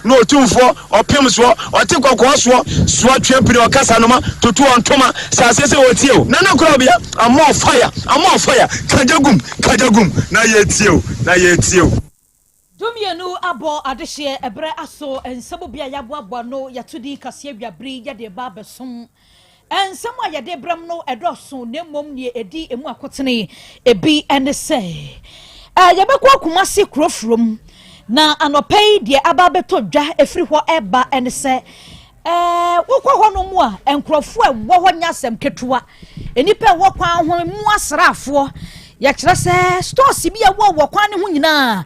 Na Otumfoɔ ɔpem soɔ, ɔte kɔkɔɔ soɔ, soa twe pini ɔkasa noma, tutu ɔntoma, sɛ aseɛ sɛ wɔtie o. Nana Korabea, I'm on fire, I'm on fire, kagya gum, kagya gum, na yɛtie o, na yɛtie o. 12 abɔ adehyeɛ ɛberɛ aso nsɛm bi a yɛaboaboa no yɛto din kaseɛ awiabere yɛde ba abɛsom. Nsɛm a yɛde brɛm no ɛdɔɔso, na mmom neɛ ɛdi emu akotene ebi ne sɛ yɛbɛkɔ Akumase kurofurom na anɔpɛ yi deɛ aba abɛtɔ dwa efiri hɔ ɛba ne sɛ wokɔ hɔ no mu a, nkurɔfoɔ a ɛwɔ hɔ nyɛ asɛm ketewa. Nnipa a ɛwɔ kwan ho mu asraafoɔ yɛkyerɛ sɛ stores bi a ɛwɔ wɔ kwan no ho nyinaa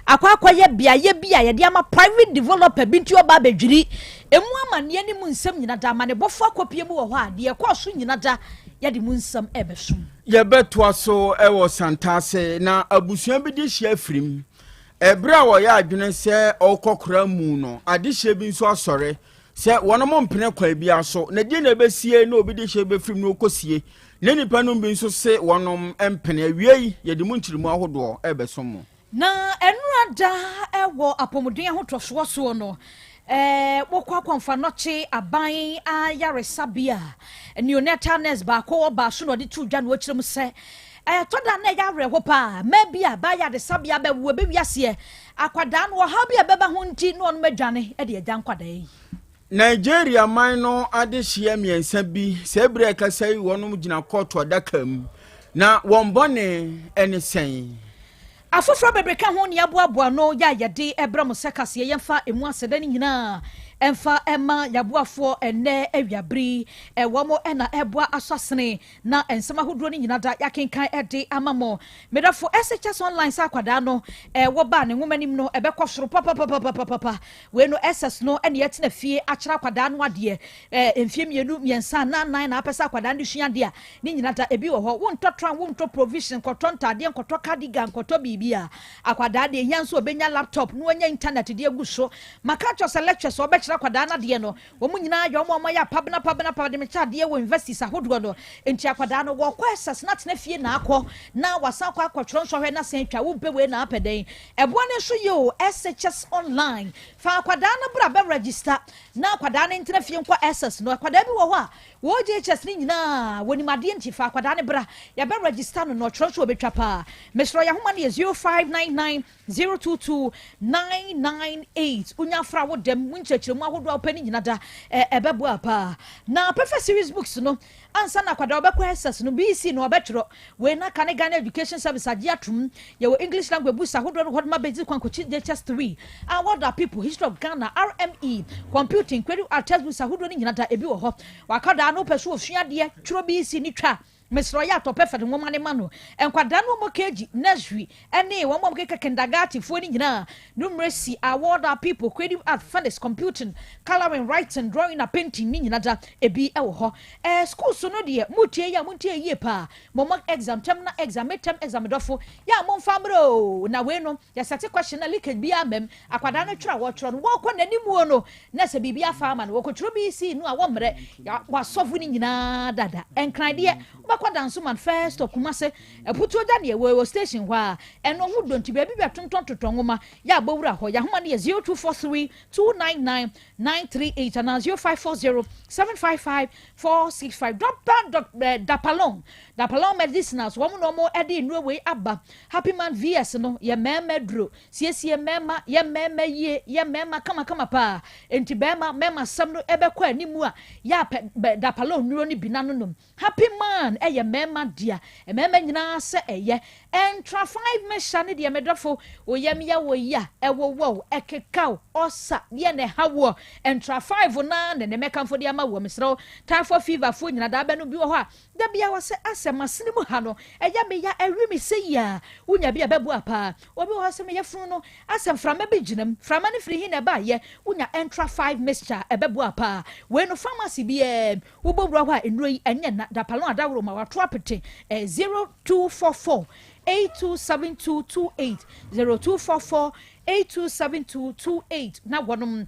akɔ akɔyɛ beaeɛ bi a yɛde ama private developer bi, nti ɔba abɛdwiri emu. Amanneɛ ne mu nsɛm nyina da amanebɔfoɔ akɔpie mu wɔ hɔ a, deɛ ɛkɔɔ so nyina da yɛde mu nsɛm ɛbɛsom. Yɛbɛtoa so ɛwɔ Santase na abusua bi de hyia afirim ɛberɛ a wɔyɛ adwene sɛ ɔrekɔ mu no, adehyɛ bi nso asɔre sɛ wɔn mo mpene kwan bi so na deɛ na ɛbɛsie na obi de hyɛ bɛfirim na ɔkɔsie na nipa no bi nso se wɔnom mpene. Awie yi, yɛde mu nkyirimu ahodoɔ ɛbɛsom mo. Na ɛnura da ɛwɔ apɔmuden ahotɔsoɔ soɔ no, wokɔ Akɔmfa Nɔkye aban ayaresabea, neonatal nurse baako ɔbaa so na ɔde to dwa na wɔkyerɛ mu sɛ ɛtɔ da na ɛyɛ awerɛho paa, mmaa bi a baayɛ adesabea bɛwo ɛbɛwi aseɛ akwadaa no, ɔhaw bi a ɛbɛba ho nti na ɔnom adwane de agya nkwadaa yi. Nigeria man no adehyeɛ mmiɛnsa bi sɛ ebere ɛkasa yi, wɔnom gyina kɔɔto adaka mu na wɔn bɔne ne sɛn? Afoforɔ bebree ka ho ne aboaboa no yɛ a yɛde ɛbrɛ mo sɛ kaseɛ. Yɛmfa emu aseda no nyinaa ɛmfa ɛma yɛaboafoɔ ɛnɛ awiabere ɛwɔ mo ɛna ɛboa aso asene na nsɛm ahodoɔ no nyinaa da yɛakenkan ɛde ama mo. Medafo SHS Online sɛ akwadaa no ɛwɔ baa ne nwoma anim no ɛbɛkɔ soro papapapapapa. Wei no SS no ɛne yɛtena fie akyerɛ akwadaa no adeɛ mfie 2, 3, 4, 4 na apɛ sɛ akwadaa no sua adeɛ a ne nyinaa da ebi wɔ hɔ. Wontɔ tran, wontɔ provision, nkɔtɔ ntaadeɛ, nkɔtɔ cardigan, nkɔtɔ biribi a akwadaa deɛ ehia nso obɛnya laptop na wanya internet de agu so. Maka kyerɛ sɛ lectures a ɔbɛkyerɛ akwadaa no adeɛ no, wɔn nyinaa yɛ wɔn a wɔayɛ apabena pabena pabena de mekyɛ adeɛ wɔ universities ahodoɔ no. Nti akwadaa no wɔkɔ SS na tena fie na akɔ na wasan akɔ akɔtwerɛ nsɔhwɛ na san twa. Wompɛ wei na apɛ dɛn? Ɛboa no nso yɛ o. SHS Online, fa akwadaa no bra bɛ register na akwadaa no ntena fie nkɔ SS no. Akwadaa bi wɔ hɔ a wɔn JHS ne nyinaa wɔnim adeɛ, nti fa akwadaa no bra, yɛbɛ register no na ɔtwerɛ nso wɔbɛtwa paa. Mesrɛ, yɛn ahoma no yɛ 0599 022 998. Wonya afra wo dɛm mu nkyerɛkyerɛmu ahodoɔ a wopɛ no nyina da ɛbɛboa paa. Na Perfect Series books no, ansa na akwadaa wɔbɛkɔ SS no, BECE no ɔbɛtwerɛ wei na ka ne Ghana Education Service agye atom. Yɛwɔ English language books ahodoɔ no hɔ ma basic kwan kɔkyi JHS 3 a What Are People, History of Ghana, RME, computing, creative art, textbooks ahodoɔ no nyina da ebi wɔ hɔ. Wakwadaa no wopɛ so wɔsua adeɛ twerɛ BECE ne twa, mesrɛ, ɔyɛ atɔ Perfect nwoma ne ma no. Nkwadaa no wɔn KG, nursery ɛne wɔn a wɔkeka kindergarten foɔ no nyinaa, numeracy, Award Our People, creative art, phonics, computing, colouring, writing, drawing na painting ne nyinaa da ebi ɛwɔ hɔ. School so no deɛ, mutie yi a muntie yie paa. Mo mock exam, terminal exam, midterm exam dɔfo yɛ a momfa mmerɛ o. Na wei no yɛsɛte question na leakage bi amam. Akwadaa no twerɛ a wɔtwerɛ no, wɔkɔ n'anim o no na sɛ biribi afa ama no, wɔkɔtwerɛ bi si no a wɔmmerɛ wasɔfo no nyinaa dada. Nkran deɛ, wobɛkɔ Dansoman First of Kumase Aputuo gya neɛ wɔ station hɔ a ɛno ho dɔ, nti baabi bi a tontɔn totɔn nwoma yɛ abɔwura hɔ. Yɛahoma no yɛ 0243 299 938 anaa 0540 755 465. Dɔpa dɔ Dapalon, Dapalon Medicinals, wɔn na wɔn de nnuro wei aba. Happy Man VS no yɛ mmarima duro, siesie mmarima, yɛ mmarima yie, yɛ mmarima kamakama paa. Nti bɛrima mmarima sɛm no ɛbɛkɔ anim a, yɛ apɛ Dapalon nnuro no bi n'ano nom. Happy Man ɛyɛ mmarima dea, mmarima nyinaa sɛ ɛyɛ ɛntra five mehyɛ ne deɛ. Medɔfo, oyam yɛ wɔ ya, ɛwɔ wɔ ɛkekaw ɔsa deɛ na ɛha wɔ ɛntra five naa ne ne mɛkanfo de ama wɔ. Mesrɛw, typhoid fever foɔ nyina daa bɛno bi wɔ hɔ a dabi a wɔsɛ asɛ masene mu ha no ɛyɛ me ya, ɛwi me sɛ yi a wonya bi a bɛboa paa. Obi wɔ hɔ sɛ meyɛ funu no asɛ mframa bi gyina mu, mframa no firi hi na ɛbaayɛ, wonya ɛntra five mixture, ɛbɛboa paa. Wei no pharmacy biara wobɔwura hɔ a, nnuro yi ɛnyɛ na Dapalon adaworo ma wato apete. 0244 827228, 0244 827228 na wɔnom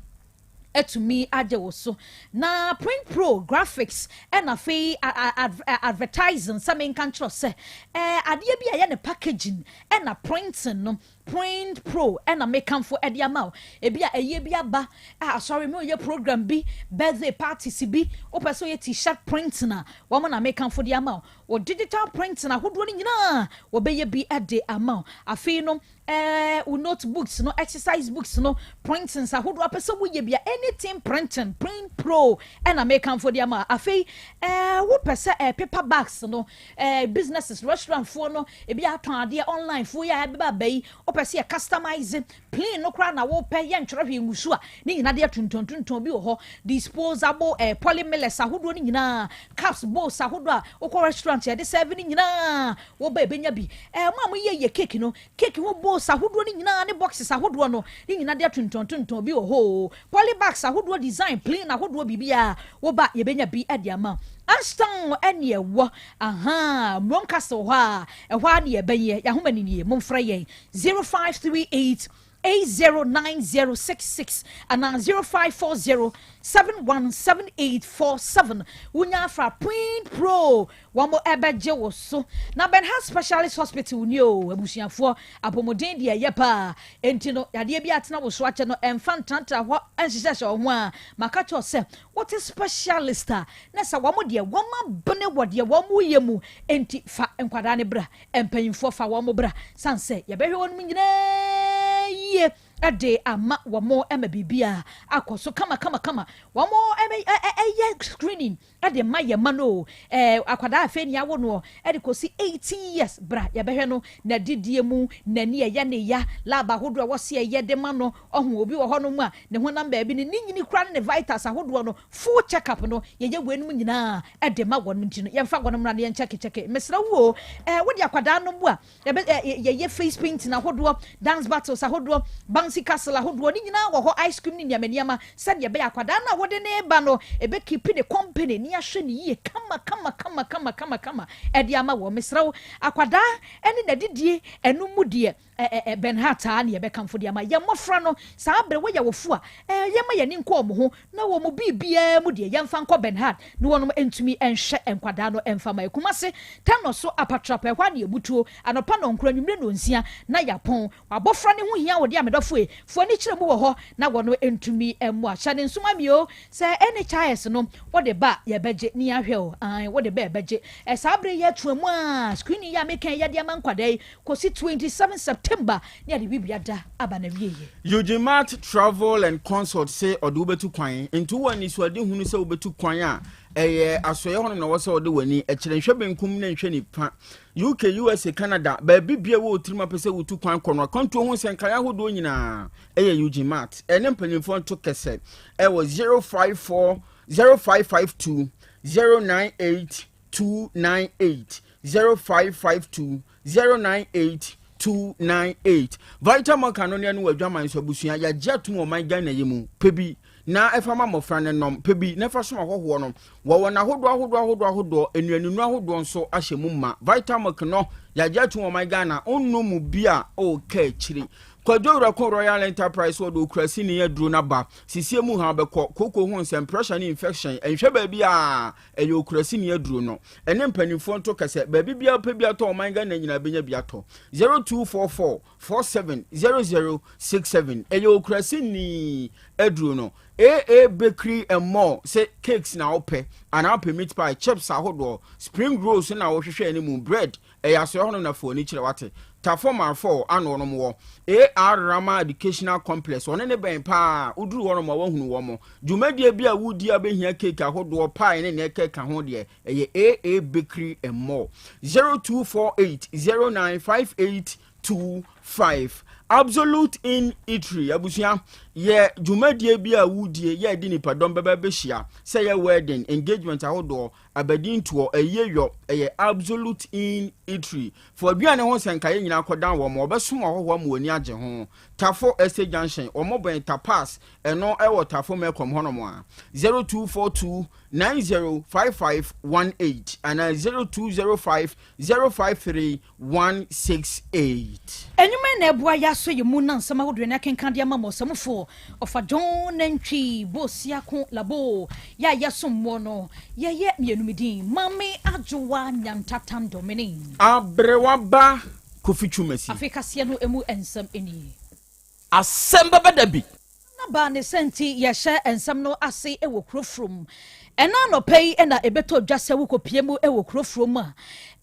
atumi agye wo so. Na Print Pro Graphics ɛna afei advertising sɛ menka nkyerɛ sɛ adeɛ bi a ɛyɛ ne packaging ɛna printing no. Print Pro ɛna mekamfo ɛde ama wo. Ebi a ɛyie bi aba a asɔre mi oyɛ program bi, birthday parties bi, wopɛ sɛ oyɛ T-shirt printing a, wɔn na mekamfo de ama wo. Wɔ digital printing ahodoɔ no nyinaa, wɔbɛyɛ bi ɛde ama wo. Afei no wo notebooks no, exercise books no, printings ahodoɔ apɛ sɛ woyɛ bia, anything printing, Print Pro ɛna mekamfo de ama. Afei wopɛ sɛ paper bags no, businesses, restaurant foɔ no, ebi atɔn adeɛ online foɔ yi a ɛbɛba aba yi, wopɛ sɛ yɛ customize plain no koraa na wopɛ, yɛ ntwerɛ hwee ngusu a, ne nyinaa deɛ tuntum bi wɔ hɔ. Disposable polymillers ahodoɔ no nyinaa, cups, bowls ahodoɔ a wokɔ restaurant yɛde serve no nyinaa, wɔba ebenya bi. Mo a moyɛ yɛ cake no, cake ho bowls ahodoɔ no nyinaa ne boxes ahodoɔ no ne nyinaa deɛ tuntum bi wɔ hɔ o. Polybags ahodoɔ, design plain ahodoɔ, biribiara woba, yɛbɛnya bi de ama. Ashtown ɛne ɛwɔ aha Mmom Castle hɔ a, ɛhɔ a ne yɛbɛyɛ. Yɛahoma ne nie, momfrɛ yɛn 0538 809066 anaa 0540 717847. Wonya afa Print Pro, wɔn ɛbɛgye wo so. Na Benha Specialist Hospital ni o. Abusuafoɔ, apɔmuden deɛ ɛyɛ paa, enti no yadeɛ bi atena wo so akyɛ no, ɛmfa ntratra hɔ ɛnhyehyɛhyɛ wo ho a, maka kyerɛ sɛ wote specialist a na sɛ wɔn deɛ wɔn abene wɔ deɛ wɔn yɛ mu. Enti fa nkwadaa ne bra, mpanyinfoɔ fa wɔn bra, san sɛ yɛbɛhwɛ wɔn nyinaa yie ɛde ama wɔn, ɛma biribi a akɔ so kama kama kama. Wɔn ɛbɛ ɛyɛ screening ɛde ma yɛ ma no akwadaa afei ni awo no ɛde kɔsi 18 years bra, yɛbɛhwɛ no na didie mu, n'ani ɛyɛ ne ya, lab ahodoɔ a wɔsi ɛyɛ de ma no. Ɔho obi wɔ hɔnom a ne honam baabi ne ne nyini kura ne ne vitals ahodoɔ no, full check up no, yɛyɛ wɔ enum nyinaa ɛde ma wɔn. Nti no yɛmfa wɔn mmra na yɛn kyɛke kyɛke. Mesrɛ wo, wode akwadaa no mu a, yɛbɛ yɛyɛ face painting ahodoɔ, dance battles ahodoɔ, bouncy castle ahodoɔ ne nyinaa wɔ hɔ, ice cream ne nneɛma nneɛma, sɛdeɛ ɛbɛyɛ akwadaa no a wɔde ne ba no ebe keep ne company ne ahwɛ ne yie kama kama kama kama kama kama ɛde ama wɔn. Mesrɛ wo, akwadaa ɛne n'adidie ɛno mu deɛ, ɛɛ Benhart a ne yɛbɛkamfo de ama yɛn mmɔfra no. Saa abere wɔyɛ wɔfo a, yɛma yɛn ani nkɔ wɔn ho na wɔn mu biribiara mu deɛ, yɛmfa nkɔ Benhart na wɔn ntumi nhwɛ nkwadaa no mfa ma. Ekumase tano so apatrapa, ɛhɔ a ne ebutuo anɔpa nɔnkoro, anwummerɛ nonsia na yɛapɔn. Abɔfra ne ho hia wɔ de amedɔfo yi fo ani kyerɛ mu wɔ hɔ na wɔn ntumi mmoa. Hyɛ ne nsoma mi o sɛ NHIS no wɔde ba, yɛbɛgye ne yɛahwɛ o. Ae, wɔde ba, yɛbɛgye. Ɛsaa abere yɛ atua mu a, screening yɛ a meka yɛde ama nkwadaa yi kɔsi 27 September ne yɛde bibia da aba na wie yɛ. Eugene Mart Travel and Consult sɛ ɔde wobɛtu kwan, nti wowɔ anisoade hunu sɛ wobɛtu kwan a, ɛyɛ asɔeɛ hɔnom na wɔ sɛ wɔde w'ani ɛkyerɛ. Nhwɛ benkum ne nhwɛ nifa. UK, USA, Canada, baabi bia wɔ otirim apɛ sɛ wotu kwan kɔ no, akwantuo ho nsɛnkaeɛ ahodoɔ nyinaa, ɛyɛ Eugene Mart. Ɛne mpanyimfoɔ nto kɛsɛ ɛwɔ 054 0552 098 298, 0552 098 298. Vitamilk no ne ɛno wɔ adwaman so. Abusua, yɛagye atom wɔ ɔman Ghana yi mu pɛ bi na ɛfa ma mmɔfra no nom pɛ bi na ɛfa som ahɔhoɔ no. Wɔwɔ n'ahodoɔ ahodoɔ ahodoɔ ahodoɔ, nnuaninu ahodoɔ nso ahyɛ mu ma. Vitamilk no, yɛagye atom wɔ ɔman Ghana, ɔnnom mu bi a ɔreka akyiri. Kwadwo Werɛko Royal Enterprise, wɔde okura sini aduro n'aba sisie mu ha bɛkɔ koko ho nsɛm, pressure ne infection, nhwɛ baabi a ɛyɛ okura sini aduro no. Ɛne mpanimfoɔ nto kɛsɛ baabi biara pɛ bi atɔ, ɔman Ghana nyinaa bɛnya bi atɔ. 0244 470067, ɛyɛ okura sini aduro no. AA Bakery and More sɛ cakes na wopɛ anaa wopɛ meat pie, chips ahodoɔ, spring rolls na wɔhwehwɛ anim, bread, ɛyɛ asɔre hɔnom na fo ani kyerɛ wate. Tafo Marfo ano nom wɔ AR Rama Educational Complex, ɔne ne bɛn paa. Woduru hɔnom a, woahunu wɔ mo dwumadie bi a wodi a bɛhia cake ahodoɔ, pie ne nea ɛkeka ho deɛ, ɛyɛ AA Bakery and More. 0248 0958 25. Absolute Inn Eatery, abusua, yɛ dwumadie bi a wodie yɛ de nipadɔm bɛbɛ bɛhyia, sɛ yɛ wedding, engagement ahodoɔ, abadintoɔ, ɛyɛ yɔ, ɛyɛ Absolute Inn Eatery fo. Aduane ho nsɛnkaeɛ nyinaa kɔdan wɔn, wɔbɛsom ahɔhoɔ ama wɔn ani agye ho. Tafo Estate Junction, wɔn bɛn Tapas, ɛno ɛwɔ Tafo Mɛkɔm hɔnom a, 0242 905518 anaa 0205 053 168. Enwuma na ɛboa yɛ asɔ yɛ mu na nsɛm ahodoɔ ne akenka de ama ma ɔsɛmfoɔ ɔfa John Nantwi Bosiako Labo yɛ a yɛsom mmoɔ no, yɛyɛ mmienu. Din Mame Adwowa Nyantatandomene. Aberewaba. Kofi Twumasi. Afei kaseɛ no emu nsɛm nie. Asɛm bɛba da bi. Na baa ne sɛ nti yɛhyɛ nsɛm no ase wɔ kuro from. Ɛna anɔpa yi na ɛbɛtɔ dwa sɛ wokɔpie mu wɔ kuro from a,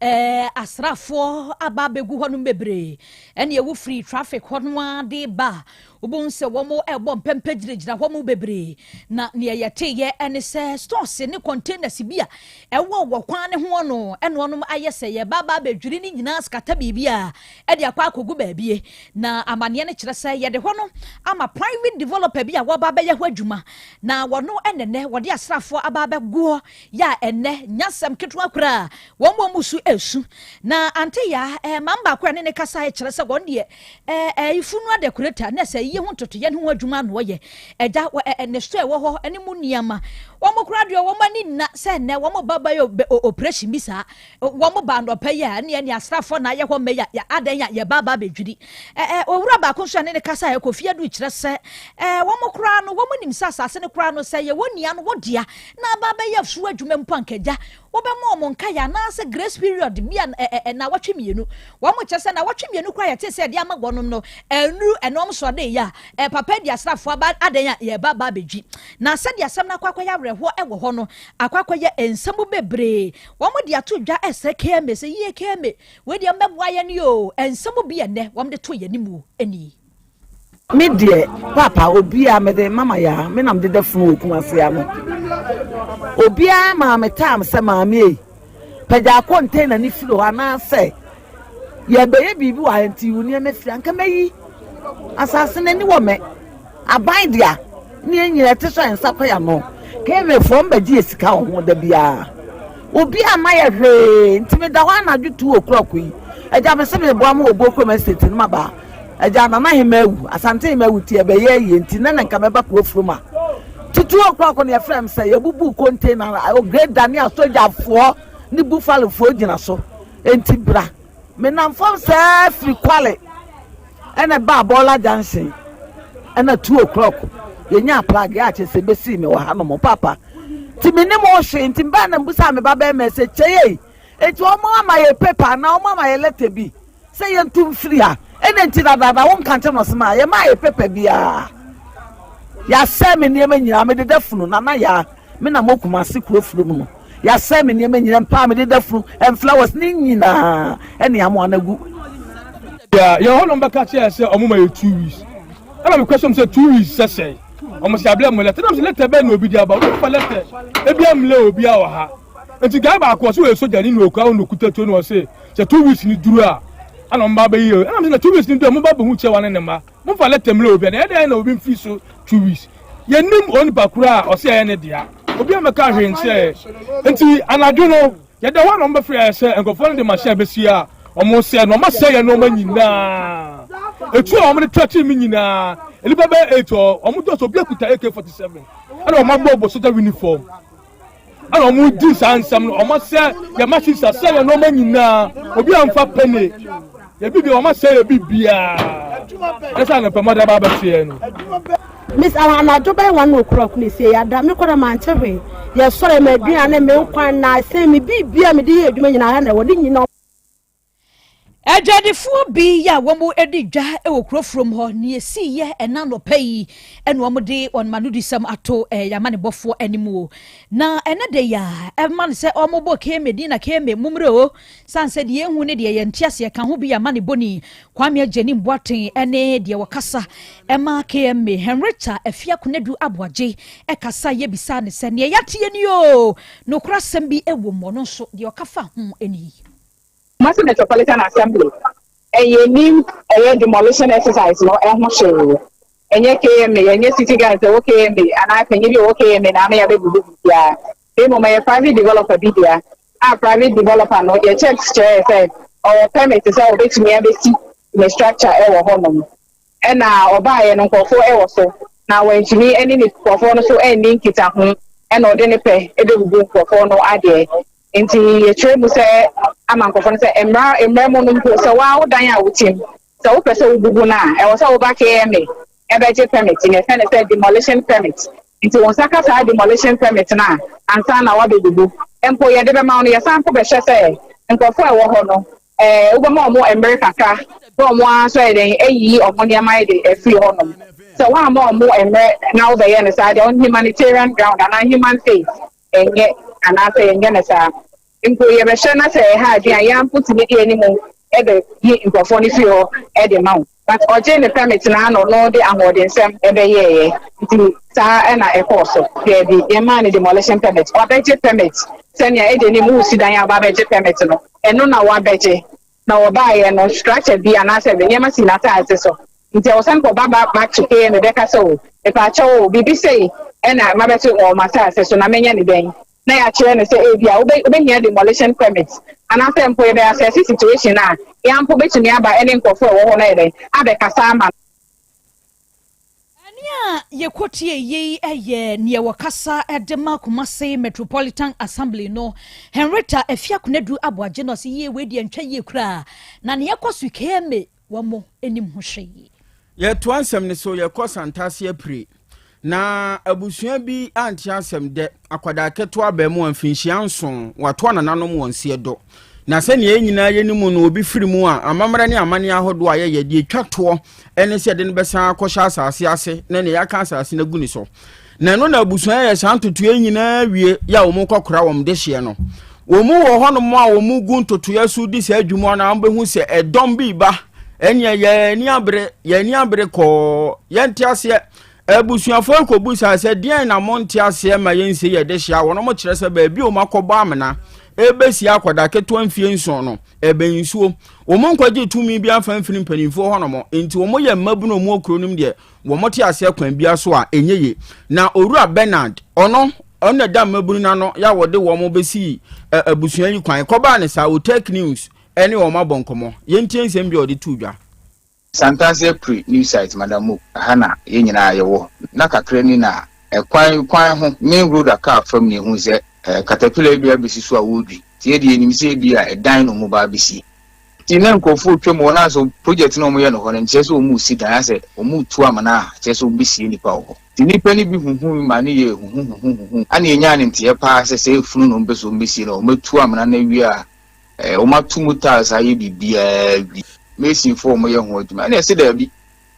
ɛɛ asraafoɔ aba abɛgu hɔnom bebree. Ɛne ɛwo firi traffic hɔ no ara de ba a, wobɛhu sɛ wɔn ɛrebɔ mpɛmpɛ gyinagyina hɔ mu bebree. Na neɛ yɛteeɛ ne sɛ stores ne containers bi a ɛwɔ wɔ kwan ne ho no ɛna wɔnom ayɛ sɛ yɛba aba abɛdwiri ne nyinaa skata biribi a ɛde akɔ akɔgu baabie. Na amanneɛ no kyerɛ sɛ yɛde hɔ no ama private developer bi a wɔba abɛyɛ hɔ adwuma, na wɔno ɛnɛnɛ wɔde asraafoɔ aba abɛgoɔ yɛ a ɛnɛ nyasɛm ketewa koraa wɔn wɔn mu so esu. Na ante ya maam baako a ne ne kasa kyerɛ sɛ wɔn deɛ funeral decorator na sɛ yie ho ntotoyɛ ne ho adwuma na ɔyɛ ɛgya wɔ ne so ɛwɔ hɔ ɛne mu nneɛma wɔn koraa deɛ wɔn ani nna sɛ ɛnɛ wɔn ba bɛyɛ operation bi saa. Wɔn ba anɔpa yi a ɛne ɛne asraafoɔ na ayɛ hɔ mmɛ yɛ adan a yɛba aba abɛdwiri. Owura baako nso a ne ne kasa a ɛkɔ fie adu kyerɛ sɛ wɔn koraa no wɔn nim sɛ asase no koraa no sɛ yɛwɔ nia no wɔ dea na aba abɛyɛ so adwuma mpo ankagya wɔbɛma wɔn nkaeɛ anaasɛ grace period bi a nawɔtwe 2. Wɔn kyerɛ sɛ nawɔtwe 2 koraa yɛte sɛ ɛde ama wɔnom no ɛnuru ɛna wɔn sɔ de yɛ a papa di asraafoɔ aba adan a yɛba aba abɛdwi. Na sɛdeɛ asɛm no akɔ akɔyɛ awerɛhoɔ ɛwɔ hɔ no akɔ akɔyɛ nsɛm bebree. Wɔn de ato dwa ɛsɛ KMA sɛ yie KMA wei deɛ mbɛboa yɛn ni o. Nsɛm bi ɛnɛ wɔn de to yɛn anim nie. Me deɛ papa obiara mede mama ya me nam deda funu wɔ Kumase ano. Obiara maa me time sɛ maame yi pagya container ne firi hɔ anaasɛ yɛbɛyɛ biribi wɔ ha nti wo nneɛma firi anka mɛyi asase n'ani wɔ mɛ aban dea ne yɛn nyinaa ɛte so a nsa kɔ ya no KMA foɔ mbɛgye yɛ sika wɔ ho da biara. Obiara ma yɛ hwee nti meda hɔ anadwo 2 o'clock yi agya me sɛ meboa ma wɔ Buokrom Estate no ma ba agya Nana Hema awu, Asante Hema awu nti ɛbɛyɛ ayie nti na nka mɛba kuro furom a ti 2 o'clock no yɛfrɛ m sɛ yɛbubu container grader ne asogyafoɔ ne buffalofoɔ gyina so nti bra. Menam fam sɛ firi Kwale ɛna ba Bɔɔla Junction ɛna 2 o'clock yɛnya plug yɛ akyɛ sɛ bɛsii me wɔ ha nom papa nti me ne mo hwee nti mbaa na mbusa me ba bɛrima sɛ kyɛyɛ yi nti wɔn ama yɛ paper na wɔn ama yɛ letter bi sɛ yɛntu mfiri ha ɛna nti dadaada wɔn nka nkyɛn ɔsɛm a yɛma yɛ paper biara. Yɛasɛ me nneɛma nyinaa mede da funu nana yaa me na mo Kumase kuro funu mu no yɛasɛ me nneɛma nyinaa mpa mede da funu and flowers ne nyinaa ɛne amoa no agu. Yɛ hɔnom bɛka kyerɛ sɛ ɔmo ma yɛ 2 weeks ɛna mi question sɛ 2 weeks sɛsɛ ɔmo sɛ abila mo letter ɛna mo sɛ letter bɛɛ na obi di aba ɔmo fa letter ebi amule obi a wɔ ha nti guy baako ɔsɛ wɔyɛ soja ni na okura ɔno okuta tuo na ɔsɛ sɛ 2 weeks ni duru a ɛna ɔmo ba bɛyi yɛ ɛna mo sɛ na 2 weeks ni duru a mo ba bɛhu kyɛ wa ne ne ma mo fa letter mule obi a na ɛdɛn na obi nfi so 2 weeks yɛnim onipa koro a ɔsɛ ɛyɛ ne dea obi a mɛka hwee nkyerɛ nti anadwo no yɛda hɔ a na ɔmo bɛfrɛ yɛ sɛ nkurɔfoɔ no de machine bɛsi a ɔmo sɛ na ɔmo asɛ yɛ nneɛma nyinaa etu a ɔmo de tɛkyi mi nyinaa nipa bɛyɛ eight ɔ ɔmo dɔsɔ obi akuta AK-47 ɛna ɔmo abɔ ɔbɔ soja uniform ɛna ɔmo di saa nsɛm no. Ɔmo asɛ yɛ machines asɛ yɛ nneɛma nyinaa obi a nfa pɛne yɛ bibi ɔmo asɛ yɛ bibiara ɛsɛ anapɛ mo de aba abɛto yɛ no. Miss anadwo bɛyɛ 1 o'clock ne sie yɛada me kɔda mante hwee yɛsɔre ma aduane me nkwan na asɛn me biribia mede yɛ adwuma nyinaa ha na ɛwɔ ne nyinaa. Adwadifoɔ bi a wɔn di dwa wɔ kuro furom hɔ ne esi yɛ ɛna nɔpɛ yi ɛna wɔn de wɔn manodisɛm ato amanebɔfoɔ anim o. Na ɛna de yɛ a ɛma no sɛ wɔn bɔ KMA din na KMA mumre o san sɛ deɛ ehu ne deɛ yɛn ti aseɛ ka ho bi. Amanebɔni Kwame Agyeni Boateng ɛne deɛ wɔkasa ɛma KMA Henrietta Afia Konadu Aboagye ɛkasa yɛ bisa ne sɛ neɛ yɛateɛ ni o nokora asɛm bi ɛwɔ mu. Ɔno nso deɛ ɔka fa ho ɛni. Kumasi Metropolitan Assembly ɛyɛ nim ɛyɛ demolition exercise no ɛho hwee. Ɛnyɛ KMA, ɛnyɛ city guards ɛwɔ KMA anaa panyin bi ɛwɔ KMA na ama yɛabɛbubu biribiara. Mmom ɛyɛ private developer bi dea a private developer no yɛ checks kyerɛ sɛ ɔwɔ permit sɛ ɔbɛtumi abɛsi ne structure ɛwɔ hɔnom. Ɛna ɔbaayɛ no nkurɔfoɔ ɛwɔ so na wɔntumi ɛne ne nkurɔfoɔ no so ɛnni nkitaho ɛna ɔde ne pɛ ɛbɛbubu nkurɔfoɔ no adeɛ. Nti yɛkyerɛ mu sɛ ama nkurɔfoɔ no sɛ mmara mmara mu no mpo sɛ waa wo dan a wotim sɛ wopɛ sɛ wobubu no a ɛwɔ sɛ woba KMA ɛbɛgye permit na yɛfrɛ no sɛ demolition permit. Nti wɔn nsa ka saa demolition permit no a ansa na wabɛbubu. Mpo yɛde bɛma wo no yɛsan mpo bɛhyɛ sɛ nkurɔfoɔ a ɛwɔ hɔ no. Ɛɛ, wobɛma wɔn mmere kakra na wɔn ara nso ayɛ dɛn ayiyi wɔn nneɛma ayɛ de afiri hɔnom. Sɛ woamma wɔn mmerɛ na wobɛyɛ no saa deɛ, on humanitarian ground anaa human faith, ɛnyɛ anaasɛ yɛnyɛ no saa. Mpo yɛbɛhyɛ na sɛ ɛha adwene a, yɛn ara mpo tumi di anim de yi nkurɔfoɔ no firi hɔ de ma wo. But ɔgyee ne permit no ara na ɔno de ahoɔdensɛm bɛyɛeɛ. Nti saa na ɛkɔɔ so. Daabi, yɛmmaa no demolition permit. Wabɛgye permit sɛnea ɛde anim woresi dan a woba abɛgye permit no, ɛno na wabɛgye. Na wɔbaeɛ no, structure bi anaasɛ nneɛma si n'asaase so. Nti ɛwɔ sɛ nka ɔba back to KMA bɛka sɛ o, mepaakyɛw o, biribi sei na mabɛto wɔ m'asaase so na menyɛ no dɛn? na yɛakyerɛ no sɛ ebia wobehia demolition permit anaasɛ mpo yɛbɛ assess situation a, yɛn mpo betumi aba ne nkurɔfo a ɛwɔ hɔ no ayɛ dɛn abɛkasa ama no. Ɛnne a yɛkɔtiee yi yɛ neɛ wɔkasa de ma Kumasi Metropolitan Assembly no, Henrietta Afia Konadu Aboagye na ɔse yie wei deɛ ntwa yie koraa na neɛ ɛkɔ so KMA wɔn nnim ho hwee. Yɛtoa nsɛm no so, yɛkɔ Santase Apire. Na abusua bi ante asɛm dɛ, akwadaa ketewa abaamua mfinhyia nson, watoa nananom wɔn nseɛ dɔ. Na sɛnea yɛn nyinaa yɛnim no, obi firi mu a, amammerɛ ne amanneɛ ahodoɔ a yɛyɛ, deɛ ɛtwa toɔ ne sɛ yɛde no bɛsan akɔhyɛ asase ase na nea yɛaka asase no agu ne so. Na ɛno na abusua yɛ saa ntotoeɛ nyinaa wie yɛ a wɔn kɔkora wɔn dehyeɛ no. Wɔn mu wɔ hɔnom a wɔn gu ntotoeɛ so di saa adwuma no a wɔbɛhu sɛ ɛdɔm bi ba ɛneɛ yɛn ani abere yɛn ani abere kɔɔ yɛnte aseɛ abusuafoɔ kɔbu saa sɛ deɛn na monte aseɛ ma yɛnsie yɛ dehyeɛ a wɔn kyerɛ sɛ baabi a wɔn akɔbɔ amena ɛbɛsie akwadaa ketewa mfie nson no ɛbɛn nsuo wɔn nkɔgye tumi bi afa mfiri mpanimfoɔ hɔnom nti wɔn yɛ mmabunu wɔn wɔ kuro no mu deɛ Wɔte aseɛ kwan biara so a, ɛnyɛ ye. Na Owura Bernard, ɔno, ɔno na ɛda mmabunu no ano yɛ a wɔde wɔn bɛsii abusua yi kwan. Kɔbaa no saa, Otec News ne wɔn abɔ nkɔmmɔ. Yɛntie nsɛm bi a ɔde too dwa. Santase Apri new site Madam Mook ɛha na yɛn nyinaa yɛwɔ na kakra ni na ɛkwan kwan ho main road a car fam na yɛhuu sɛ caterpillar bi abɛsi so a wɔredwi nti yɛdeɛ yɛnim sɛ ebia ɛdan na wɔn ba abɛsie Nti na nkurɔfoɔ retwa mu hɔ na asɛ project no a wɔyɛ no hɔ no nkyerɛ sɛ wɔresi dan asɛ wɔretu amena a kyerɛ sɛ wɔbɛsie nnipa wɔ hɔ. Nti nnipa no bi huhui maa no yɛɛ huhuhuhuhu ɛna yɛnyaa no nteɛ paa sɛ sɛ efunu na wɔpɛ sɛ wɔbɛsie no a wɔatu amena no awie a eh, wɔato mu tiles ayɛ biribiara awie. Masonfoɔ a wɔyɛ ho adwuma ɛna yɛse daabi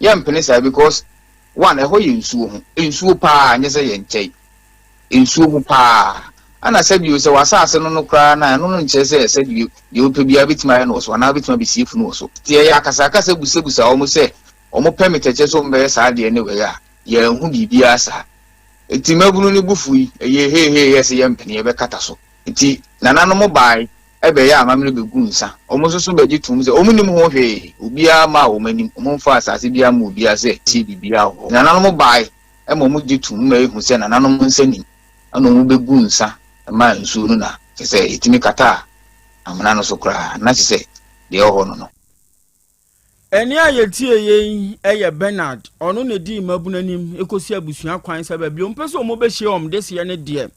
yɛmpene saa because one ɛhɔ yɛ nsuo ho nsuo paa nyɛ sɛ yɛnkyɛe. nsuo ho paa. Ɛna sɛbio sɛ w'asaase no no koraa no a, ɛno no nkyerɛ sɛ sɛbio deɛ wopɛ biara wobɛtumi ayɛ no wɔ so anaa wobɛtumi abɛsie funu wɔ so. Nti yɛyɛ akasakasa busabusa wɔn sɛ wɔn permit ɛkyerɛ sɛ wɔbɛyɛ saa adeɛ ne wei a, yɛanhu biribiara saa. Nti mmabunu no bo fui, ɛyɛɛ heihei yɛɛ sɛ yɛmpene yɛbɛkata so. Nti nananom baae bɛyɛɛ amammerɛ bɛguu nsa. Wɔn nso so bɛgye toom sɛ wɔn nnim ho hwee, obiara mmaa wɔn anim, wɔn mfaa asaase biara mmaa obiara sɛ sie biribiara wɔ hɔ. Nti nananom baae ma wɔgye tom ma ehu sɛ nananom nsa nim na wɔbegu nsa ma nsuo no na kyerɛ sɛ ɛtumi kataa amena no so koraa na kyerɛ sɛ deɛ ɛwɔ hɔ no no. Ɛnne a yɛtieeɛ yi yɛ Bernard, ɔno na ɛdii mmabunu anim kɔsi abusua kwan sɛ baabi a wɔpɛ sɛ wɔbɛhyia wɔn dehyeɛ no deɛ,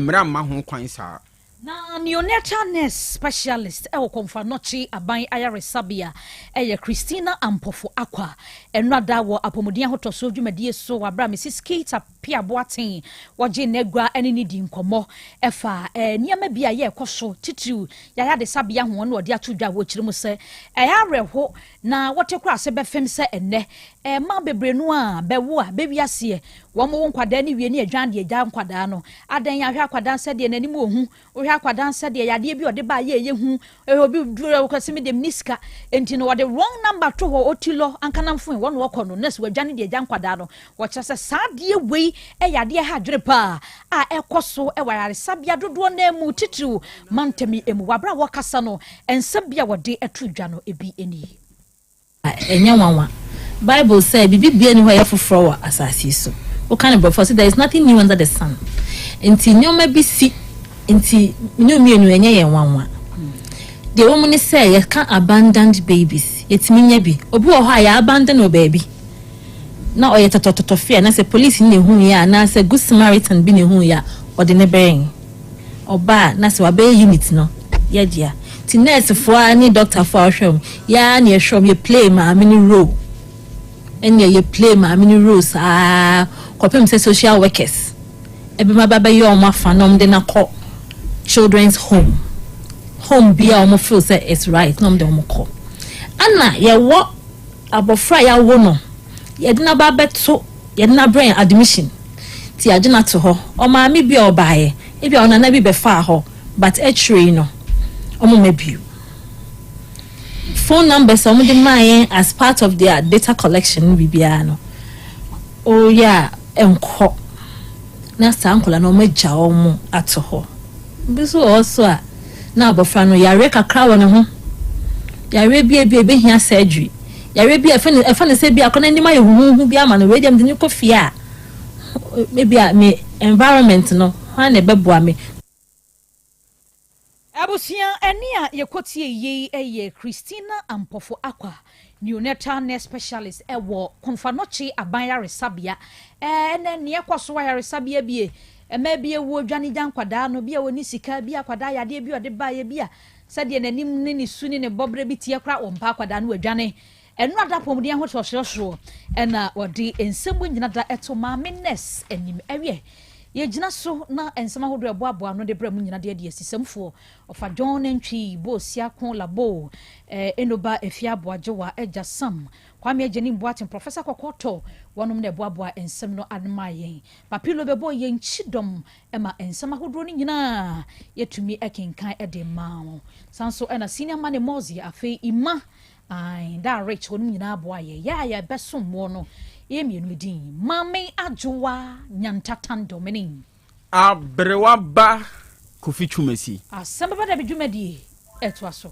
mmara mma ho kwan saa. Na neonatal nurse specialist wɔ Komfo Anokye Aban Ayaresabea yɛ Christina Ampofo Akwa. Ɛno ada wɔ apɔmuden ahotɔsoɔ dwumadie so wɔ aberɛ a Mrs. Kate Appiah Boateng wɔgye n'agua ne no di nkɔmmɔ ɛfa nneɛma bi a ɛyɛ ɛkɔ so titiriw y'ayadesabea ho na ɔde ato dwa wɔ kyerɛ mu sɛ ɛyɛ awerɛho na wɔte kora ase bɛfem sɛ ɛnnɛ mmaa bebree no a bɛwo a bɛwi aseɛ wɔn wo nkwadaa no wie ne adwan de agya nkwadaa no Adɛn, ahwɛ akwadaa sɛdeɛ n'anim wɔ hu, wohwɛ akwadaa sɛdeɛ yadeɛ bi ɔde ba yɛ ɛyɛ hu, ɛhɛ obi duru ɛwɔ kɛse mi deɛ mini sika, nti no wɔde wrong number to hɔ, ɔti lɔ ankanamfo yi, wɔn wɔkɔ no, nurse wɔadwane deɛ agya nkwadaa no, wɔkyerɛ sɛ saa adeɛ wei ɛyɛ adeɛ ɛha adwene paa a ɛkɔ so ɛwɔ ayaresabea dodoɔ naa mu titiriw mantam yi mu, wɔ abere a wɔkasa no, nsɛm bi a wɔde ɛto dwa no ebi nie. Ɛnyɛ nwanwa. Bible sɛ biribi biara nni hɔ a ɛyɛ foforɔ wɔ asase yi so. Woka no borɔfo a, ɔse there is nothing new under the sun. Nti nneɛma bi si nti me ne wo mmienu ɛnyɛ yɛn nwanwa. Deɛ ɛwɔ mu ne sɛ yɛka abandoned babies, yɛtumi nya bi. Obi wɔ hɔ a yɛ abandon wɔ baabi na ɔyɛ tɔtɔtɔtɔfe anaasɛ polisi na ɛhuiɛ anaasɛ good Samaritan bi na ɛhuiɛ a ɔde no brɛ yɛn. Ɔba a na sɛ wabɛyɛ unit no yɛ dea nti nurse foɔ ara ne doctor foɔ a wɔhwɛ wɔn yɛ ara na yɛhwɛ wɔn yɛ play maame no role ɛnneɛ yɛ play maame no role saa kɔpem sɛ social workers ɛbɛma ba bɛyɛ wɔn afa na wɔn de no akɔ children's home. Home bi a wɔn feel sɛ it's right na wɔn de wɔn kɔ. Ɛna yɛwɔ abɔfra a yɛawo no, yɛde no aba abɛto, yɛde no abrɛ yɛn admission, nti yɛagye no ato hɔ. Ɔmaame bi a ɔbaeɛ, ebi a ɔnana bi bɛfaa hɔ, but akyire yi no, wɔn mma bio. Phone numbers a wɔde maa yɛn as part of their data collection no biribiara no, ɔreyɛ a ɛnkɔ na saa nkwadaa no wɔagya wɔn ato hɔ. Bi nso wɔ hɔ so a na abɔfra no yareɛ kakra wɔ ne ho, yareɛ bi a ebi a ebehia surgery, yareɛ bi a ɛfɛ no ɛfa no sɛ bi akɔ n'anim ayɛ huhuhu bi ama no, wei deɛ mede no kɔ fie a ebi a me environment no hwan na ɛbɛboa me. Abusua ɛnne a yɛkɔtiee yei yɛ Christina Ampofo Akwa, Neonatal Nurse Specialist wɔ Komfo-Anokye Aban Ayaresabea. Ɛnɛ nea ɛkɔ so wɔ ayaresabea bie, mmaa bi awuo dwane gya nkwadaa no, bi a wɔnni sika, bi a akwadaa yadeɛ bi a ɔde baeɛ, bi a sɛdeɛ n'anim ne ne su ne ne bɔberɛ bi teɛ koraa wɔmpa akwadaa no wɔadwane. Ɛno ada apɔmuden ahokyerɛkyerɛ soɔ ɛna wɔde nsɛm wɔ nyina da ɛto maame nurse anim. Ɛwiɛ yɛgyina so na nsɛm ahodoɔ ɛboaboa ano de brɛ mo nyina de adi asisɛmfoɔ Ɔfa John Nantwi, Bo Siako Labo, Enoba Efia Boagyewa, Agya Sam, Kwame Agyenim Boateng, Professor Kɔkɔɔtɔ, wɔnom na ɛboaboa nsɛm no ano maa yɛn. Papilo bɛbɔɔ yɛn kyidɔm ma nsɛm ahodoɔ no nyinaa yɛtumi kenkan de maa wo. San so na Senior Mane Mozie, afei Ima, ae, Da Rich, wɔnom nyinaa boa yɛn. Yɛ a yɛbɛsom woɔ no, yɛn mmienu me din, Maame Adwoa Nyantatan Domini. Aberewa ba Kofi Twumasi. Asɛm bɛba da bi dwumadie ɛtoa so.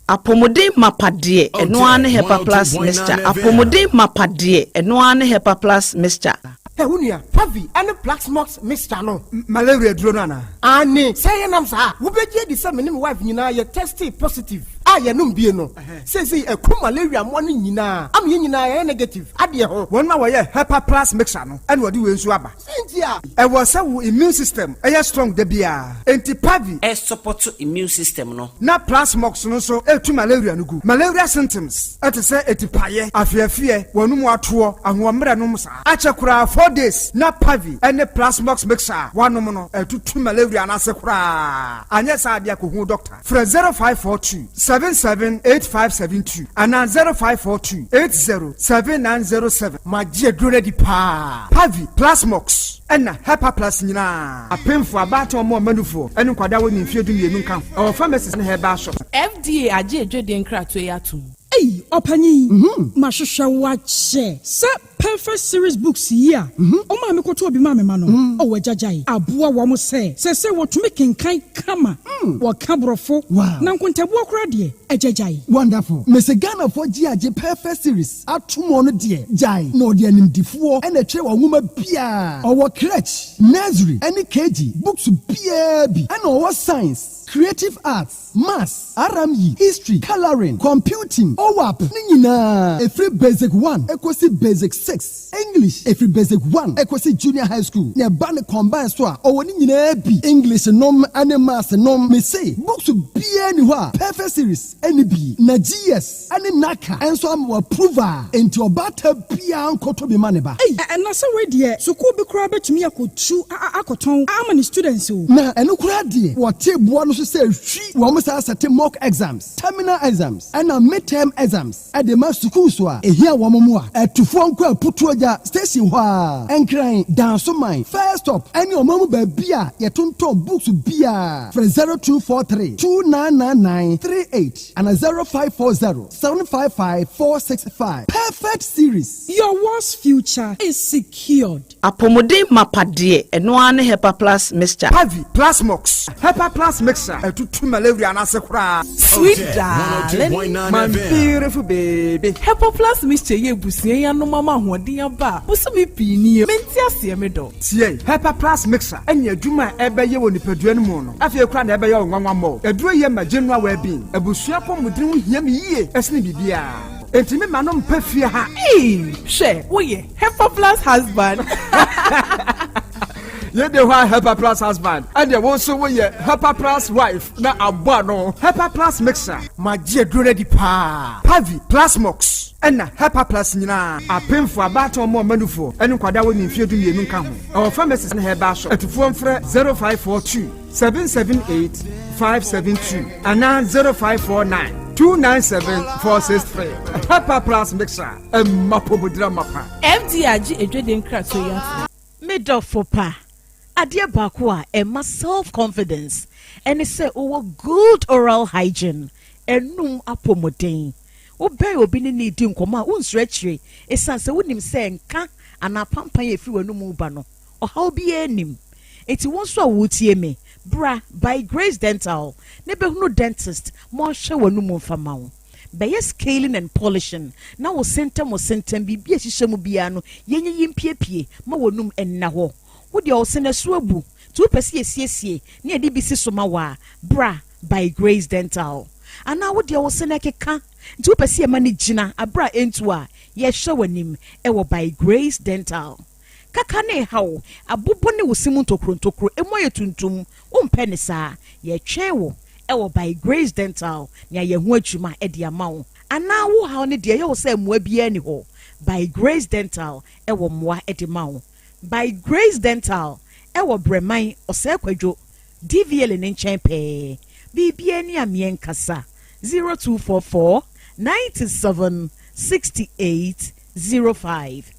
Apɔmuden mapa deɛ, ɛno ara ne Hepa Plus Mixture. Apɔmuden mapa deɛ, ɛno ara ne Hepa Plus Mixture. Hɛ wo nua, Pavi ne Plaxmox mixture no. Malaria aduro no anaa? Aane, sɛ ɛyɛ nam saa a, wobɛgye adi sɛ me ne me wife nyinaa yɛ testee positive a yɛnom bie no. Seesei ɛku malaria mmoa no nyinaa ama yɛn nyinaa yɛayɛ negative adeɛ ho. Wɔn a wɔyɛ Hepa Plus mixture no na wɔde wei nso aba. Sɛ nti a. Ɛwɔ sɛ wo immune system yɛ strong da biara. Enti Pavi. Ɛsɔpɔto immune system no. Na Plasmox no nso ɛtu malaria no gu. Malaria symptoms te sɛ atipaeɛ, afeafeɛ, w'anum atoɔ, ahoɔmmerɛ nom saa. Akyɛ koraa 4 days na Pavi ne Plasmox mixture a woanom no atutu malaria no ase koraa. Anyɛ saa deɛ kɔhu doctor. Frɛ 0542 77 8572 anaa 0542 80 7907. Magye aduro no adi paa. Pavi, Plasmox, ɛna Hepaplus nyinaa. Apemfo, abaatan, ɔmo ɔmanufoɔ, ne nkwadaa a wɔnni mfeɛ 12 nka ho. Ɛwɔ pharmacies ne herbal shops. FDA agye adwadie nkratoɔ yi atom. Ei ɔpanyin, mahwehwɛ wo akyɛ sɛ Perfect Series Books yi a ɔmaa mekɔtɔɔ bi maa me mma no, oh agyagyae aboa wɔn sɛ seesei wɔtumi kenkan kama, wɔka Borɔfo, na nkontabuo koraa deɛ, agyagyae. Wonderful. Mese Ghanafoɔ gye agye Perfect Series atom ɔno deɛ gyae na ɔde animdifoɔ na ɛtwerɛ wɔ nwoma biara. Ɔwɔ crèche, nursery ɛne KG books biara bi ɛna ɔwɔ science, creative arts, maths, RME, history, colouring, computing, OAP ne nyinaa ɛfiri basic one ɛkɔsi basic six, English ɛfiri basic one ɛkɔsi junior high school na ɛba ne combine so a ɔwɔ ne nyinaa bi, English nom ɛne maths nom. Mese books biara ni hɔ a Perfect Series ɛne bi na GS ɛne NaCCA ɛnso ama wɔ approve a enti ɔbaata biara nkɔtɔ bi ma ne ba. Ei, ɛna sɛ wei deɛ sukuu bi koraa bɛtumi akɔtu akɔtɔn ama ne students o. Na ɛno koraa deɛ wɔte boa no so sɛ hwi wɔn saa sɛte mock exams, terminal exams ɛna midterm exams ɛde ma sukuu so a ehia wɔn mu a ɛtufoɔ nkɔ Aputuogya station hɔ a Nkran, Dansoman first stop ɛne ɔman mu baabi a yɛtontɔn books biara. Frɛ 0243 2999 38 ana 0540 755 465. Perfect Series. Your world's future is secured. Apɔmuden mapa deɛ, ɛno ara ne Hepa Plus Mixture. Pavi, Plasmox, Hepa Plus Mixture ɛtutu malaria no ase koraa. Sweet darling. My beautiful baby. Hepa Plus Mixture yɛ abusua yi anom ama ahoɔden aba a bosome pii nie. Mente aseɛ me dɔ. Tie, Hepa Plus Mixture ɛne adwuma a ɛbɛyɛ wɔ nipadua no mu no. Afei koraa na ɛbɛyɛ wo nwanwa mmɔ. Aduro yɛ ma general well-being. Abusua apɔmuden ho hia me yie ɛsene biribiara. Enti me ma no mpɛ fie ha. Ee, hwɛ, woyɛ Hepa Plus husband. Yei de hɔ a Hepa Plus husband ɛneɛ wo nso woyɛ Hepa Plus wife na abɔ ano. Hepa Plus mixture. Magye aduro no adi paa. Pavi, Plasmox ɛna Hepa Plus nyinaa. Apemfoɔ, abaatan ɔmo ɔma nufoɔ ɛne nkwadaa a wɔnni mfeɛ 12 nka ho. Ɛwɔ pharmacies ne herbal shop. Atufoɔ mfrɛ 0542 778 572 anaa 0549 297 463. Hepa Plus mixture ɛma pomodira mapa. FDA agye adwadie nkratoɔ yi atom. Me dɔfo pa, adeɛ baako a ɛma self confidence ɛne sɛ wowɔ good oral hygiene, anum apɔmuden. Wobɛn obi ne no redi nkɔmmɔ a wonsuro akyire ɛsiane sɛ wonim sɛ nka anaa pampan a ɛfiri w'anum reba no, ɔhaw biara nnim. Enti wo nso a woretie me, bra By Grace Dental na bɛhunu dentist ma ɔnhwɛ w'anum mfa ma wo. Bɛyɛ scaling and polishing na wo se ntam wo se ntam biribi a ɛhyehyɛ mu biara no yɛnyiyi mpiepie ma w'anum nna hɔ. Wo deɛ wo se no ɛso abu nti wopɛ sɛ yɛsiesie na yɛde bi si so ma wo a, bra By Grace Dental. Anaa wo deɛ wo se no ɛkeka nti wopɛ sɛ yɛma no gyina aberɛ a ɛntu a, yɛhwɛ w'anim wɔ By Grace Dental. Kaka ne reha wo, abobɔ ne wo se mu ntokuro ntokuro, ɛmu ayɛ tuntum, wompɛ ne saa? Yɛtwɛn wo wɔ By Grace Dental na yɛayɛ ho adwuma de ama wo. Anaa wo haw no deɛ ɛyɛ wo sɛ mmoa biara nni hɔ? By Grace Dental wɔ mmoa de ma wo. By Grace Dental wɔ Brɛman, Ɔsɛe Kwadwo, DVLA no nkyɛn pɛɛ. Biribiara ni a meɛ nkasa. 0244 97 68 05.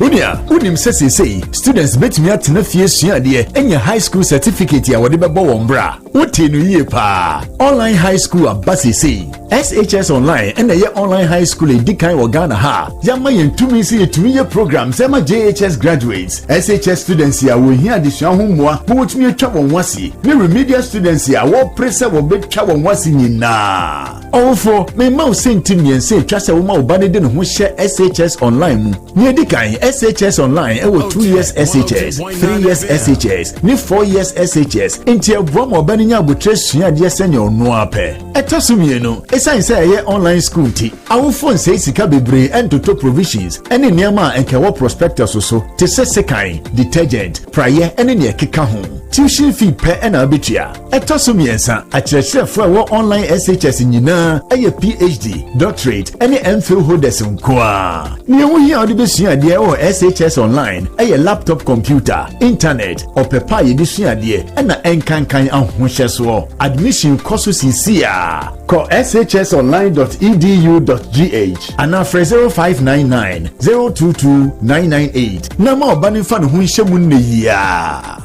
Onua, wonim sɛ seesei students betumi atena fie asua adeɛ anya high school certificate a wɔde bɛbɔ wɔn bra? Wotee no yie paa. Online high school aba seesei. SHS Online ɛna ɛyɛ online high school a edi kan wɔ Ghana ha. Yɛama yɛn tumi sɛ yɛtumi yɛ programs ɛma JHS graduates, SHS students a wɔhia adesua ho mmoa ma wɔtumi atwa wɔn ho ase, ne remedial students a wɔpere sɛ wɔbɛtwa wɔn ho ase nyinaa. Ɔwofo, mema wo sɛnti mmiɛnsa atwa sɛ woma wo ba no de ne ho hyɛ SHS Online mu. Nea edi kan, SHS Online ɛwɔ 2 years SHS, 3 years SHS, ne 4 years SHS, nti ɛboa ma ɔba no nya abotire sua adeɛ sɛnea ɔno ara pɛ. Ɛtɔ so mmienu, esiane sɛ ɛyɛ online school nti, awofo nsɛe sika bebree ɛntoto provisions ɛne nneɛma a ɛnka ɛwɔ prospectus so te sɛ sekan, detergent, praeɛ ɛne nea ɛkeka ho. Tuition fee pɛ ɛna abetua. Ɛtɔ so mmiɛnsa, akyerɛkyerɛfoɔ a ɛwɔ online SHS nyinaa ɛyɛ PhD, doctorate ɛne MPhil holders nko ara. Nea ɛho hia a wode bɛsua adeɛ wɔ SHS online ɛyɛ laptop computer, internet, ɔpɛ pa a yɛde sua adeɛ ɛna ɛnkankan ahohyɛsoɔ. Admission kɔ so sisi a kɔ shsonline.edu.gh anaa frɛ 0599 022 998 na ma ɔba no mfa ne ho nhyɛ mu nnɛ yia.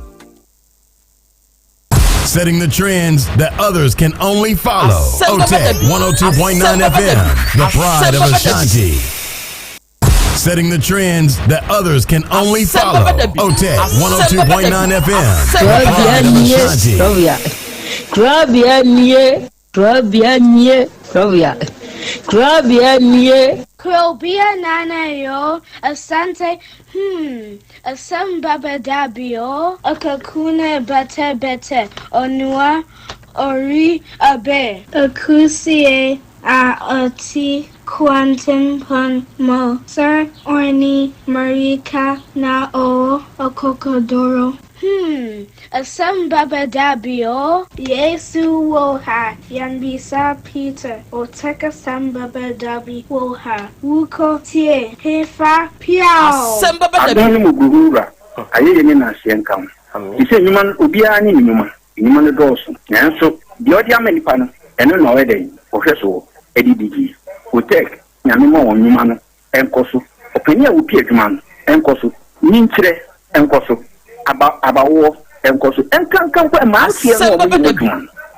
Setting the trends that others can only follow. OTEC 102.9 FM, the pride of Ashanti. Setting the trends that others can only follow. OTEC 102.9 FM, the pride of Ashanti. Krabea nie, Krabea nie, Krabea, Krabea nie. Krobea nana yo, Asante, Asem baba dabio, Akakune bete bete, Onua, Ori abe. Akusie a oti kwantimpon mo, Sir Orni Marika na o Okokodoro. Asem baba dabio, Yesu woha, Yambisa Peter, Oteka sambaba dabi woha, Wuko tie, Hefa piao. Adom ne mmɔborɔhunu Wura, ayɛyie ne nnaseɛ nka wo. Te sɛ nnwuma no, obiara ne ne nnwuma. Nnwuma no dɔɔso, nanso deɛ ɔde ama nnipa no, ɛno na ɔyɛ dɛn? Ɔhwɛ soɔ de di die. Otec, Nyame mma wɔn nnwuma no nkɔ so. Ɔpanin a ɔpi adwuma no nkɔ so. Nyinkyerɛ nkɔ so. Aba, abawoɔ nkɔ so. Nkanka mpo mmeranteɛ no a wɔyɛ wɔn adwuma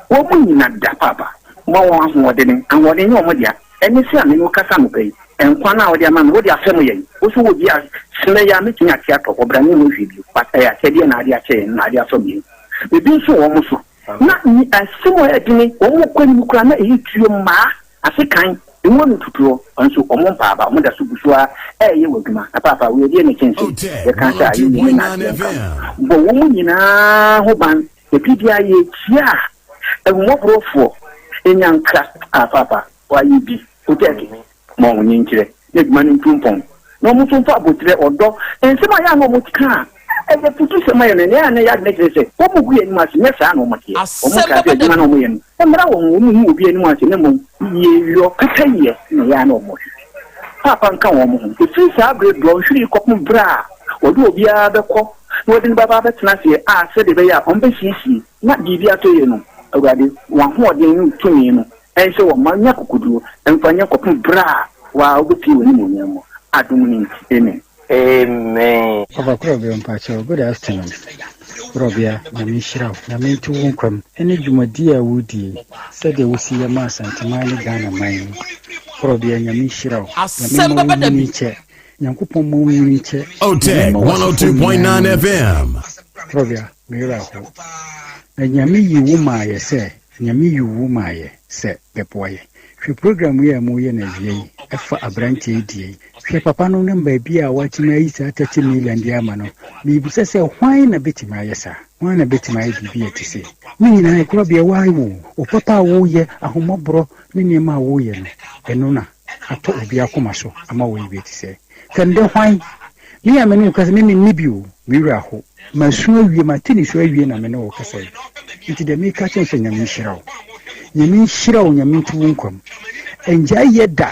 no, wɔn nyina da paapa. Ma wɔn ahoɔdene. Ahoɔden nyɛ wɔn dea. Ɛne sɛ a me ne wo kasa anɔpa yi, nkwa no a wode ama me, wode afɛm yɛn. Wo nso wɔ bi a, sena yi ara mɛtumi ate atɔ hɔ, bra ne ho hwee bio. But ɛyɛ akyɛdeɛ na ade akyɛ yɛn, na ade afɛm yɛn. Ebi nso wɔ wɔn so. Na asɛm a ɛyɛ dene, wɔn kɔ anim koraa na ɛyɛ tuo mmaa ase kan, emu ano tutuo, nso wɔn mpa aba, wɔn da so gu so ara ɛreyɛ wɔ adwuma. Na paapa, wei ɛdeɛ na ɛkyɛn sei? Yɛka sɛ ayɛyie ne nnaseɛ nka ho. Bɔ wɔn nyinaa ho ban. Ebi biara yɛkyia a, ahummɔborɔfoɔ, nyankra, a paapa, wɔayɛ bi, wotɛɛke, ma wɔn nkyerɛ, na adwuma no ntu mpɔn, na wɔn nso mfa aboterɛ, ɔdɔ, nsɛm a ɛyɛ a na wɔka a. Ɛyɛ afutusɛm a ɛyɛ no, nea na ɛyɛ adwene kyerɛ sɛ wɔgu yɛn anim ase, nyɛ saa na wɔteɛ. Wɔkaa sɛ adwuma no a wɔyɛ no, ɛmmra wɔn ho, wɔnhu obi anim ase, na mmom yieyɔ, pɛpɛyɛ na ɛyɛ a na wɔhwehwɛ. Paapa nka wɔn ho. Ɛfiri saa berɛ dɔnhwere yi kɔpem berɛ a wɔde obiara bɛkɔ na wɔde no bɛba abɛtena aseɛ a sɛdeɛ ɛbɛyɛ a wɔbɛsiesie na biribi atɔ yie no, Awurade, wɔn ahoɔden ne wo tumi no nhyɛ wɔn ma nya akokoduo mfa nyɛ kɔpem berɛ a wo ara wobɛpue w'animuonyam mu. Adom no nti, amen. Amen. Papa Korɔbea mpakyɛw good afternoon Korɔbea Nyame nhyira wo Nyame nto wo nkwa mu ɛne dwumadie a wodie yi sɛdeɛ wosi yɛ ma Asanteman ne Ghana man yi Korɔbea Nyame nhyira wo Nyame mma wo nyini nkyɛ Nyankopɔn mma wo nyini nkyɛ Nyame Otec mma w'asefoɔ nyinaa 102.9 nyini nkyɛ FM. Korɔbea me werɛ ahow na Nyame yi wo maa yɛ sɛ Nyame yi wo maa yɛ sɛ bɛboa yɛ. Hwɛ program yi a mo yɛ no awia yi ɛfa abranteɛ yi deɛ yi. Hwɛ papa no ne baabi a watumi ayi saa 30 million de ama no. Mebisa sɛ hwan na bɛtumi ayɛ saa? Hwan na bɛtumi ayɛ biribi a ɛte sei? Ne nyinaa ɛkorabea why wo? Wo papa a woyɛ, ahomɔborɔ ne nneɛma a woyɛ no, ɛno na atɔ obi akoma so ama woayɛ bi ɛte sɛɛ. Kɛndɛ hwan? Me a me ne wo kasa, me menni bi o, me werɛ aho. Masu awie, mate nisuo awie na me ne wo kasa yi. Nti deɛ meka kyerɛ wo sɛ Nyame nhyira wo. Nyame nhyira wo, Nyame nto wo nkwa mu. Ɛngyae yɛ da.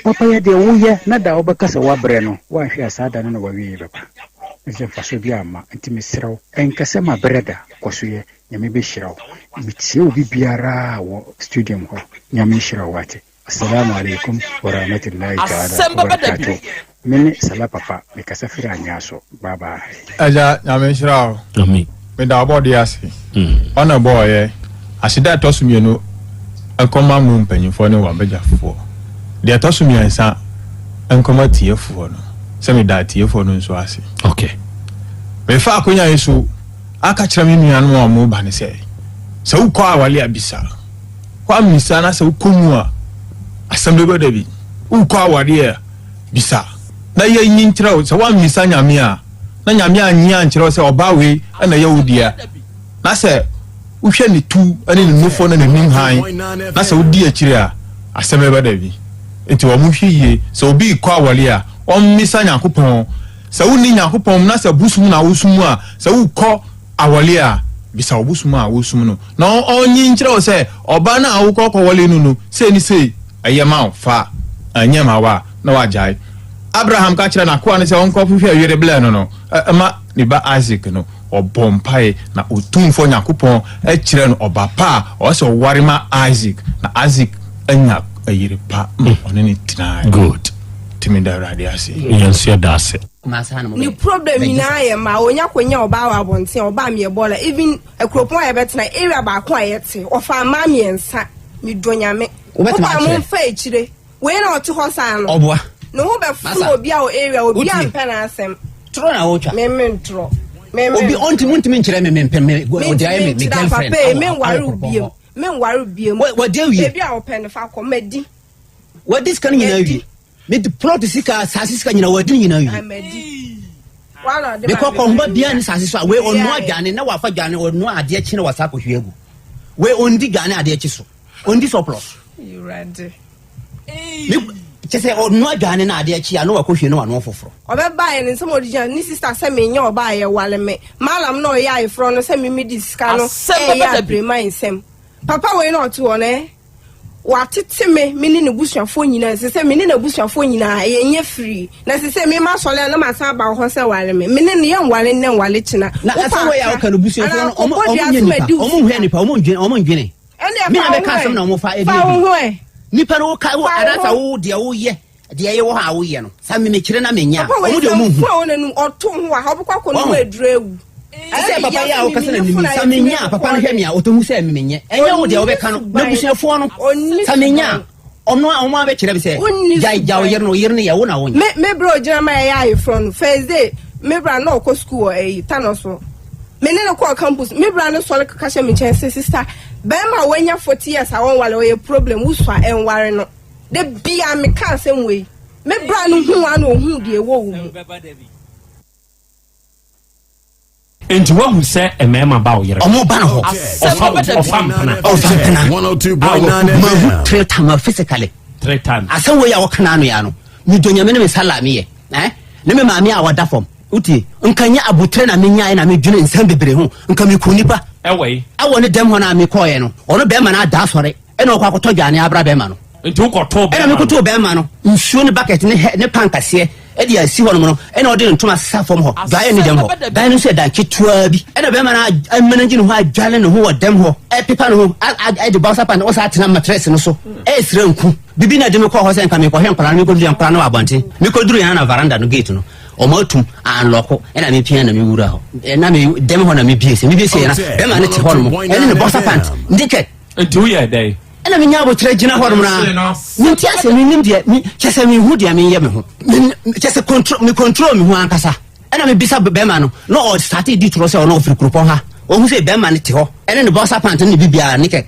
Papa yɛ deɛ woyɛ na da a wobɛka sɛ woabrɛ no, woanhwɛ a saa da no na w'awieɛ bɛba. Ɛfiri sɛ mfasoɔ biara mma. Nti mesrɛ wo, ɛnka sɛ mabrɛ da, kɔ so yɛ. Nyame bɛhyira wo. Metie obi biara wɔ studium hɔ. Nyame nhyira wo wate. Assalamu alaikum warahmatullahi ta'ala wabarakatuh Me ne Salah Papa me kasa firi Anyaa so bye bye. Agya Nyame nhyira wo. Amen. Meda ɔbɔdeɛ ase. Ɔna ɛbɔɔ yɛ. Aseda a ɛtɔ so mienu nkɔma mo mpanyinfoɔ ne w'abagyafoɔ. Deɛ ɛtɔ so miɛnsa nkɔma atiefoɔ no. Sɛ meda atiefoɔ no nso ase. Okay. Mefa akonya yi so aka kyerɛ me nuanom a wɔn ba no sɛ, sɛ wokɔ awale a bisa. Woammisa na sɛ wokɔ mu a, asɛm bɛba da bi. Wokɔ awareɛ a, bisa na yɛnyi nkyerɛ wo. Sɛ woammisa Nyame a, na Nyame annye ankyerɛ wo sɛ ɔbaa wei na ɛyɛ wo dea, na sɛ wohwɛ ne tu ne ne nufo ne n'anim hann, na sɛ wodi akyire a, asɛm bɛba da bi. Nti wɔn hwɛ yie, sɛ obi rekɔ awareɛ a, ɔmmisa Nyankopɔn. Sɛ wonni Nyankopɔn mu na sɛ bosom na wosom a, sɛ wokɔ awɔle a, bisa wo bosom a wosom no na ɔnyi nkyerɛ wo sɛ ɔbaa no a wokɔ kɔwɔle no no sei ne sei ɛyɛ ma wo, fa, ɛnyɛ ma wo a, na wagyae. Abraham ka kyerɛɛ n'akoa no sɛ ɔnkɔhwehwɛ yere blɛ no no ma ne ba Isak no, ɔbɔɔ mpae na Otumfoɔ Nyankopɔn kyerɛɛ no ɔba pa a ɔwɔ sɛ ɔware ma Isak, na Isak anya yere pa ma ɔne no tenae. Good. Nti meda Awurade ase. Yɛn nso yɛda ase. Ne problem nyinaa yɛ mmaa onya konya ɔbaa wɔ abɔnten a ɔbaa meyɛ bɔɔla even akuropɔn a yɛbɛtena area baako a yɛte ɔfaa mmaa mmiɛnsa medɔ nyame Wobɛtumi wobaa mo akyerɛ? mfa akyire wei na ɔte hɔ saa no Ɔboa. ne ho bɛforo Masa. obi a wɔ area obi a Wotie? mpɛ n'asɛm Torɔ na wotwa. me me ntorɔ me me Obi ɔntumi ntumi nkyerɛ me me mpɛ me ɔde ayɛ me me girlfriend. papa yi awɔ- menware awɔ wo kuropɔn biem hɔ. menware biem Wa- wadi awie. baabi a wɔpɛ no fa kɔ madi Wadi sika no nyinaa awie. Mede plot sika asase sika nyinaa wadi ne nyinaa awie. madi Mekɔ kɔnhoma biara ne sase so a wei ɔnoa dwane na wafa dwane ɔnoa adeɛ kye na wasa akɔhwie agu. Wei ɔndi dwane adeɛ kye so. Ɔndi sɔplɔs. Kyɛ sɛ ɔnoa dwane na adeɛ kye a na wakɔhwie na wanoa foforɔ. Ɔbɛbaeɛ no nsɛm a ɔde gyina ne sista sɛ menyɛ ɔbaa yɛ wale me malam na ɔyɛ ayeforɔ no sɛ meme de sika no ɛyɛ abrema nsɛm papa wei na ɔte hɔ no ɛ Watete me, me ne n'abusuafoɔ nyinaa. Ɛsɛ sɛ me ne n'abusuafoɔ nyinaa yɛnyɛ firii. Na ɛsɛ sɛ me masɔre a na masan aba wo hɔ sɛ ware me. Me ne no yɛnware nnɛ nware kyena. Na Wopɛ asɛm wei a aka woka no busuafoɔ anaa no ɔmo kɔbɔ ɔmo dua nyɛ so nipa madi wo ɔmo nhwɛ sika. nipa ɔmo ndwene ɔmo ndwene. Ɛnneɛ Me fa na wo mɛka ho asɛm ɛ. na ɔmo fa ɛdi Fa wo adi. ho ɛ. Nipa no woka wo Fa wo anaasɛ ho. wo deɛ woyɛ Deɛ ɛyɛ wɔ hɔ a woyɛ no, sa memekyerɛ na menya a, Papa wei wɔn deɛ sɛ wɔn nhu. mfu a wɔn ɔto ho wɔ ha ɔbɛkɔ akɔ no mu Wɔn. aduru awu. Te sɛ papa yi a wokasa na mimi, sa menya a, papa no hwɛ me a, ɔtɔ hu sɛ memenyɛ. Ɛnyɛ wo deɛ wobɛka no, n'abusuafoɔ no, sa menya a, ɔno a wɔn abɛkyerɛ me sɛ, gyae gya wo yere no, wo yere no yɛ wo na wonyɛ. Me me bra ogyina ma yɛyɛ ayeforɔ no first day me bra na ɔkɔ school wɔ ɛyi Tano so me ne no kɔɔ campus me bra no sɔre keka hyɛ me nkyɛn sɛ sister bɛrima a wanya 40 years a wɔnware ɔyɛ problem wosua ɛnware no. Da biara meka asɛm wei. Me bra no huu a na ohuu deɛ ɛwɔ wo mu. Nti wahu sɛ mmarima ba wo yere. Ɔmo ba no hɔ. Ɔfa ɔfa mpena. Ɔfa mpena. Mahu three times physically. Three times. Asɛm wei a wɔka n'ano ya no, medɔ nyame ne me sala meyɛ. Eh? Ne me maame a wɔda fam. Wotie? Nka nyɛ aboterɛ na menyaeɛ na medwene nsɛm bebree ho. Nka mekuu nipa. Ɛwɔ yi? Ɛwɔ ne dɛm hɔ no a mekɔeɛ no, ɔno bɛrima no ada asɔre ɛna ɔkɔ akɔtɔ dwane abra bɛrima no. Nti wokɔtoo Ɛna bɛrima no? mekɔtoo bɛrima no nsuo ne bucket ne hɛ ne pan kɛseɛ ɛde asi hɔnom no, ɛna ɔde ne ntoma sesa fam hɔ. Dwaeɛ ne dɛm hɔ. Dan no nso yɛ dan ketewa bi. Ɛna bɛrima no amanage ne ho adwale ne ho wɔ dɛm hɔ, ɛpepa ne ho, ɛde boxer pant, ɔsan atena matress no so, ɛresrɛ nku. Bibi na ɛde me kɔɔ hɔ sɛ nka mekɔhwɛ nkwadaa no, mekɔduru nkwadaa no wɔ abɔnten. Mekɔduru yɛn na veranda no gate no, wɔn atum anlɔko, ɛna mepia na mewura hɔ. Na me dɛm hɔ na mebie sɛ mebie sɛ na bɛrima no te hɔ nom, ɛne ne boxer pant, naked. Nti woyɛɛ dɛn? Ɛna menya aboterɛ gyina hɔ nom na mente ase, mennim deɛ, kyɛ sɛ menhu deɛ menyɛ me ho. Kyɛ sɛ control, me control me ho ankasa. Ɛna mebisa bɛrima no, na ɔstate di torɔ sɛ ɔno ɔfiri kuropɔn ha. Ɔhu sɛ bɛrima no te hɔ, ɛne ne boxer pant ne ne biribiara, naked.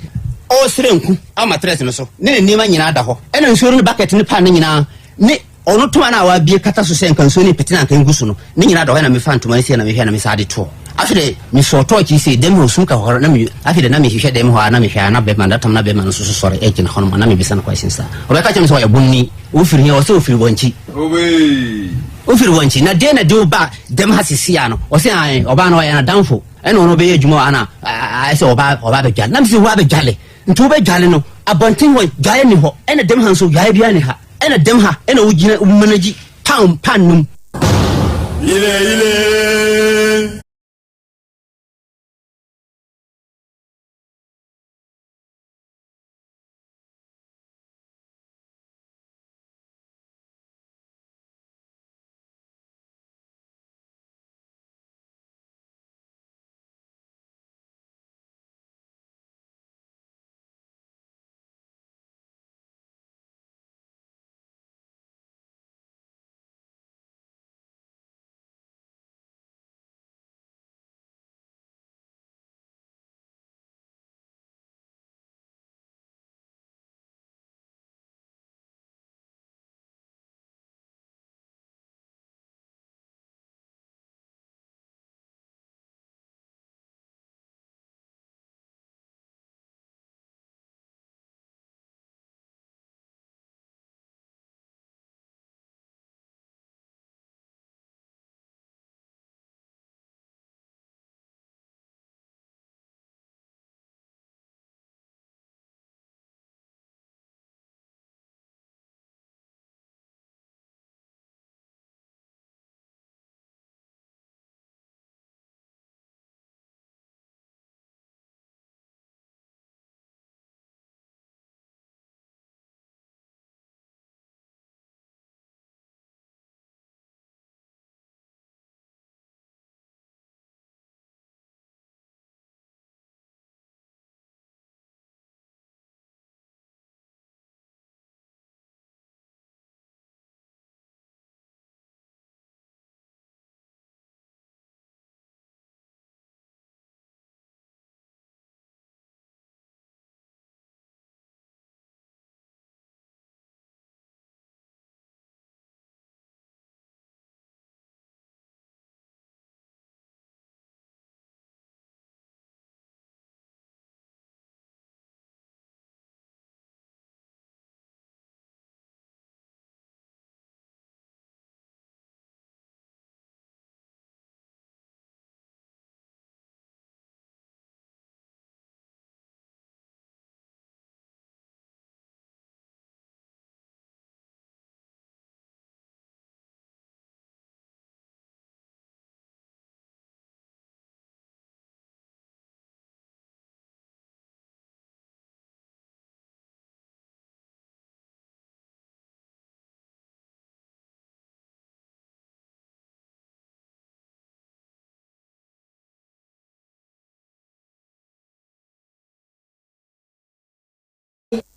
Ɔresrɛ nku ama matress no so, ne ne nneɛma nyinaa da hɔ. Ɛna nsuo no ne bucket ne pan no nyinaa, ne ɔno ntoma no a wabue kata so sɛ nka nsuo no repete na anka ngu so no, ne nyinaa da hɔ. Ɛna mefa ntoma no sei na mehwɛ na mesan de toɔ. Afei deɛ mesɔɔ tɔɔkye yi sei, dɛm hɔ sum ka hɔ, na me, afei deɛ na mehwehwɛ dɛm hɔ a na mehwɛ a na bɛrima, that time na bɛrima no nso so sɔre gyina hɔ nom a na mebisa no questions a, ɔbɛka kyerɛ me sɛ ɔyɛ bonni. Wofiri he? Ɔsɛ ofiri Wankyi. Wofiri Wankyi, na deɛ na de wo ba dɛm ha sisi a no? Ɔsɛ ae, ɔbaa no ɔyɛ n'adamfo, ɛna ɔno ɔbɛyɛ adwuma wɔ ha na ayɛ sɛ ɔba ɔba abɛdwale. Na mese wo abɛdwale, nti wobɛdwale no, abɔnten hɔ dwaeɛ nni hɔ, ɛna dɛm ha nso dwaeɛ biara nni ha, ɛna dɛm ha ɛna wogyina womanagyi pan pan no mu. Yile yile.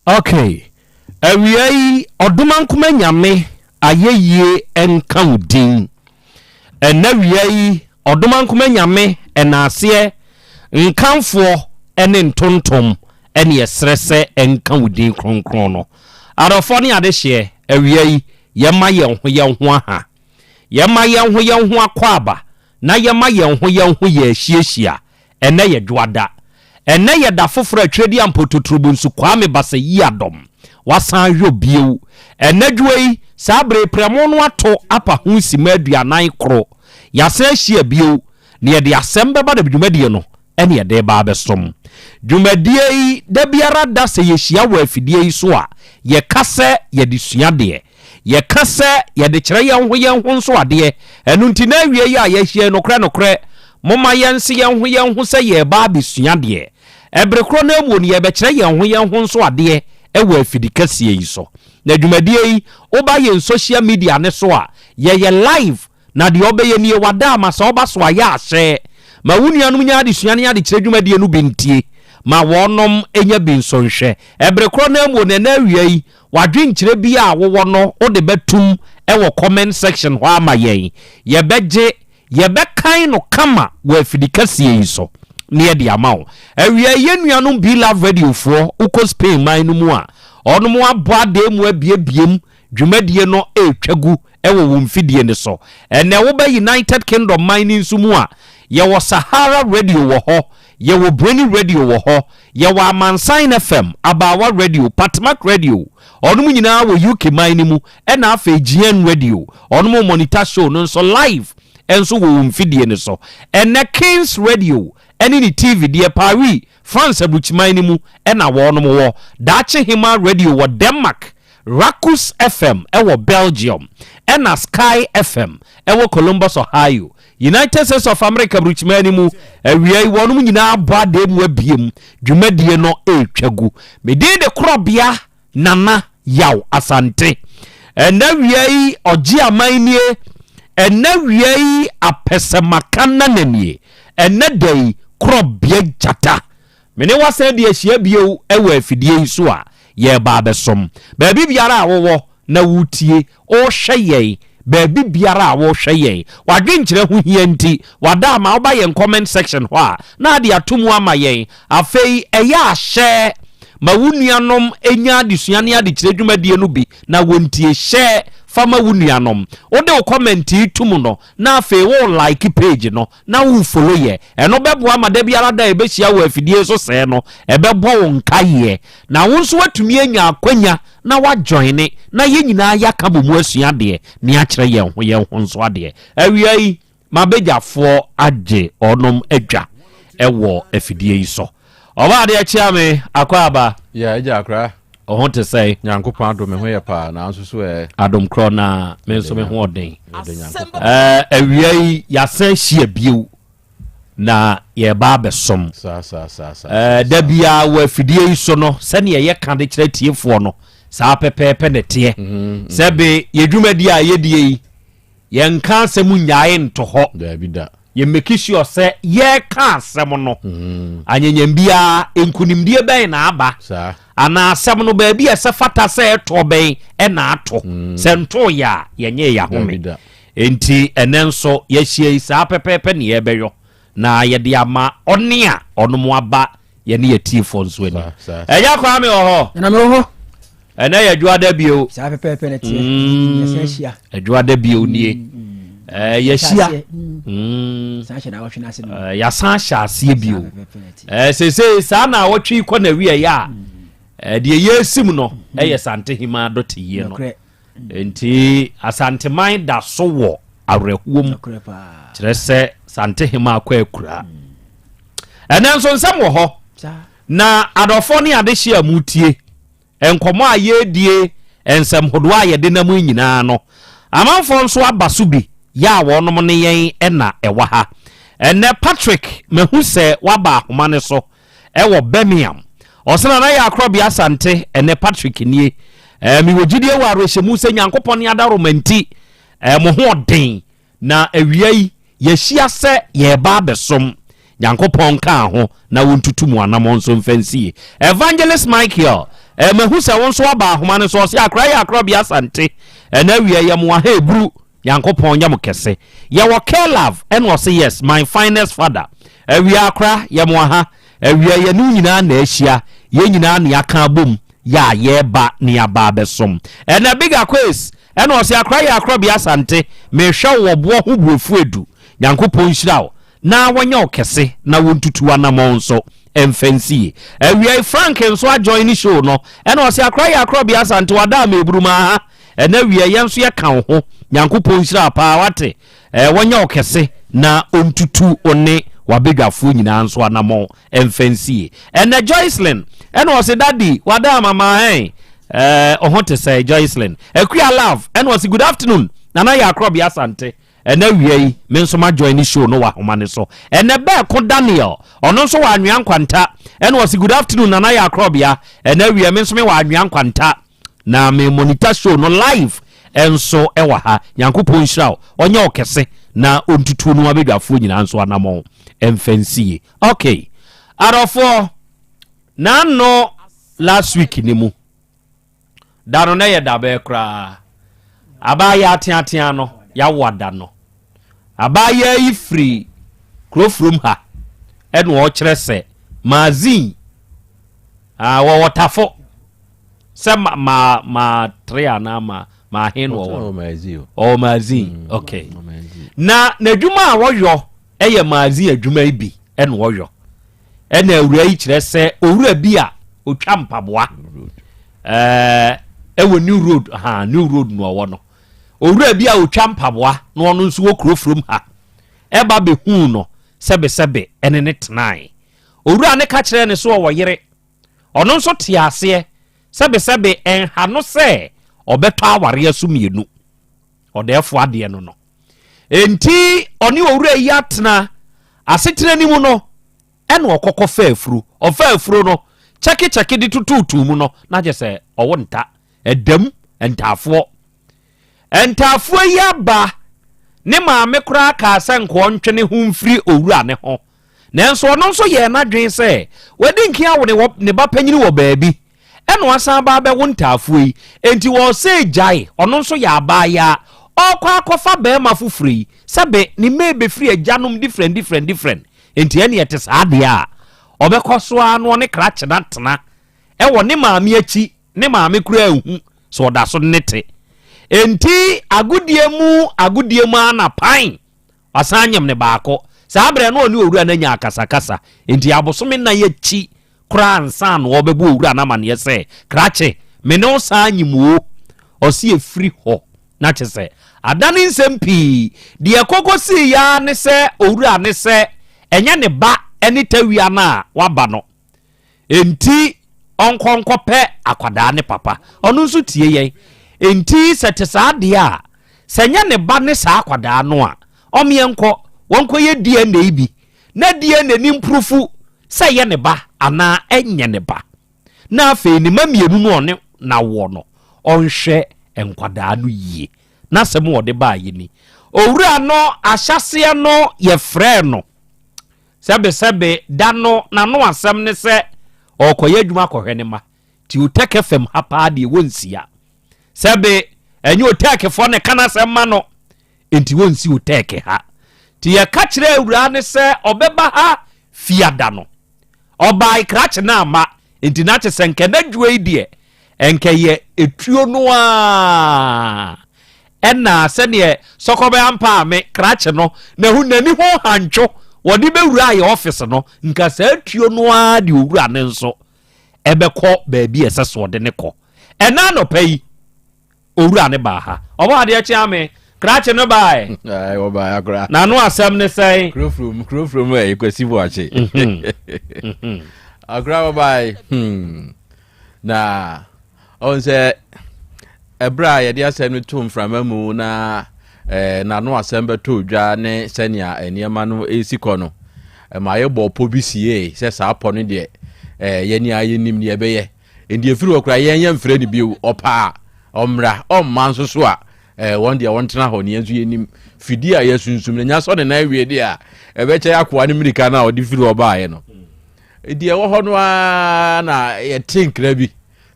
Okay, awia yi Ɔdomankoma Nyame ayɛyie nka wo din. Ɛnɛ awia yi Ɔdomankoma Nyame ɛnaaseɛ nkamfoɔ ne ntontom ɛne ɛsrɛ sɛ ɛnka wo din kronkron no. Adɔfoɔ ne adehyeɛ, awia yi yɛma yɛn ho yɛn ho aha. Yɛma yɛn ho yɛn ho akwaaba na yɛma yɛn ho yɛn ho yɛ ahyiahyia. Ɛnnɛ yɛ Dwoada. Ɛnnɛ yɛ da foforɔ a Twereduampo Totorobonsu Kwame Basah Yiadom wasan ayɔ bio. Ɛnnɛ dwoa yi, saa berɛ yi prɛmo no ato apa ho simma 41. Yɛasan ahyia bio na yɛde asɛm bɛba na dwumadie no ɛne yɛde reba abɛsom. Dwumadie yi, da biara da sɛ yɛhyia wɔ afidie yi so a, yɛka sɛ yɛde sua adeɛ. Yɛka sɛ yɛde kyerɛ yɛn ho yɛn ho nso adeɛ. Ɛno nti na awie yi a yɛahyia yi, nokorɛ nokorɛ, momma yɛnse yɛn ho yɛn ho sɛ yɛreba abɛsua adeɛ. Ɛbere korɔ no ara mu no, yɛrebɛkyerɛ yɛn ho yɛn ho nso adeɛ wɔ afidi kɛseɛ yi so. Na dwumadie yi, woba yɛn social media no so a, yɛyɛ live Na deɛ ɔbɛyɛ nie, wada ama sɛ ɔba so ayɛ ahyɛ. Ma wo nuanom nya adesua ne adekyerɛ dwumadie no bi ntie. Ma wɔnom nya bi nso nhwɛ. Ɛbere korɔ no ara mu o, na ɛnɛ awia yi, w'adwenkyerɛ biara a wowɔ no wode bɛtom wɔ comment section hɔ ama yɛn. Yɛbɛgye, yɛbɛkan no kama wɔ afidikɛseɛ yi so na yɛde ama wo. Awia yi, yɛn nuanom Be-Love Radio foɔ, wokɔ Spain man no mu a, wɔnom abɔ adan mu abiebiem Dwumadie no retwa gu wɔ wo mfidie no so. Ɛnnɛ woba United Kingdom man no nso mu a, yɛwɔ Sahara Radio wɔ hɔ, yɛwɔ Breni Radio wɔ hɔ, yɛwɔ Amansan FM, Abaawa Radio, Patmak Radio, ɔnom nyinaa wɔ UK man no mu, ɛna afei GN Radio, ɔnom monitor show no nso live nso wɔ wo mfidie no so. Ɛnnɛ Kings Radio ɛne ne TV deɛ Paris, France aburukyiman no mu ɛna wɔnom wɔ. Daakye Hemaa Radio wɔ Denmark. Rakus FM wɔ Belgium, ɛna Sky FM wɔ Columbus, Ohio, United States of America Aburukyiman no mu. Awia yi, wɔnom nyinaa abɔ adan mu abiem. Dwumadie no retwa gu. Me din de Korɔbea Nana Yaw Asante. Ɛnɛ awia yi, ɔgye aman nie. Ɛnɛ awia yi, apɛsɛmaka nana nie. Ɛnɛ da yi, Korɔbea Gyata. Me ne wo asan de ahyia bio wɔ afidie yi so a yɛreba abɛsom. Baabi biara a wowɔ na woretie, worehwɛ yɛn, baabi biara a worehwɛ yɛn, w'adwenkyerɛ ho hia nti, wada ama woba yɛn comment section hɔ a, na ade ato mu ama yɛn. Afei ɛyɛ a hyɛ ma wo nuanom nya adesua ne adekyerɛ dwumadie no bi na wɔntie. Hyɛ fa ma wo nuanom. Wode wo comment yi to mu no, na afei wo like page no na wo follow yɛ. Ɛno bɛboa ma da biara da a yɛbɛhyia wɔ afidie so sɛɛ no, ɛbɛbɔ wo nkaeɛ. Na wo nso woatumi anya akwanya na woajoine na yɛn nyinaa yɛaka bɔ mu asua adeɛ ne akyerɛ yɛn ho yɛn ho nso adeɛ. Awia yi, m'abadwafoɔ agye ɔnom adwa wɔ afidie yi so. Ɔbaa adeɛ kyea me, Akwaaba. Yeah, agya akora. Wo ho te sɛn? Nyankopɔn adom me ho yɛ paa, nanso so ɛ? Adom korɔ na me nso me ho ɔden. Ɛɛ awia yi yɛasan ahyia bio na yɛreba abɛsom. Saa saa saa saa. Ɛɛ da biara wɔ afidie yi so no sɛnea yɛka de kyerɛ tiefoɔ no saa pɛpɛɛpɛ na ɛteɛ. Sɛbe yɛ dwumadie a yɛdie yi Yɛnka asɛm nnyae nto hɔ. Daabi da. Yɛ make sure sɛ yɛreka asɛm no, anyanyam biara, nkunimdie bɛn na aba? Anaa asɛm no baabi a ɛsɛ fata sɛ ɛtoɔ bɛn na ato? Sɛ ntooeɛ a, yɛnyee yɛn ahome. Enti ɛnnɛ nso yɛahyia yi, saa pɛpɛɛpɛ ne yɛrebɛyɔ na yɛde ama ɔne a ɔnom aba yɛne yɛ tiefoɔ nso anim. Ɛgya Kwame wɔ hɔ. Nana mewɔ hɔ. Ɛnɛ yɛ adwoada bio. Saa pɛpɛɛpɛ na teɛ. Mm. Yɛsan ahyia. Adwoada bio nie. Mm, mm. Eh, yɛahyia. Eh, yɛasan ahyɛ aseɛ bio. Eh, seesei saa na awɔtwe kɔ na awieɛ a deɛ yɛresim no ɛyɛ Santehima dɔteyie no. Enti Asanteman da so wɔ awerɛhoɔ mu, kyerɛ sɛ Santehema akɔ akura. Ɛnɛ nso nsɛm wɔ hɔ, na adɔfoɔ ne adehyeɛ a motie, nkɔmmɔ a yɛredie, nsɛm hodoɔ a yɛde nam yi nyinaa no, amanfoɔ nso aba so bi yɛ a wɔnom ne yɛn na ɛwɔ ha. Ɛnɛ Patrick mahu sɛ waba ahoma no so, ɛwɔ Birmingham. Ɔse Nana yɛ Akorɔbea Asante, ɛnɛ Patrick nie. Eh, mewɔ gyidie wɔ awerɛhyɛmu sɛ Nyankopɔn ne adaworoma nti, eh, mo ho ɔden, na awia yi yɛahyia sɛ yɛreba abɛsom. Nyankopɔn nkaa ho na wɔntutu mo anamɔn nso mfa nsie. Evangelist Michael, eh, mahu sɛ wo nso aba ahoma no so. Ɔse Akora yɛ Akorɔbea Asante, ɛnɛ awia yɛ mo aha eburu. Nyankopɔn nyɛ mo kɛse. Yɛwɔ Kelove ɛna ɔse yes my finest father. Awia akora yɛ mo aha. Awia yɛne wo nyinaa na ahyia. Yɛn nyinaa na yɛaka abom yɛ a yɛreba na yɛaba abɛsom. Ɛnɛ Big Akwes ɛna ɔse akora yɛ akorɔbea Asante mehwɛ wo wɔ boɔ ho buafu edu. Nyankopɔn nhyira wo na wɔnyɛ wo kɛse na wɔntutu w'anamɔn nso mfa nsie. Awia yi Frank nso ajoin ne show no ɛna ɔse akora yɛ akorɔbea Asante wada ama eburu ma aha. Ɛnɛ awia yɛn nso yɛka wo ho. Nyankopɔn nhyira paa wate. Eh, wɔnyɛ wo kɛse na ɔntutu wo ne w'abadwafoɔ nyinaa nso anamɔn mfa nsie. Ɛnɛ Joycelyn ɛna ɔse daddy wada ama ma hɛn eh, ɔho te sɛ Joycelyn. Akua Love ɛna ɔse good afternoon Nana yɛ akorɔbea Asante. Ɛnɛ awia yi me nso ma join ne show no wɔ ahoma ne so. Ɛnɛ Bɛɛko Daniel ɔno nso wɔ Anwea Nkwanta ɛna ɔse good afternoon Nana yɛ akorɔbea. Ɛnɛ awia me nso me wɔ Anwea Nkwanta. Na me monitor show no live nso wɔ ha. Nyankopɔn nhyira wo, ɔnyɛ wo kɛse na ɔntutu no abadwafoɔ nyinaa nso anamɔn mfa nsie. Ok, adɔfoɔ, n'ano last week ne mu, da no na yɛ da bɛɛ koraa, abaayewa ateatea no, yɛawo ada no. Abaayewa yi firi kurofurom ha ɛna ɔkyerɛ sɛ magazine, ah, wɔwɔ tafo. sɛ ma ma ma tere anaa ma ma ahe na ɔwɔ no ɔwɔ magazine mm, okay na n'adwuma a wɔyɔ ɛyɛ magazine adwuma yi bi ɛna ɔyɔ ɛna awura yi kyerɛ sɛ owura bi a otwa mpaboa ɛɛ ɛwɔ new road ha new road na ɔwɔ no owura bi a otwa mpaboa na ɔno nso wɔ kuro furom ha ɛba behuu no sɛbesɛbe ɛne ne tenae owura ne ka kyerɛ ne so ɔwɔ yere. Ɔno nso tee aseɛ sɛbesɛbe ɛnha no sɛ ɔbɛtɔ awareɛ so mmienu. Ɔdɛɛfoɔ adeɛ no no. Enti ɔne owura yi atena asetena no mu no, ɛna ɔkɔkɔ faa afuro. Ɔfaa afuro no, kyɛkekyɛke de totootoo mu no, na kyɛ sɛ ɔwo nta. Ɛdam ntaafoɔ. Ntaafoɔ yi aba, ne maame koraa kaa sɛ nka ɔntwe ne ho mfiri owura ne ho. Nanso ɔno nso yɛɛ n'adwene sɛ wadi nkan awo ne ne ba panyin wɔ baabi, ɛna wasan aba abɛwo ntaafoɔ yi, enti wɔresɛ gyae, ɔno nso yɛ abaayaa, ɔrekɔ akɔfa barima foforɔ yi, sɛbe ne mma rebɛfiri agyanom different different different, enti ɛne ɛte saa deɛ a, ɔbɛkɔ so ara na ɔne krakye no atena wɔ ne maame akyi, ne maame koraa nhu sɛ ɔda so ne te. Enti agodie mu agodie mu ara na pan! Wasan anyem no baako. Saa berɛ no ɔne owura no anya akasakasa, enti abosome nnan akyi koraa ansa na ɔrebɛbɔ owura no amaneɛ sɛ, Krakye, me ne wo san anyem o. Ɔse ɛfiri hɔ na kyerɛ sɛ adane nsɛm pii. Deɛ ɛkɔkɔsiiɛ ara ne sɛ owura no sɛ ɛnyɛ ne ba ne tawia no a waba no. Enti ɔnkɔ nkɔpɛ akwadaa ne papa. Ɔno nso tie yɛn. Enti sɛ te saa deɛ a, sɛ nyɛ ne ba ne saa akwadaa no a, ɔmeɛ nkɔ, wɔnkɔyɛ DNA bi na DNA no mpurufu sɛ ɛyɛ ne ba anaa ɛnyɛ ne ba. Na afei ne mma mmienu no a ɔne no awoɔ no, ɔnhwɛ nkwadaa no yie. N'asɛm a ɔde baeɛ ni. Owura no ahyɛaseɛ no yɛfrɛɛ no. Sɛbesɛbe, da no n'ano asɛm ne sɛ ɔrekɔyɛ adwuma akɔhwɛ ne mma. Nti Otɛkɛ fam ha paa deɛ wɔnsia. Sɛbe, ɛnyɛ Otɛkefoɔ na ɛka n'asɛm ma no, nti wɔnsi Otɛke ha. Nti yɛka kyerɛɛ awuraa no sɛ ɔbɛba ha Fiada no. Ɔbae krakye no amma, nti na kyesɛ nka n'adwuma yi deɛ ɛnkɛyɛ etuo no ara. Ɛna sɛdeɛ sɔkɔbɛ ampa a me krakye no na hu n'ani ho hantwo wɔde bɛwura yɛ ɔfese no, nka saa tuo no ara de owura no nso ɛbɛkɔ baabi a ɛsɛ so ɔde ne kɔ. Ɛna anɔpa yi owura no baa ha. Ɔbɔ adeɛ kye ame. Krakye no bae. Ae, wɔbae akora. N'ano asɛm ne sɛn? Kurofurom, kurofurom ɛ, Kwasi Boakye. Mhm. Mhm. Akora wɔbae. Hmm. Na ɔn sɛ ɛberɛ a yɛde asɛm no to mframa mu na eh, n'ano asɛm bɛtɔ dwa ne sɛnea nneɛma no ɛresi kɔ no, ɛma yɛbɔ pɔ bi siee sɛ saa pɔ no deɛ eh, yɛne a yɛnim deɛ ɛbɛyɛ. Enti ɛfiri hɔ koraa yɛn yɛmfrɛ no bio, ɔpɛ a ɔmmra, ɔmma nso so a eh, wɔn deɛ wɔntena hɔ ne yɛn nso yɛnim fidie a yɛasunsum no nya sɔ ne nan awie deɛ a ɛbɛkyɛ akoa no mmirika no a ɔde firi hɔ baeɛ no. Deɛ ɛwɔ hɔ no ara na yɛte nkra bi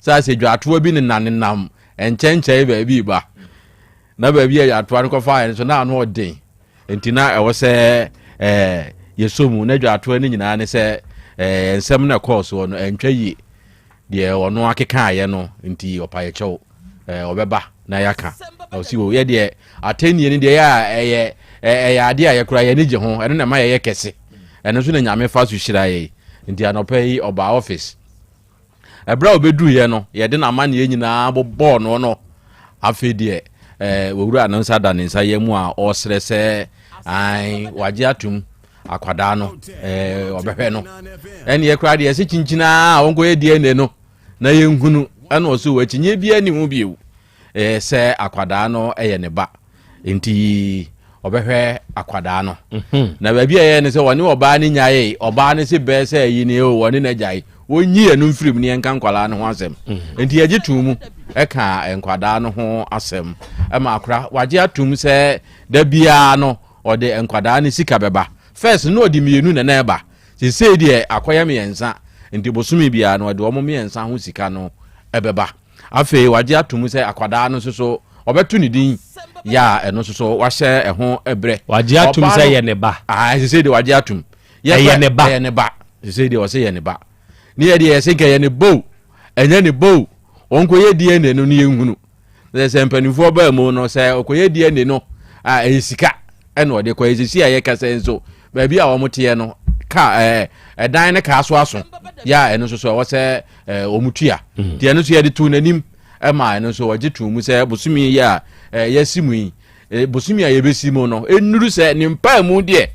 sɛ asɛ dwatoa bi nenanenam nkyɛnkyɛn baabi ba na baabi a dwatoa no kɔfaeɛ no so na ano ɔden Enti na ɛwɔ sɛ ɛɛ yɛsɔ mu na dwatoa no nyinaa ne sɛ ɛɛ nsɛm na ɛkɔɔ soɔ no ɛntwa yie deɛ ɔno akekaeɛ no nti ɔpa yɛ kyɛw ɛɛ ɔbɛba na yɛaka na ɔsi o yɛ deɛ atɛnnie no deɛ yɛ a ɛyɛ ɛyɛ adeɛ a yɛkora yɛn ani gye ho ɛno na ɛma yɛyɛ kɛse ɛno nso na nyame fa so hyira yɛ nti anɔpa yi ɔbaa office Ɛberɛ a ɔbɛduruiɛ no, yɛde n'amanneɛ nyinaa bobɔɔ no no. Afei deɛ, eh, wɔwura no nsa da ne nsa yɛ mu a ɔresrɛ sɛ ae wagye atom akwadaa no eh, ɔbɛhwɛ no ɛneɛ koraa deɛ ɛsɛ kyinkyinaa a wɔnkɔyɛ DNA no na yɛnhunu ɛna ɔso wɔ akyinnyeɛ biara ni ho bio eh, sɛ akwadaa no yɛ ne ba nti ɔbɛhwɛ akwadaa no mhm. na baabi a ɛyɛ ne sɛ wɔne ɔbaa no nyae ɔbaa no se bɛɛ sɛ ayi ne o wɔne no agyae wɔnyi ɛno mfirim ne yɛnka nkwadaa no ho asɛm mhm. nti yɛgye to mu ɛka nkwadaa no ho asɛm ɛma akora wagye atom sɛ da biara no ɔde nkwadaa no sika bɛba first no ɔde mmienu na na ɛba sesei deɛ akɔyɛ mmiɛnsa nti bosome biara no ɔde wɔn mmiɛnsa ho sika no ɛbɛba Afei wagye atom sɛ akwadaa no nso so ɔbɛto ne din yɛ a ɛno nso so wahyɛ ɛho berɛ. Wagye atom sɛ ɛyɛ ne ba. Ah, sese deɛ wagye atom. Ɛyɛ ne ba. Ɛyɛ ne ba. Sese deɛ ɔsɛ yɛ ne ba. Ne yɛ deɛ yɛsɛ nka ɛyɛ ne bo. Ɛnyɛ ne bo. Wɔn kɔ yɛ DNA no ne yɛn hunu. Sɛ sɛ mpanimfoɔ baa mu no sɛ ɔkɔyɛ DNA no a ɛyɛ sika ɛna ɔde kɔ ɛsisi a yɛkasa yi nso baabi a wɔn teɛ no ka ɛɛ ɛdan ne kaa so aso yɛ a ɛno nso so ɛwɔ sɛ ɛɛ wɔn tua mm. deɛ ɛno nso yɛde to n'anim ɛma ɛno nso wɔgye to mu sɛ bosomi yi a ɛɛ yɛsi mu yi bosomi a yɛbɛsi mu no nnuru sɛ ne mpaa mu deɛ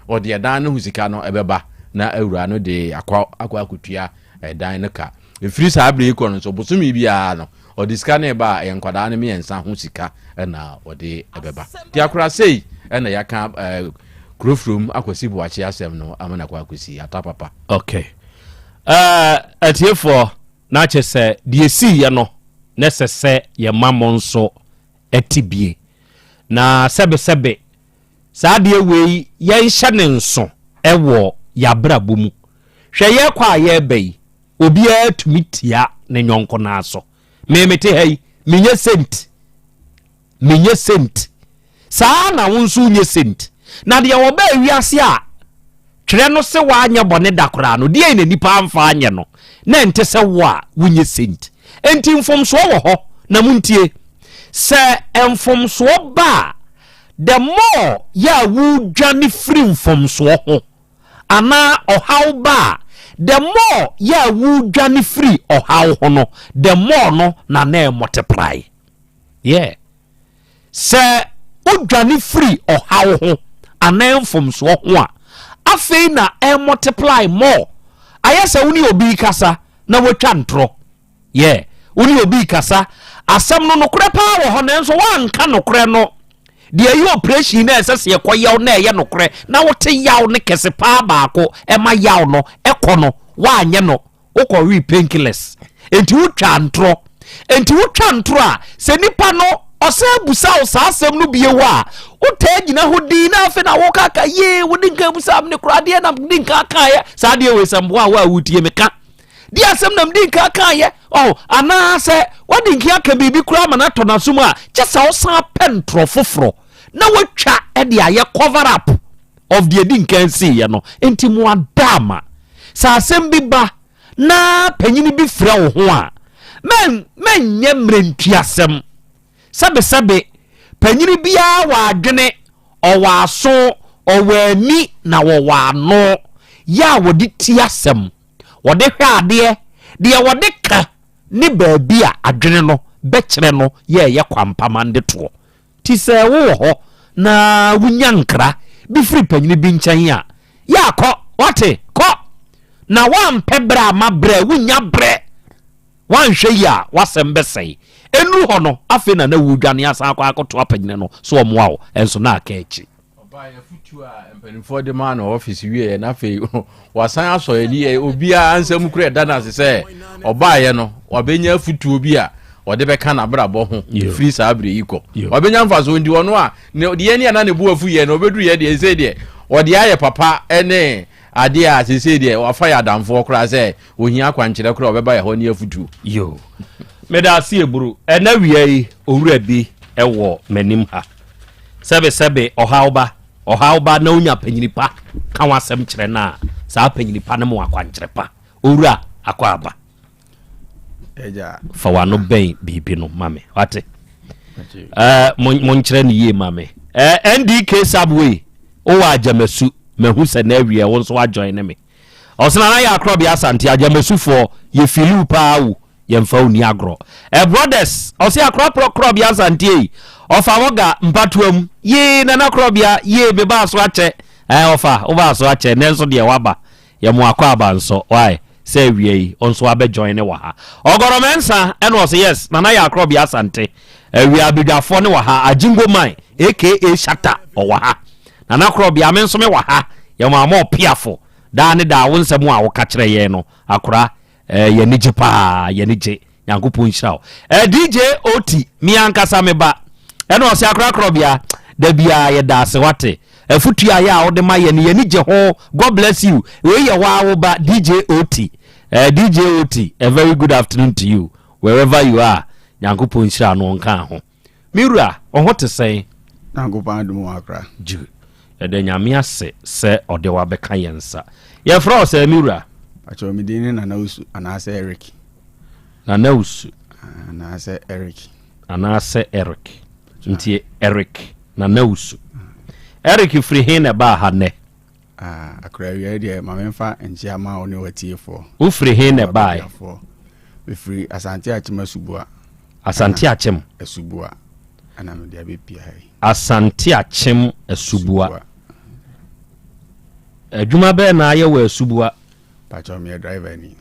ɔde ɛdan no ho sika no ɛbɛba na awura no de akɔ akɔ akɔtua ɛdan no ka efiri saa abiri yi kɔ no nso bosomi biara no Ɔde sika no reba a, ɛyɛ nkwadaa no mmiɛnsa ho sika na ɔde bɛba. Nti akora sei na yɛaka eh, Kurofurom Akwasi Boakye asɛm no ama no akɔ akɔsi ata papa. Okay. Uh, atiefoɔ na kyɛ sɛ deɛ ɛsiiɛ no na ɛsɛ sɛ yɛma mo nso ɛte bie na sɛbesɛbe saa adeɛ wei yɛnhyɛ ne nso ɛwɔ yɛabrabɔ mu hwɛ yɛkɔ a yɛreba yi Obiara tumi tia ne yɔnko nan so. Me mete ha yi, menyɛ saint. Menyɛ saint. Saa na wo nso wonyɛ saint. Na deɛ wɔbaa wiase a twerɛ no se wanyɛ bɔne da koraa no, deɛn na nipa amfa anyɛ no? Na ɛnte sɛ wo a wonyɛ saint. Enti mfomsoɔ wɔ hɔ, na montie. Sɛ mfomsoɔ ba a, the more yɛ a wodwane firi mfomsoɔ ho, anaa ɔhaw ba a, the more yɛ a wodwane firi ɔhaw ho no, the more no na na ɛmultiply. Yeah. Sɛ wodwane firi ɔhaw ho anaa mfomsoɔ ho a, afei na ɛmultiply more. Ayɛ sɛ wo ne obi kasa na watwa ntorɔ. Yeah, wo ne obi rekasa, asɛm no nokorɛ paa wɔ hɔ nanso woanka nokorɛ no. Deɛ ɛyɛ operation na ɛsɛ sɛ yɛkɔ yaw na ɛyɛ nokorɛ na wote yaw no kɛse paa baako ɛma yaw no ɛkɔ no, woanyɛ no, wokɔ wee painkillers. Enti wotwa ntorɔ. Enti wotwa ntorɔ a, sɛ nipa no ɔsan busa wo saa asɛm no bio a, wotaa gyina hɔ din na afei na wokaka yee wode nka busa me koraa deɛ na mede nka kaeɛ saa deɛ wei sɛ mboa wo a wotie me ka. Deɛ asɛm na medi nka kaeɛ ɔho anaasɛ wadi nka aka biribi koraa ma no atɔ n'asom a kyɛ sɛ wosan pɛ ntorɔ foforɔ na watwa de ayɛ cover up of deɛ di nkan siiɛ no nti mo adaama sɛ asɛm bi ba na panyini bi frɛ wo ho a mɛnyɛ mmerɛntuasɛm sɛbesɛbe panyini biara wɔ adwene ɔwɔ aso ɔwɔ ani na wɔwɔ ano yɛ a wɔde ti asɛm wɔde hwɛ adeɛ, deɛ wɔde ka ne baabi a adwene no bɛkyerɛ no yɛ ɛyɛ kwampa ma ndetoɔ. Nti sɛ wowɔ hɔ na wonya nkra bi firi panyini bi nkyɛn a, yɛ a kɔ, wate, kɔ! Na woampɛ berɛ amma berɛ a, wonnya berɛ. Woanhwɛ yie a, w'asɛm bɛsɛe. Ɛnnuru hɔ no, afei na na woredwane asan akɔ akɔtoa panyini no sɛ ɔmmoa wo, nso na aka akyi. Ɔbaeɛ afotuo a mpanimfoɔ de maa no ɔfisi wieɛ na afei wasan asɔ ani yɛ obiara nsɛm kura ɛda no ase sɛ ɔbaeɛ no wabɛnya afotuo bi a ɔde bɛka n'abrabɔ ho firi saa berɛ yi kɔ wabɛnya mfasoɔ nti ɔno a deɛ ne ana ne bo afu yɛ no ɔbɛduru yɛ deɛ sɛ deɛ ɔde ayɛ papa ne adeɛ a seesei deɛ wafa yɛ adamfoɔ koraa sɛ ohia akwankyerɛ koraa ɔbɛba yɛ hɔ ne afutuo. Yo. Meda ase Eburu. Ɛna wia yi owura bi wɔ m'anim ha. Sɛbe sɛbe ɔhaw ba, ɔhaw ba na onya panyini pa ka ho asɛm kyerɛ no a, saa panyini pa no ma akwankyerɛ pa. Owura akɔ aba. Agya. Fa w'ano bɛn biribi no ma me. Wate? Eh, monkyerɛ no yie ma me. Eh, NDK Subway, wowɔ Agyamasu, mahu sɛ na awie wo nso woajoin ne me. Ɔsena na yɛ akorɔbea Asante, Agyamasufoɔ, yɛ filiw paa wo. Yɛmfa wo ni agorɔ. Eh brothers, ɔse akora prɔ korɔbea Asante ei. Ɔfa wɔga mpatoa mu. Yee Nana korɔbea, yee me baa so akyɛ. Eh ɔfa, wo baa so akyɛ, nɛ nso deɛ waba. Yɛ mo akɔ aba nso, why? Sɛ awia yi, wo nso abɛ join wɔ ha. Ɔgɔrɔ Mensah ɛna ɔse yes, Nana yɛ akorɔbea Asante. Awia abadwafoɔ ne wɔ ha, Agyingo man aka Shatta ɔwɔ ha. Nana korɔbea, me nso me wɔ ha. Yɛ mo ama ɔpeafo. Daa ne daa wo nsɛm a woka kyerɛ yɛn no, akora Eh, yɛni gye paa, yɛni gye. Nyankopɔn nhyira wo. Eh, DJ Oti, me ankasa me ba. Ɛna ɔsɛ akorakorɔ bia, da biara yɛda ase wate. Afutu a yɛ a wode ma yɛ no, yɛni gye ho. God bless you. Wei yɛ waa wo ba, DJ Oti. Eh, DJ Oti, a very good afternoon to you. Wherever you are, Nyankopɔn nhyira no ɔnka ho. Me wura, wo ho te sɛn? Nyankopɔn adom wɔ akora. Gye. Yɛda Nyame ase sɛ ɔde wo abɛka yɛn nsa. Yɛfrɛ wo sɛn me wura? Pakyɛw, me din ne Nana Usu anaasɛ Eric. Nana Usu. Anaasɛ Eric. Anaasɛ Eric. Nti Eric Nana Usu. Eric firi he na ɛbaa ha nnɛ? Ah, akora awia deɛ ma memfa nkyea ma wo ne w'atiefoɔ. Wofiri he na ɛbaeɛ? Mefiri Asante Akyem Asubua. Asante Akyem. Asubua ɛna mede abɛpia ha yi. Asante Akyem Asubua. Adwuma bɛɛ na ayɛ wɔ Asubua? Pakyɛ meyɛ driver ni.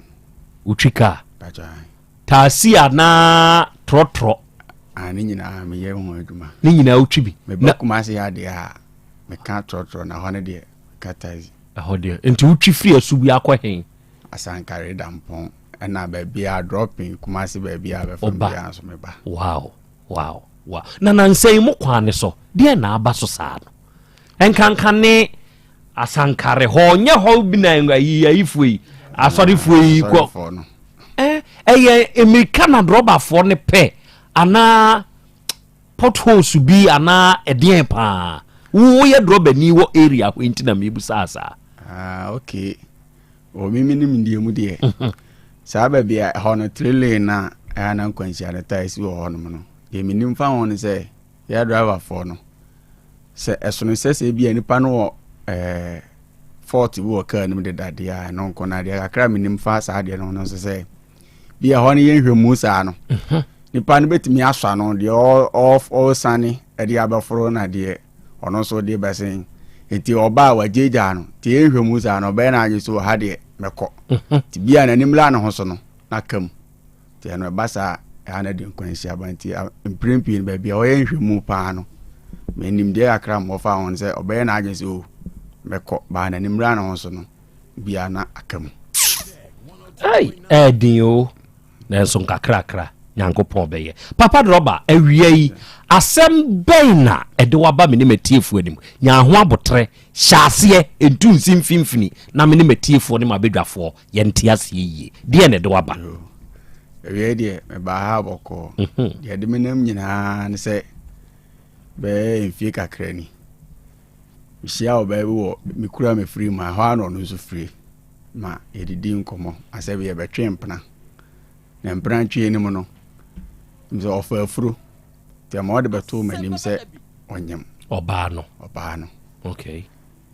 Wotwi kaa? Pakyɛ. Taasi anaa trɔtrɔ? Ah, ne nyinaa meyɛ ho adwuma. Ne nyinaa wotwi bi? Meba Kumasi ha deɛ a meka trɔtrɔ na hɔ no deɛ meka taxi. Ɛhɔ deɛ nti wotwi firi Asubua akɔ he? Asankare Dampɔn ɛna baabi a dropping Kumasi baabi a bɛfa Ɔba. biara nso meba. Wow, wow, wow. Na nansa yi mo kwan ne so deɛ na aba so saa no? Nkanka ne Asankare hɔ nyɛ hɔ bi na ayi ayifoɔ yi asɔrefoɔ yi kɔ. Asɔrefoɔ no. Eh, ɛyɛ mmirika na drɔbafoɔ no pɛ anaa potholes bi anaa ɛdeɛn paa? Woyɛ drɔbani wɔ area hɔ nti na mebusaa saa. Ah, okay. Wɔ me menim deɛ mu deɛ saa baabi a ɛhɔ no three lane na ɛyɛ na nkwanhyia no taa si wɔ hɔnom no deɛ menim fa ho no sɛ yɛ driverfoɔ no sɛ ɛsono sɛ sɛ ebi a nipa no wɔ ɛɛ fault bi wɔ kaa no mu deda deɛ a ɛno nko na deɛ kakra menim fa saa deɛ no ho no nso sɛ bi a ɛhɔ no yɛ nhwɛmu saa no nipa no bɛtumi asɔ ano deɛ ɔresane ɛde abɛforo na deɛ ɔno nso de bɛsen nti ɔba a wagyaagyaa no nti yɛnhwɛ mu saa no ɔbɛyɛ n'adwene so wɔ ha deɛ mɛkɔ nti bia n'anim la ne ho so no na ka mu nti ɛno ɛba saa ɛha no de nkwanhyia ba nti mprɛn pii no baabi a ɔyɛ nhwɛmu paa no menim deɛ kakra mmɔfa ho no sɛ ɔbɛyɛ n'adwene sɛ o mɛkɔ baa n'anim la ne ho so no bia na aka mu. Ɛɛden o. Nanso nkakrakra, Nyankopɔn bɛyɛ. Papa Drɔba, awia yi, asɛm bɛn na ɛde wo aba me ne m'atiefoɔ anim? Nya ho aboterɛ, hyɛ aseɛ, ntu nsi mfimfini, na me ne m'atiefoɔ ne m'abadwafoɔ yɛnte aseɛ yie. Deɛn na ɛde wo aba? Awia yi deɛ, mebaa ha bɔkɔɔ. Mhm. Deɛ ɛde me nam nyinaa ne sɛ, bɛyɛ mfie kakra ni, mehyia ɔbaa bi wɔ me kura mefiri mu a, ɛhɔ ara na ɔno nso firi. ma yɛdidi nkɔmmɔ asɛ bi yɛbɛtwe mpena na mpena ntwe no mu no sɛ ɔfa afuro nti ɛma ɔde bɛtoo m'anim sɛ ɔnyem ɔbaa no ɔbaa no okay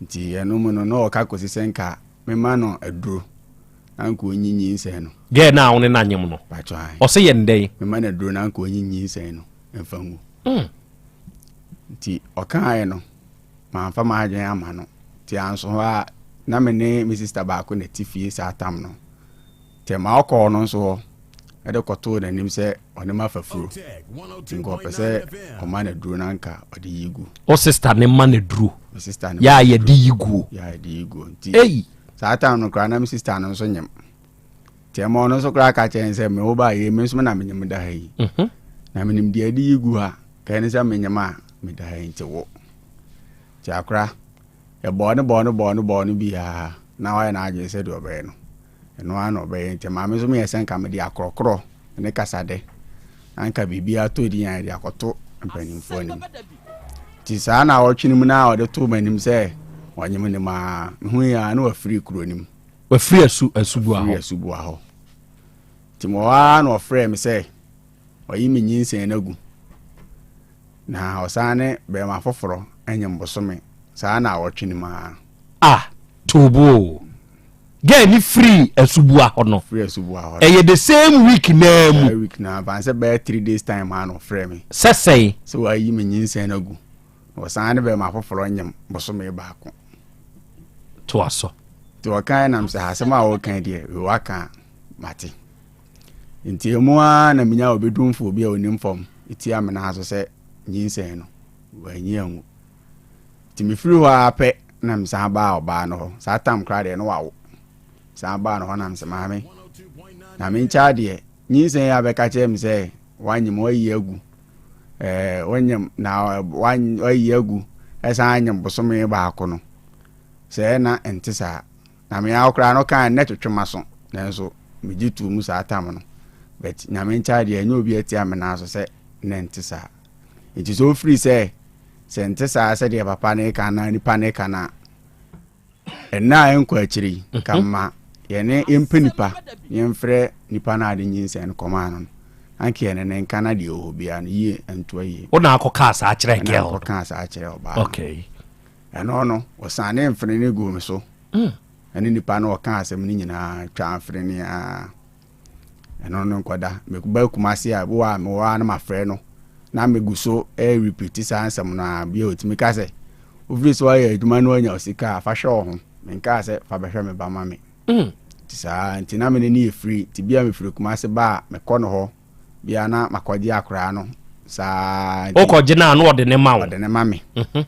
nti ɛno mu no na ɔka kɔsi sɛ nka mema no aduro na nka ɔnyi nyinsɛn no gɛɛ na wo ne no anyem no ɔsɛ yɛ ndɛn mema no aduro na nka ɔnyi nyinsɛn no mfa ngu mm. nti ɔkaeɛ no Mamfa m'adwene amma no. Nti anso hɔ a, na me ne me sista baako na ɛte fie saa tam no. Nti ɛma ɔkɔɔ ɔno nso hɔ de kɔtoo n'anim sɛ ɔne ma fafuro. Nti nka ɔpɛ sɛ ɔma no aduro na nka ɔde yi gu. Wo sista ne ma no aduro? Me sista ne ma no aduro. Yɛ a yɛde yi guo? Yɛ a yɛde yi guo. Nti saa tam no koraa na me sista no nso nyem. Nti ɛma ɔno nso koraa ka kyerɛ sɛ me wo ba yɛ me nso me na menyem da ha yi. Mhm. Na menim deɛ ɛde yi gu ha. Kɛɛ ne sɛ menyem a meda ha yi nti wo. Nti akora yɛbɔɔ no bɔɔ no bɔɔ no bɔɔ no biara na wayɛ n'adwene sɛ deɛ ɔbɛyɛ no ɛno ara na ɔbɛyɛ nti maame nso meyɛ sɛ nka mede akorɔkorɔ ne kasadɛ na nka biribiara tɔ din a yɛde akɔto mpanimfoɔ anim. Nti saa na ɔtwe no mu na ɔde too m'anim sɛ ɔnyem ne maa mehu yi a na wafiri kuro no mu. Wafiri asu asubua hɔ. Wafiri asubua hɔ. Nti mewɔ hɔ ara na ɔfrɛɛ me sɛ wayi me nyinsɛn no agu. Na ɔsan ne bɛrima foforɔ anyem bosome saa na awɔtwe no mu ara. Ah, toobo o. Girl ne firi Asubua hɔ no. Firi Asubua hɔ no. Ɛyɛ the same week naa mu. That week naa ban sɛ bɛyɛ 3 days time a na ɔfrɛ me. Sɛ sɛn? Sɛ wayi me nyinsɛn no agu. Na ɔsan ne bɛrima foforɔ nyem bosome baako. Toa so. Nti ɔkae nam sɛ asɛm a ɔka deɛ wei waka a mate. Nti emu ara na menya obedumfo bi a onim fam tia me nan so sɛ nyinsɛn no wanyi angu. Nti mefiri hɔ ara pɛ na mesan baa ɔbaa no hɔ. Saa tam koraa deɛ no wawo. San baa no hɔ na mesɛ maame, na menkyɛ adeɛ nyinsɛn yi abɛka kyerɛ me sɛ wanyem wayi agu. Ɛɛ wanyem na wayi agu ɛsan anyem bosome baako no. Sɛ na ɛnte saa. Na me ara koraa no kaa nnɛ twetwe m'aso nanso megye too mu saa tam no. But Nyame nkyɛ adeɛ ɛnyɛ obi atia me nan so sɛ na ɛnte saa. Nti sɛ ofiri sɛ sɛ ɛnte saa sɛdeɛ papa no reka anaa nipa no reka no a, ɛnna a ɛnkɔ akyiri yi, nka mhm. ma yɛne yɛmpɛ nipa na yɛmfrɛ nipa no a de nyinsɛn no kɔmaa no no anka yɛne ne nka na deɛ ɔwɔ biara no yie ntoa yie. Wo na akɔkaa saa kyerɛ girl no? Akɔkaa saa kyerɛ ɔbaa no. Okay. Ɛno no, ɔsane mfene no guu me so. Mm. Ɛne nipa no ɔka asɛm no nyinaa twaa mfene a ɛno no nkɔda. Meba Kumasi a, wo a mewɔ a na mafrɛ no na megu so repeat saa nsɛm no a, bia ɔtumi ka sɛ wofiri sɛ woayɛ adwuma no anya sika a fa hwɛ wo ho. Menkaa sɛ fa bɛhwɛ me ba ma me. Mm. Nti saa nti na mene ne yɛ firi nti bia mefiri Kumasi ba a mekɔ no hɔ bia na makɔgye akoraa no saa. Wokɔgye no a na ɔde ne ma wo? Ɔde ne ma me. Mhm.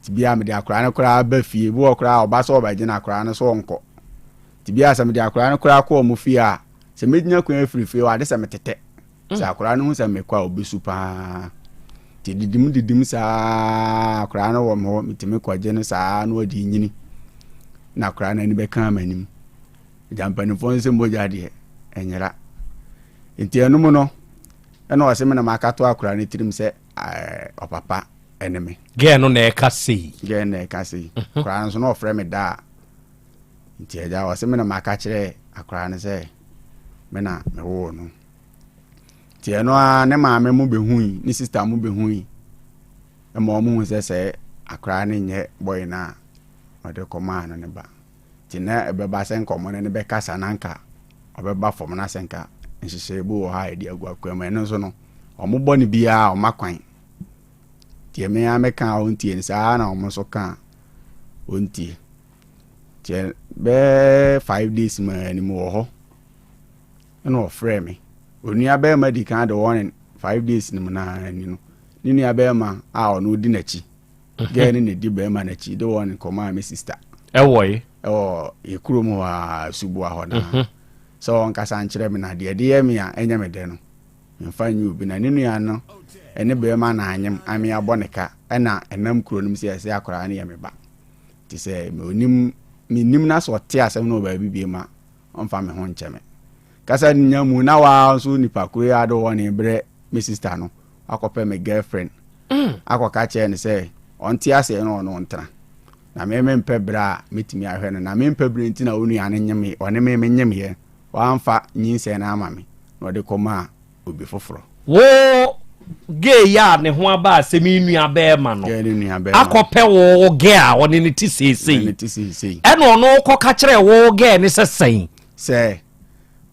Nti bia mede akoraa no koraa ba fie bi wɔ koraa ɔba sɛ ɔbɛgye no akoraa no so ɔnkɔ. Nti bia sɛ mede akoraa no koraa kɔ ɔmo fie a sɛ mɛgyina kwan afiri fie hɔ ade sɛ metetɛ. Sɛ mm. akoraa no hu sɛ mekɔ a ɔbɛsu paa. Nti didim didim saa akoraa no wɔ me hɔ metumi kɔgye no saa na ɔde nyini na akoraa no ani bɛka m'anim. Agya mpanimfoɔ no sɛ mogya deɛ ɛnyera. Nti ɛno mu no ɛna ɔse me na makato akora no tirim sɛ ɔpapa ɛne me. Gɛɛ no na ɛka sei. Gɛɛ no na ɛka sei. Mhm. Akora no nso na ɔfrɛ me daa. Nti agya ɔse me na maka kyerɛ akora no sɛ me na mewoo no. Nti ɛno ara ne maame mo bɛhui ne sista mo bɛhui ma wɔn hu sɛ sɛ akora no nyɛ bɔyi no a ɔde kɔmaa no ne ba. Nti na ɛbɛba sɛ nka ɔmo ne no bɛkasa na nka ɔbɛba fam na sɛ nka nhyehyɛe bi wɔ hɔ a yɛde agu akwan mu. Ɛno nso no, ɔmo bɔ no biara ɔma kwan. Deɛ me ara meka a ɔntie no, saa ara na ɔmo nso ka a ɔntie. Nti bɛyɛ 5 days mu a anim wɔ hɔ ɛna ɔfrɛɛ me. Onua bɛrima di kan de wɔn 5 days no mu naa ni no, ne nua bɛrima a ɔno di n'akyi Girl no na edi barima no akyi de wɔn kɔmaa me sister. Ɛwɔ ye? Ɛwɔ yɛ kurom hɔ a Subua hɔ naa. Mhm. Sɛ ɔnkasa nkyerɛ me na deɛ ɛde yɛ me a ɛnyɛ me dɛ no, memfa nyɛ obi. Na ne nua no ne barima no anyem ame abɔ ne ka ɛna ɛnam kuro no mu sɛ ɛsɛ akwadaa no yɛ me ba. Nti sɛ onim menim na sɛ ɔte asɛm no wɔ baabi biem a ɔmfa me ho nkyɛ me. Kasa nya mu na waa nso nipa koro yi ade wɔ ne brɛ me sister no akɔpɛ me girlfriend mm. akɔka kyerɛ no sɛ ɔnte aseɛ na ɔno ntena na me mempɛ berɛ a mɛtumi ahwɛ no na mempɛ berɛ nti na wo nua no nyeme ɔne me menyemeyɛ wamfa nyinsɛn no ama me na ɔde kɔmaa obi foforɔ. Wo gay yi a ne ho aba asɛm yi nua bɛrima no akɔpɛ wo gay a ɔne ne te seesei ɛna ɔno kɔka kyerɛ wo gay ne sɛ sɛn sɛ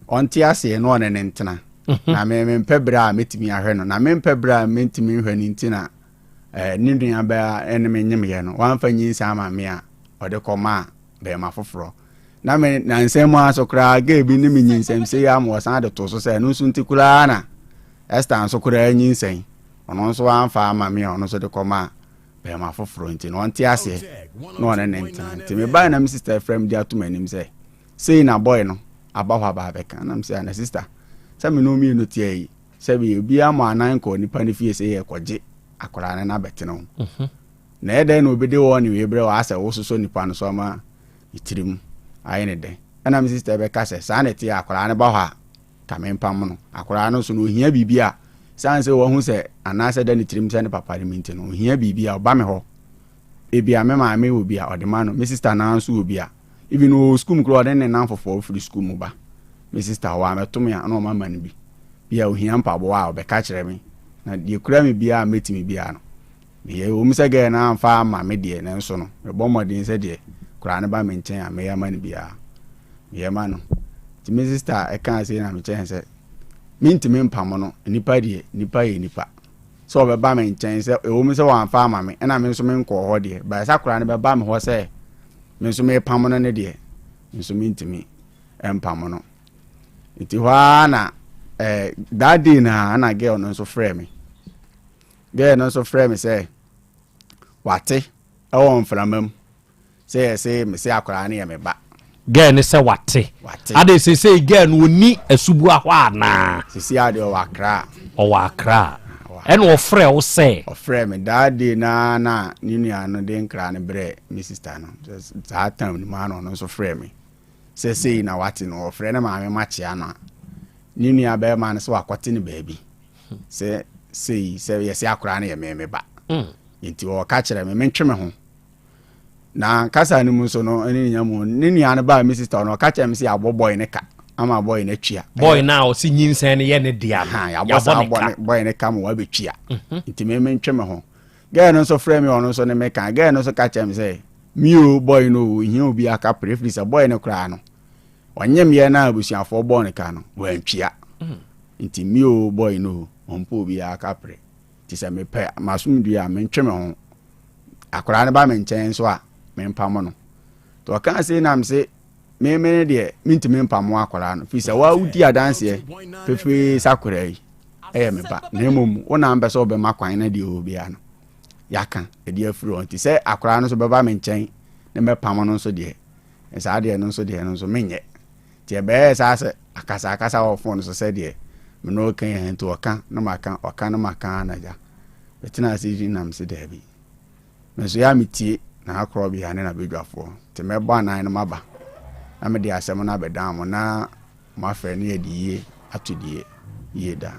ɔnte aseɛ na ɔne ne ntena mhm. na me mempɛ berɛ a mɛtumi ahwɛ no na mempɛ berɛ a mentumi nhwɛ no nti na eh, ne nua bɛa ɛne me nyemyɛ no wamfa nyinsa ama me a ɔde kɔmaa bɛrima foforɔ na me nansa mu ara so koraa gay bi ne me nyinsɛm sei ama ɔsan de to so sɛ ɛno nso nti koraa na Esther nso koraa nyinsɛn ɔno nso amfa ama me a ɔno nso de kɔmaa bɛrima foforɔ nti na ɔnte aseɛ na ɔne ne ntena nti mebae na me sister frɛ me de ato m'anim sɛ Sei na boy no aba hɔ aba abɛka. Na mesɛ, na sister, sɛ me ne wo mmienu teɛ yi, sɛbi obiara mmɔ anan nkɔ nipa no fie sɛ yɛkɔgye akwadaa no na abɛtena ho. Mhm. Na ɛyɛ dɛn na obi de wɔn wei brɛ wɔ asɛ wososɔ nipa no so ama ne tirim ayɛ ne dɛn. Ɛna me sister bɛka sɛ saa na ɛteɛ akwadaa no ba hɔ a ka mempam no. Akwadaa no nso no ohia biribi a sane sɛ wahu sɛ anaasɛ da ne tirim sɛ ne papa no mi nti no ohia biribi a ɔba me hɔ. Ebia me maame wɔ bi a ɔde ma no, me sister naa nso wɔ bi a Even ɔwɔ sukuu mu koraa ɔde ne nnamfofoɔ firi sukuu mu ba. Me sister hɔ a mɛto me a na ɔma ma no bi. Bi a ohia mpaboa a ɔbɛka kyerɛ me. Na deɛ kura me biara a mɛtumi biara no meyɛ. Ɛwɔ mu sɛ girl no amfa amma me deɛ nanso no mebɔ mmɔden sɛ deɛ koraa no ba me nkyɛn a mɛyɛ ama no biara. Meyɛ ma no. Nti me sister ɛkaa sei na mekyerɛ no sɛ mentumi mpamo no, nipa deɛ nipa yɛ nipa. Sɛ ɔbɛba me nkyɛn sɛ ɛwɔ mu sɛ wamfa ama me ɛna me nso menkɔɔ hɔ deɛ, but sɛ akwadaa no bɛba me hɔ sɛ me nso mepamo no ne deɛ, me nso mentumi mpamo no. Nti hɔ ara na eh, that day na na girl no nso frɛ me. Girl no nso frɛ me sɛ wate ɛwɔ mframa mu sɛ yɛse mese akwadaa no yɛ me ba. Girl no sɛ wate. Wate. Ade sesei girl no ɔni asubua hɔ anaa? Sesei ade ɔwɔ Accra. Ɔwɔ Accra. Ɛna ɔfrɛ wo sɛ? Ɔfrɛ me that day naa na ne nua no de nkra no brɛ me sister no. Saa time no mu ara na ɔno nso frɛ me sɛ sei na wate no. Ɔfrɛ ne maame makyea no a, ne nua bɛrima no sɛ wakɔte no baabi sɛ sei sɛ yɛse akwadaa no yɛ me me ba. Nti ɔka kyerɛ me mentwe me ho. Na kasa no mu nso no ɛne ne nya mu ne nua no baa me sister no ɔka kyerɛ me sɛ yɛabɔ boy no ka ama boy no atua. Boy no a ɔsi nyinsɛn no yɛ ne dea no yɛabɔ saa boy no ka ma wabɛtua mhm. nti me mentwe me ho. Girl no nso frɛ me ɔno nso ne me ka girl no nso ka kyerɛ me sɛ me o boy no o hia obi aka pere firi sɛ boy no koraa no ɔnyem yɛ na abusuafoɔ bɔɔ no ka no wantwia mm. nti me o boy no o ɔmpɛ obi aka pere nti sɛ mepɛ m'asomdwie a mentwe me ho akwadaa no ba me nkyɛn nso a mempamo no nti ɔkaa sei na mese meme no deɛ mentumi mpamo akwadaa no firi sɛ wodi adanseɛ pefee sɛ akwadaa yi ɛyɛ me ba na mmom wo na mpɛ sɛ wobɛma kwan na deɛ ɔwɔ biara no yɛaka ɛde afiri hɔ nti sɛ akwadaa no nso bɛba me nkyɛn na mɛpamo no nso deɛ saa deɛ no nso deɛ no nso menyɛ nti ɛbɛyɛ saa sɛ akasa akasa wɔ fon so sɛ deɛ me ne ɔka yɛ nti ɔka na maka ɔka na maka na gya Metenaa ase dinn na mese, Dabi. Me nso yɛ a metie n'akorɔbea ne n'abadwafoɔ, nti mɛbɔ anan no maba, na mede asɛm no abɛdan mo, na moafrɛ na yɛde yie ato deɛ yie da.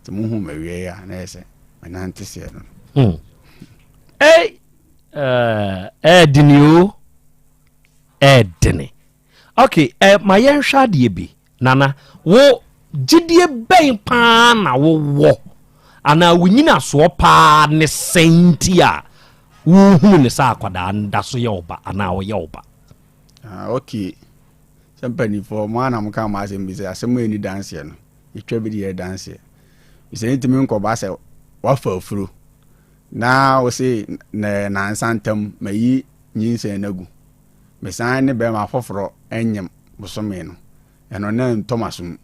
Nti mohuu m'awieeɛ a, na ɛyɛ sɛ menante seɛ no no. Hmm. Ei, ɛɛdene o, ɛɛdene. Ok, eh, ma yɛnhwɛ adeɛ bi. Nana, wo gyidie bɛn paa na wowɔ anaa wo nyinasoɔ paa ne sɛn nti a wohunu ne sɛ akwadaa no da so yɛ wo ba anaa ɔyɛ wo ba? Ah, ok. Sɛ mpanimfoɔ, mo ara na moka mo asɛm bi sɛ asɛm a ɛnni danseɛ no, yɛtwa bi de yɛ danseɛ. Sɛ ntumi nkɔba sɛ wafa afuro na wo se na nansa ntam mayi nyinsɛn no agu. Mesan ne bɛrima foforɔ nyem bosome no, ɛno na ɛntɔ m'asom.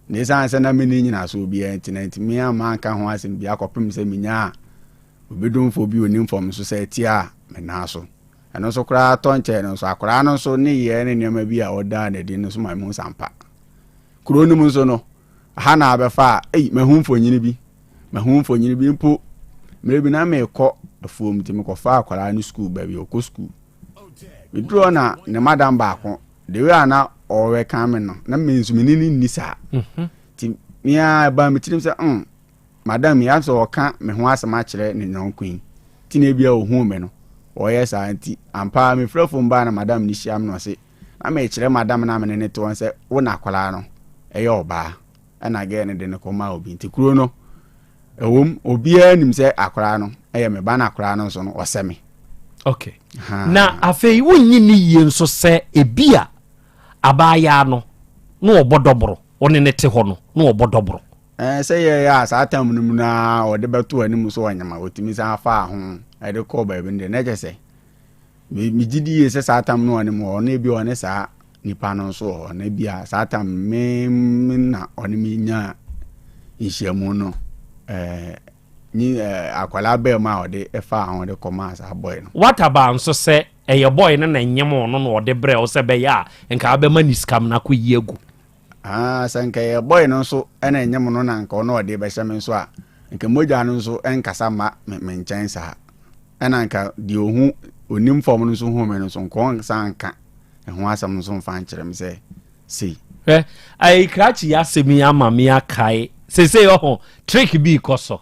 Na esiane sɛ na menni nnyinasoɔ biara nti, na antumi amma anka ho asɛm biara kɔpem sɛ menyaa obi domfoɔ bi a ɔnim fam nso sɛ tiaa me nan so. Ɛno nso koraa tɔ nkyɛn no nso, akwadaa no nso nneyɛɛ ne nneɛma bi a ɔdaa no adi no nso ma mehu sɛ ampa. Kuro no mu nso no, ha na abɛfa a, ei, mahu mfonini bi. Mahu mfonini bi mpo. Mmerɛ bi na merekɔ afuom nti mekɔfaa akwadaa no sukuu baabi a ɔkɔ sukuu. Meduru hɔ na ne madam baako, the way a na ɔreka me no, na me nso me ne no nni saa. Mhm. Nti me ara ɛbaa me tirim sɛ, mm, madam yi asɛ ɔka me ho asɛm akyerɛ ne yɔnko yi. Nti na ebia ohuu me no, ɔyɛ saa nti ampa ara mefiri afuom baa na madam no hyia me na ɔse, na mekyerɛ madam no a me ne no te hɔ sɛ wo na akwadaa no ɛyɛ ɔbaa. Ɛna girl no de no kɔmaa obi. Nti kuro no, ɛwom obiara nim sɛ akwadaa no ɛyɛ me ba na akwadaa no nso no ɔsɛ me. Okay. Na afei wonnye ne yie nso sɛ ebi a abaayaa no na ɔbɔ dɔboro ɔne ne te hɔ no na ɔbɔ dɔboro. Ɛɛ sɛ yɛyɛ a saa tam no mu no ara ɔde bɛto anim so ɔnyam a ɔtumi san faa ho ɛde kɔɔ baabi no deɛ na ɛkyɛ sɛ megye di yie sɛ saa tam no ɔne mu hɔ na ebi ɔne saa nipa no nso wɔ hɔ na ebi a saa tam me me na ɔne me nyaa nhyiamu no ɛɛ nyi ɛɛ akwadaa bɛɛ mu a ɔde ɛfaa ho de kɔmaa saa bɔyɛ no. Wataba nso sɛ ɛyɛ bɔyɛ no na ɛnyem ɔno na ɔde brɛ wo sɛ bɛyɛ a nka wobɛma ne sika mu no akɔyi agu. Ah, sɛ nka ɛyɛ bɔyɛ no nso na ɛnyem no na nka ɔno ɔde bɛhyɛ me nso a, nka mogya no nso nkasa mma me me nkyɛn saa. Ɛna nka deɛ ɔhu onim fam no nso hu me no nso nka ɔnsan nka ɛho asɛm nso mfa nkyerɛ me sɛ sei. Hwɛ, ayi krakye yi asɛm yi ama me akae seesei ɔho trick bi kɔ so.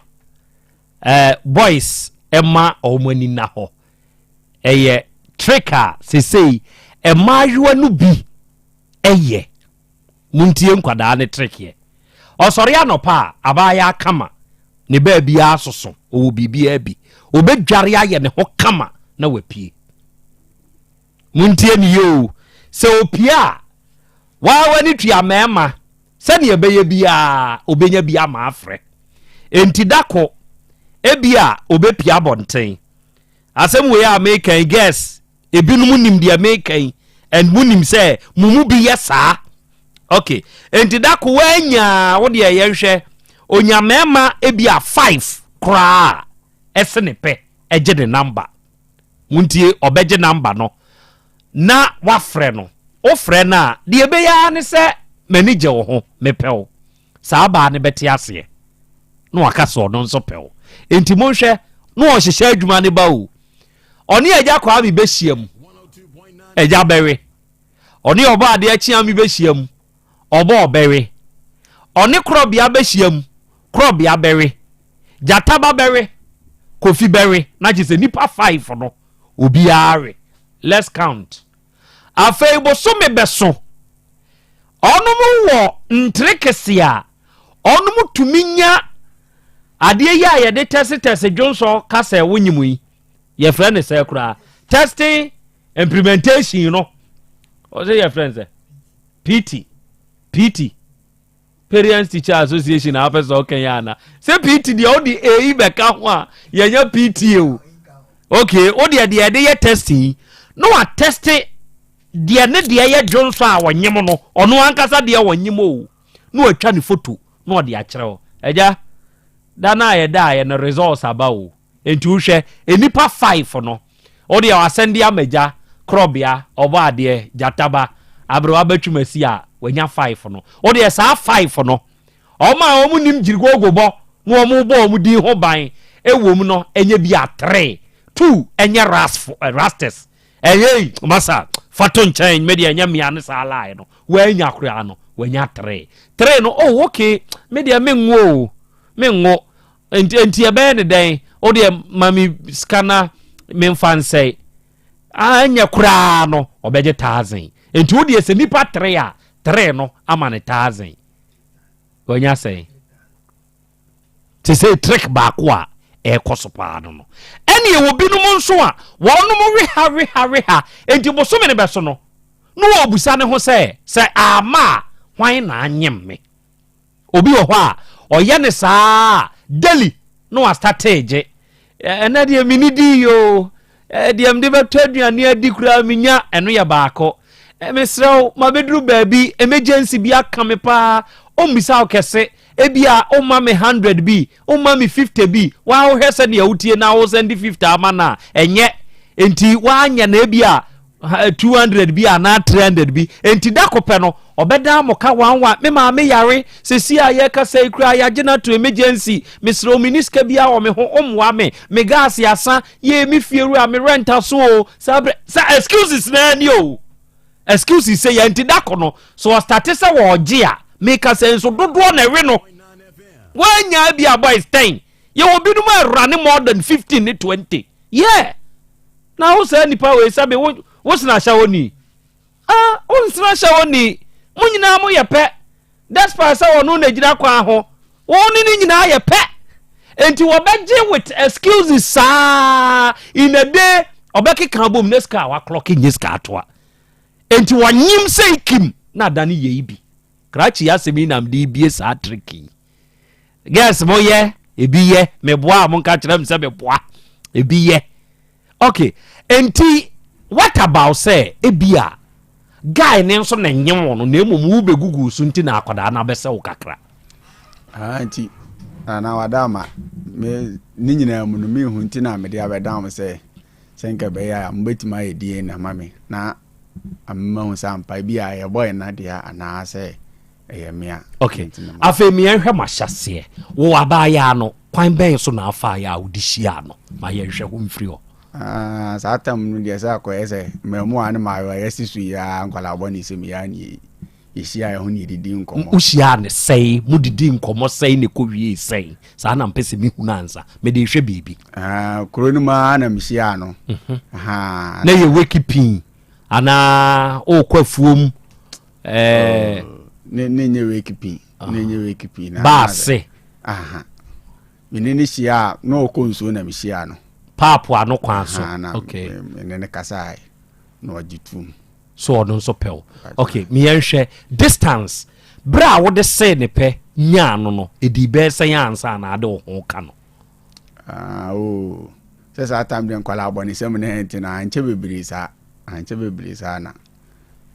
Eh, boys ɛma wɔn ani na hɔ. Ɛyɛ trick a seesei mmaayewa no bi ɛyɛ. Montie nkwadaa ne trick yɛ. Ɔsɔre anɔpa a, abaayaa kama, ne baabiara soso, ɔwɔ biribiara bi. Ɔbɛdware ayɛ ne ho kama na wapue. Montie ne yie o. Sɛ ɔpue a, Waa w'ani tua mmarima sɛdeɛ ɛbɛyɛ biara ɔbɛnya bi ama afrɛ. Enti da ko ebia ɔbɛpia abɔnten. Asɛm wei a meka yi girls ebinom nim deɛ meka yi and monim sɛ mo mu bi yɛ saa. Ok, enti da ko woanya wo deɛ yɛnhwɛ onya mmarima ebia five koraa a ɛse ne pɛ ɛgye ne number. Montie, ɔbɛgye number no na wafrɛ no. Wofrɛ no a, deɛ ɛbɛyɛ ara ne sɛ m'ani gye wo ho, mepɛ wo. Saa baa no bɛte aseɛ na waka sɛ ɔno nso pɛ wo. Enti monhwɛ na ɔhyehyɛ adwuma no ba o. Ɔne Agya Kwame bɛhyia mu, Agya bɛwe. Ɔne Ɔbɔ Adeɛ Kyeame bɛhyia mu, Ɔbɔ ɔbɛwe. Ɔne Korɔbea bɛhyia mu, Korɔbea bɛwe. Gyata ba bɛwe, Kofi bɛwe. Na kyerɛ sɛ nnipa five no, obiara we. Let's count. Afei bosome bɛso. Ɔnom wɔ ntere kɛse a ɔnom tumi nya adeɛ yi a yɛde tɛsetɛse dwonsɔ ka sɛ wonyim yi. Yɛfrɛ ne sɛ koraa. Testing implementation no. Ɔsɛ yɛfrɛ no sɛ PT. PT. Parents Teacher Association na apɛ sɛ ɔka yi ana? Sɛ PT deɛ wode eyi bɛka ho a yɛnyɛ PTA o. Okay, wo deɛ deɛ yɛde yɛ testing yi na watɛste deɛ ne deɛ yɛ dwonsɔ a ɔnyem no, ɔno ankasa deɛ ɔnyem o, na watwa ne foto na ɔde akyerɛ wo. Agya, da no a yɛdaeɛ no results aba o. Enti wohwɛ nnipa five no, wo deɛ wasɛnde ama gya, korɔbea, ɔbɔ adeɛ, gyataba, aberewa bɛtwem asi a wanya five no. Wo deɛ saa five no, wɔn a wɔn nim gyirigogo bɔ na wɔn bɔ wɔn din ho ban ɛwɔ mu no ɛnyɛ bi a three, two ɛnyɛ rasfo, eh, rastes. Ɛyɛ yi, masa, fa to nkyɛn, me deɛ ɛnyɛ mmea ne saa lie no. Wanya koraa no, wanya three. Three no, oh okay, me deɛ menwo o, menwo. Nti nti ɛbɛyɛ ne dɛn? Wo deɛ ma me sika na memfa nsɛe. Anyɛ koraa no ɔbɛgye thousand. Nti wo deɛ sɛ nipa tere a tere no ama ne thousand. Wanya sɛn? Te sɛ trick baako a ɛrekɔ so paa no no. Ɛne ɛwɔ binom nso a wɔnom weha weha weha. Nti bosome no bɛso no na wɔbusa ne ho sɛ sɛ ama a hwan na anyem me? Obi wɔ hɔ a, ɔyɛ ne saa daily na wastate gye. Ɛnɛ deɛ menni di yoo, deɛ mede bɛtɔ aduane adi koraa menya, ɛno yɛ baako. Mesrɛ wo, mabɛduru baabi, emergency bi aka me paa, ɔmmisa wo kɛse, ebia woma me 100 bi, woma me 50 bi, waa wohwɛ sɛdeɛ wotie na wo sɛnde 50 ama no a, ɛnyɛ. Enti woanyɛ no ebia 200 bi anaa 300 bi. Enti da ko pɛ no, ɔbɛdan mo ka wanwa. Me maame yare, sɛsi a yɛkasa yi koraa yɛagye no ato emergency. Mesrɛ wo, menni sika biara wɔ me ho, wommoa me. Me gas asa, yee me fie wura, me rent aso o. Saa berɛ, sa excuses naa ni o. Excuses sɛ yɛ nti da ko no, so ɔstate sɛ wɔregye a, meka sɛ nso dodoɔ na ɛwe no. Woanya bi a boys 10, yɛwɔ binom a ɛwura ne more than 15 ne 20. Yeah! Na wo saa nipa wei sɛbe wo wo sena ahyɛ hɔ ni? Ah, wo nsena ahyɛ hɔ ni. Mo nyinaa mo yɛ pɛ. Despite sɛ ɔno na gyina kwan ho, wo ne ne nyinaa yɛ pɛ. Enti wɔbɛgye with excuses saa in a day ɔbɛkeka abom ne sika a waklɔke nye sika atoa. Enti wɔnyem sɛ ikim na adane yei bi. Krakye asɛm yi nam de bie saa trick yi. Girls mo yɛ ebi yɛ meboa a monka kyerɛ m sɛ meboa ebi yɛ. Okay, enti what about sɛ ebi a guy ne nso na nye wo no na mmom wo bɛgugu so nti na akwadaa no abɛsɛ wo kakra. Ah, nti na wada ama me ne nyinaa mu no mehu nti na mede abɛda mo sɛ sɛ nka ɛbɛyɛ a mobɛtumi ayɛ DNA ama me na ama hu sɛ ampa bi a yɛbɔ yɛn nadeɛ anaasɛ ɛyɛ mea. Okay, afei meɛnhwɛ mo ahyɛseɛ wo abaayaa no kwan bɛn so na afaeɛ a wode hyiaa no ma yɛnhwɛ ho mfiri hɔ. Ah, saa tam no deɛ sɛ akɔyɛ sɛ mmaamua ne mmaayewa yɛasi so yi ara nkwadaa bɔne sɛm yi ara ne yɛhyia yɛn ho ne yɛdidi nkɔmmɔ. Wohyiaa ne sɛn? Modidi nkɔmmɔ sɛn na ɛkɔwiee sɛn? Saa na mpɛ sɛ mehu no ansa. Mede rehwɛ biribi. Ah, kuro no mu ara na mehyiaa no. Mhm. Na yɛ weki pii anaa wokɔ afuom? Eh, oh, ne ne nyɛ weki pii. Ne nyɛ weki pii. Baase. Aha. Me ne no hyia a na ɔkɔ nsuo na mehyia no. Paapo ano kwan so. Na okay. Me ne no kasae na ɔgye tum. So ɔno nso pɛ wo. Ok, meyɛnhwɛ distance. Berɛ a wode see ne pɛ nyaa no no, ɛdii bɛyɛ sɛn ansa na ade wo ho ka no? Ah, oh. Sɛ saa time deɛ nkwadaa abɔnesɛm no nti no ankyɛ bebree saa. Ankyɛ bebree saa na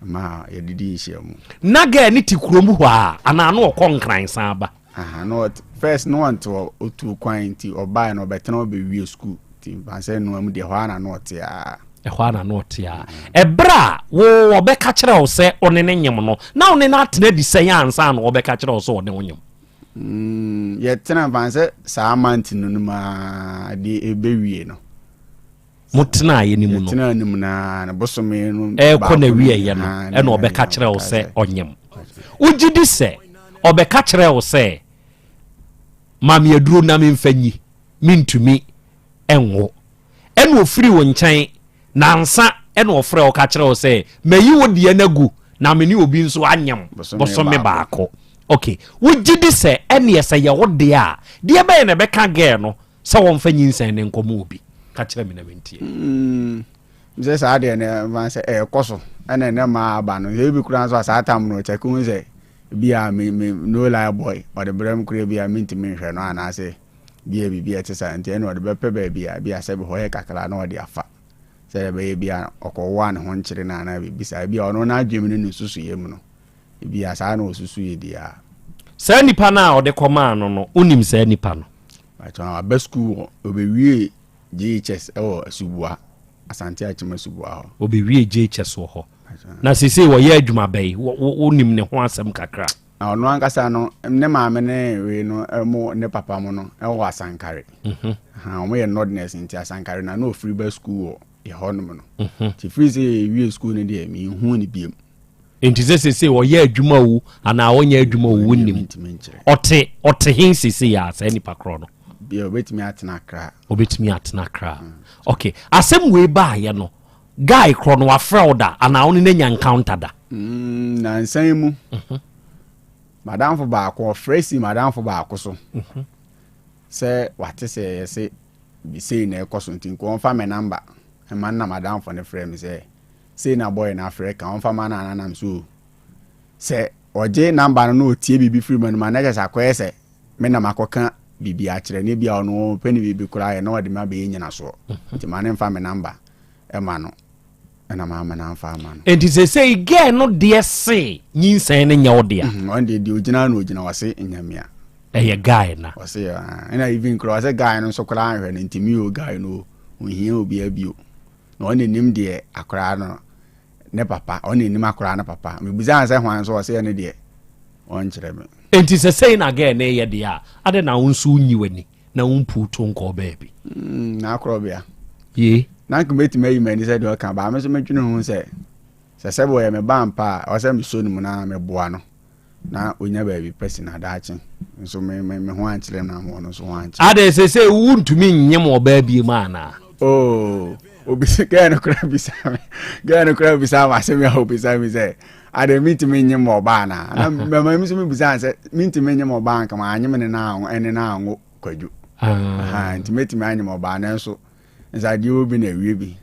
ma yɛdidi nhyiamu. Na girl ne te kurom hɔ a anaa na ɔkɔ Nkran san ba? Aha, na ɔte, first na ɔnte hɔ, ɔtuu kwan nti ɔbaeɛ no ɔbɛtena hɔ bɛwie school nti mfa sɛ noa mu deɛ ɛhɔ ara na na ɔte ara. Ɛhɔ ara na na ɔte ara. Ɛberɛ a wo ɔbɛka kyerɛ wo sɛ ɔne ne nyem no, na wo ne no atena di sɛn ansa na ɔbɛka kyerɛ wo sɛ ɔne wo nyem? Mm, yɛtena mfa sɛ saa month no no mu ara de ɛbɛwie no. Mo tenaeɛ no mu no. Yɛtenaa no mu na ne bosome no ɛrekɔ n'awieeɛ no ɛna ɔbɛka kyerɛ wo sɛ ɔnyem. Wogye di sɛ ɔbɛka kyerɛ wo sɛ ma me aduro na memfa nyi mentumi nwo. Ɛna ɔfiri wo nkyɛn nansa ɛna ɔfrɛ wo ka kyerɛ wo sɛ mayi wo deɛ no agu na me ne obi nso anyem bosome baako. Ok, wogye di sɛ ɛneɛ sɛ yɛ wo deɛ a deɛ bɛyɛ na ɛbɛka girl no sɛ wɔmfa nyinsɛn no nkɔma obi? Ka kyerɛ me na mentie. Mm, sɛ saa deɛ no ɛma sɛ ɛkɔ so ɛna ɛnɛ maa aba no sɛ ebi koraa nso a saa tam no ɔkyɛke hu sɛ bi a me me no lie boy ɔde brɛ m koraa bi a mentumi nhwɛ no anaasɛ bi a biribi a ɛte saa nti ɛna ɔde bɛpɛ baabi a bi a sɛ hɔ yɛ kakra na ɔde afa sɛ ɛbɛyɛ bi a ɔkɔwo a ne ho nkyere no anaa biribi saa bi a ɔno n'adwene mu ne ne nsusuiɛ mu no Ebia saa na ɔsusuiɛ deɛ a. Saa nipa no a ɔde kɔmaa no no, wonim saa nipa no? Mpakyɛw, waba sukuu wɔ, ɔbɛwiee JHS wɔ Asubua, Asante Akyem Asubua hɔ. Ɔbɛwiee JHS wɔ hɔ. Na seesei ɔyɛ adwuma bɛn? Wonim ne ho asɛm kakra? Na ɔno ankasa no, ne maame ne wei no, mo ne papa mo no wɔ Asankare. Mhm. Wɔn yɛ Northerners nti Asankare na na ɔfiri ba sukuu wɔ yɛ hɔnom no. Mhm. Nti firi sɛ yɛwie sukuu no deɛ, menhuu no biom. Enti sɛ seesei ɔyɛ adwuma o anaa ɔnyɛ adwuma o wonnim. Ɔte ɔte he seesei a saa nipa korɔ no? Bia obetumi atena Accra. Obetumi atena Accra. Mm. Okay. Asɛm wei baayɛ no, guy korɔ no wafrɛ wo da anaa wo ne no anya encounter da? Mm, nansa yi mu. Mm -hmm. Madamfo baako ɔfrɛ si madamfo baako so. Mm -hmm. Sɛ wate sɛ yɛse sei na ɛkɔ so nti nka ɔmfa me namba. Ɛma na madamfo no frɛ me sɛ Sei na boy no afrɛ ka ɔmfa ma no anaa nam so o. Sɛ ɔgye number no na ɔtie biribi firi m'anom a na kyerɛ sɛ akɔyɛ sɛ me na makɔka biribi akyerɛ no ebia ɔno ɔpɛ ne biribi koraa yɛ na ɔde me abɛyɛ nyinasoɔ nti ma no mfa me number ma no ɛna mamma no amfa amma no. Enti seesei girl no deɛ se nyinsɛn no nyɛ wo dea? Ɔno deɛ deɛ ɔgyina na ɔgyina ɔse nyɛ mea. Ɛyɛ guy na. Ɔse ɛna even koraa ɔse guy no nso koraa anhwɛ no nti me o guy no o ɔnhia obiara bio. Na ɔne nim deɛ akoraa no ne papa, ɔne nim akoraa no papa. Mebisaa no sɛ hwan nso, ɔse ɛno deɛ ɔnkyerɛ me. Enti sɛ sei na girl no reyɛ deɛ a, adɛn na wo nso wonyi w'ani na wompuw to nkɔɔ baabi? Mm, n'akorɔbea. Ye. Na anka mɛtumi ayi m'ani sɛ deɛ ɔka, baa me nso medwene ho sɛ, sɛ sɛbe ɔyɛ me ba ampa a, ɛwɔ sɛ mesɔ ne mu na meboa no. na onya baabi pa si na daakye nso me me me ho ankyerɛ no ama ɔno nso ho ankyerɛ. Adɛn sese wontumi nyem ɔbaa bie mu anaa? Oh, obi gɛɛ no koraa bisa me gɛɛ no koraa bisa me asɛm a obisa me sɛ adɛn mentumi nyem ɔbaa anaa na mɛma mi nso mebisa sɛ mentumi nyem ɔbaa nka ma anyem ne na anwo ɛne na anwo kwadwo ah. nti mɛtumi anyem ɔbaa nanso nsadeɛ wɔ bi na awie bi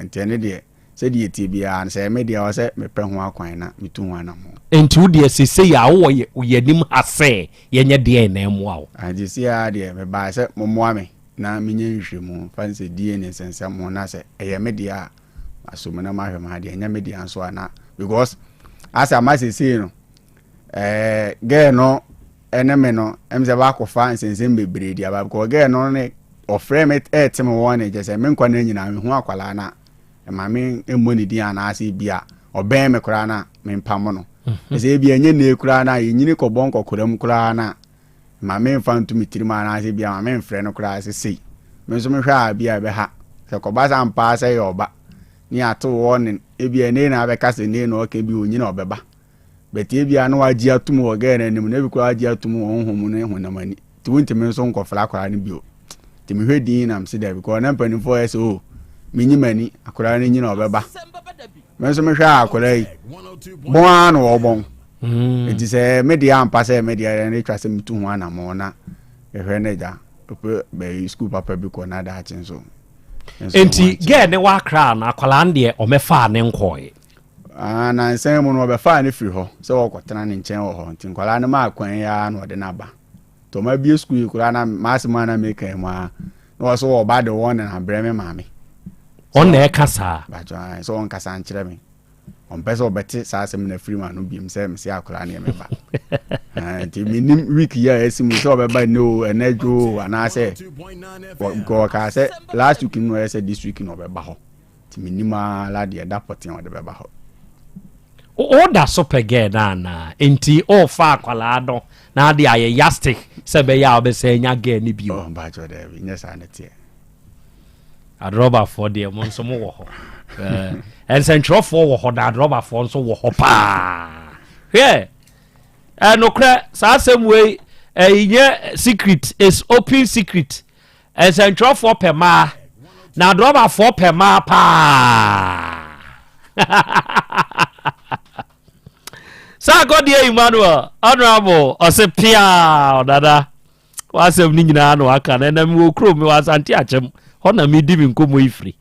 nti ɛne deɛ Sɛdeɛ ɛteɛ biara no, sɛ ɛyɛ me deɛ a, ɛwɔ sɛ mepɛ ho akwan na metu ho anammɔn. Enti wo deɛ seesei a wowɔ yɛn anim ha sɛ yɛnyɛ deɛn na ɛmmoa wo? Enti seesei ara deɛ, mebaeɛ sɛ mommoa me na menyɛ nhwehwɛmu mfa no sɛ DNA nsɛnsɛm ho na sɛ ɛyɛ me deɛ a, masɔ mu na mahwɛ m'adeɛ, ɛnyɛ me dea nso a na because asɛ ama seesei no, ɛɛ girl no ɛne me no, ɛm sɛ baakɔfa nsɛnsɛm bebree de aba because girl no ne ɔfrɛ me ɛɛte me wɔn ne kyɛ sɛ me nkwa no nyinaa mehu akwadaa no a Mma me mmɔ ne din anaasɛ ebia ɔbɛn me koraa na mempamo no. Mhm. Sɛ ebia ɛnyɛ nnɛ koraa na yɛnyini kɔbɔ nkɔkora mu koraa na ma memfa nto me tirim anaasɛ ebia ma memfrɛ no koraa sɛ sei. Me nso mehwɛ a ebia ɛbɛha. Sɛ kɔba sɛ ampa sɛ yɛ ɔba ne yɛato wɔ ne ebia ɛnɛ na abɛka sɛ nnɛ na ɔka bi onyini ɔbɛba. But ebia na wagye atum wɔ girl no anim na ebi koraa wagye atum wɔ honhom mu ne honam ani. Nti wontumi nso nkɔfrɛ akwadaa no bio. Nti mehwɛ din na mese daabi kɔɔ na mpanimfoɔ yɛ sɛ o oh, menyi m'ani akwadaa no nyina ɔbɛba. Me nso mehwɛ a akwadaa yi bɔn ara na ɔbɔn. Mm. Nti sɛ me deɛ ampa sɛ me deɛ ɛno atwa sɛ metu ho anammɔn na ɛhwɛ no agya ɔpɛ bɛyi sukuu papa bi kɔ na daakye nso. Nti gɛɛ ne wakra no akwadaa no deɛ ɔmɛfaa ne nkɔɔe. Ah, nansa mu no ɔbɛfaa no firi hɔ sɛ wɔkɔtena ne nkyɛn wɔ hɔ nti nkwadaa no maa kwan yi ara na ɔde no aba. Nti ɔma abie sukuu yi koraa na m'asɛm a na meka yi mu ara na wɔ so wɔba de wɔn na abrɛ me maame. Ɔn na ɛka saa? Bàtò ayi sɛ ɔnkasa nkyerɛ me. Ɔmpɛ sɛ ɔbɛte saa asɛm no afiri m'ano biom sɛ mese akwadaa no yɛ me ba. Nti menim week yi a ɛsi mu sɛ ɔbɛba nnɛ o ɛnɛ dwo o anaasɛ ɔkaa sɛ last week no ɔyɛ sɛ this week na ɔbɛba hɔ. Nti mennim ara la deɛ da pɔtee a ɔde bɛba hɔ. Woda so pɛ girl no anaa? Nti worefa akwadaa no na ade ayɛ yastic sɛ ɛbɛyɛ a wobɛsan anya girl no bio? Oh, mpakyɛw daabi, nyɛ saa na ɛteɛ. Adrɔbafoɔ deɛ mo nso mo wɔ hɔ. Eh, nsɛntwerɛfoɔ wɔ hɔ na adrɔbafoɔ nso wɔ hɔ paa. Hwɛ, ɛnokorɛ saa asɛm wei ɛnyɛ secret, is open secret. Nsɛntwerɛfoɔ pɛ mmaa na adrɔbafoɔ pɛ mmaa paa. Sarkodie Emmanuel honorable ɔse piaa ɔdada w'asɛm no nyinaa na waka na ɛnam wɔ kurom mewɔ Asante Akyem hɔ na medi me nkɔmmɔ yi firi.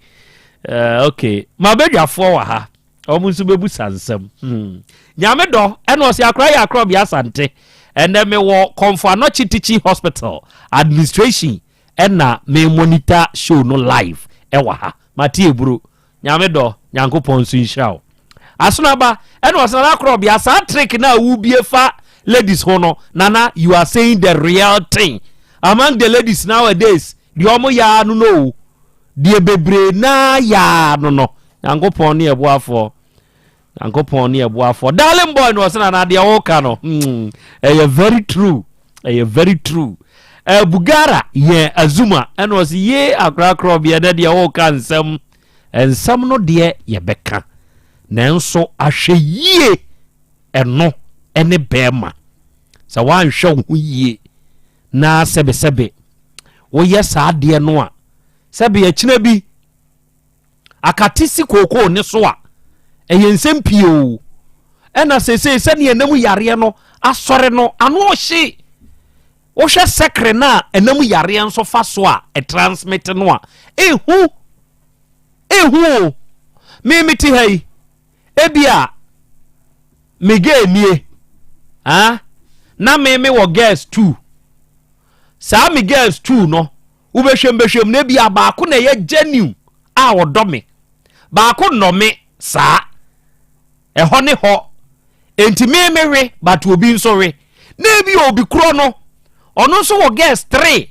Uh, okay mabadwafoɔ wɔ ha wɔn nso bɛbusa nsɛm hmm. Nyame dɔ ɛna ɔse akora yɛ akorɔ bea Asante ɛnɛ mewɔ Kɔmfo Anɔkye Teaching Hospital administration ɛna me monitor show no live ɛwɔ ha mate eburo Nyame dɔ Nyankopɔn nso nhyira wo Asonaba ɛna ɔse nana akorɔ bea saa trick na wobie fa ladies ho no nana you are saying the real thing among the ladies nowadays deɛ ɔmo yaa no no o Deɛ bebree naa yaa no no. Nyankopɔn ne ɛboafoɔ. Nyankopɔn ne ɛboafoɔ. Darling boy no ɔsɛ nana deɛ woka no. Hmm, ɛyɛ very true. Ɛyɛ very true. Uh, Bugara yɛn Azuma ɛna ɔsɛ ye akorakorɔ beɛ dɛ deɛ woka nsɛm. Nsɛm no deɛ yɛbɛka. Nanso ahwɛ yie ɛno ɛne bɛɛma. Sɛ woanhwɛ wo ho yie na sɛbesɛbe woyɛ saa adeɛ no a, sɛbe akyina bi akate si kookoo ne so a, ɛyɛ nsɛm pii o. Ɛna seesei sɛdeɛ ɛnam yareɛ no asɔre no, ano ɔhye. Wohwɛ sɛkere no a ɛnam yareɛ nso fa so a ɛtransmit no a, ehu ehu o. Me mete ha yi, Ebia me girl nie ah, na me me wɔ girls two. Saa me girls two no, wobɛhwɛm bɛhwɛm no ebia baako na ɛyɛ genuine a ɔdɔ me. Baako nnɔ me saa. Ɛhɔ ne hɔ. Enti me me we, but obi nso we. Na ebia obi korɔ no, ɔno nso wɔ girls three.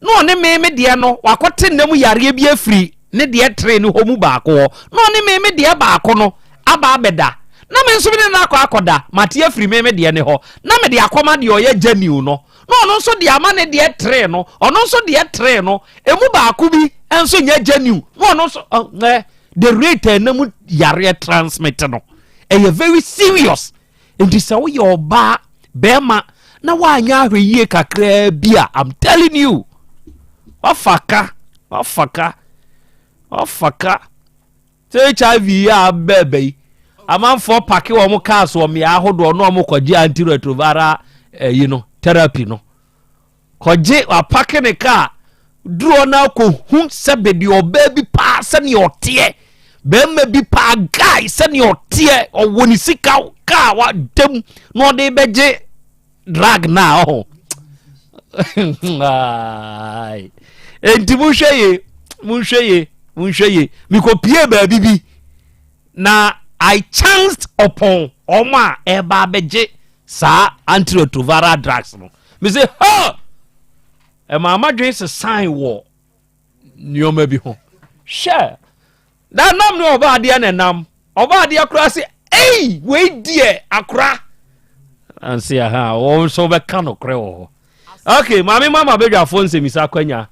na ɔne me me deɛ no wakɔte nna mu yareɛ bi afiri ne deɛ tere no hɔ mu baako hɔ na ɔne me me deɛ baako no aba abɛda na me nso me ne no akɔ akɔda mate afiri me me deɛ ne hɔ na mede akɔma deɛ ɔyɛ genuine no na ɔno nso de ama ne deɛ tere no ɔno nso deɛ tere no emu baako bi nso nyɛ genuine na ɔno nso ɛ the rate a ɛna mu yareɛ transmit no ɛyɛ very serious Nti sɛ woyɛ ɔbaa bɛrima na woanyɛ ahwɛ yie kakraa bi a I'm telling you wafa ka wafa ka wafa ka sɛ HIV yi a bɛɛbɛ yi amanfoɔ pake wɔn cars wɔ mmea ahodoɔ na wɔn kɔgye antiretroviral ɛyi eh, no therapy no Kɔgye wapake ne kaa duro na akɔhu sɛbe deɛ ɔbaa bi paa sɛdeɛ ɔteɛ bɛrima bi paa guy sɛdeɛ ɔteɛ ɔwɔ ne sika kaa wadam na ɔde bɛgye drug na ɔho enti monhwɛ ye monhwɛ ye monhwɛ ye mekɔpie baabi bi Na I chanced upon wɔn a ɛreba abɛgye saa antiretroviral drugs no. Me se, ha! Ɛmaa m'adwene sesan wɔ nneɛma bi ho. Hwɛ! Da nam ne ɔba adeɛ na ɛnam. Ɔba adeɛ koraa se, ei, wei deɛ akora. Anse aha, wɔn nso bɛka nokorɛ wɔ hɔ. Okay, maame mama badwafoɔ nsɛmisa akwanya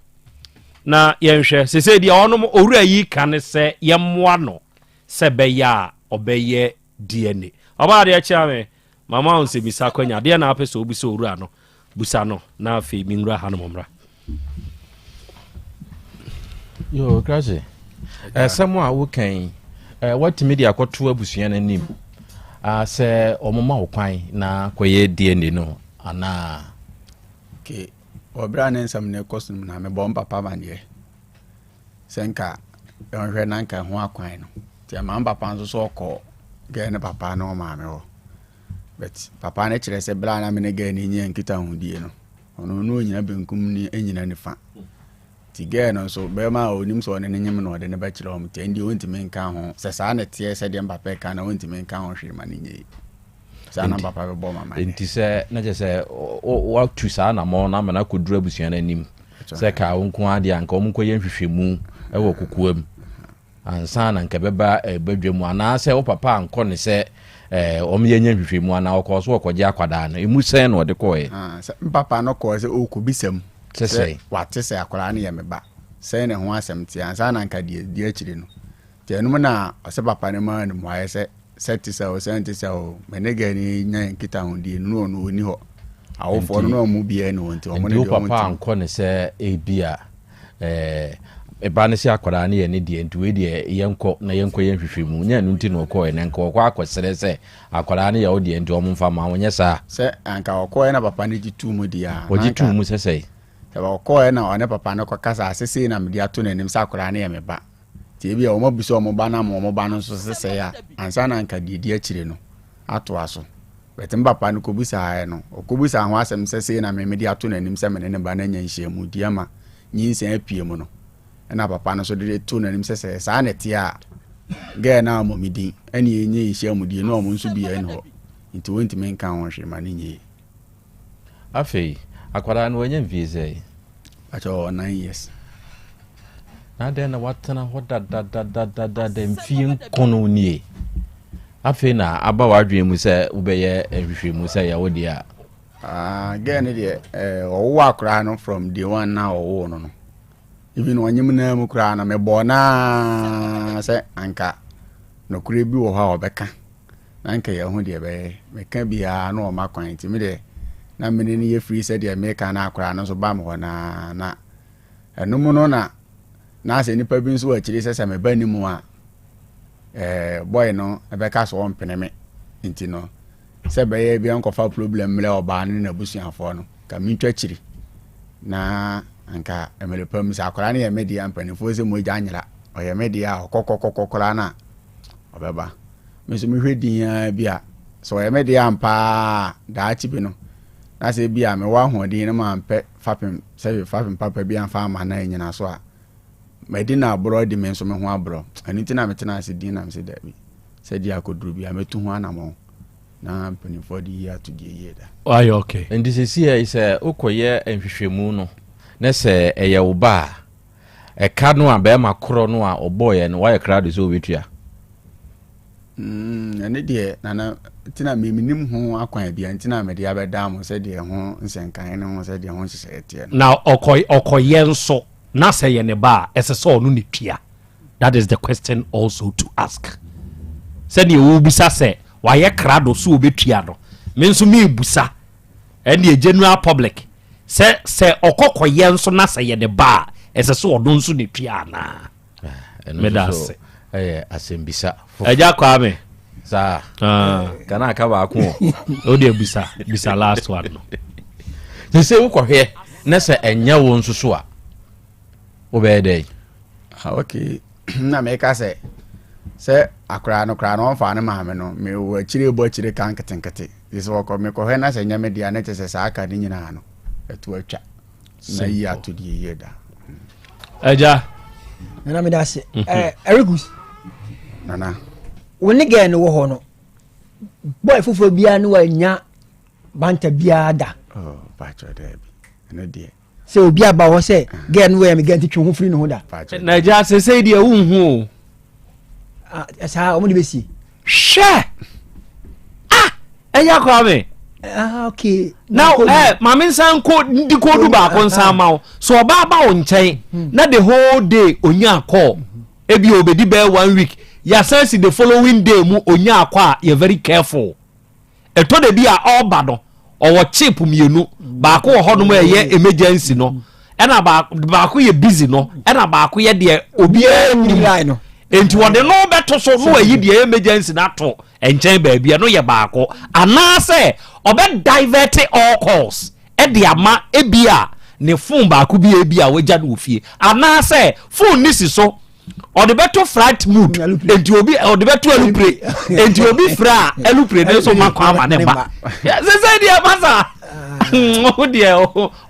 na yɛnhwɛ. Sese deɛ ɔnom owura yi ka ne sɛ yɛmmoa no sɛ bɛyɛ a ɔbɛyɛ DNA. Ɔbaa deɛ kyerɛ me, mama wo nsɛmisa akwanya. Deɛ na apɛ sɛ obisa owura no, busa no na afei menwura hanom mmra. Yo, Krashe, ɛsɛm a woka yi, watumi de akɔto abusua no anim sɛ wɔma wo kwan na kɔyɛ DNA no anaa? Okay, wɔ berɛ a ne nsɛm no rekɔ so no na mebɔ mpapa amaneɛ sɛ nka ɔnhwɛ na nka ɛho akwan no nti ɛma mpapa nso so ɔkɔɔ Girl no papa ne ɔmaame hɔ. But papa no kyerɛ sɛ berɛ a na me ne girl no nya nkitahodie no, ɔno na ɔnyina benkum ne ɛnyina nifa. Nti girl no nso, bɛrima a ɔnim sɛ ɔne no nyem na ɔde no bɛkyerɛ wɔn nti ɛndeɛ ɔntumi nka ho. Sɛ saa na ɛteɛ sɛdeɛ mpapa ɛka no a, ɔntumi nka ho hwee ma no nyɛ yie. Saa na mpapa bɛbɔ ma ma Nti sɛ na kyerɛ sɛ woatu saa anammɔn no ama no akɔduru abusua no anim sɛ kaa wo nko ara deɛ anka wɔn nkɔyɛ nhwehwɛmu wɔ kokoam ansa na nka ɛbɛba badwa mu anaasɛ wo papa ankɔ ne sɛ wɔn yɛ nyɛ nhwehwɛmu anaa ɔkɔɔ so ɔkɔgye akwadaa no emu sɛn na ɔde kɔɔɛ? Ah, sɛ mpapa no kɔɔ sɛ ɔrekɔbisa mu sɛ sɛ wate sɛ akwadaa no yɛ me ba sɛn ne ho asɛm teɛ ansa na nka deɛ di akyire no nti ɛnom na ɔsɛ papa no maa no mmuaeɛ sɛ sɛ te sɛ o sɛ nte sɛ o me ne gɛ ne nya nkitahodie no na ɔno ɔni hɔ awofoɔ no na ɔmo biara ni hɔ nti ɔmo ne Nti wo deɛ ɔmo papa ntim ankɔ ne sɛ ebia ɛɛ ɛba ne sɛ akwadaa no yɛ ne deɛ nti wei deɛ yɛnkɔ na yɛnkɔ yɛ nhwehwɛmu nyɛ ɛno nti na ɔkɔɛ na nka ɔkɔ akɔsrɛ sɛ akwadaa no yɛ wo deɛ nti ɔmo mfa ma wo nyɛ saa. Sɛ anka ɔkɔɛ na papa no gye tuu mu deɛ a na Ɔgye anka tuu mu sɛ sɛn? Sɛ ɔkɔɛ na ɔne papa no kɔkasa a sɛ sei na mede ato n'anim sɛ akwadaa no yɛ me ba Nti ebia wɔabisa wɔn ba no ama wɔn ba no nso sesɛe a, ansa na anka deɛ ɛdi akyire no atoa so. But me papa no kɔbisaeɛ no, ɔkɔbisaa ho asɛm sɛ sei na me mede ato n'anim sɛ me ne ne ba no anya nhyiamudie ama nyinsɛn apue mu no. Ɛna papa no nso de too n'anim sɛ sɛ saa na ɛteɛ a, girl no ammɔ me din ɛne yɛnyɛ nhyiamudie na wɔn nso biara nni hɔ. Nti wɔntumi nka ho hwee ma no nyɛ yie. Afei, akwadaa no wanya mfie sɛn? Pakyɛ ɔwɔ 9 years. Na adɛn na watena hɔ dadadadadada mfie nkono nie? Afei na aba w'adwene mu sɛ wobɛyɛ nhwehwɛmu sɛ yɛ wo deɛ a. Ah, girl no deɛ eh, ɔwowɔ akwadaa no from day one na ɔwoo no no. Even ɔnyem naa mu koraa no mebɔɔ naa sɛ anka nokorɛ bi wɔ hɔ a ɔbɛka. na anka yɛahu deɛ ɛbɛyɛ. Meka biara na ɔma kwan nti me deɛ na mene no yɛ firi sɛdeɛ meka no akwadaa no nso ba me hɔ naa na ɛno mu no na na sɛ nipa bi nso wɔ akyiri sɛ sɛ meba ne mu a ɛɛ bɔy no ɛbɛka so ɔmpene me nti no sɛ bɛyɛ bi nkɔfa problem mmerɛ ɔbaa no ne n'abusuafoɔ no ka mentwa akyiri na anka mmerɛ pa mu sɛ akwadaa no yɛ me deɛ mpanimfoɔ sɛ mogya nyera ɔyɛ me deɛ a ɔkɔkɔkɔkɔ koraa no a ɔbɛba. Me nso mehwɛ din ara bi a, sɛ ɔyɛ me deɛ ampa ara a, daakye bi no, na sɛ bi a mewɔ ahoɔden na mampɛ fapem, sɛbe fapem papa bi amfa amma no annyina so a, madi no aborɔ adi me nso me ho aborɔ. Ɛno nti na metena ase din na mese daabi, sɛ deɛ akɔduru bi a mɛtu ho anamɔn na mpanimfoɔ de yie ato deɛ yie da. Wayɛ okay. Nti seesei sɛ wokɔyɛ nhwehwɛmu no na sɛ ɛyɛ wo ba a, Ɛka no a bɛrima korɔ no a ɔbɔeɛ no wayɛ krado sɛ ɔbɛtua? Mm, ɛne deɛ nana nti na menim ho akwan bia nti na mede abɛda mo sɛdeɛ ho nsɛnkan ne ho sɛdeɛ ho nhyehyɛeɛ teɛ no. Na ɔkɔ ɔkɔyɛ nso na sɛ yɛ ne ba a ɛsɛ sɛ ɔno ne tua that is the question also to ask sɛdeɛ wobisa sɛ wayɛ krado so ɔbɛtua no me nso mebusa Ɛnneɛ general public sɛ sɛ ɔkɔ kɔyɛ nso na sɛ yɛde ba a ɛsɛ sɛ ɔno nso na etua anaa? Ah, Meda ase. Ɛyɛ asɛmbisa foforɔ. Agya Kwame. Saa. Ah. Kana aka baako o. O deɛ bisa bisa last one no. Sɛ sɛ wokɔhwɛ na sɛ ɛnyɛ wo nso so a wobɛyɛ dɛn? Ah, okay. Na meka sɛ sɛ akwaraa no koraa no ɔmfa ne maame no mewɔ akyire bɔ akyire ka nketenkete Nti sɛ wɔkɔ mekɔhwɛ na sɛ nyɛ me dea na kyɛ sɛ saa ka no nyinaa no ɛto atwa na yi ato deɛ yie da. Agya. Nana meda ase. Mhm. Eh, Erikus. Nana. Wo ne gɛɛ no wɔ hɔ no boy foforɔ biara ne wanya banta biara da. Oh, pakyɛ daabi. Ɛno deɛ. Sɛ obi aba hɔ sɛ gɛɛ no wɔyɛ me gɛɛ nti twe ho firi ne ho da. Na agya sesei deɛ wonhu o. Ah, saa wɔn de bɛsie. Hwɛ! Ah! Ɛyɛ Kwame. Ah, okay. Now, eh, maame nsan nko ndi koodu baako nsan ma wo. So ɔbaa ba wo nkyɛn hmm. na the whole day onya akɔ. Ebi obedi bɛyɛ one week. Yasan si the following day mu onya akɔ a yɛ very careful. Ɛtɔ da bi a ɔreba no, ɔwɔ chip mmienu. Baako wɔ hɔnom a ɛyɛ emergency no, ɛna baako yɛ busy no, ɛna baako yɛ deɛ obiara nim. Nti wɔde no bɛto so na wayi deɛ emergency no ato nkyɛn baabi, ɛno yɛ baako. Anaasɛ ɔbɛ divert all calls ɛde ama ebi a ne phone baako bi ebi a wagya no wɔ fie, anaasɛ phone no si so. Ɔde bɛto flight mood, nti obi ɔde bɛto alupre, nti obi frɛ a alupre ne nso ma kwan ma ne ba. Sese deɛ masa o deɛ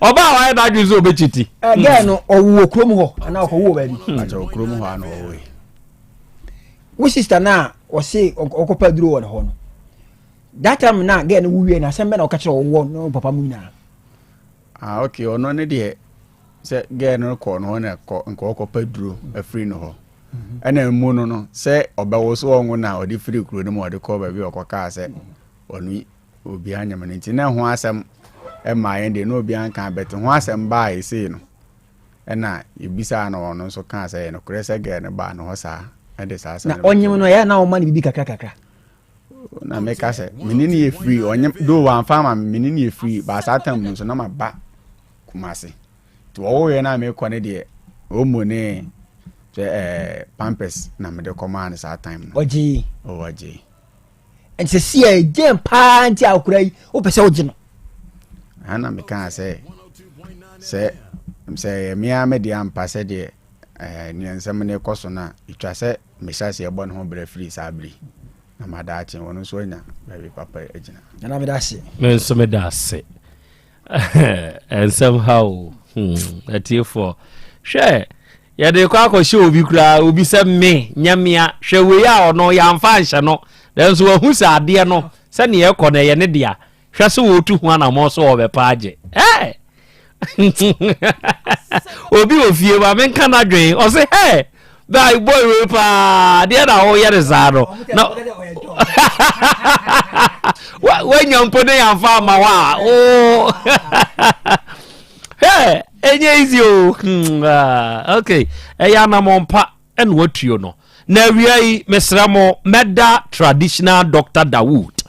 ɔba a wayɛ n'adwene sɛ ɔbɛkyi ti. Gɛɛ no ɔwɔ wɔ kurom hɔ anaa ɔkɔwo wɔ baabi? Akyɛ wɔ kurom hɔ ana ɔwɔ yi. Wo sister no a ɔse ɔkɔpa aduro wɔ ne hɔ no, that time na gɛɛ no wo wie no, asɛm bɛ na ɔka kyerɛ ɔwɔ ne papa mu nyinaa? Ah okay, ɔno ne deɛ sɛ gɛɛ no kɔ no hɔ na kɔ nka ɔkɔpa duro afiri no hɔ mhm. Ɛna mu no no sɛ ɔbɛwo so ɔnwo na ɔde firi kuro no mu ɔde kɔ baabi ɔkɔkaa sɛ ɔno obi anyam no, nti na ho asɛm ɛma yɛn deɛ na obi anka bɛte ho asɛm baa ɛsei no, ɛna yɛbisaa no, ɔno nso kaa sɛ ɛyɛ nokorɛ sɛ gɛɛ no baa no hɔ saa ɛde saa asɛm na ɔnyem no ɛyɛ na ɔma no biribi kakra kakra. Na meka sɛ mene ne yɛ firi ɔnyem do wamfa ama me, mene ne yɛ firi baasaa tam no nso na maba Kumase nti wɔwoeɛ no a mekɔ no deɛ ɔmu ne sɛ ɛɛ pampers na mede kɔmaa no saa time no. Ɔgyee. Ɔgyee. Nti sɛ si a ɛgyɛn paa nti a akora yi wopɛ sɛ wogye no. Ana mekaa sɛ sɛ sɛ ɛyɛ me ara me deɛ ampa sɛ deɛ ɛɛ neɛ nsɛm no rekɔ so no a, ɛtwa sɛ mehyɛ aseɛ bɔ ne ho brɛ firi saa bere yi na ma daakye ɔno nso anya baabi papa agyina. Nana meda ase. Me nso meda ase. Nsɛm ha o. Atiefoɔ. Hwɛ, yɛde kɔ akɔhyɛ obi koraa, obi sɛ me, nyɛ mea. Hwɛ wei a ɔno yɛamfa anhyɛ no, nanso wahu sɛ adeɛ no sɛdeɛ ɛkɔ no ɛyɛ ne dea. Hwɛ sɛ wɔretu ho anammɔn sɛ wɔbɛpa agye. Hey! Obi wɔ fie ma menka n'adwen, ɔse hɛ bɛa boy wei paa deɛ na woyɛ ne saa no na woanya mpo ne yɛamfa ama hɔ a o hɛ ɛnyɛ easy o. Ah, okay, ɛyɛ anammɔn pa ɛna watuo no. Na awia yi mesrɛ mo, mɛda traditional Doctor Dawood,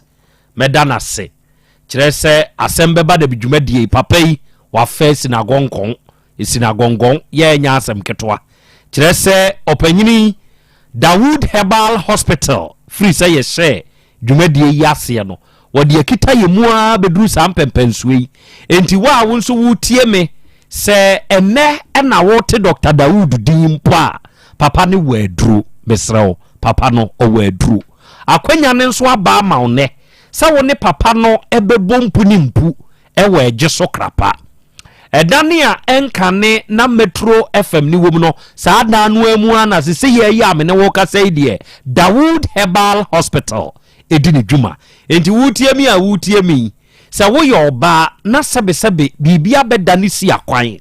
mɛda no ase. Kyerɛ sɛ asɛm bɛba da bi dwumadie yi, papa yi wafa sinagɔnkɔn, sinagɔngɔn, yɛ ɛnyɛ asɛm ketewa. Kyerɛ sɛ ɔpanyini yi, Dawood Herbal Hospital, firi sɛ yɛhyɛɛ dwumadie yi aseɛ no, wɔde akita yɛ mu ara bɛduru saa mpɛmpɛnsoɔ yi. Enti wo a wo nso woretie me, sɛ ɛnnɛ na wote Dɔkta Dawood din mpo a, papa no wɔ aduro, mesrɛ wo, papa no ɔwɔ aduro. Akwanya no nso aba ama wo nnɛ sɛ wo ne papa no bɛbɔ mpu ne mpu wɔ ɛgye so krapa. Ɛdan a ɛnkane na Metro FM no wom no, saa dan no ara mu ara na sesei yi a me ne wo rekasa yi deɛ, Dawood Herbal Hospital di ne dwuma. Enti woretie me a woretie me yi, sɛ woyɛ ɔbaa na sɛbesɛbe biribi abɛda ne si akwan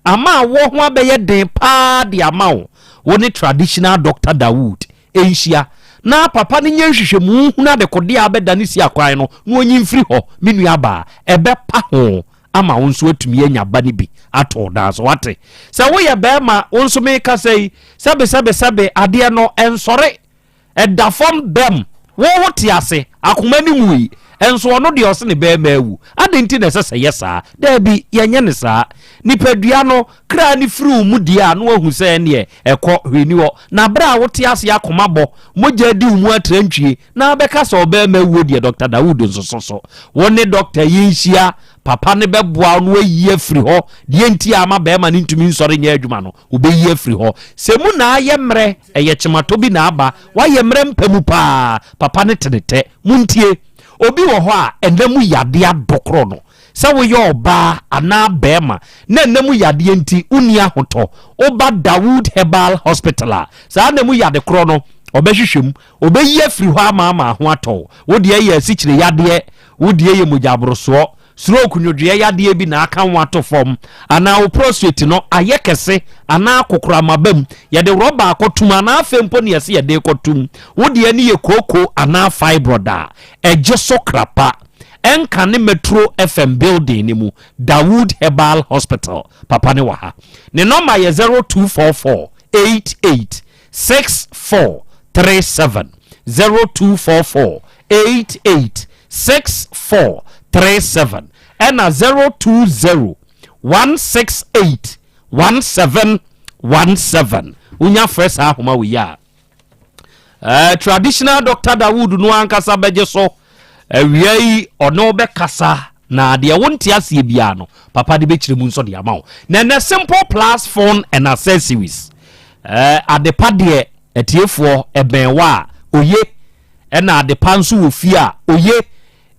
ama awɔ ho abɛyɛ den paa de ama wo, wo ne traditional doctor Dawood nhyia na papa no nyɛ nhwehwɛmu nhunu adekodeɛ a abɛda ne si akwan no na ɔnyi mfiri hɔ, me nuabaa, ɛbɛpa ho ama wo nso atumi anya ba no bi ato wo dan so. Wate? Sɛ woyɛ bɛrima, wo nso mekasa yi, sɛbesɛbesɛbe adeɛ no ɛnsɔre. Ɛda fam bɛm. Wo wo te ase, akoma no nwui, nso ɔno deɛ ɔse ne bɛɛma awu. Adɛn nti na ɛsɛ sɛ yɛ saa? Daabi, yɛnyɛ no saa. Nipadua no, kra no firi wo mu deɛ a, na wahu sɛ ɛnneɛ ɛkɔ, hwee nni hɔ. Na berɛ a wote ase akoma bɔ, mogya adi wo mu atrantwie, na abɛka sɛ ɔbɛɛma awuo deɛ, Dɔkta Dawood nsoso so. Wo ne dɔkta yi nhyia, papa no bɛboa wo na wayi afiri hɔ. Deɛ nti a ama bɛɛma no ntumi nsɔre nyɛ adwuma no, ɔbɛyi afiri hɔ. Sɛ mu na ayɛ mmerɛ, ɛyɛ kyematɔ bi na aba, wayɛ mmerɛ mpa mu paa, papa no te ne tɛ. Montie, obi wɔ hɔ a, ɛnna mu yadeɛ adɔkorɔ no. Sɛ woyɛ ɔbaa anaa barima na ɛnna mu yadeɛ nti wonni ahotɔ, woba Dawood Herbal Hospital a, saa nna mu yade korɔ no, ɔbɛhwehwɛ mu, ɔbɛyi afiri hɔ ama ama ho atɔ wo. Wo deɛ yɛ asikyire yadeɛ, wo deɛ yɛ mogyaborosoɔ, Stroke nwodwoeɛ yadeɛ bi na aka wo ato fam, anaa wo prostate no ayɛ kɛse anaa kokoram aba mu, yɛde rɔba akɔtom anaa afei mpo ne yɛse yɛde rekɔtom, wo deɛ no yɛ kooko anaa fibroid a, ɛgye so krapa. Ɛnka ne Metro FM building no mu, Dawood Herbal Hospital, papa no wɔ ha. Ne nɔma yɛ 0244 88 6437, 0244 88 6437 ɛna 020 168 1717. Wonya frɛ saa ahoma wei a, traditional Doctor Dawood no ankasa bɛgye so awia yi, ɔne wo bɛkasa na deɛ wonte aseɛ biara no papa de bɛkyerɛ mu nso de ama wo. Na ɛnɛ Simple Plus phone and accessories. Eh, adepa deɛ atiefoɔ ɛbɛn wa a oye, ɛna adepa nso wɔ fie a oye.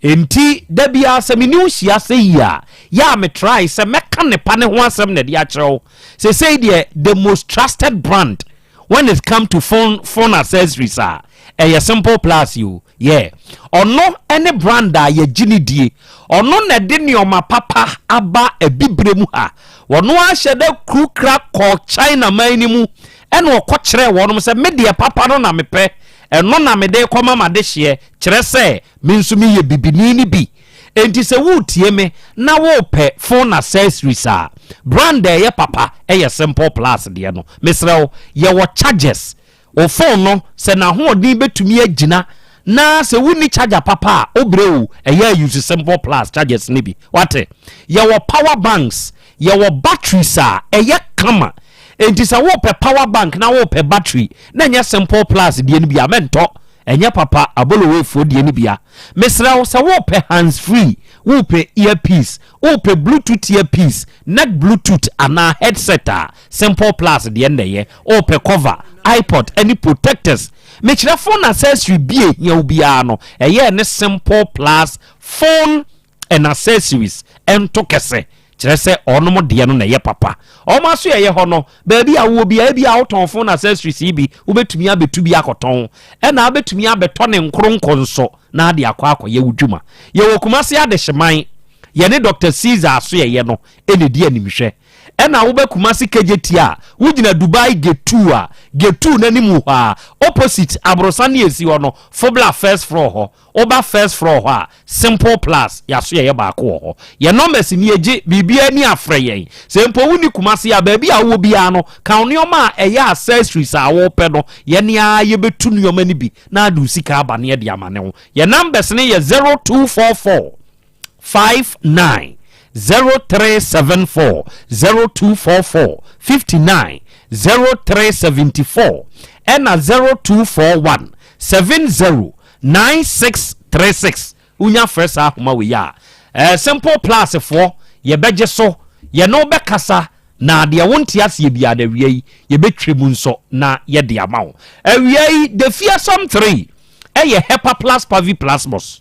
Enti da biara sɛ me ne wo hyia sɛ yi a, yɛ a me try sɛ mɛka nepa ne ho asɛm na ɛde akyerɛ wo. Sesei deɛ the most trusted brand when it come to phone phone accessories a, ɛyɛ Simple Plus o. Yeah. Ɔno ne brand a yɛgye ne die. Ɔno na ɛde nneɛma papa aba abibire mu ha. Ɔno ahyɛ da kurukra kɔ China man no mu ɛna ɔkɔ kyerɛɛ wɔnom sɛ me deɛ papa no na mepɛ, ɛno na mede kɔma m'adehyeɛ, kyerɛ sɛ me nso meyɛ bibini no bi. Enti sɛ woretie me na worepɛ phone accessories a, brand a ɛyɛ papa yɛ Simple Plus deɛ no. Mesrɛ wo, yɛwɔ chargers. Wo phone no, sɛ n'ahoɔden bɛtumi agyina na sɛ wonni charger papa a, wobrɛ o, ɛyɛ a use Simple Plus chargers no bi. Wate? Yɛwɔ power banks, yɛwɔ batteries a ɛyɛ kama. Enti sɛ worepɛ power bank na worepɛ battery na ɛnyɛ Simple Plus deɛ no bi a, mɛntɔ. Ɛnyɛ papa, abolowefoɔ deɛ no bia. Mesrɛ wo, sɛ worepɛ hands free, worepɛ ear piece, worepɛ bluetooth ear piece, neck bluetooth anaa headset a, Simple Plus deɛ no na ɛyɛ. Worepɛ cover, iPod ne protectors, mekyerɛ phone accessory bi a ɛhia wo biara no, ɛyɛ ne Simple Plus phone and accessories nto kɛsɛ, kyerɛ sɛ ɔnom deɛ no na ɛyɛ papa. Wɔn aso ɛyɛ hɔ no, baabi a wowɔ biara, ebi a wotɔn phone accessories yi bi, wobɛtumi abɛtu bi akɔtɔn, ɛna wobɛtumi abɛtɔ ne nkoronko nso na ade akɔ akɔyɛ wo dwuma. Yɛwɔ Kumasi Adehyeman, yɛne Dr. Caesar aso ɛyɛ no ɛna ɛdi animhwɛ. Ɛna wobɛ Kumasi Kejetia a, wogyina Dubai Gate 2 a, Gate 2 no anim hɔ a, opposite aborosan ne ɛsi hɔ no, Fobla first floor hɔ. Woba first floor hɔ a, Simple Plus yɛaso yɛyɛ baako wɔ hɔ. Yɛn numbers nie, gye biribiara ni a frɛ yɛn. Sɛ mpo wonni Kumasi a, baabi a wowɔ biara no, ka wo nneɛma a ɛyɛ accessories a wopɛ no, yɛn ara yɛbɛtu nneɛma no bi na ade wo sika aba na yɛde amane wo. Yɛn numbers no yɛ 0244 59 0374, 0244 59 0374 ɛna 0241 70 9636 wonya frɛ saa ahoma wei a eh, simple plus foɔ yɛbɛgye so yɛne wo bɛkasa na deɛ wonte aseɛ biara no awia yi yɛbɛtwa mu nso na yɛde ama wo awia yi the fearsome 3 ɛyɛ hepa plus pavi plasmos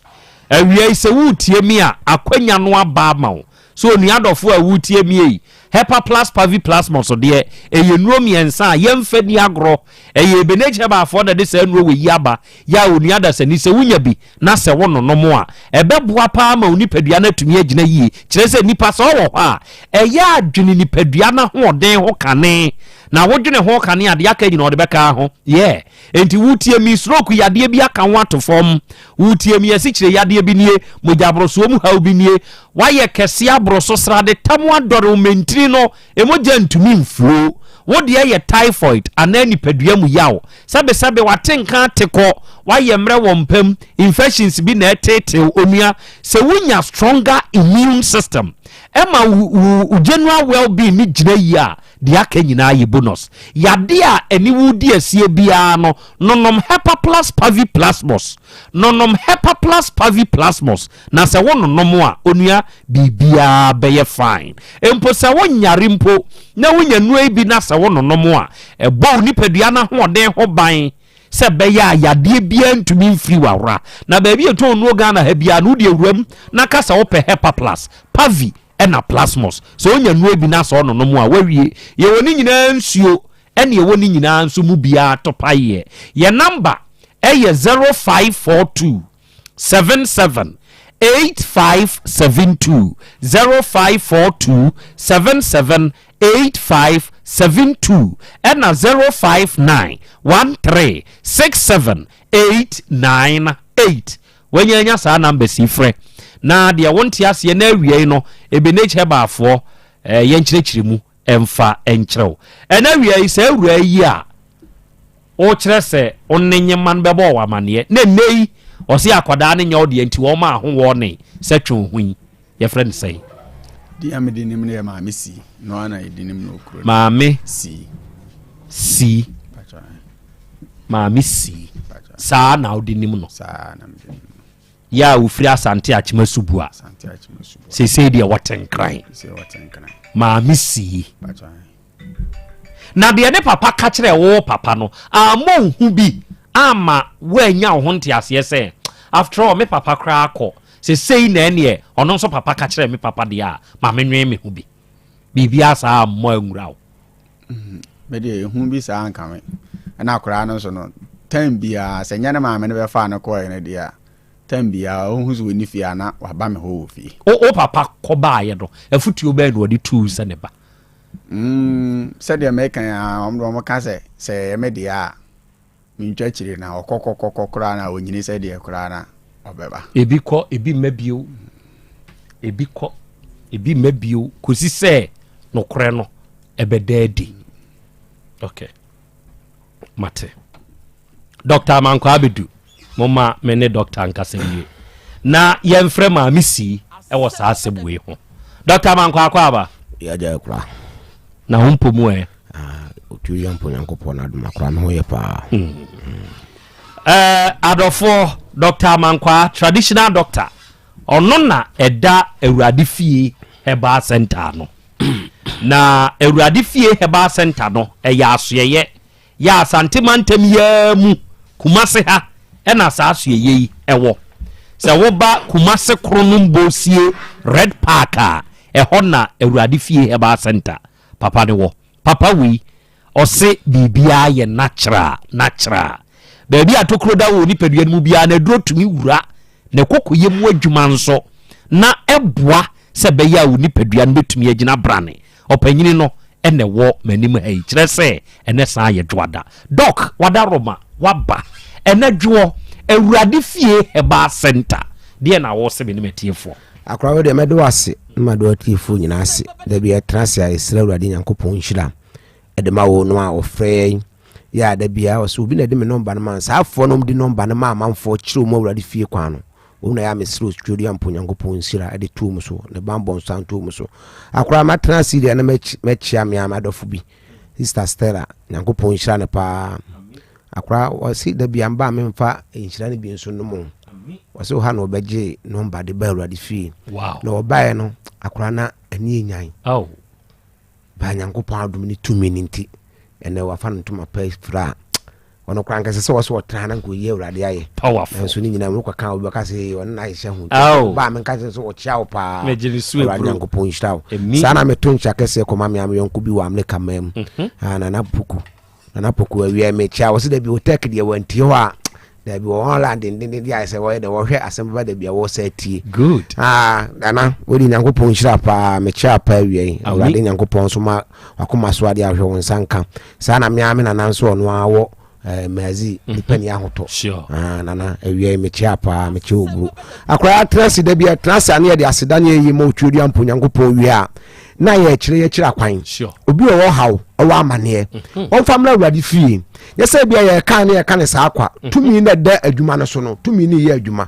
awia yi sɛ woretie me a akwanya no aba ama wo So onua dɔfo a woretie me yi, Hepa-Plus Pavi-Plasmos deɛ, ɛyɛ nnuro mmiɛnsa a yɛmfa nni agorɔ. Ɛyɛ Ebenezer Herbalfoɔ na ɛde saa nnuro wei yi aba. Yɛ a onua dasani, sɛ wonya bi na sɛ wononom a, ɛbɛboa paa ma wo nipadua no atumi agyina yie. Kyerɛ sɛ, nipa sɛ ɔwɔ hɔ a, ɛyɛ a dwene nipadua no ahoɔden ho kane. Na wodwene ho kane a, deɛ aka nyinaa ɔde bɛka ho. Yeah. Enti woretie me, stroke yadeɛ bi aka wo ato fam. Woretie me, asikyire yadeɛ bi nie, mogyaborosoɔ mu haw bi nie. Woayɛ kɛseɛ aboro so, srade tam adɔre wo mmɛntini no, mogya ntumi mflow. Wo deɛ yɛ typhoid anaa nipadua mu yaw. Sɛbesɛbe w'ate nka ate kɔ, woayɛ mmerɛ wɔ mpa mu, infections bi na ɛreteetew. Onua, sɛ wonya stronger immune system, ɛma wo wo general well-being no gyina yie a, Deɛ aka nyinaa yɛ bonus. Yadeɛ a ɛne wo redi asie biara no, nonom Hepaplus Paviplasmus. Nonom Hepaplus Paviplasmus, na sɛ wononom a, onua, biribiara bɛyɛ fine. Mpo sɛ wonyare mpo na wonya nnuro yi bi na sɛ wononom a, ɛbɔ wo nipadua no ahoɔden ho ban sɛ ɛbɛyɛ a yadeɛ biara ntumi mfiri w'awora. Na baabi a ɛtɔn nnuro Ghana ha biara no, wode awura mu na ka sɛ wopɛ Hepaplus Pavi ɛna plasmos. Sɛ onya nnuro bi na sɛ ɔnonom a, wawie. Yɛwɔ ne nyinaa nsuo ɛne ɛwɔ ne nyinaa nso mu biara topaeɛ. Yɛn namba ɛyɛ 0542 77 8572, 0542 77 8572 ɛna 059 13 67 898. Wanya anya saa numbers yi frɛ na deɛ wonte aseɛ na awiei no Ebenezer Herbal-foɔ eh, yɛnkyerɛkyerɛ mu mfa nkyerɛ wo. Ɛna awiei saa awuraa yi a wokyerɛ sɛ wo ne nyema no bɛbɔ wɔ amaneɛ na nnɛ yi ɔse akwadaa no nyɛ wo deɛ nti wɔn a ho wɔne sɛ twe wo ho yi yɛfrɛ no sɛn? Din a mede nim no yɛ Maame Si. No ara na yɛde nim no kuro. Maame Si. Si. Maame Si. Saa na wode nim no. Saa na mede nim no. Yɛ a ofiri Asante Akyema Subua. Asante Akyema Subua. Seesei deɛ wɔte Nkran. Seesei wɔte Nkran. Maame Si. Na deɛ ne papa ka kyerɛɛ wo papa no ammɔ wo hu bi amma woannya wo ho nteaseɛ sɛ, After all, me papa koraa kɔ, sɛ sei na ɛneɛ ɔno nso papa ka kyerɛɛ me papa deɛ a, ma menwene me ho bi. Biribiara saa ammɔ anwura wo. Mm, me deɛ ehu bi saa nka me. Ɛna akwaraa no nso no, time biara sɛ nyɛ ne maame no bɛfaa no kɔɛ no deɛ a, time biara ɔhu sɛ ɔnni fie a na waba me hɔ wɔ fie. Wo wo papa kɔbaeɛ no, afotuo bɛn na ɔde tuu sɛ ne ba? Mm, sɛdeɛ meka yi ara, wɔn de wɔn ka sɛ, sɛ ɛyɛ me deɛ a, mentwa akyire na ɔkɔ kɔ kɔ kɔ koraa na ɔnyini sɛ deɛ koraa na ɔbɛba. Ebi kɔ, ebi mma bio. Ebi kɔ, ebi mma bio, kɔsi sɛ nokorɛ no ɛbɛda adi. Okay. Mate. Dr. Amankwaa Abedu, momma me ne Dr. nkasa wie na yɛmfrɛ Maame Sii wɔ saa asɛm wei ho. Dr. Amankwaa akɔ aba? Yɛagya akura. Na ho mpo mu ɛ? Ah, otu yɛ mpo Nyankopɔn na adom akora me ho yɛ paa. Mm. Eh, adɔfoɔ, Dr. Amankwaa, traditional doctor, ɔno na ɛda Awurade fie Herbal Center no. Na Awurade fie Herbal Center no, ɛyɛ asoɛyɛ Yɛ Asante mantam yi ara mu, Kumase ha na saa asoɛeɛ yi wɔ. Sɛ woba Kumase Kronom Bosie Red Park a, ɛhɔ na Awurade Fie Herbal Centre papa no wɔ. Papa wei, ɔse biribiara yɛ natural, natural. Baabi a tokuro da wɔ nipadua no mu biara no, aduro tumi wura na ɛkɔkɔyɛ mu adwuma nso, na ɛboa sɛ ɛbɛyɛ a wo nipadua no bɛtumi agyina brane. Ɔpanyini no na ɛwɔ m'anim ha yi, kyerɛ sɛ ɛnɛ san yɛ dwoada. Doc, wadaroma, waba. Ɛnɛ dwoɔ, Awurade Fie Herbal Center, deɛ na wose me ne m'atiefoɔ? Akora wo deɛ mɛde wo ase na made w'atiefoɔ nyinaa ase. Da bi yɛtena ase a yɛsrɛ Awurade Nyankopɔn nhyira de ma wo no a wɔfrɛ yɛn yɛ a da biara ɔsɛ obi na ɛde me nɔmba no ma saa afoɔ no de nɔmba no ma amanfoɔ kyerɛ wɔn Awurade fie kwan no. Wɔn na yɛ a mesrɛ Otwodua mpo Nyankopɔn nhyira de to wɔn so, ne banbɔ nso anto wɔn so. Akora matena ase deɛ na mɛkyia me a m'adɔfo bi, Sister Stella, Nyankopɔn nhyira no paa. Akora wɔse da bia mba a memfa nhyira no bi nso nom o. Wɔse wo ha na wɔbɛgye nɔmba de ba Awurade fie. Wow. Na wɔbaeɛ no, akora na ani enyan. Oh. Baa Nyankopɔn adom ne tumi no nti, ɛnɛ wafa no ntoma pa fira a ɔno koraa nkɛsɛ sɛ wɔsɛ ɔtra na nka ɔyi awurade ayɛ nanso ne nyinaa mu kɔka obi bɛka sɛ ɔno na ahyehyɛ ho nti baa menka sɛ sɛ ɔkyea wo paa awurade nyankopɔn nhyira wo saa na meto nkyɛ kɛseɛ kɔma me ameyɔnko bi wɔ amerika man mu mhm. ah, nana puku nana puku awia mekyea wɔ sɛ dabi wo tɛk deɛ wantie hɔ a dabi wɔ online dendenden de ayɛ sɛ wɔyɛ dɛ wɔhwɛ asɛm bɛba dabi a wɔsɛ tie good ah nana wode nyankopɔn nhyira paa mekyea paa awia yi awurade nyankopɔn nso ma wakoma so adeɛ ahwɛ wo nsa nka Saa na me ara me nana nso ɔno ara wɔ eh, Mazi mhm. nipa ni ahotɔ. Ah, nana awia yi mekyea paa mekyea oburu. Akora atena ase da bi atena ase ane yɛde aseda ne yɛyi ma otuo mpo Nyankopɔn wie a na yɛkyerɛ yɛkyerɛ akwan. Obi ɔwɔ haw ɔwɔ amaneɛ. Mhm. Ɔmfa mmra Awurade fie. Nyɛ sɛ bia yɛka ne yɛka ne saa kwa. Mhm. Tumi na ɛda adwuma no so no tumi ne yɛ adwuma.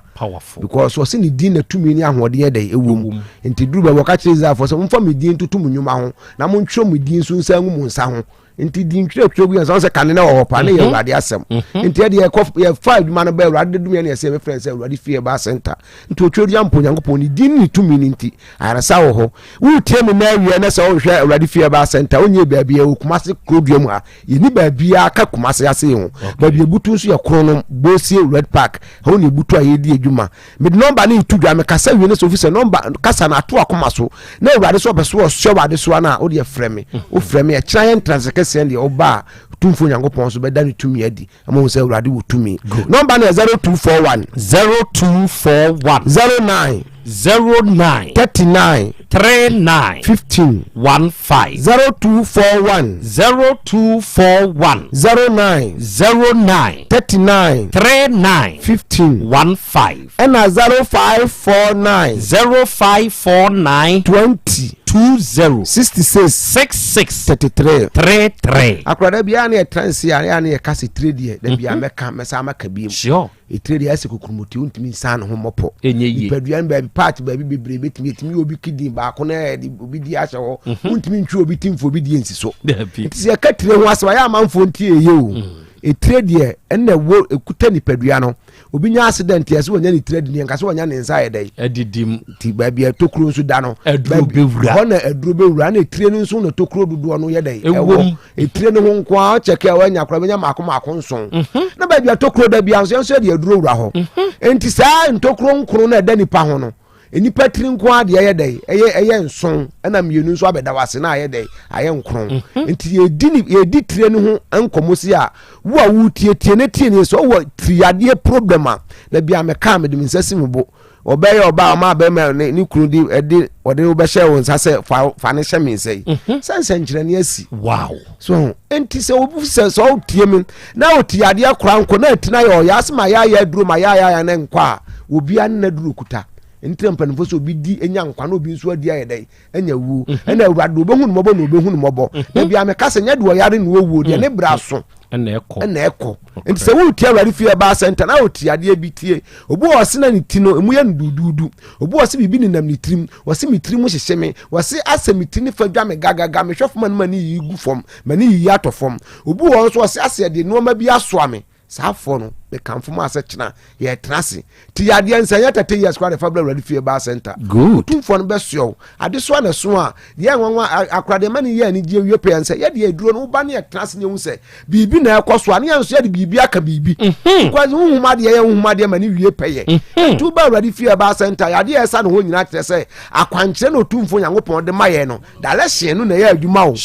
Because ɔse ne din na tumi ne ahoɔden yɛ dɛ ɛwɔ mu. Nti duru bɛ wɔka kyerɛ Israelfoɔ sɛ momfa me din ntoto mo nnwuma ho. na montwerɛ mo din nso nsa ngu mo nsa ho nti din twerɛtwerɛ gu yɛn nsa ho sɛ kane na wɔ hɔ paa ne yɛ mhm. awurade asɛm mhm. nti ɛde yɛkɔ yɛfa adwuma no bɛ awurade de dum yɛn ne yɛsɛ yɛbɛfrɛ sɛ awurade fie ɛba center nti otwerɛ dua mpo onyankopɔn ne din ne tumi no nti ayaresa wɔ hɔ wotie me na awie na sɛ wohwɛ awurade fie ɛba center wonyɛ baabi ɛwɔ kumase kuro dua mu ha yɛni baabi a ka kumase ase ho baabi ebutu nso yɛ kronom bosie red park ɛhɔ ne ebutu a yɛdi adwuma Mede nɔmba no reto dwa, mekasa wie no sɛ ofi sɛ nɔmba kasa no ato akoma so na awurade sɛ ɔpɛ so ɔsoa wɔ adesoa no a wode frɛ me. Mm. Wofrɛ me ɛkyena yɛ ntrase kɛseɛ deɛ woba a Tumfoɔ Nyankopɔn so bɛda ne tumi adi ama hu sɛ awurade wɔ tumi. Nɔmba no yɛ 0241 0241 09 09 39 39 15 15 0241 0241 09 09 39 39 15 15. Ɛna 0549. 0549. 20. 20. 66. 66. 33. 33. Akora da biara ne yɛtra nsi a ne yɛka sɛ tire deɛ da biara mhm. mɛka mɛsa maka biem. Sure. Etire deɛ ɛsɛ kokuromoti wontumi nsan ne ho mmɔpɔ. Ɛnyɛ yie. Nipadua no baabi part baabi bebree bɛtumi ɛtumi obi kidney baako na ɛde obi di ahyɛ hɔ. Mhm. Wontumi ntwi obi ti mfo obi die nsi so. Nti sɛ yɛka tire ho asɛm ayɛ amanfoɔ nti ɛyɛ o. Mm. Etire deɛ ɛna ɛwɔ ekuta nipadua no. Obi nya accident yɛ sɛ wɔnya ne tire adidi, nka sɛ wɔnya ne nsa ayɛ dɛ. Adidi mu. Nti baabi a tokuro nso da no. Aduro bɛwura. Hɔ na aduro bɛwura na etire no nso na tokuro dodoɔ no yɛ dɛ. Ɛwɔ etire no ho nko ara kyɛkɛ a wɔanya koraa bɛnya mako mako nson. Mhm. Na baabi a tokuro da bia nso yɛn nso yɛde aduro wura hɔ. Mhm. Nti saa ntokuro nkron na ɛda nipa ho no. Nnipa tiri nko ara deɛ ɛyɛ dɛn ɛyɛ ɛyɛ nson ɛna mmienu nso abɛda wase na ayɛ dɛn ayɛ nkron mhm. nti yɛdi ne yɛdi tire no ho nkɔmɔ si a wo a wotie tie ne tie ne sɛ ɔwɔ tiriadeɛ problem a na bi a mɛka mede me nsa si me bo ɔbɛyɛ ɔbaa ɔma abɛrima ne ne kunu de ɛde ɔde wobɛhyɛ wo nsa sɛ fa fa ne hyɛ me nsa yi mhm. sɛ nsɛnkyerɛnne asi wow so nti sɛ obi sɛ sɛ ɔtie me na ɔti adeɛ kora nkɔ na atina yɛ ɔyɛ ase ma yɛayɛ aduro ma yɛayɛ ayɛ ne nkɔ a obiara ne n'aduro kuta nti na mpanimfoɔ sɛ obi di nya nkwa na obi nso adi ayɛ dɛn anya wuo mhm. ɛna awurade obehu no mmɔbɔ na obehu no mmɔbɔ mhm. na bia meka sɛ nyɛ deɛ ɔyare na owuo deɛ ne bra so ɛna ɛkɔ nti sɛ woretie awurade fie ɛbaa sɛnta na wotie adeɛ bi tie obi wɔ ɔse na ne ti no emu yɛ no duduudu obi wɔ ɔse biribi nenam ne tirim wɔse me tirim hyehye me wɔse asɛ me ti ne fa dwa me gagaga mehwɛ fam a ne ma ne yiyi gu fam ma ne yiyi atɔ fam obi wɔ nso ɔse asɛ de nneɛma bi asoa me saa afɔ no mekamfo mu asɛ kyena yɛtena ase ti yadeɛ nsa nyɛ 30 years koraa de fa bra awurade fie baa center otumfoɔ no bɛsoɛ wo adesoa na ɛso a deɛ nwanwa akora deɛ ma ne yɛ anigyeɛ wie pɛɛ nsɛ yɛdeɛ aduro no woba ne yɛtena ase ne yɛhu sɛ biribi na ɛkɔ so a ne yɛn nso yɛde biribi aka biribi mhm. because honhom adeɛ yɛ honhom adeɛ ma ne wie pɛyɛ mhm. nti woba awurade fie baa center yadeɛ ɛsa ne hɔ nyinaa kyerɛ sɛ akwankyerɛ na otumfoɔ nyankopɔn de ma yɛn no direction no na ɛyɛ adwuma o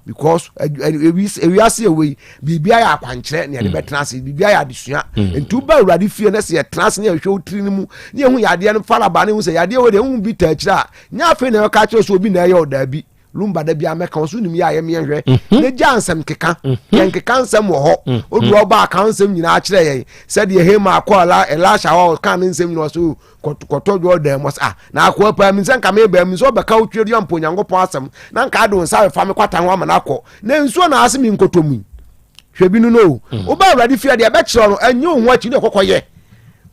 because ewiase ɛwɔ yi biribi ayɛ akwankyerɛ na yɛde mm. bɛtena ase biribi ayɛ adesua mm. nti woba awurade fie na sɛ yɛtena ase na yɛhwɛ wo tiri no mu na yɛhu yadeɛ no faraba ne hu sɛ yadeɛ wɔ deɛ wohu bi ta akyire a nyɛ afei na ɛka kyerɛ sɛ obi na ɛyɛ ɔdaabi lumba da bia mɛka ɔso nim yɛ a yɛmeɛ hwɛ mhm. ne gya nsɛm keka mhm. yɛn keka nsɛm wɔ hɔ mhm. odu ɔba aka nsɛm nyinaa kyerɛ yɛn sɛdeɛ hema akɔ elisha hɔ ɔka ne nsɛm nyinaa ɔso kɔtɔ Jordan mu ah na akoa paa mi sɛ nka meba mi sɛ ɔbɛka wo twere mpo Onyankopɔn asɛm na nka ade wo nsa bɛfa me kwata ho ama no akɔ na nsuo na ase me nkɔtɔ mu hwɛ bi no no mm. woba awurade fie deɛ ɛbɛkyerɛ no ɛnyɛ wo ho akyi ne kɔkɔyɛ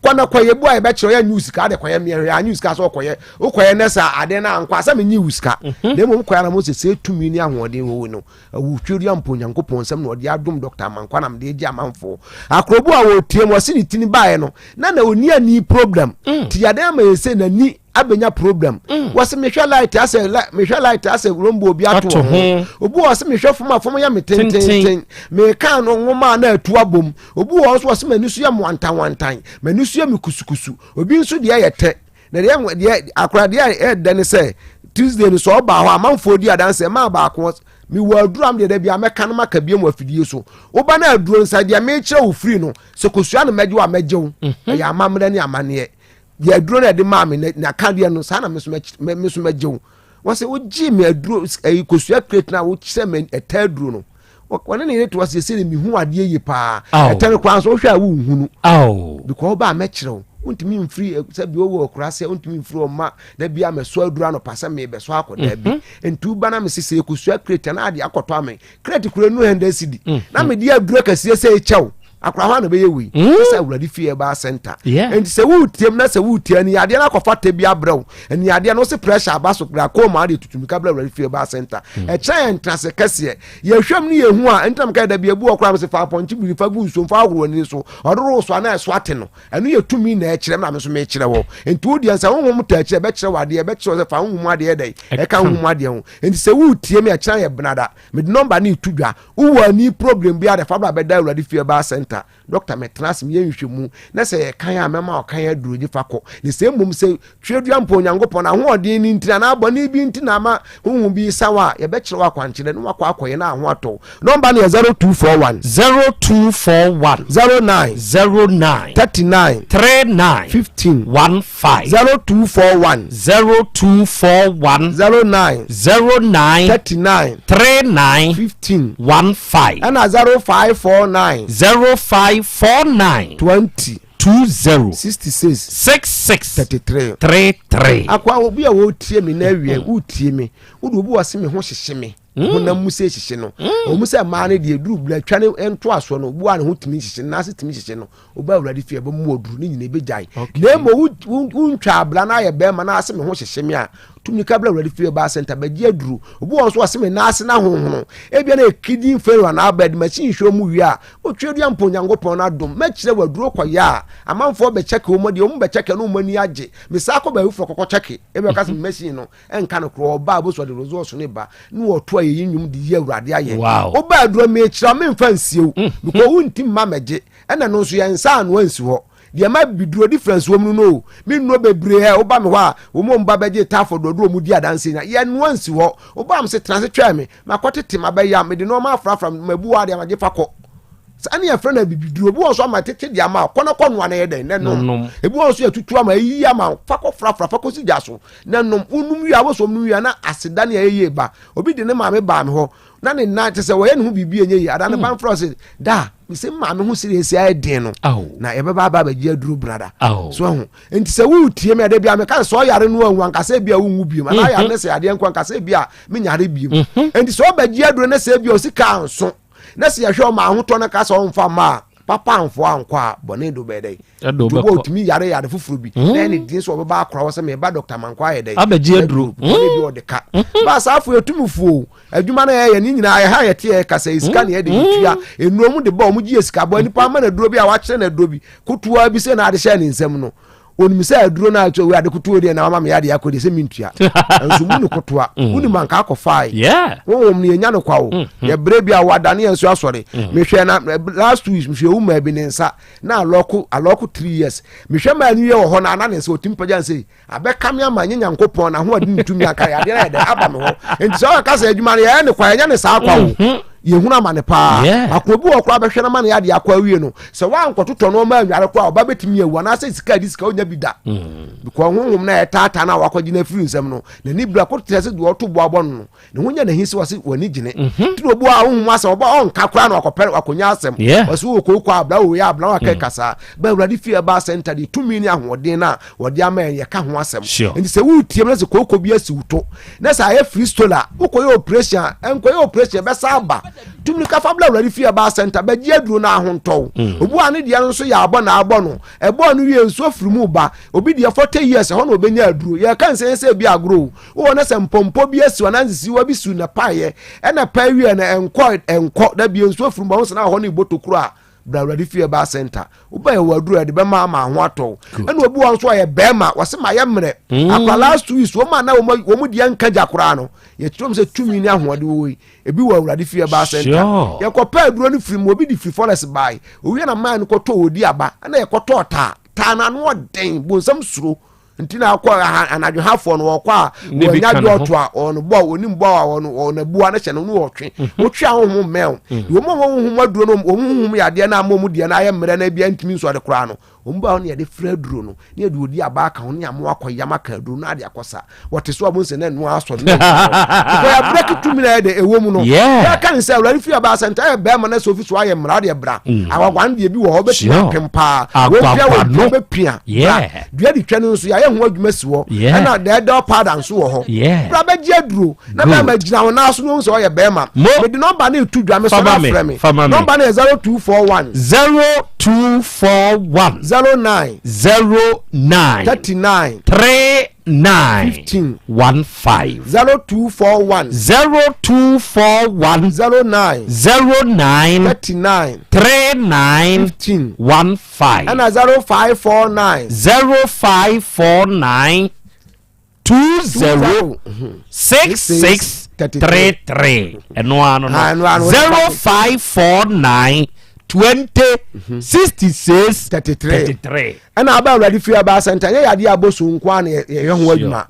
kɔ na kɔyɛ bu a yɛbɛkyerɛ yɛ nyɛ sika de kɔyɛ mmiɛ hwɛ anyɛ sika sɛ ɔkɔyɛ wokɔyɛ nɛ sɛ adeɛ no ankɔ asɛ menye wo sika mhm. na mmom kɔyɛ na mo sɛ sɛ tumi ne ahoɔden wɔ wo no Awotweria mpo Onyankopɔn nsɛm na ɔde adom Dɔkta Amankwa nam de agye amanfoɔ. Akorobo a wɔretie mu ɔse ne tini baeɛ no na na ɔni ani problem. Mm. Ti yadeɛ ama yɛ sɛ n'ani abɛnya problem. Mm. Wɔse mehwɛ light asɛ mehwɛ light asɛ rombo obi ato ho. Obi wɔ se mehwɛ fam a fam yɛ me tententen. Meka no nwoma a na atu abom. Obi wɔ nso wɔse m'ani so yɛ me wantanwantan. M'ani so yɛ me kusukusu. Obi nso deɛ yɛ tɛ. Na deɛ deɛ akora deɛ a ɛdɛ ne sɛ Tuesday no sɛ ɔbaa hɔ amanfoɔ di adanse ɛmaa baako mewɔ aduro am deɛ da bi a mɛka no maka biam wɔ afidie so woba no aduro nsa deɛ mekyerɛ wo firi no sɛ kosua no mɛgye wo a mɛgye wo mhm. ɛyɛ amammerɛ ne amanneɛ deɛ aduro no ɛde maa me na ka deɛ no saa na me so mɛgye wo wɔsɛ wogyee me aduro ɛyi kosua crate no a wokyerɛ me ɛtɛ aduro no wɔne ne yere to ase sɛ mehu adeɛ yie paa ɛtɛ no koraa nso wohwɛ a wonhunu because wobaa mɛkyerɛ wo wontumi mfiri eh, sɛ bi wowɔ akura sɛ wontumi mfiri ɔma da bi a mɛsɔ aduru anɔpa sɛ mebɛsɔ akɔ daa bi mhm. nti woba na mese sɛ yɛkɔsua crate na ade akɔtɔ ame crate kura nu hɛndɛ sidi mhm. na mede aduru akɛseɛ sɛ ɛkyɛw akora hɔ a na bɛyɛ wei mm. sɛ awurade fie ɛbaa center nti sɛ wotiam na sɛ wotia ni adeɛ no akɔfa tɛ bi abrɛ wo ɛni adeɛ no wo se pressure aba so glaucoma adeɛ tutumika brɛ awurade fie ɛbaa center mm. ɛkyerɛ yɛn ntenase kɛseɛ yɛhwɛm ne yɛhu a ntam ka da bi abu ɔkora sɛ fa apɔnkye biri fa gu nsuom fa ahoro ani so ɔdoro so ana ɛso ate no ɛno yɛ tumi na ɛkyerɛ na me so mekyerɛ wɔ nti wo deɛ sɛ honhom ta akyerɛ ɛbɛkyerɛ wɔ adeɛ ɛbɛkyerɛ sɛ fa honhom adeɛ dɛn ɛka honhom adeɛ ho nti sɛ wotie me ɛkyerɛ yɛ benada mede nɔmba ne ɛto dwa wowɔ ani problem bi a de fa bra bɛda awurade fie baa center Dɔkta, mɛtena ase meyɛ nhwehwɛmu, na sɛ ɛyɛ kan a, mɛma ɔkan aduro gye fa kɔ. Na sɛ mmom sɛ twerɛdua mpo Onyankopɔn ahoɔden no nti anaa bɔne bi nti na ama honhom bi resa wo a, yɛbɛkyerɛ wo akwankyerɛ na wakɔ akɔyɛ na aho atɔ wo. Nɔmba no yɛ 0241. 0241. 09. 09. 39. 39. 15. 15. 0241. 0241. 09. 09. 39. 39. 15. 15. Ɛna 0549. 0549. 20. 20. 66. 66. 33. 33. Akoa obi a wɔretie me na awie wotie me wode obi wɔ se me ho hyehye me honam mu sɛ hyehye no ɔmu sɛ mmaa no deɛ duru bla twa ne ntoasoɔ no obi a ne ho tumi hyehye no n'ase tumi hyehye no woba awurade fie ɛbɛmu aduru ne nyina ɛbɛgyae na mmom wontwa abla no ayɛ bɛrima no ase me ho hyehye me a Tu mmirika bra Awurade fie baa center bɛgye aduro. Obi wɔ nso ɔse me nan ase na honhono. Ebia na kidney failure anaa aba de machine hwɛ ɔmu wie a, otwe dua mpo Onyankopɔn no adom. Mɛkyerɛ wɔ aduro kɔyɛ a, amanfoɔ bɛkyɛke wɔn deɛ wɔn bɛkyɛke no wɔn ani agye. Mesaa kɔ baabi foforɔ kɔkɔ kyɛke. Ebia ɔka sɛ machine no ɛnka no korɔ ɔba a bosu ɔde results no ba na wɔto ayɛyi nnwom de yi Awurade ayɛ. Woba aduro mekyerɛ memfa nsiew because wonti mma mɛgye ɛna no nso yɛn nsa ano ansi hɔ. Deɛ ɛma bibiduro difference wɔ mu no no o, me nnuro bebree ɛ, woba me hɔ a, wɔn a wɔn ba bɛgye typhoid aduro wɔn di adanseɛ nya, yɛnoa nsi hɔ, woba a mese tena ase twɛn me, makɔtete mabɛyam, mede nneɛma afrafra, mabu hɔ adeɛ magye fa kɔ. Saa ne yɛfrɛ no abibiduro. Ebi wɔ nso ama tete de ama kɔ na kɔ noa na yɛ dɛn na nom. Ebi wɔ nso yɛtutu ama eyiyi ama fa kɔ frafra fa kɔsi gya so na nom. Wonum wie a wosɔ nom wie a na aseda ne ayɛyie ba. Obi de ne maame baa me hɔ na ne nan te sɛ wɔyɛ ne ho biribi ɛnyɛ yie ada ne ba mfrɛ ɔse da mesɛ maame ho sere ɛsi ayɛ den no na yɛbɛba aba abɛgye aduro brada so ahu nti sɛ woretie me ɛda bi a meka sɛ ɔyare no anwu ankasa bi a wonwu biom anaa yare no sɛ adeɛ nko ankasa bi a menyare biom mhm. nti sɛ ɔbɛgye aduro no sɛ bi a ɔsi kaa nso na sɛ yɛhwɛ ɔma ahotɔ no ka sɛ ɔmfa ma a papa amfo ankɔ a bɔne do bɛyɛ dɛn nti obi a otumi yare yare foforɔ bi hmm. na ɛne din sɛ ɔbɛba akora hɔ sɛ meba dɔkta mankɔ ayɛ dɛn abɛgye aduro bɔne bi hmm. ɔde ka hmm. ba saa afo yɛtumi fuo adwuma no yɛyɛ ne nyinaa yɛha yɛte yɛ kasa yɛ sika ne yɛde yɛtua nnuro mu de bɔ ɔmo gye yɛ sika bɔ nipa ama no aduro bi a wakyerɛ no aduro bi kotoa bi sɛ na ade hyɛ ne nsam no onim sɛ aduro no ato wei ade kotoa deɛ na wama me adeɛ akɔ deɛ sɛ mentua nso mu no kotoa mm. wonim anka akɔfae honhom no yɛnya no kwa o mm, mm. yɛberɛ bi a wadane yɛn so asɔre mehwɛ na eh, last 2 weeks mehwɛ wo maa bi ne nsa na alɔko alɔko 3 years mehwɛ maa no yɛ wɔ hɔ na ana ne nsa ɔtumi pagya nsɛ abɛka me ama nyɛ nyankopɔn na ahoɔden ne tumi anka yadeɛ no ayɛ dɛ aba me hɔ nti sɛ ɔka sɛ adwuma no yɛyɛ ne kwa yɛnyɛ ne saa kwa o mhm. yɛhunu amane paa akoa bi wɔ koraa bɛhwɛ no ma ne yadeɛ akɔ awie no sɛ woankɔtotɔ no ɔma anware koraa ɔba bɛtumi awu anaasɛ sika adi sika wonya bi da mm. because honhom no a ɛtaataa no a wakɔgye no afiri nsɛm no n'ani bra kɔtɛ sɛ deɛ ɔto boabɔ no no ne ho nyɛ n'ahi sɛ wɔse w'ani gyene mhm. nti na obi a wohu asɛm ɔbɔ ɔnka koraa na wakɔpɛ wakɔnya asɛm wɔse wɔ kooko abla wɔ yɛ abla wakɛ mm. kasa ba awurade fie ɛba sɛnta de tumi ne ahoɔden no a wɔde ama yɛn yɛka ho asɛm nti sɛ woretie mu na sɛ kooko bi asi wo to na sɛ ayɛ fristola wokɔyɛ operation a ɛnkɔyɛ operation ɛbɛsa aba tumi ka fa bla awurade fie ɛba sɛnta bɛgye aduro no ahontɔw mm. obi a ne deɛ no nso yɛ abɔ na abɔ no ɛbɔɔ no wie nsuo firi mu ba obi deɛ 40 years ɛhɔ na ɔbɛnya aduro yɛka nsɛn sɛ bi agorɔ o Wowɔ na sɛ mpɔmpɔ bi asiw anaa nsisiwa bi siw na paeɛ, ɛna pae wie na ɛnkɔ ɛnkɔ da bi nsuo afiri mu ba ho sɛ na hɔ no bɔ tokuro a, bra Awurade fie ɛbaa center. Woba yɛ wɔ aduro a yɛde bɛma ama ho atɔ wo. Ɛna obi wɔ nso a yɛ bɛrima, wɔse ma yɛ mmerɛ. Mm. Akora last 2 weeks wɔn a na wɔn wɔn deɛ nka gya koraa no, yɛkyerɛ wɔn sɛ tumi ne ahoɔden wɔ yi. Ebi wɔ Awurade fie ɛbaa center. Yɛkɔpɛ aduro no firi mu, obi de firi forest bae. Owie na maa no kɔtɔ odi aba, ɛna yɛkɔtɔɔ taa. Taa no ano ɔden, bonsam suro. nti na akɔ anadwo hafoɔ no wɔkɔ a wɔnya dwe ɔto a ɔno bɔ onim bɔ a ɔno ɔno abua no hyɛ no no ɔtwe mhm. wotwe a honhom mmɛn mhm. wɔn a wɔn honhom aduro no wɔn honhom yadeɛ no ama wɔn deɛ no ayɛ mmerɛ no ebia ntumi nsɔre koraa no wɔn ba hɔ no yɛde frɛ aduro no ne yɛde odi aba aka ho ne amo akɔ yam aka aduro no ade akɔ sa wɔte so a wɔn nsɛ na ɛno asɔ no kɔ yɛ brɛ kitu mi na yɛ de ɛwɔ mu no yɛka ne sɛ awurade fi aba asɛnta yɛ bɛrima na sɛ ofi so ayɛ mmara deɛ bra mm. awagwan deɛ bi wɔ hɔ bɛtumi apem paa wɔpia wɔpia bɛpia bra dua de twa no nso yɛayɛ ho adwuma si hɔ ɛna dɛɛdɛw powder nso wɔ hɔ bra bɛgye aduro na bɛrima gyina wo nan so no sɛ ɔyɛ bɛrima mede nɔmba no ɛtu dwa me sɔrɔ afrɛ me nɔmba no yɛ 0241 0241 09 09 39 3 9 15 1 5 0241 0241 09 09 39 39 15 1 5 ɛna 0549 0549 20 66 33 ɛno ano no 0549 20 66 33 ɛna aba awurade fie aba asɛnta nyɛ yadeɛ abɔ so nko a na yɛyɛ ho adwuma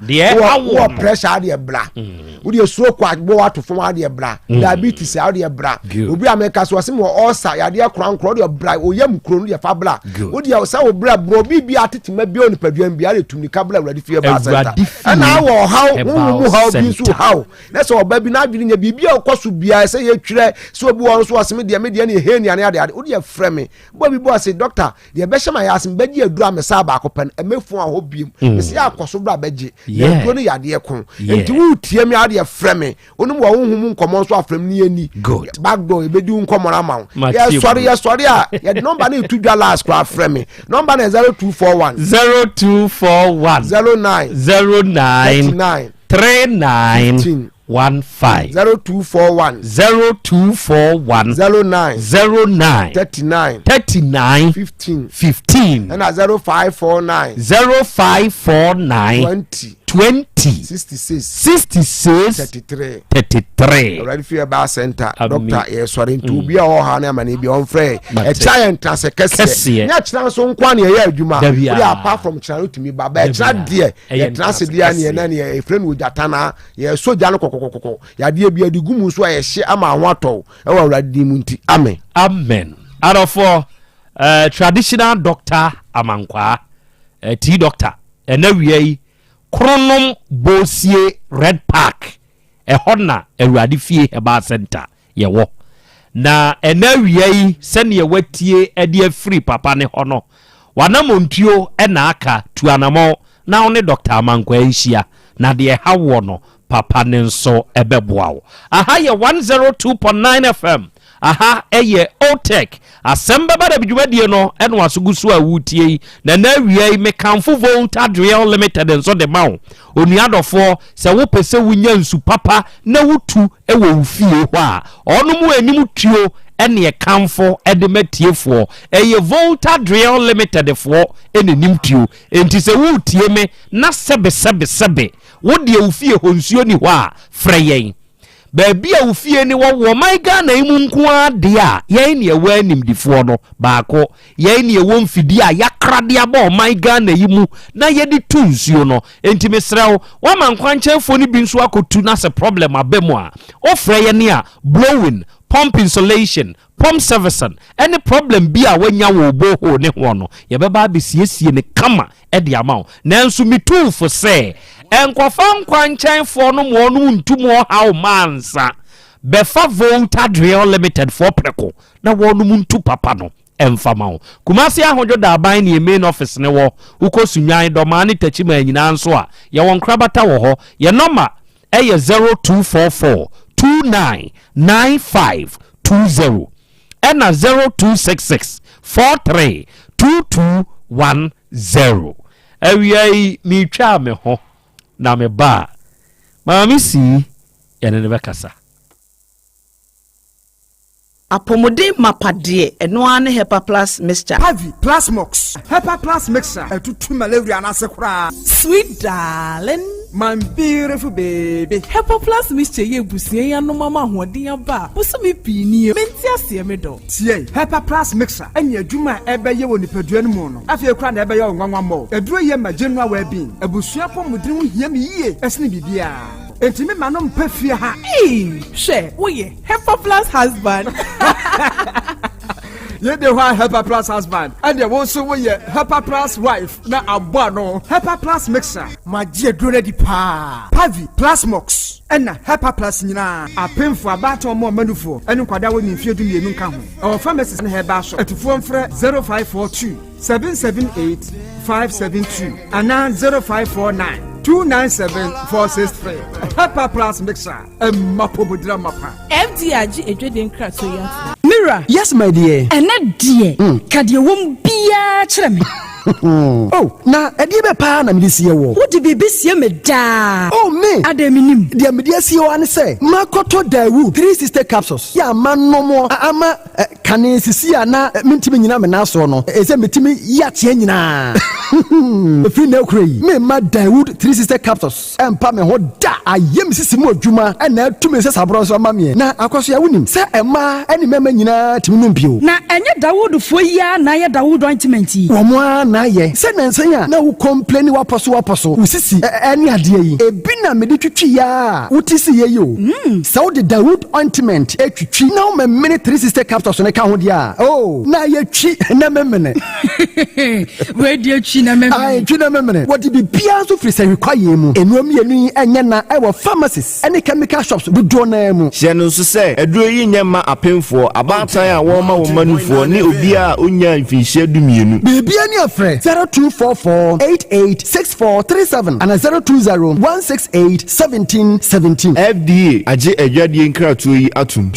wɔ pressure adeɛ bra mm. wodeɛ stroke abɔ wato fam adeɛ bra mm. diabetes adeɛ bra obi a meka so ɔse mewɔ ulcer yadeɛ korankorɔ wodeɛ bra oyam kuro no deɛ fa bra wodeɛ sɛ wo bra borɔ obi bi atetema bi onipadua bi adeɛ tumika bra awurade fie aba asɛnta ɛna awɔ ɔhaw honhom mu haw bi nso haw na sɛ ɔba bi n'adwene nyɛ biribi a ɔkɔ so biara sɛ yɛtwerɛ sɛ obi wɔ nso ɔse me deɛ me deɛ ne ɛhɛ nnuane ade ade wodeɛ frɛ me bɔ bi bɔ ɔse doctor Deɛ ɛbɛhyɛ ma yɛ ase mebɛgye aduro a mesaa baako pɛ no ɛmɛfu ahɔ biem mm. mesi akɔ so bra bɛgye na aduro no yɛ adeɛ ko nti wotie me adeɛ frɛ me wonom wɔ honhom mu nkɔmmɔ nso afrɛ me ne yɛni back door yɛbɛdi wo nkɔmmɔ no ama wo yɛsɔre yɛsɔre a yɛde nɔmba no ɛtu dwa last koraa frɛ me nɔmba no yɛ 0241 0241 09 09 39. 39 15. 15. 0241. 0241. 09. 09. 39. 39. 15. 15. Ɛna 0549. 0549. 20. 20. 66. 66. 33. 33. Awurade fi ɛbaa center. Amen. Doctor yɛ sɔre nti obi a ɔwɔ ha ne amane bi ɔnfrɛ. Mate. Ɛkyerɛ yɛ ntrasɛ kɛseɛ. Kɛseɛ. Nyɛ kyerɛ nso nko a ne yɛyɛ adwuma. Dabi a. Wode apart from kyerɛ no tumi ba. Bɛɛ kyerɛ Dabi a. deɛ Ɛyɛ yɛtena ase ntrasɛ deɛ ne yɛ kɛseɛ. na ne yɛ efrɛ no ogyata na yɛsɔ gya no kɔkɔkɔkɔ. Yadeɛ bi yɛde gu mu nso a yɛhye ama ho atɔ ɛwɔ Awurade din mu nti. Amen. Amen. Adɔfoɔ, eh, traditional doctor Amankwaa, eh, tea doctor, ɛna wia yi, Kronom Bosie Red Park, ɛhɔ na Awurade Fie Herbal Center yɛwɔ. Na ɛna awia yi, sɛdeɛ watie de afiri papa ne hɔ no, w'anammɔntuo na aka, tu anammɔn na wo ne Dɔkta Amankwaa nhyia, na deɛ ɛha woɔ no, papa no nso bɛboa wo. Aha yɛ 102.9 FM. Aha yɛ OTEC. Asɛm bɛba da bi dwumadie no ɛna waso gu so a woretie yi. Na ɛnɛ awia yi mekamfo Volta Driel Limited nso de ma wo. Onua dɔfoɔ, sɛ wopɛ sɛ wonya nsu papa na wotu wɔ wo fie hɔ a, ɔnom anim tuo ɛne ɛkamfo de ma tiefoɔ. Ɛyɛ Volta Driel Limited foɔ ɛna nim tuo. Enti sɛ woretie me na sɛbe sɛbe sɛbe wo deɛ wo fie hɔ nsuo ni hɔ a, frɛ yɛn. Baabi a wo fie ne wɔ wɔ ɔman Ghana yi mu nko ara deɛ a, yɛn ne ɛwɔ animdifoɔ no baako. Yɛn ne ɛwɔ mfidie a yɛakra de aba ɔman Ghana yi mu na yɛde tu nsuo no. Enti mesrɛ wo, woama nkwankyɛnfoɔ no bi nso akɔtu na sɛ problem aba mu a, wofrɛ yɛn a, blowing, pump insulation, pump servicing ɛne problem bi a wanya wɔ wo borehole ne hoɔ no, yɛbɛba abɛsiesie no kama de ama wo. Nanso metu wo fo sɛ, nkɔfa nkwankyɛnfoɔ no ma wɔnom ntu mu ɔhaw mma ansa. Bɛfa Volta Drill Limited foɔ prɛko na wɔnom ntu papa no mfa ma wo. Kumasi Ahodwo Daban ne yɛn main office no wɔ. Wokɔ Sunyani, Dɔmaa ne Takyimaa nyinaa nso a, yɛwɔ nkorabata wɔ hɔ. Yɛn nɔma yɛ 0244 29 95 20 ɛna 0266 43 22 10. Awia yi meretwaa me ho na meba a, Maame Sii yɛne no bɛkasa. Apɔmuden mapa deɛ, ɛno ara ne Hepa Plus Mixture. Pavi, Plasmox, Hepa Plus Mixture atutu malaria no ase koraa. Sweet darling. My beautiful baby. Hepa Plus Mixture yɛ abusua yi anom ama ahoɔden aba a bosome pii nie. Mente aseɛ me dɔ. Tie, Hepa Plus Mixture ne adwuma a ɛbɛyɛ wɔ nipadua no mu no, afei koraa na ɛbɛyɛ wo nwanwa mmɔɔ. Aduro yi yɛ ma general well-being. Abusua apɔmuden ho hia me yie sene biribiara. Enti me ma no mpɛ fie ha. Eii hwɛ woyɛ Hepa plus husband. Yei de hɔ a Hepa plus husband ɛdeɛ wo nso woyɛ Hepa plus wife na abɔ ano. Hepa plus mixer. Magye aduro no adi paa. Pavi, Plasmox ɛna Hepa plus nyinaa. Apemfo, abaatan ɔmo ɔma nufoɔ ɛne nkwadaa a wɔnni mfeɛ 12 nka ho. Ɛwɔ pharmacies ne herbal shop. Atufoɔ mfrɛ 0542 778 572 anaa 0549 297 463. Hepa plus mixer. Ɛmma pɔmudira mapa. FDA agye adwadie nkratoɔ yi atom. Me wura. Yes my dear. Ɛnɛ deɛ, ka deɛ ɛwɔ mu biara kyerɛ me. Oh, na ɛdeɛ bɛ paa na mede sie woɔ? Wode biribi sie me daa. Oh, me! Adɛn mennim? Deɛ mede asie wo ara ne sɛ, makɔtɔ Daewoo 360 capsules yɛ a manom a ama Kane sisi a na mentumi nnyina me nan soɔ no, ɛsɛ metumi yi ateɛ nyinaa. Ɛfiri nnɛ rekora yi, meremma Daewoo 360 capsules mpa me ho da. Ayɛ me sisi mu adwuma na atu me nsasaborɔ nso ama meɛ. Na Akwasoa, wonim sɛ mmaa ne mmarima nyinaa tumi nom bio. Na ɛnyɛ Dawoodfoɔ yi ara na ayɛ Dawood ointment yi? Wɔn ara na ayɛ. Sɛ nnansa yi a na wo complaini wapɔ so wapɔ so, wo sisi ne adeɛ yi, ebi na mede twitwiiɛ ara a wote siiɛ yi o. Sɛ wode Dawood ointment twitwi na wo memene 360 capsules no ka ho deɛ a, oh, na ayɛ twi na memene. Wei deɛ twi na memene. Ae, twi na memene. Wɔde biribiara nso firi sahwi kwaeɛ mu. Nnuro mmienu yi nyɛ na ɛwɔ pharmacies ne chemical shops dodoɔ no ara mu. Hyɛ no nso sɛ, aduro yi nyɛ mma apemfoɔ, abaatan a wɔrema wɔn mma nufoɔ, ne obiara a ɔnnyaa mfinhyia dumienu. Biribiara ni a frɛ 0244 88 6437 anaa 020 168 1717. FDA agye adwadie nkratoɔ yi atom.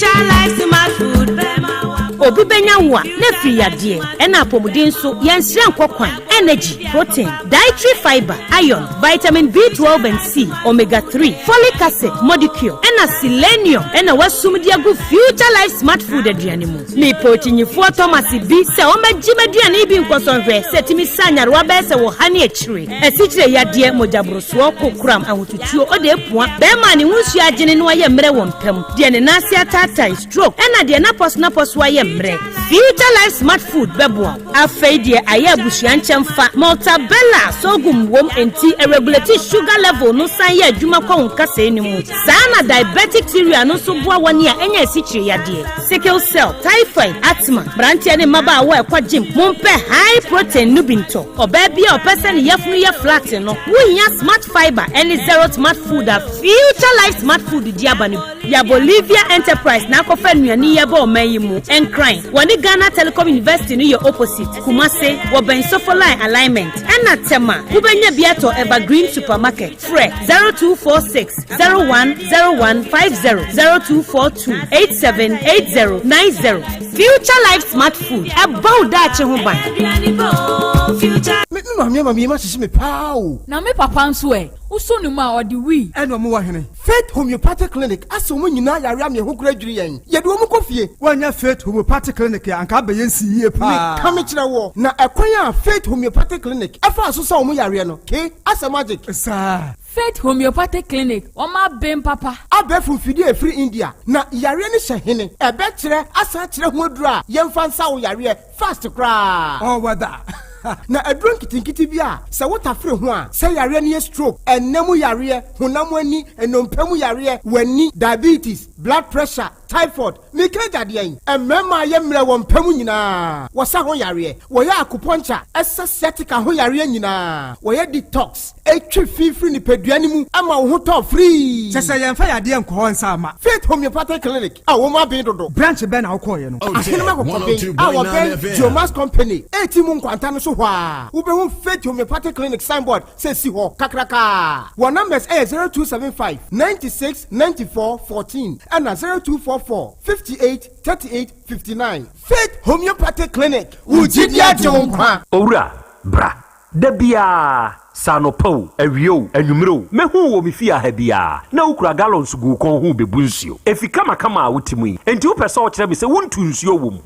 Obi bɛnya wo a, na afiri yadeɛ. Ɛna apɔmuden nso, yɛnsrɛ nkɔ kwan. Energy, protein, dietary fibre, iron, vitamin B12 and C, omega 3, folic acid, modicure, ɛna selenium ɛna wasum de agu Future Life Smart Food aduane mu. Mepɛ okyinyifoɔ Thomas bi sɛ ɔmmɛgye m'aduane yi bi nkɔsɔ nhwɛ sɛ ɛtumi sa nyarewa bɛyɛ sɛ wɔ ha ne akyire. Asikyire yadeɛ, mogyaborosoɔ, kokoram, ahotutuo, ɔde apua, bɛrima a ne ho nsuo agyene na wayɛ mmerɛ wɔ mpa mu, deɛ ne nan ase ataatae, stroke, ɛna deɛ n'apɔso n'apɔso ayɛ mmerɛ. Future Life Smart Food bɛboa wo. Afei deɛ ayɛ abusua nkyɛmfa, Maltabella sorghum wom nti ɛregulate sugar level no san yɛ adwuma kɔ wo nkasɛɛ no mu. Saa na diabetic cereal no nso boa wɔn a ɛnyɛ asikyire yadeɛ, sickle cell, typhoid, asthma, mmeranteɛ ne mmabaawa a ɛkɔ gym, mompɛ high protein no bi ntɔ. Ɔbaa bi a ɔpɛ sɛ ne yafunu yɛ flat no, wohia Smart Fibre ɛne Zero Smart Food a Future Life Smart Food di aba no. Yɛ Bolivia Enterprise na akɔfa nnuane yɛ bɔ ɔman yi mu. Nkran, wɔne Ghana Telecom University no yɛ opposite. Kumase, wɔbɛn Sofoline alignment. Ɛna Tema, wobɛnya bi atɔ Evergreen Supermarket. Frɛ 0246 010150, 0242 878090. Future Life Smart Food, ɛbɔ wo daakye ho ban. Me maame ama mi ma hyehyɛ me paa o. Na me papa nso ɛ, wosɔ ne mu a, ɔde wii. Ɛna ɔmo wɔ hene Faith Homeopathic Clinic asɛ ɔmo nyinaa yare ama ɛho kura dwiri yɛn, yɛde ɔmo kɔ fie. Woanya Faith Homeopathic Clinic a, anka abɛyɛ nsi yie paa. Meka me kyerɛ wɔ na ɛkwan a Faith Homeopathic Clinic ɛfa so sɛ ɔmo yareɛ no ke asɛ magic. Saa. Faith Homeopathic Clinic, wɔn aben papa. Abɛɛfo mfidie a ɛfiri India na yareɛ no hyɛ hene ɛbɛkyerɛ asan kyerɛ ho aduro a yɛmfa nsa wo yareɛ fast koraa. Ɔwɛda. Na aduro nketenkete bi a sɛ wotafere ho a, sɛ yareɛ no yɛ stroke, ɛnam yareɛ, honam ani, nnompe mu yareɛ, w'ani, diabetes, blood pressure, typhoid, meka agyadeɛ yi, mmarima a yɛ mmerɛ wɔ mpa mu nyinaa, wɔsa ho yareɛ, wɔyɛ acupuncture, ɛsɛ sciatica ho yareɛ nyinaa, wɔyɛ detox, ɛtwi fifiri nipadua no mu ama wo ho tɔ free. Kyɛ sɛ yɛmfa yadeɛ nkɔ hɔ nsa ama. Faith Homeopathic Clinic a wɔn aben dodo. Branch bɛn na wokɔɔyɛ no? Ahenema Kɔkɔben a wɔbɛn Geomas Company eti mu nkwanta no so hɔ a, wobɛhu Faith Homeopathic Clinic signboard sɛ si hɔ kakraka. Wɔn numbers ɛyɛ 0275 96 94 14 ɛna 0244 58 38 59. Faith Homeopathic Clinic, wo gyidi agye wo nkwa. Owura, bra. Da biara, sɛ anɔpa o, awia o, anwummerɛ o, mɛhu wɔ me fie aha biara na wokura gallons gu wo kɔn ho bɛbu nsuo. Efi kamakama a wote mu yi, enti wopɛ sɛ ɔkyerɛ me sɛ wontu nsuo wɔ mu?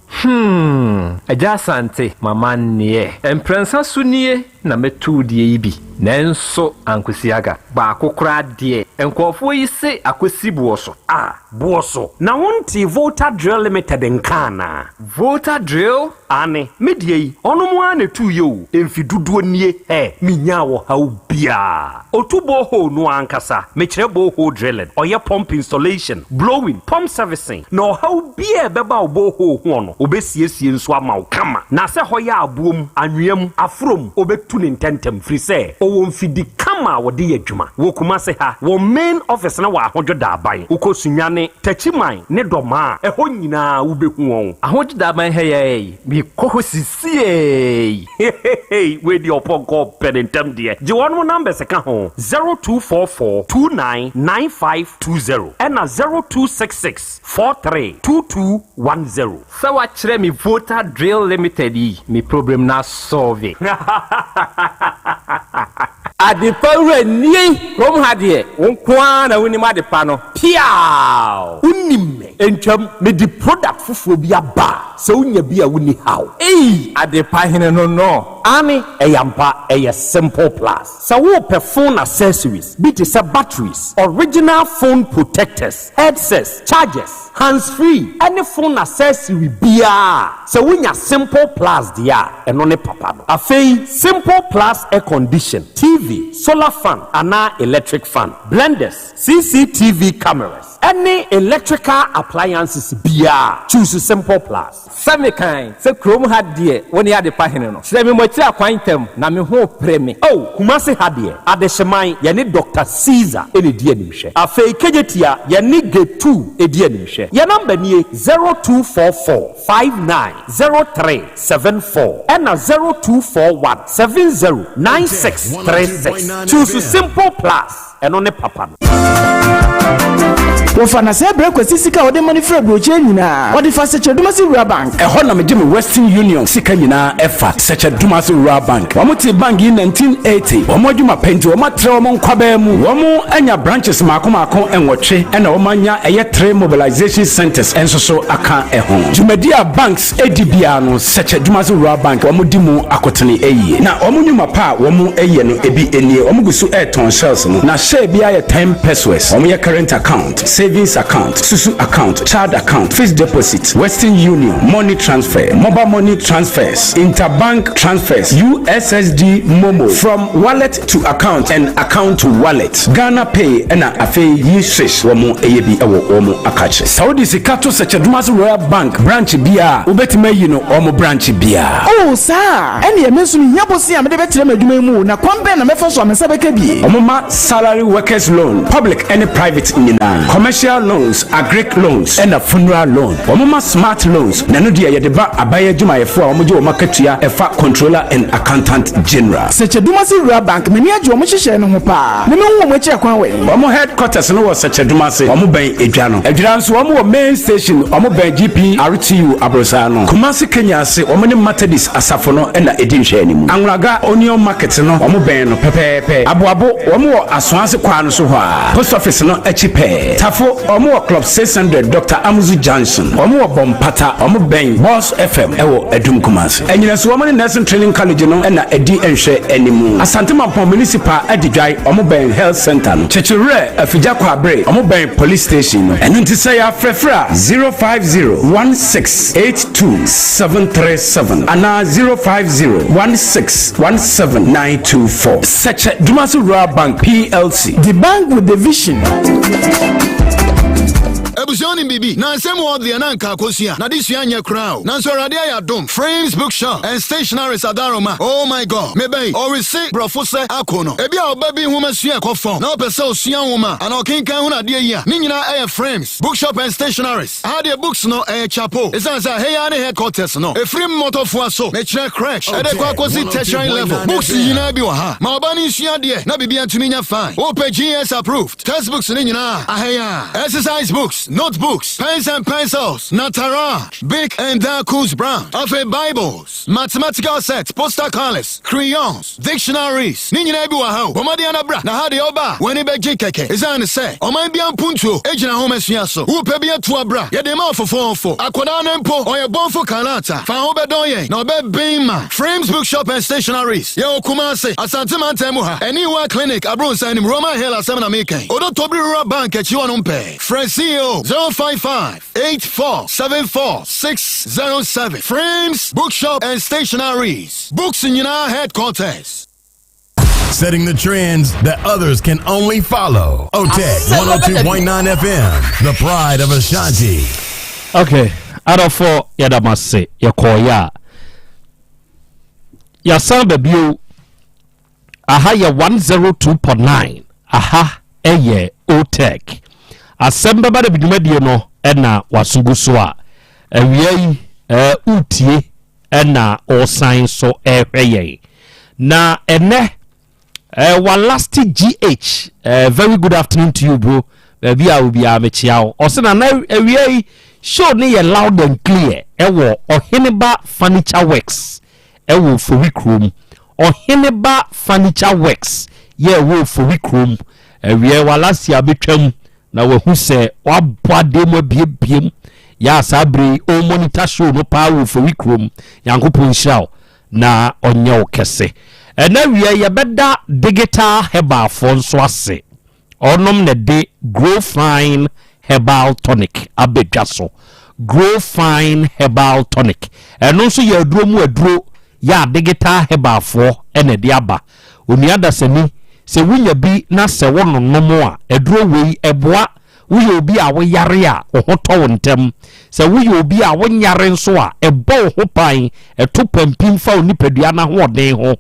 Agya Asante, mama nneɛ. Mprɛnsa so nie na mɛtu deɛ yi bi, nanso ankosi aga. Baako koraa deɛ, nkurɔfoɔ yi se akɔsi boɔ so. A, boɔ so. Na wonte Volta Drill Limited nka anaa? Volta Drill? Ane, me deɛ yi, ɔno mo ara na ɛtuu yɛ o, mfi dodoɔ nie, ɛ, menyaa ɔhaw biaa. Otu borehole no ankasa, mekyerɛ borehole drilling, ɔyɛ pump installation, blowing, pump servicing, na ɔhaw biaa ɛbɛba wo borehole ho no, obɛsiesie nso ama wo kama. Na sɛ hɔ yɛ aboɔ mu, anwea mu, aforo mu, obɛtu ne ntɛntɛm, firi sɛ ɔwɔ mfidi kama a wɔde yɛ adwuma. Wɔ Kumase ha, wɔ main office no wɔ Ahodwo Daaban. Wokɔ Sunyani, Takyiman ne Dɔmaa a, ɛhɔ nyinaa wobɛhu wɔn. Ahodwo Daaban ha yi, mekɔ hɔ sisiei. Hehehe, wei deɛ ɔpɔnkɔ pɛ ne ntɛm deɛ. Gye wɔn numbers ka ho: 0244 29 9520 ɛna 0266 43 2210. Sɛ wakyerɛ me Volta Drill Limited yi, me problem na solve. Adepa wura nie, kurom ha deɛ, wo nko ara na wonim adepa no. Piaw! Wonim me. Ntwam, mede product foforɔ bi aba a, sɛ wonya bi a wonni haw. Ei! Adepa hene no. Ane, ɛyɛ ampa, ɛyɛ Simple Plus. Sɛ wopɛ phone accessories bi te sɛ batteries, original phone protectors, headsets, chargers, hands free ɛne phone accessory biara, sɛ wonya Simple Plus deɛ a, ɛno ne papa no. Afei Simple Plus air condition, TV, solar fan anaa electric fan, blenders, CCTV cameras ɛne electrical appliances biara, choose Simple Plus. Sɛ mekan sɛ kurom ha deɛ, wo ne Adepa hene no. Kyerɛ me mmɔkyerɛ akwan ntam na me ho pere me. Oh, Kumase ha deɛ, Adehyeman, yɛne Dr. Caesar ɛna di animhwɛ. Afei Kejetia, yɛne Gate 2 ɛdi animhwɛ. Yɛn number nie: 0244 590374 ɛna 0241 709636. Choose Simple Plus, ɛno ne papa no. Wɔfa na sɛ brɛ Kwasi sika a ɔde ma no firi aburokyire nyinaa, ɔde fa Sɛkyɛ-Dumasi Rural Bank. Ɛhɔ na megye me Western Union sika nyinaa ɛfa, Sɛkyɛ-Dumasi Rural Bank. Wɔn tee bank yi 1980. Wɔn adwuma pɛ nti wɔn atrɛ wɔn nkwabaa mu. Wɔn anya branches mmaako mmaako nwɔtwe ɛna wɔn anya ɛyɛ three mobilization centers nso so aka ɛho. Dwumadi a banks di biara no Sɛkyɛ-Dumasi Rural Bank wɔn di mu akotene yie. Na wɔn nnwuma pa a wɔn yɛ no ebi nie, wɔn gu so retɔn shells no na share biara yɛ ten pesewas. Wɔn yɛ current account, savings account, susu account, child account, fixed deposit, Western Union, money transfer, mobile money transfers, interbank transfers, USSD MoMo, from wallet to account and account to wallet, Ghana Pay ɛna afei yi swish wɔn yɛ bi wɔ wɔn akakye. Sɛ wode sika to Sɛkyɛ-Dumasi Royal Bank branch biara a, wobɛtumi ayi no wɔn branch biara. Oh, saa a? Ɛnneɛ me nso mehia bosea a mede bɛtrɛ m'adwuma yi mu o, na kwan bɛn na mɛfa so a me nsa bɛka bi? Wɔma salary workers loan, public ne private nyinaa, commercial loans, agric loans ɛna funeral loan. Wɔma smart loans, na ɛno deɛ yɛde ba aban adwumayɛfoɔ a wɔgye wɔn akatua ɛfa Controller and Accountant General. Sɛkyɛ-Dumasi Rural Bank, m'ani agye wɔn nhyehyɛe no ho paa, na mehu wɔn akyiri akwan wɛn? Wɔn headquarters no wɔ Sɛkyɛ-Dumase, wɔn bɛn Edwa no. Adwira nso wɔn wɔ main station, wɔn bɛn GPRTU aborosan no. Kumasi Kenya ase, wɔn ne Methodist asafo no na ɛdi nhwɛanimu. Anwraga Onion Market no, wɔn bɛn no pɛpɛɛpɛ. Aboabo, wɔn wɔ Asoase kwan no so hɔ ara, Post Office no akyi pɛɛ. Tafo, wɔn wɔ Club 600, Doctor Amuzu Junction. Wɔn wɔ Bompata, wɔn bɛn Boss FM wɔ Adum Kumasi. Anyinaso, wɔn ne Nursing Training College no na ɛdi nhwɛanimu. Asante Mampong Municipal Adidwae, wɔn bɛn Health Centre no. Kyekyewerɛ, Afigya Kwaabere, wɔn bɛn Police Station no. Ɛno nti sɛ yɛafrɛfrɛ a, 050 16 82 737 anaa 050 16 17 924. Sɛkyɛ Dumasi Rural Bank PLC. The bank with the vision. Abusua wonim biribi? Na nsɛm wɔ deɛ na anka akosua na adesua nyɛ koraa o. Nanso Awurade ayɛ adom, Frames Bookshop and Stationaries Adaroma, oh my God, meba yi, ɔrese brɔfo sɛ ako no. Ebia ɔba bi nwoma sua ɛkɔ fam na ɔpɛ sɛ ɔsua nwoma anaa ɔkenkan hunu adeɛ yi a, ne nyinaa ɛyɛ Frames Bookshop and Stationaries. Aha deɛ books no ɛyɛ chapo ɛsiane sɛ ɛha yi ara ne headquarters no. Ɛfiri mmɔtɔfoa so, mekyerɛ crèche, ɛde kɔ akɔsi tertiary level. Books nyinaa bi wɔ ha. Ma ɔba no nsua adeɛ na biribiara ntumi nyɛ fine. Wopɛ GS approved textbooks no nyinaa a, aha yi ara. Exercise books, notebooks, pens and pencils, Nataraj, Bic and Darkus Brown. Afei Bibles, mathematical sets, poster colours, crayons, Dictionaries, ne nyinaa bi wɔ ha o. Bɔ mmɔden ara bra, na ha deɛ woba a, w'ani bɛgye kɛkɛ. Esiane sɛ ɔman biara mpuntuo gyina nhomasua so. Wopɛ bi atu a bra, yɛde ma wo fofoofo. Akwadaa no mpo, ɔyɛ bɔnfo kalaata. Fa ho bɛdɔn yɛn, na ɔbɛben ma. Frames Bookshop and Stationaries, yɛwɔ Kumasi, Asante mantam mu ha. Aniwa Clinic, Abronssan anim, Roman Hill asɛm na meka yi. Odotobiri Rural Bank akyi hɔnom pɛɛ. Frɛ CEO, 055. 8474607 Frames Bookshop and Stationaries, books nyinaa headquarters. Setting the trends that others can only follow. OTEC 102.9 FM, the pride of Ashanti. Okay, adɔfo yɛda mo ase yɛkɔɔyɛ a yɛasan ba bio Aha yɛ 102.9 aha yɛ OTEC. Asɛm bɛba da bi dwumadie no na waso gu so a awia yi wotie na ɔsan so ɛhwɛ yɛn. Na ɛnɛ Walasti GH very good afternoon to you bro. Baabi a obiara mekyia wo. Ɔsɛ na na awia yi show ne yɛ loud and clear ɛwɔ Ɔheneba Furniture Works ɛwɔ Ofori kurom. Ɔheneba Furniture Works yɛ ɛwɔ Ofori kurom. Awiɛ Walasi abɛtwam na wahu sɛ wabɔ adeɛ mu abiebiem. Yɛ a saa bere yi ɔmonitor show no paa wɔ Ofori kurom. Nyankopɔn nhyira wo na ɔnyɛ wo kɛse. Ɛna awiɛ yɛbɛda Digital Herbalfoɔ nso ase. Ɔnom na ɛde Grow Fine Herbal Tonic aba dwa so. Grow Fine Herbal Tonic. Ɛno nso yɛ aduro mu aduro yɛ a Digital Herbalfoɔ na ɛde aba. Onua dasani, sɛ wonya bi na sɛ wononom a, aduro wei ɛboa. Woyɛ obi a woyare a, wo ho tɔ wo ntɛm. Sɛ woyɛ obi a wonyare nso a, ɛbɔ wo ho ban, ɛto pampim fa wo nipadua no ahoɔden ho,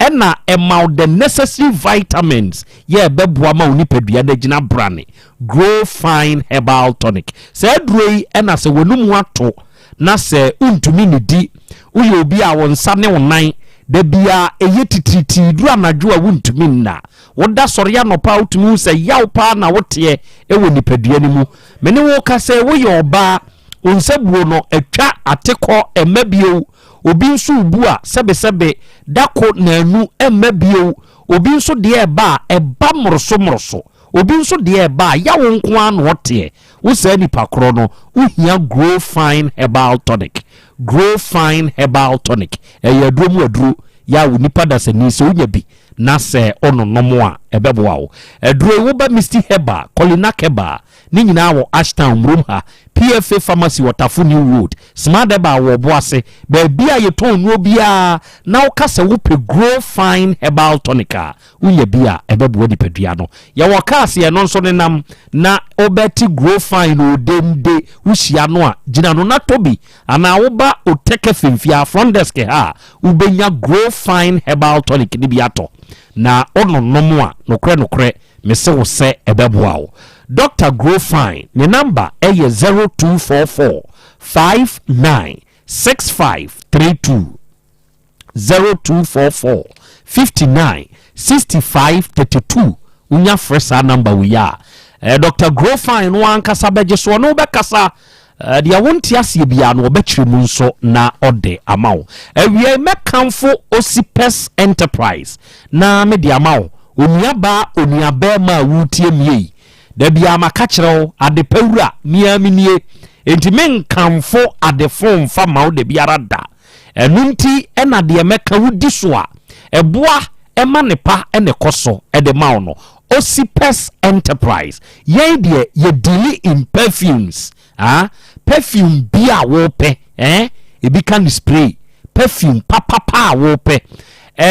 ɛna ɛma wo the necessary vitamins yɛ ɛbɛboa ma wo nipadua no agyina brane. Grow Fine Herbal Tonic. Saa aduro yi na sɛ w'anomu ato na sɛ wontumi nnidi, woyɛ obi a wo nsa ne wo nan Da biara ɛyɛ titiritii duru anadwo a wontumi nna. Woda sɔre anɔpa a wotumi hu sɛ yaw paa na woteɛ wɔ nipadua no mu. Me ne wo kasa yi woyɛ ɔbaa, wo nsabuo no atwa atekɔ ɛmma bio. Obi nso rebu a sɛbesɛbe da ko naanu ɛmma bio. Obi nso deɛ ɛba a ɛba mmoroso mmoroso. Obi nso deɛ ɛba a yaw nko ara na ɔteɛ. Wo saa nipa korɔ no wohia Grow Fine Herbal Tonic. Grow Fine Herbal Tonic, ɛyɛ aduro mu aduro yɛ a wo nipa dasani sɛ wonya bi na sɛ wononom a ɛbɛboa wo. Aduro yi woba Misty Herbal, Kolinak Herbal, ne nyinaa wɔ Ashtown, Murom ha, PFA Pharmacy wɔ Tafo New Road, Smart Herbal wɔ Ɔboase, baabi a yɛtɔn nnuro biara na woka sɛ wopɛ Grow Fine Herbal Tonic a, Wonya bi a, ɛbɛboa nipadua no. Yɛwɔ cars yɛn no nso nenam na wobɛte grow fine o dende wohyia no a gyina no na tɔ bi anaa woba Otec FM fie a front desk ha a wobɛnya grow fine herbal tonic no bi atɔ na wononom a nokorɛ nokorɛ mese wo sɛ ɛbɛboa wo. Doctor Grow Fine ne number ɛyɛ 0244 59 6532. 0244 59 65 32 wonya frɛ saa number wei a eh, Dr. Grofine no ankasa bɛgye so ɔne wobɛkasa eh, deɛ wonte aseɛ biara no ɔbɛkyerɛ mu nso na ɔde ama wo. Awiei mɛkamfo Osipes Enterprise na mede ama wo onuabaa onuabɛrima a woretie mie yi da biara maka kyerɛ wo adepa wura mea menie enti menkamfo adefo mfa ma wo da biara da. Ɛno nti na deɛ mɛka wo di so a, ɛboa ma ne pa na ɛkɔ so de ma wo no. Osipes Enterprise, yɛn deɛ yɛ deali in perfumes, ah, perfume bi a wopɛ, eh, ebi ka no spray, perfume papapa a wopɛ,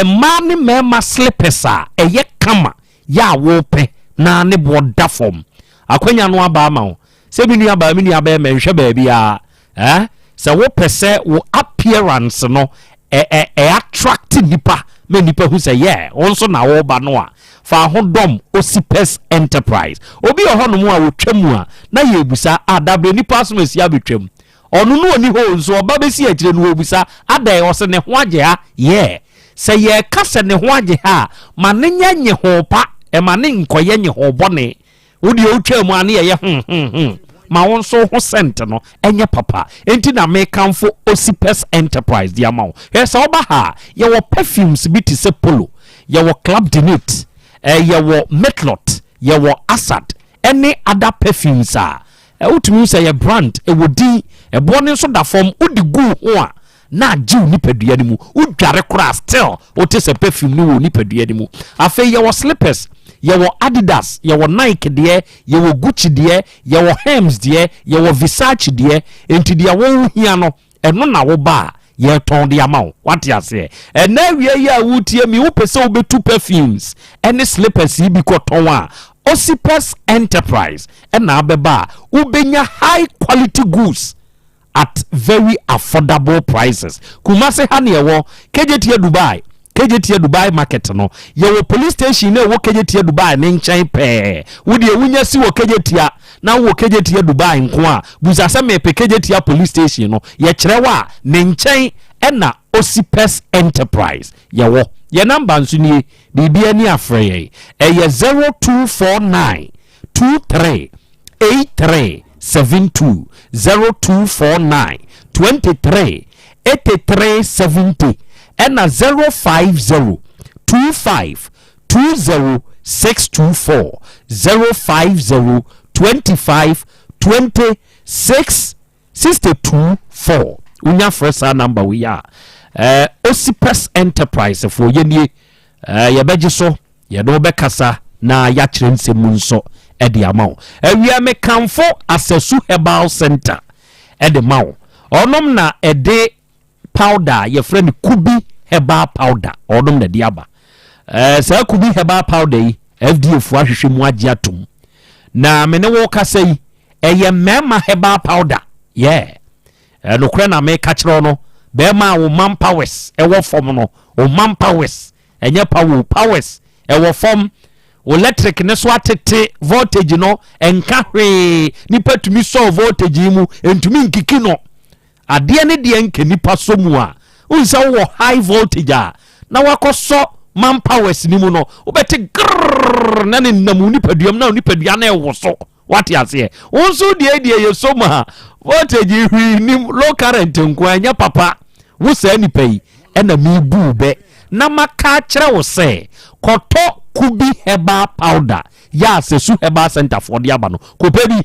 mmaa ne mmarima slippers a ɛyɛ kama yɛ a wopɛ na ne boɔ da fam. Akwanya no aba ama wo sɛ me nua baa me nua bɛrima nhwɛ baabiara Eh, sɛ wopɛ sɛ wo appearance no ɛ ɛ ɛ attract nipa ma nipa hu sɛ yeah wo nso na woba no a, fa ho dɔm Osipes Enterprise. Obi wɔ hɔnom a ɔtwa mu a na yɛrebisa a dabrɛ nipa asom asi abɛtwam. Ɔno no ɔni hɔ o nso ɔba bɛsi akyire no wɔrebisa adɛn ɔse ne ho agye ha yeah. Sɛ yɛreka sɛ ne ho agye ha a ma no nyɛ nyeho pa ɛma no nkɔyɛ nyeho bɔne. Wo deɛ wotwaa mu a ne yɛyɛ hmm hmm hmm ma wo nso ho scent no ɛnyɛ papa enti na mekamfo Osipes Enterprise de ama wo. Hwɛ sɛ woba ha a yɛwɔ perfumes bi te sɛ Polo, yɛwɔ Club de Nuit, eh, yɛwɔ Metlot, yɛwɔ Assad ɛne other perfumes a eh, wotumi hu sɛ yɛ brand, ɛwɔ din, ɛboɔ no nso da fam, wode gu wo ho a na agye wo nipadua no mu wodware koraa still wote sɛ perfume no wɔ nipadua no mu afei yɛwɔ slippers yɛwɔ adidas yɛwɔ nike deɛ yɛwɔ gucci deɛ yɛwɔ hermes deɛ yɛwɔ versace deɛ enti deɛ wohia no ɛno na woba a yɛtɔn de ama wo wate aseɛ ɛnɛ awia yi a wotie mi wopɛ sɛ wobɛtu perfumes ɛne slippers yi bi kɔtɔn a Osipes Enterprise ɛna abɛba a wobɛnya high quality goods at very affordable prices. Kumasi ha ne ɛwɔ Kejetia Dubai, Kejetia Dubai market no. Yɛwɔ police station na ɛwɔ Kejetia Dubai ne nkyɛn pɛɛ. Wo deɛ wonya si wɔ Kejetia na wowɔ Kejetia Dubai nko a, busa sɛ mepɛ Kejetia police station no. Yɛkyerɛ wo a, ne nkyɛn ɛna Osipes Enterprise yɛwɔ. Yɛn namba nso nie, biribi ani afrɛ yɛn. Ɛyɛ 0249 23 83 72 0249 23 83 70 ɛna 050 25 20 624 050 25 20 6 62 4 wonya frɛ saa number wei a eh, Osipes Enterprise foɔ yɛnie eh, yɛbɛgye so Yɛne wo bɛkasa na yɛakyerɛ nsɛm mu nso de ama wo. Awia mekamfo Asasu Herbal Center de ma wo. Ɔnom na ɛde powder a yɛfrɛ no Kubi Herbal Powder, ɔnom na ɛde aba. Ɛɛ saa Kubi Herbal Powder yi, FDA foɔ ahwehwɛ mu agye atom. Na me ne wo kasa yi, ɛyɛ mmarima herbal powder. Yeah. Nokorɛ na meka kyerɛ wo no, bɛrima a wo man powers ɛwɔ fam no, wo man powers Ɛnyɛ power o, powers ɛwɔ fam. Electric ne so atete, voltage no ɛnka hwee. Nipa tumi sɔɔ voltage yi mu, ɛntumi nkiki no. Adeɛ ne deɛ nka nipa sɔ mu a, wohu sɛ wowɔ high voltage a, na wakɔsɔ man powers no mu no, wobɛte grrrr na ne nam wo nipaduam na wo nipadua no ɛwoso. Wate aseɛ? Wo nso deɛ deɛ yɛsɔ mu a voltage hwii nim, low current nko a ɛnyɛ papa. Wo saa nipa yi ɛna mebu wo bɛ na maka akyerɛ wo sɛ kɔtɔ Kubi herbal powder yɛ a Sɛsu Herbal Center foɔ de aba no, kɔpɛ bi.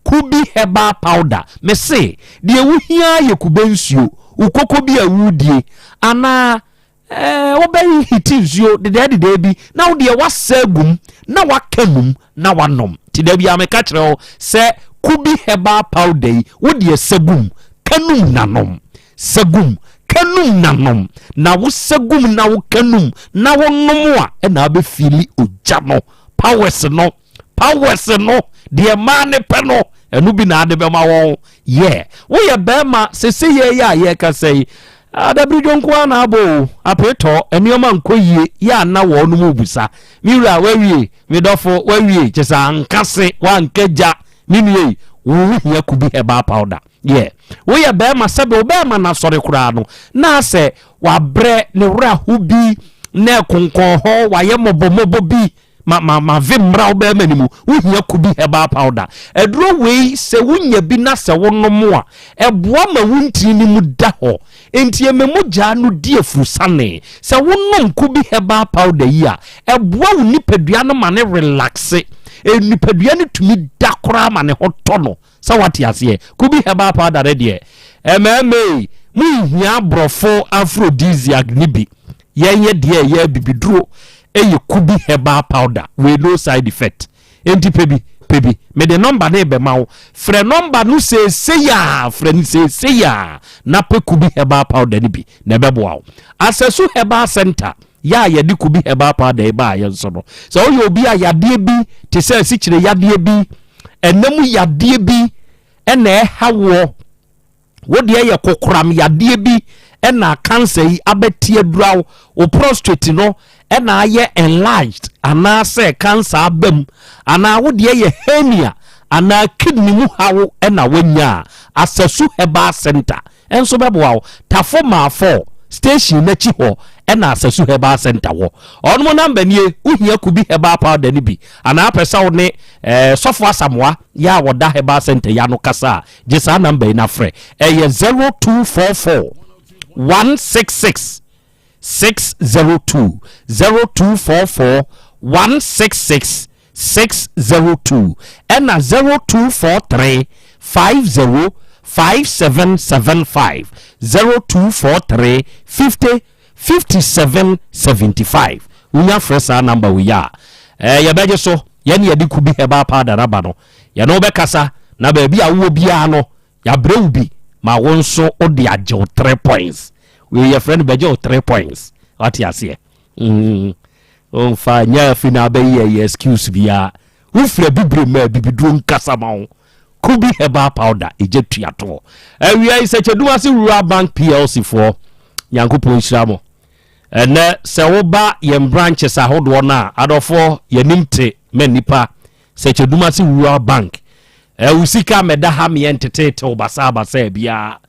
Kubi herbal powder, mese deɛ wohia yɛ kube nsuo, wo koko bi a wodie anaa Ɛɛ, wobɛhete nsuo dedɛɛdedɛɛ bi na wo deɛ woasɛ agu mu na woaka num na woanom. Nti da biara meka kyerɛ wo sɛ Kubi herbal powder yi, wo deɛ sɛ gu mu, ka num na nom. Sɛ gu mu, ka num na nom. Na wo sɛ gu mu na wo ka num na wo nom a, ɛna wobɛfiili ogya no, powers no. Powers no, deɛ mmaa no pɛ no, ɛno bi na ade bɛma wɔn. Yɛ, woyɛ bɛrima sese yɛ yɛ a yɛkasa yi, adabiridwo nko ara na abɔ o, apeetɔ, nneɛma nkɔ yie, yɛ a na wɔn mu busa. Me wura, wawie, me dɔfo, wawie, kyɛ sɛ anka se, wanka gya, me nua yi, wo hia kubi herbal powder. Yɛ, woyɛ bɛrima sɛbe wo bɛrima no asɔre koraa no, na asɛ wabrɛ ne werɛ aho bi, na ɛkonkɔn hɔ, wayɛ mmɔbɔmmɔbɔ bi, ma ma ma ve mmra wo bɛrima no mu. Wohia kubi herbal powder. Aduro wei sɛ wonya bi na sɛ wonom a, ɛboa ma wo ntini no mu da hɔ. Enti ɛma mogya no di afurusane. Sɛ wonom kubi herbal powder yi a, ɛboa wo nipadua no ma ne relaxe. E, nipadua no tumi da koraa ma ne ho tɔ no. Sɛ wate aseɛ? Kubi herbal powder no deɛ, ɛmɛɛmɛ yi, monhia aborɔfo aphrodisiac no bi. Yɛn yɛ deɛ ɛyɛ abibiduro ɛyɛ kubi herbal powder wei no side effect enti pɛ bi pɛ bi mede nɔmba no rebɛma wo frɛ nɔmba no seesei a frɛ no seesei a na pɛ kubi herbal powder no bi na ɛbɛboa wo Asasu herbal center yɛ a yɛde kubi herbal powder yi baa yɛn so no sɛ woyɛ obi a yadeɛ bi te sɛ asikyire yadeɛ bi ɛnam yadeɛ bi ɛna ɛha woɔ Wo deɛ yɛ kokoram yadeɛ bi ɛna cancer yi abɛte adura wo, wo prostrate no ɛna ayɛ enlarged anaasɛ cancer aba mu, anaa wo deɛ yɛ hernia anaa kidney mu haw ɛna wanya a, Asasu Herbal Center nso bɛboa wo. Tafo Maafo station n'akyi hɔ ɛna Asasu Herbal Center wɔ. Ɔnom namba nie, wohia Kubi Herbal Powder no bi anaa apɛ sɛ wo ne eh, Sɔfo Asamoah yɛ a wɔda Herbal Center yi ano kasa a, Gye saa namba yi na frɛ. Ɛyɛ 0244 166 602. 0244 166 602. Ɛna 0243 50 5775. 0243 50 57 75. Wonya frɛ saa namba wei a, ɛɛ yɛbɛgye so. Yɛne yɛde Kubi Herbal Powder aba no. Yɛne wo bɛkasa na baabi a wowɔ biara no, yɛabrɛ wo bi ma wo nso wode agye wo three points. Wei yɛfrɛ no bɛgye wo three points. Wate aseɛ? Mm. Ɔmfa nyɛ afi na abɛyi ɛyɛ excuse biara. Wofiri abibire ma abibiduro nkasa ma wo. Kubi herbal powder ɛgya tua toɔ. Awia yi sɛ Kyɛdumase Rural Bank PLC foɔ, Nyankopɔn nhyira mo. Ɛnɛ sɛ woba yɛn branches ahodoɔ no a, adɔfoɔ yɛnim te ma nnipa Sɛkyɛdumase Rural Bank. Eh, wo sika mɛda ha meɛ nteteetew basaa basaa biara.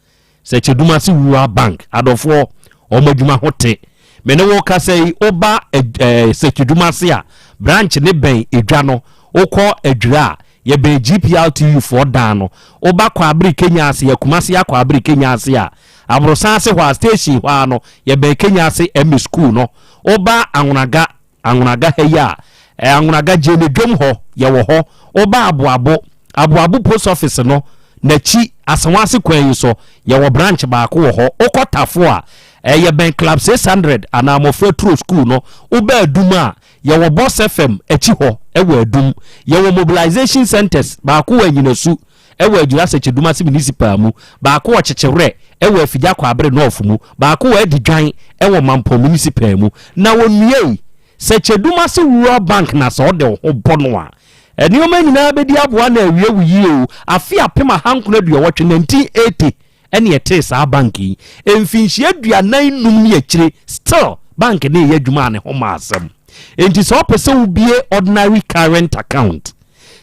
Sɛkyɛdumase Rural Bank adɔfoɔ wɔn adwuma ho te. Me ne wo kasa yi, woba eh, eh, Sɛkyɛdumase a, branch ne bɛn edwa no. Wokɔ Adwira a, yɛbɛn GPRTU foɔ dan no. Woba Kwabere Kenya ase, yɛ Kumase akɔ Kenya ase a, Aborosan ase hɔ a, station hɔ a no, yɛbɛn Kenya ase MA school no. Woba Anwonaga Anwonaga ha yi a, eh, Anwonaga Gyene dwom hɔ, yɛwɔ hɔ. Woba Aboabo, Aboabo post office no n'akyi, Asawase kwan yi so, yɛwɔ branch baako wɔ hɔ. Wokɔ Tafo a, eh, yɛbɛn Club 600 anaa Mmɔfra Turo School no. Woba Adum a, yɛwɔ Boss FM akyi hɔ wɔ Adum. Yɛwɔ mobilization centers, baako wɔ Anyinasu wɔ Adwira Sɛkyɛdumase Municipal mu, baako wɔ Kyekyewerɛ wɔ Afigya Kwaabere North mu, baako wɔ Adidwan wɔ Mampɔn Municipal mu. Na onua yi, Sɛkyɛdumase Rural Bank na sɛ ɔde wo ho bɔ no a, nneɛma nyinaa bɛdi aboa na awie wo yie o. Afe 1988, 1980, ɛne ɛtee saa bank yi. Mfinhyia 45 ne akyire, still bank no reyɛ adwuma a ne ho ma asɛm. Enti sɛ wopɛ sɛ wobie ordinary current account,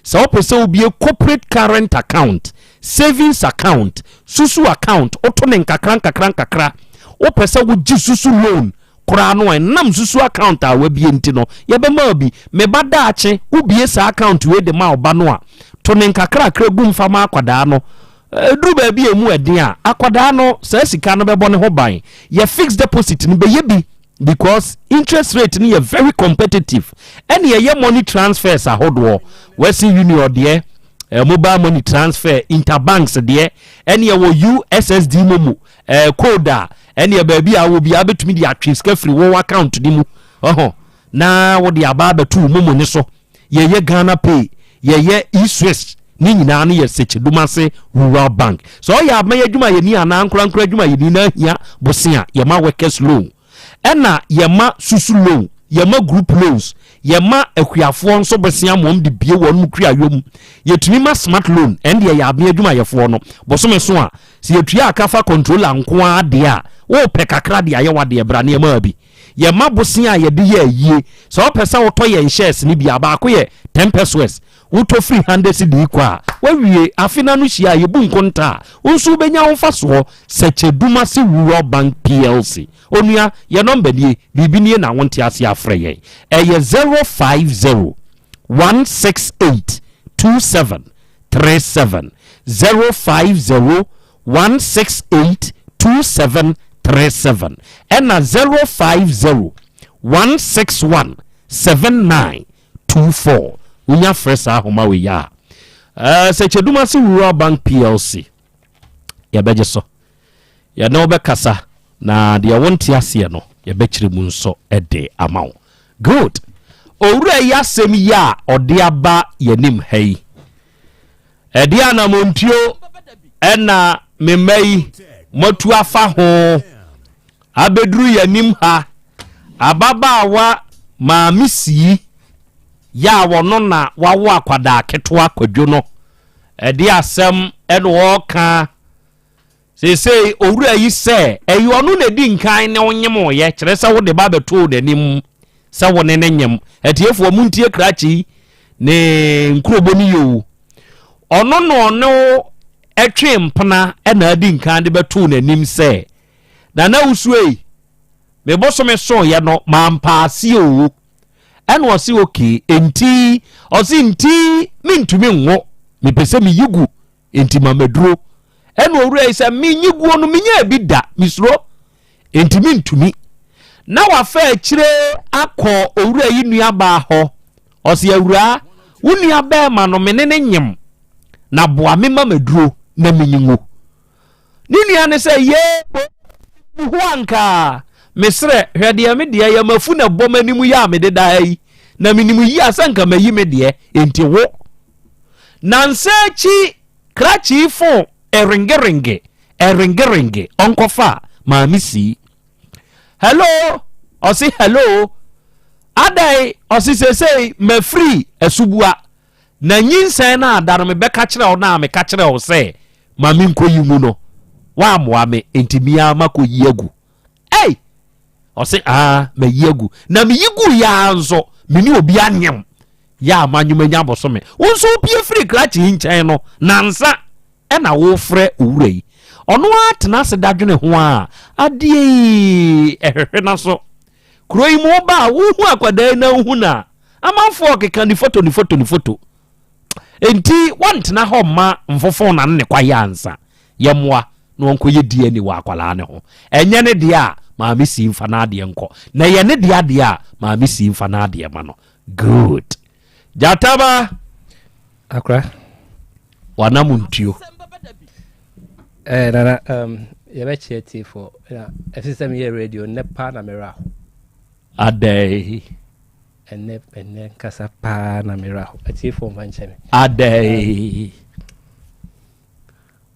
sɛ wopɛ sɛ wobie corporate current account, savings account, susu account, woto ne nkakra nkakra nkakra, wopɛ sɛ wogye susu loan, koraa no a, ɛnam susu account a wabie nti no, yɛbɛma wo bi. Me ba daakye, wobie saa account wei de ma wo ba no a, to ne nkakrakra gu mfa ma akwadaa no. Ɛduru baabi a ɛmu ɛden a, akwadaa no, saa sika no bɛbɔ ne ho ban. Yɛ fixed deposit no bɛyɛ bi because interest rate no yɛ very competitive. Ɛne ɛyɛ money transfers ahodoɔ, Western Union deɛ, eh, mobile money transfer, interbanks deɛ, ɛne ɛwɔ USSD momo eh, code a ɛne baabi a wɔ biara bɛtumi de atwe sika firi wɔn account no mu ɔhɔ na wɔde aba abɛto wo momo ne so. Yɛyɛ Ghana Pay, yɛyɛ eSwiss, ne nyinaa no yɛ Sekyedumase Rural Bank. Sɛ ɔyɛ aban adwumayɛni anaa ankorankora adwumayɛni na ahia bosea, yɛma workers loan, ɛna yɛma susu loan, yɛma group loans, yɛma akuafoɔ nso bosea ma wɔn de bie wɔn mu kuayɔ mu. Yɛtumi ma smart loan, ɛn deɛ yɛ aban adwumayɛfoɔ no bosome so a, sɛ yɛtua aka fa controller nko ara deɛ a, wopɛ kakra de ayɛ wadeɛ bra nneɛma bi. Yɛma bosea a yɛde yɛ ayie. Sɛ wopɛ sɛ wotɔ yɛn shares no bi a, baako yɛ 10 pesewas. Wotɔ firi 100 cedi kɔ a, woawie. Afe no ano hyia a, yɛbu nkonta a, wo nso wobɛnya wo mfasoɔ. Sɛkyɛdumase Rural Bank PLC. Onua, yɛn nɔmba nie, biribi nie na wonte aseɛ a frɛ yɛn. Ɛyɛ 050 168 2737. 050 168 2737 ɛna 050 161 7924. Wonya frɛ saa ahoma wei a, eh, sɛ Kyɛdumase Rural Bank PLC yɛbɛgye so, yɛne wo bɛkasa na deɛ wonte aseɛ no yɛbɛkyerɛ mu nso de ama wo. Good. Owura yi asɛm yi a ɔde aba yɛnim ha yi, Ɛdeɛ anamontuo ɛna me mma yi moatu afa ho abɛduru yɛanim ha. Ababaawa maame sii yɛ a wɔno na wawo akwadaa ketewa Kwadwo no, ɛde asɛm ɛna ɔreka. Seesei owura yi sɛ ɛyɛ ɔno na edi nkan ne wo nyemoeɛ, kyerɛ sɛ wode ba bɛtoo n'anim sɛ wo ne no nyem. Atiefoɔ montie krakye yi ne nkurobɔ no yie o. Ɔno na ɔne wo twe mpena na adi nkan de bɛtoo n'anim sɛ, Nana Wusuei, me bosome soeɛ no mampaase o. Ɛna ɔse okay, enti? Ɔse nti mentumi nwo, mepɛ sɛ meyi gu. Enti ma maduro. Ɛna owura yi sɛ menyi guo no menyaa bi da, mesuro, enti mentumi. Na wafa akyire akɔ owura yi nuabaa hɔ. Ɔse awuraa, wo nua bɛɛma no mene ne nyem, na boa me ma maduro na menyi ngu. Ne nua no sɛ yee ho anka mesrɛ, hwɛ deɛ me deɛ yɛ mafu na ɛbɔ m'anim yɛ a mede da ha yi, na menim yi a sɛ nka mayi me deɛ, enti wo. Nansa akyi krakye yi fon ɛrengerenge, ɛrengerenge, ɔnkɔfa maame sii. Hello, ɔse hello, adɛn, ɔse seesei mafiri asubua, na nyinsɛn no ada no mebɛka kyerɛ wo no a meka kyerɛ wo sɛ ma menkɔyi ngu no, woammoa me, enti me ara makɔyi agu. Ei! Ɔse aa mayi agu, na meyi gu yɛ ara nso me ne obi anyem. Yɛ a manwom anya bosome. Wo nso wopue firi krakye yi nkyɛn no, nansa ɛna wofrɛ owura yi. Ɔno ara tena ase dadwene ho a, adeɛ yi ɛhwehwe n'aso. Kuro yi mu woba a, wohu akwadaa yi na wohu no a, amanfoɔ keka ne foto ne foto ne foto. Enti wɔntena hɔ mma mfofo na ne kwaeɛ ansa. Yɛmmoa na wɔnkɔyɛ DNA wɔ akwadaa no ho. Ɛnyɛ ne deɛ a, maame sii mfa n'adeɛ nkɔ. Na ɛyɛ ne deɛ adeɛ a, maame sii mfa n'adeɛ ma no. Good. Gyataba. Akora. Wanam ntuo. Eh, nana, um, yɛbɛkyerɛ tiefoɔ na ɛfi sɛ meyɛ radio nnɛ paa na merɛ aho. Adɛn. Ɛnnɛ ɛnnɛ nkasa paa na merɛ aho. Atiefoɔ mfa nkyɛ me. Adɛn.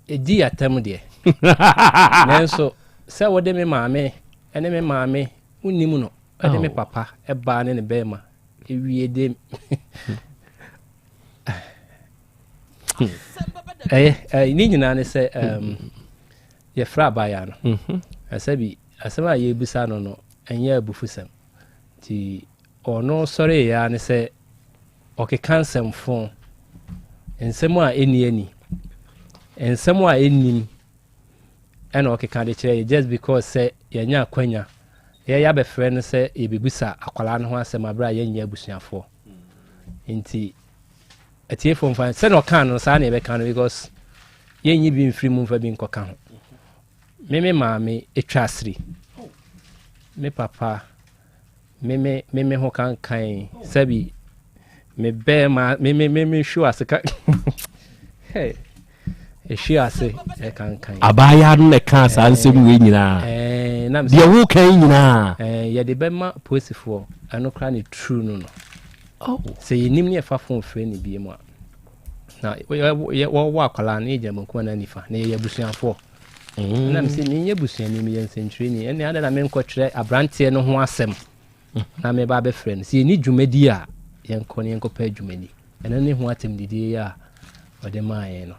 Ɛdi atam deɛ. Nanso sɛ wode me maame ɛne me maame wonim no ɛde me papa ɛbaa ne ne bɛrima ewie de ɛyɛ ɛyɛ ne nyinaa ne sɛ ɛɛm yɛfrɛ abaayaa no mhm. ɛsɛ bi asɛm a yɛrebisa no no ɛnyɛ abufusɛm nti ɔno sɔre ya ne sɛ ɔkeka nsɛmfo nsɛm a ɛnni ani nsɛm a ɛnnim ɛna ɔkeka de kyerɛ yɛ just because sɛ yɛanya akwanya. Yɛyɛ abɛfrɛ no sɛ yɛbɛbisa akwadaa no ho asɛm aberɛ a yɛnyɛ abusuafoɔ. Nti atiefoɔ mfa sɛdeɛ ɔkaa no saa na yɛbɛka no because yɛnyi bi mfiri mu mfa bi nkɔka ho. Me me maame ɛtwa asiri. Me papa me me me me ho kankan sɛbi me bɛɛma me me me me hwiw ase ka hey ehwiw ase ɛkankan. Abaayaa no na ɛkaa saa nsɛm wei nyinaa. Deɛ woka yi nyinaa. Yɛde bɛma polisifoɔ ɛno koraa ne true no no. Oh. Sɛ yɛnim ne yɛfa fon frɛ ne bie mu a na wɔwɔ akwadaa no yɛgyina benkum anaa nifa na yɛyɛ abusuafoɔ. Mm. Na mesɛ menyɛ busuani meyɛ nsɛntwerɛni ɛne adɛn na menkɔtwerɛ aberanteɛ no ho asɛm na meba abɛfrɛ no sɛ yɛni dwumadi a yɛnkɔ ne yɛnkɔpɛ adwumadi ɛno ne ho atɛmdidie yi a ɔde maa yɛn no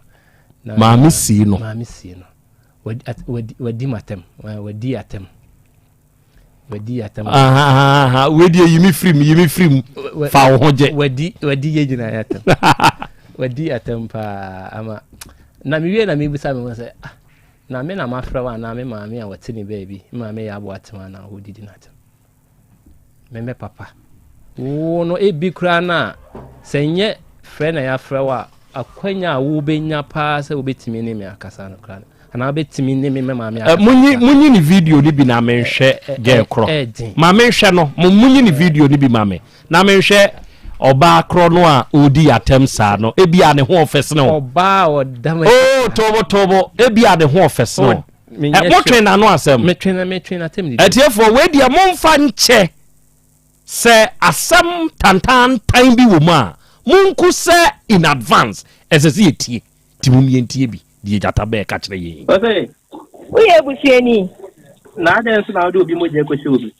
na maame sii no maame sii no wadi m'atɛm wadi atɛm wadi atɛm wadi yi mi firi mu yi mi firi mu fa wo ho gye wadi wadi yɛ nyinaa yɛ atɛm wadi atɛm paa ama na mewie na mebisa me ho sɛ ah na me na mafrɛ wo anaa me maame a wɔte ne baabi me maame yɛ aboa tem anaa wɔdidi no atɛm Me me papa. Wo no ebi koraa no a, sɛ nyɛ frɛ na yɛafrɛ wo a, akwanya a wobɛnya paa sɛ wobɛtumi ne me akasa no koraa no, anaa wobɛtumi ne me me maame akasa. Munyi munyi ne video no bi na menhwɛ gɛɛ korɔ. Ma menhwɛ no, mo munyi ne video no bi ma me na menhwɛ ɔbaa korɔ no a ɔredi atɛm saa no. Ebi a ne ho ɔfɛ sene wo. Ɔbaa a ɔda ma. Oh, tobo tobo. Ebi a ne ho ɔfɛ sene wo. Motwe n'ano asɛm. Atiefoɔ, wei deɛ momfa nkyɛ sɛ asɛm tantantan bi wɔ mu a, monku sɛ in advance ɛsɛ sɛ yɛtie. Nti mom yɛntie bi deɛ gyata bɛɛ ka kyerɛ yɛn. Ɔse. Woyɛ abusuani? Na adɛn nso na wode obi mogya kɔhyɛ obi?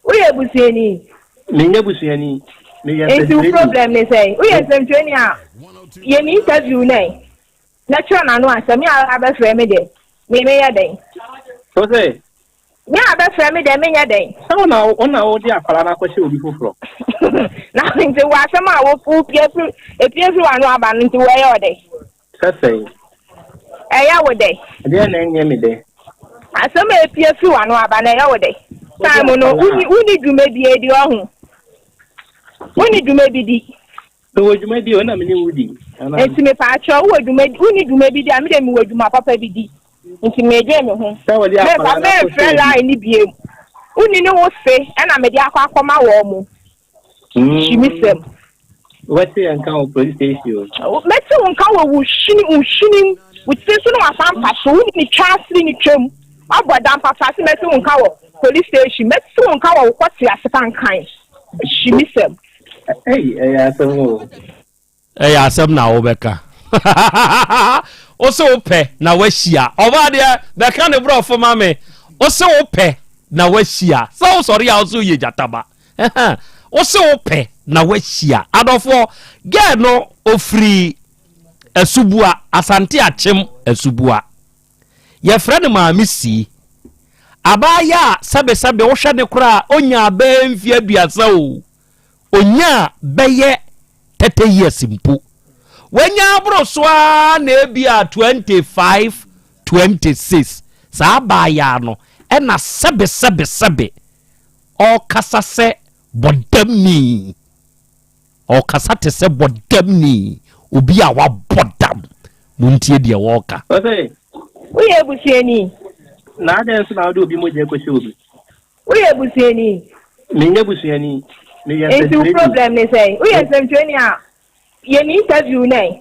Woyɛ abusuani? Menyɛ busuani. Meyɛ Nti wo nsɛntwerɛni. problem ne sɛn? Woyɛ nsɛmtwerɛni a, yɛ me interview nɛ. Na kyerɛ n'ano asɛm. Me a abɛfrɛ me deɛ, me meyɛ dɛn? Wo se? Me a abɛfrɛ me deɛ, menyɛ dɛn? Sɛ wo na wo na wode akwadaa no akɔhyɛ obi foforɔ. Na nti wo asɛm a wo wopie firi epie firi w'ano aba no nti wo ɛyɛ wo dɛ? Sɛ sɛn? Ɛyɛ wo dɛ? Ɛdeɛn na ɛnyɛ me dɛ? Asɛm a epie firi w'ano aba no ɛyɛ wo dɛ? Time no wonni wonni dwuma bi edi ɔho. Wonni dwuma bi di. Mewɔ dwuma bi o, na me ne wo di. Nti mepaakyɛw, wowɔ dwuma wonni dwuma bi di a, me deɛ mewɔ dwuma papa bi di. Nti medwen me ho. Sɛ wɔde akwadaa no akɔhyɛ Mɛmfrɛ line no biom. Wonni ne wo se ɛna mede akɔ akɔma wɔn mo. Hyimisɛm. Wobɛte yɛn nka wɔ police station o. Mɛte wo nka wɔ wo hwene wo hwenem, wo tiri so ne w'asampa so, wo ne twa asere ne twam. Woabɔ dam papa se mɛte wo nka wɔ police station, mɛte wo nka wɔ wo kɔte ase kankan. Hyimisɛm. Ei, ɛyɛ asɛm o. Ɛyɛ asɛm na wobɛka. Wo se wopɛ na wahyia. Ɔbaa deɛ bɛka ne borɔfo ma me. Wo se wopɛ na wahyia. Sɛ wosɔre a wo se woyɛ gyataba. Wo se wopɛ na wahyia. Adɔfoɔ, girl no ofiri Asubua, Asante Akyem Asubua. Yɛfrɛ no Maame Sii. Abaayewa a sɛbesɛbe wohwɛ no koraa a, ɔnyaa bɛyɛ mfeɛ aduasa o, ɔnyaa bɛyɛ 30 years mpo. Wanya aboro so ara na ebi a 25, 26. Saa abaayewa no ɛna sɛbesɛbesɛbe ɔrekasa sɛ bɔdamni. Ɔkasa te sɛ bɔdamni, obi a wabɔ dam. Montie deɛ wɔreka. Ɔse. Woyɛ abusuani? Na adɛn nso na wode obi mogya kɔhyɛ obi? Woyɛ abusuani? Menyɛ busuani. Meyɛ Nti wo nsɛntwerɛni. problem ne sɛn? Woyɛ nsɛntwerɛni a, yɛ me interview nɛ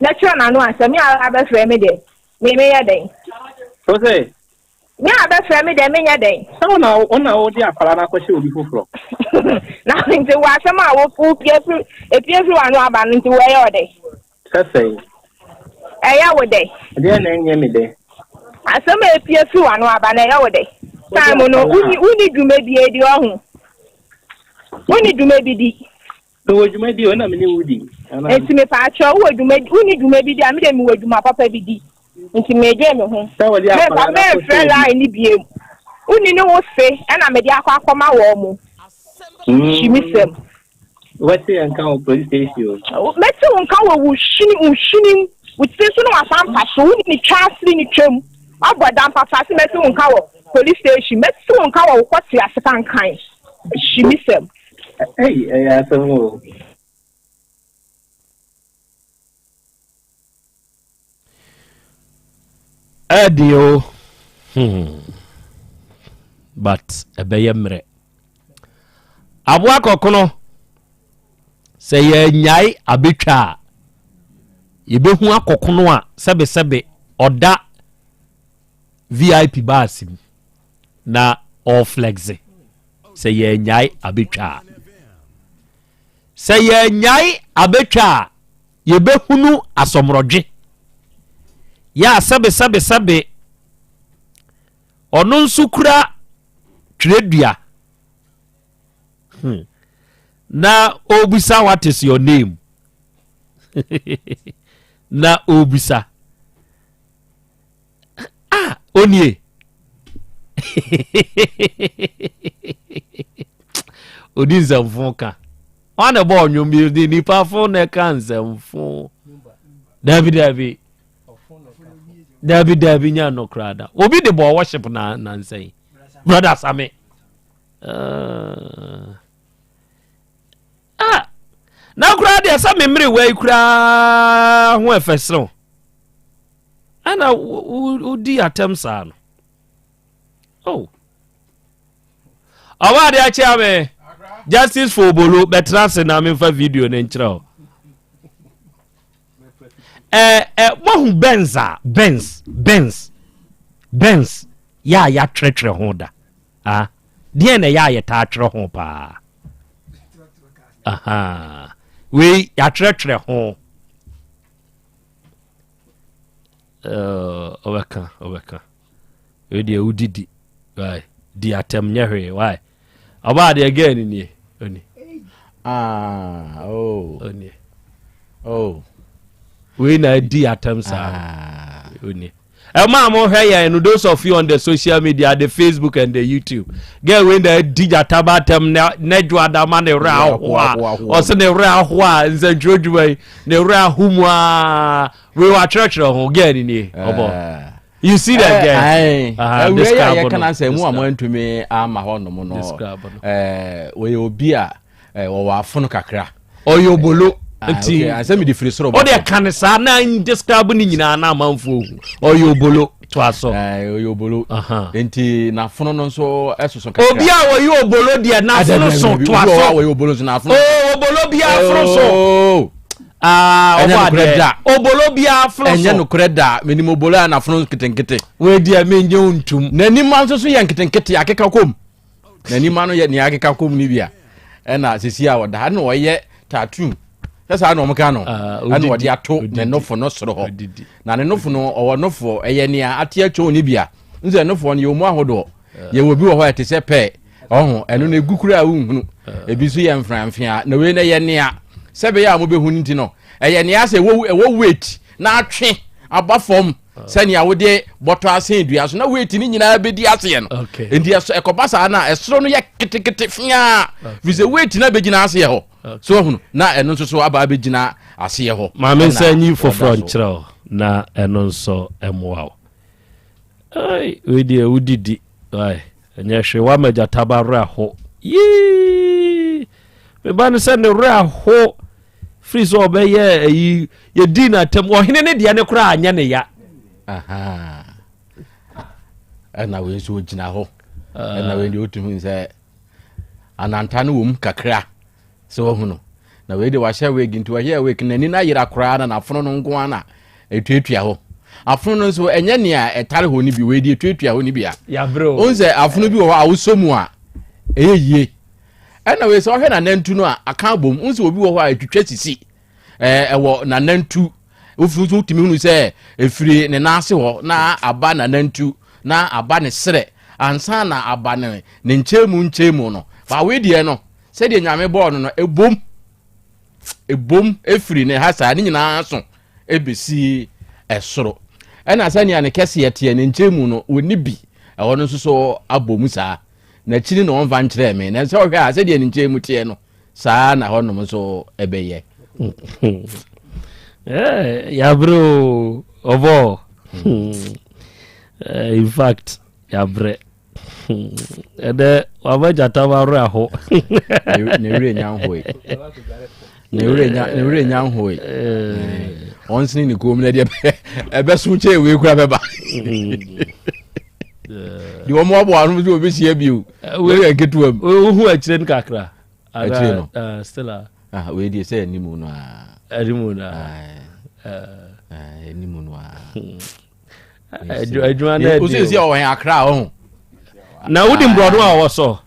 na kyerɛ n'ano asɛm. Me a abɛfrɛ me deɛ, me meyɛ dɛn? Ɔse. Me a bɛfrɛ me deɛ menyɛ dɛn? Sɛ wo na wo na wode akwadaa no akɔhyɛ obi foforɔ. Na nti wo asɛm a wo wopie firi epie firi w'ano aba no nti wo ɛyɛ wo dɛ? Sɛ sɛn? Ɛyɛ wo dɛ? Ɛdeɛn na ɛnyɛ me dɛ? Asɛm a epie firi w'ano aba no ɛyɛ wo dɛ? Time no wonni wonni dwuma bi edi ɔho? Wonni dwuma bi di? Mewɔ dwuma bi o, na me ne wo di. Nti mepaakyɛw, wowɔ dwuma wonni dwuma bi di a, me deɛ mewɔ dwuma papa bi di. Nti medwen me ho. Sɛ wɔde akwadaa no akɔhyɛ Mɛmfrɛ line no biom. Wonni ne wo se ɛna mede akɔ akɔma wɔn mo. Hyimisɛm. Wobɛte yɛn nka wɔ police station o. Mɛte wo nka wɔ wo hwene wo hwenem, wo tiri so ne w'asampa so, wonni ne twa asere ne twam. Woabɔ dam papa se mɛte wo nka wɔ. police station, mɛte wo nka wɔ wo kɔte ase kankan. Hyimisɛm. Ei, ɛyɛ asɛm o. Ɛden o hmm. But ɛbɛyɛ mmerɛ. Aboa kɔkono sɛ yɛnyae abɛtwa a yɛbɛhu akɔkono a sɛbesɛbe ɔda VIP baase mu na ɔflexe sɛ yɛnyae abɛtwa a sɛ yɛnyae abɛtwa a Yɛbɛhunu asɔmorɔdwe. Yɛ a sɛbesɛbesɛbe ɔno nso kura twerɛdua. Hmm. Na ɔrebisa what is your name? Na ɔrebisa. Ah, onie. Odi nsɛmfo ka. Wọn na ɛbɔ ɔnwom bi di nipa fo na ɛka nsɛmfo. Dabi dabi. Dabi dabi nya no koraa da. Obi de bɔ worship na nansɛn. Brother Sami. Uh, ah, na koraa deɛ sɛ memere wei koraa ho ɛfɛ serew. Ɛna wodi atɛm saa no. Oh. Ɔba ade akyea me. Justice for Obolo bɛtena ase na memfa video no nkyerɛ wo. Eh, eh, moahu Benz a Benz Benz Benz yɛ a yɛatwerɛtwerɛ ho da. Ah, deɛn na ɛyɛ a yɛtaa twerɛ ho paa? Aha. Wei yɛatwerɛtwerɛ ho. Ɔbɛka ɔbɛka wei deɛ wodidi why di atɛm nyɛ hwee why ɔbaa deɛ gɛɛ no nie oni ah oh oni oh wei na di atɛm saa ah. oni ɛma a mohwɛ yɛn no those of you on the social media the facebook and the youtube girl wei na di gyata ba atɛm na dwo adama ne werɛ ahoa ɔsɛ ne werɛ ahoa nsɛntwerɛ dwuma yi ne werɛ aho mu aa wei watwerɛtwerɛ ho girl ni nie ɔbɔ eh. you see that girl eh, awura yi a yɛka no sɛ mu a moantumi ama hɔ nom no wɔyɛ obi a wɔwɔ afono kakra ɔyɛ obolo ah, nti asɛ mede firi soro ɔde ka ne saa na describe ne nyinaa na amanfoɔ hu ɔyɛ obolo to aso ɔyɛ obolo nti n'afono no nso ɛsoso kakra obi a ɔyɛ obolo deɛ n'afono so to aso ɔyɛ obolo nso n'afono oh, obolo bi afono so oh. Ah, ɔbɔ adeɛ da obolo bi afono so ɛnyɛ nokorɛ da menim obolo a n'afono nketenkete wei deɛ menyɛ wo ntum n'anim nso so yɛ nketenkete akeka kɔm n'anim ano yɛ nea akeka kɔm no bi a ɛna sisi a ɔda ɛna ɔyɛ tattoo sɛ saa na wɔn ka no ah, ɛna ɔde ato ne nofo no soro hɔ na ne nofo no ɔwɔ nofo ɛyɛ nea ate atwa ne bi a nso ɛnofo no yɛ wɔn ahodoɔ ah. yɛ wɔ bi wɔ hɔ ɛte sɛ pɛɛ ɔho ɛno na egu kura a wohunu ah. ebi nso yɛ mframfea na wei na ɛyɛ nea sɛ bɛyɛ a wɔbɛhu no ti no ɛyɛ nea sɛ ɛwɔ weight na atwe aba fam sɛnea wode bɔtɔ asen dua so na weight no nyinaa bɛdi aseɛ no nti ɛkɔba saa no a ɛsoro no yɛ ketekete fiaa fi sɛ weight no abɛgyina aseɛ hɔ so ahunu na ɛno nso so aba abɛgyina aseɛ hɔ. Maame nsa nyi foforɔ nkyerɛ wo na ɛno nso mmoa wo. Wei deɛ wodidi ɛnyɛ hwee woama gyataba werɛ aho yii meba no sɛ ne werɛ aho firi sɛ ɔbɛyɛ ayi yɛdii no atam ɔhene ne deɛ ne koraa anyɛ ne ya. Ɛna wei nso ɔgyina hɔ ɛna wei deɛ wotumi sɛ ananta no wɔ mu kakra sɛ wahu no na wei de wahyɛ wig nti wɔyɛ wig n'ani no ayera koraa na n'afono no nko ara na ɛtuatua hɔ afono no nso ɛnyɛ nea ɛtare hɔ no bi wei de ɛtuatua hɔ no bi a wohu sɛ afono bi wɔ hɔ a wosɔ mu a ɛyɛ yie ɛna wei sɛ ɔhwɛ nanantu no a aka abom wohu sɛ obi wɔ hɔ a ɛtwitwa sisi ɛwɔ nanantu Wofi nso wotumi hunu sɛ efiri ne nan ase hɔ na aba n'anantu na aba ne serɛ ansa na aba ne ne nkyɛnmu nkyɛnmu no. Ba wei deɛ no sɛdeɛ Nyame bɔɔ no no ebom ebom efiri ne ha saa ne nyinaa so ebesi ɛsoro. Ɛna sɛnea ne kɛseɛ teɛ ne nkyɛnmu no wɔnni bi ɛhɔ no nso so abɔ mu saa. N'akyiri na wɔmfa nkyerɛɛ me. Na sɛ ɔhwɛ a sɛdeɛ ne nkyɛnmu teɛ no saa na hɔnom nso ɛbɛyɛ. Eh, yabrɛ o ɔbɔ hmm. eh, in fact yabrɛ. Ɛdɛ waba gyata ma werɛ aho. Ne werɛ nya nhoe. Ne werɛ nya ne werɛ nya nhoe. Ɔnsene ne kɔn mu na deɛ ɛbɛso kyɛ wei kura bɛba. Deɛ wɔn abɔ ano sɛ wɔbɛhyia bio. Wei yɛ nketewa mu. Wohu akyire no kakra. Akyire no. Ah, still a. Ah, wei deɛ sɛ anim no a. Anim no a. Anim no a. Adwuma no adi. Osiesie ɔwɔ yɛn akra ɔho. Na wodi mborɔno a ɔwɔ so.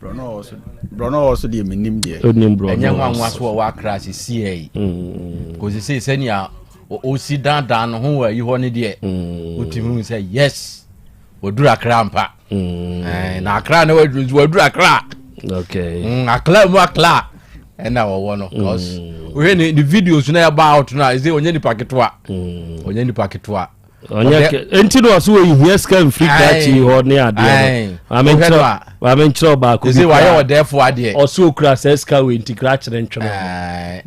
Borɔno ɔwɔ so deɛ menim deɛ. Onim borɔno. Ɛnyɛ nwanwa so ɔwɔ akra sisi yi. Kò sisi sɛnea osi dandan no ho wɔ ayi hɔ ne deɛ. Wotumi hu sɛ yes waduru akra mpa. Na akra na waduru nso waduru akra. Okay. Akra mu akra ɛna wɔwɔ no. Cause wohwɛ ne ne videos na ɛba out no a ɛsɛ ɔnyɛ nipa ketewa. Ɔnyɛ nipa ketewa. Ɔnyɛ nti na ɔso wɔ hia sika mfiri krakye hɔ ne adeɛ no. Maame nkyerɛ maame nkyerɛ ɔbaako bi. Ɛsɛ wayɛ ɔdɛɛfo adeɛ. Ɔso okura sɛ sika wei nti krakye ne ntwene.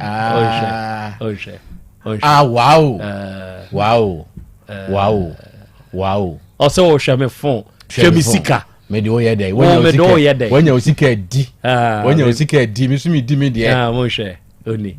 Ɔnhwɛ ɔnhwɛ ɔnhwɛ. Ah wow wow wow wow. Ɔsɛ ɔhwɛ me phone hwɛ me sika. Mede woyɛ dɛ. Wo mede woyɛ dɛ. Wanya osika di. Wanya osika di. Me so me di me deɛ. Ah mo hwɛ oni.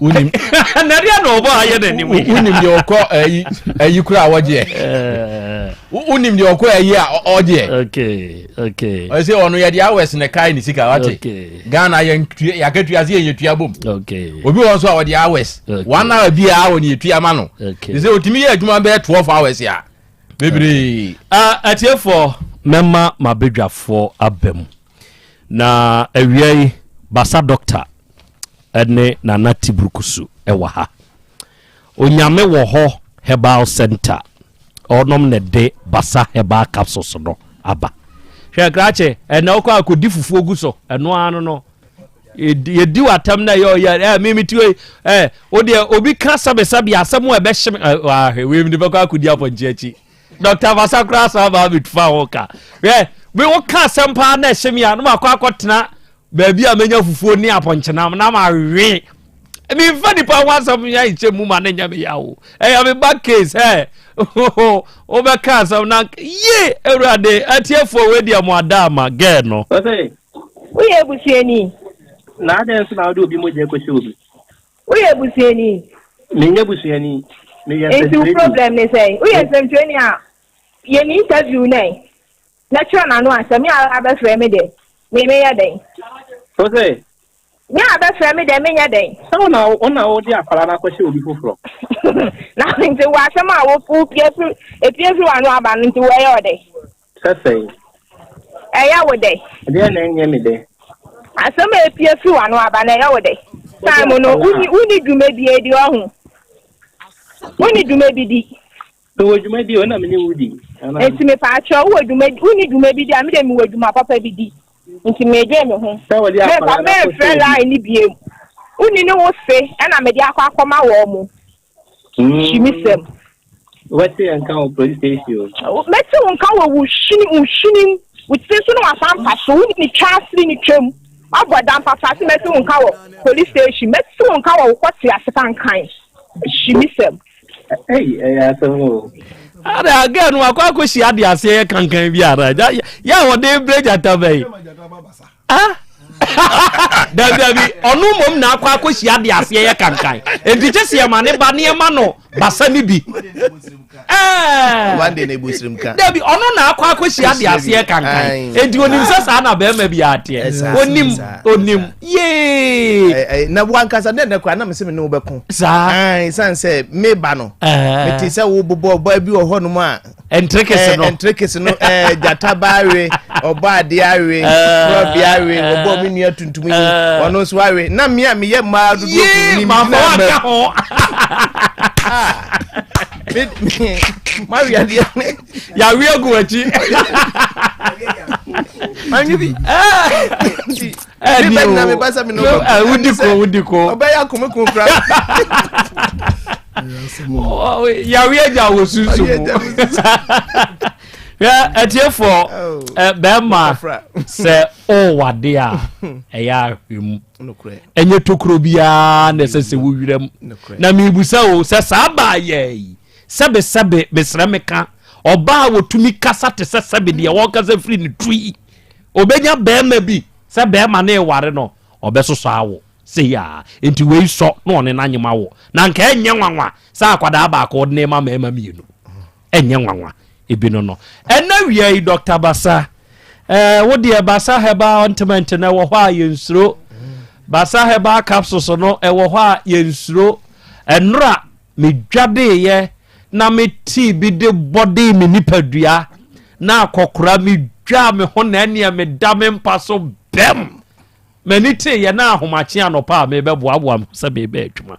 Wonim. Na deɛ na ɔbɔ ayɛ n'anim. Wonim deɛ ɔkɔ ayi ayi kura a wɔgyeɛ. Wonim deɛ ɔkɔ ayi a ɔgyeɛ. Okay okay. Ɔsɛ ɔno yɛde hours na kae ne sika wate. Okay. Ghana yɛn tua yɛakatua se yɛn yɛtua bom. Okay. Obi wɔ nso a ɔde hours. Okay. One hour biara wɔ ne yɛtua ma no. Okay. Sɛ otumi yɛ adwuma bɛyɛ 12 hours a. Bebree. Uh, atiefoɔ mɛma mabadwafoɔ aba mu na awia yi basa dɔkta ne nana tiburukusu wɔ ha onyame wɔ hɔ herbal center ɔnom na ɛde basa herbal capsules no aba hwɛ krakye ɛna wokɔ akɔdi fufuo gu so ɛno ano no yɛdi w'atam na ɛyɛ ɔyɛ ɛ mimi ti wei ɛ o deɛ obi ka sɛbesɛbe asɛm a ɛbɛhyɛ me ɛ wahwɛ wei mi de bɛkɔ akɔdi apɔnkye akyi dɔkta basa koraa saa baa mi tufa ho ka hwɛ mi wo ka asɛm paa na ɛhyɛ mi a na ma akɔ akɔtena baabi a menya fufuo ne apɔnkyenam na ma we memfa nipa ho asɛm yɛ nhyɛ mu ma ne nyɛ me ya o ɛyɛ me ba case ɛ wobɛka asɛm na ye awurade atiefoɔ wei deɛ mo ada ama gɛɛ no. Woyɛ abusuani? Na adɛn nso na wode obi mogya kɔhyɛ obi? Woyɛ abusuani? Menyɛ busuani. Meyɛ Nti wo nsɛnkyerɛni. problem ne sɛn? Woyɛ nsɛmtwerɛni a, yɛ ne interview no ɛ, na kyerɛ n'ano asɛm. Me a abɛfrɛ me deɛ, me meyɛ dɛn? Wo se? Me a abɛfrɛ me deɛ, menyɛ dɛn? Sɛ wo na wo na wode akwadaa no akɔhyɛ obi foforɔ. Na nti wo asɛm a wo wo pie firi epie firi w'ano aba no nti wo ɛyɛ wo dɛn? Sɛ sɛn? Ɛyɛ wo dɛ? Ɛdeɛn na ɛnyɛ me dɛ? Asɛm a epue firi w'ano aba no, ɛyɛ wo dɛ? Time no, wonni wonni dwuma bi edi, ɔho? Wonni dwuma bi di? Mewɔ dwuma bi o, ɛna me ne wo di. Anaa? Nti mepaakyɛw, wowɔ dwuma wonni dwuma bi di a, me deɛ mewɔ dwuma papa bi di. Nti medwen me ho. Sɛ wɔde Memfa akwadaa no akɔhyɛ memfrɛ obi. line no biom. Wonni ne wo se ɛna mede akɔ akɔma wɔn mo. Hwimisɛm. Wobɛte yɛn nka wɔ police station o. Mɛte wo nka wɔ wo hwene wo hwene mu, wo tiri so ne w'asampa so, wo ne twa asiri ne twam, woabɔ dam papa se mɛte wo nka wɔ police station, mɛte wo nka wɔ wo kɔte ase kankan. Hwimisɛm. Ei, ɛyɛ asɛm o. Ada girl no akɔ akɔhyia de aseɛ yɛ kankan bi ara yɛ a wɔde brɛ gyata bɛyi. Ah! Dabi dabi, ɔno mmom na akɔ akɔhyia de aseɛ yɛ kankan. Enti kye sɛ yɛma ne ba ne yɛma no basa no bi. One day na ebu sirim ka. Dabi, ɔno na akɔ akɔhyia de aseɛ kankan. Enti onim sɛ saa na bɛrima bi ateɛ. Onim, onim. Yee! Na wankasa dɛ na kura na mese me ne wo bɛko. Saa. San sɛ meba no. Mete sɛ wo bobɔ ɔbaa bi wɔ hɔnom a. Ntirekese no. Ntirekese no ɛɛ gyata ba awe, ɔbɔ adeɛ awe, kurɔbi awe, ɔbɔ me nua tuntum yi, ɔno nso awe. Na me a meyɛ mmaa dodoɔ pii ni mi gyina mɛ. ho. Me me mawe adeɛ. Yawe agu akyi. Manwe bi. Ɛni o. Wudi ko wudi ko. Ɔbɛyɛ akomeko kura. Yawe agya wɔ sunsun mu. Hwɛ atiefoɔ oh. bɛrima sɛ ɔwade a ɛyɛ ahwɛ mu. Ɛnyɛ tokuro biara na ɛsɛ sɛ wowira mu. Na mebisa o sɛ saa baa yɛ yi sɛbesɛbe mesrɛ meka. Ɔbaa a wɔtumi kasa te sɛ sɛbe deɛ wɔkasa firi ne tiri yi, ɔbɛnya bɛrima bi sɛ bɛrima no reware no, ɔbɛsosɔ awo sei a, nti wei sɔ na ɔne no anyem awo. Na nka ɛnyɛ nwanwa sɛ akwadaa baako ɔde no rema mmarima mmienu. Ɛnyɛ nwanwa. Ebi no no. Ɛnɛ wia yi, Dɔkta Basa, eh, wo deɛ Basa Herbal Ointment no ɛwɔ hɔ a yɛnsuro. Basa Herbal Capsules no ɛwɔ hɔ a yɛnsuro. Ɛnora Medwadeeɛ na metee bi de bɔdee me nipadua, na akɔkora medwaa me ho na ɛneɛ meda me mpa so bɛm. M'ani teeɛ na ahomakye anɔpa a mebɛboaboa me ho sɛ mebɛ adwuma.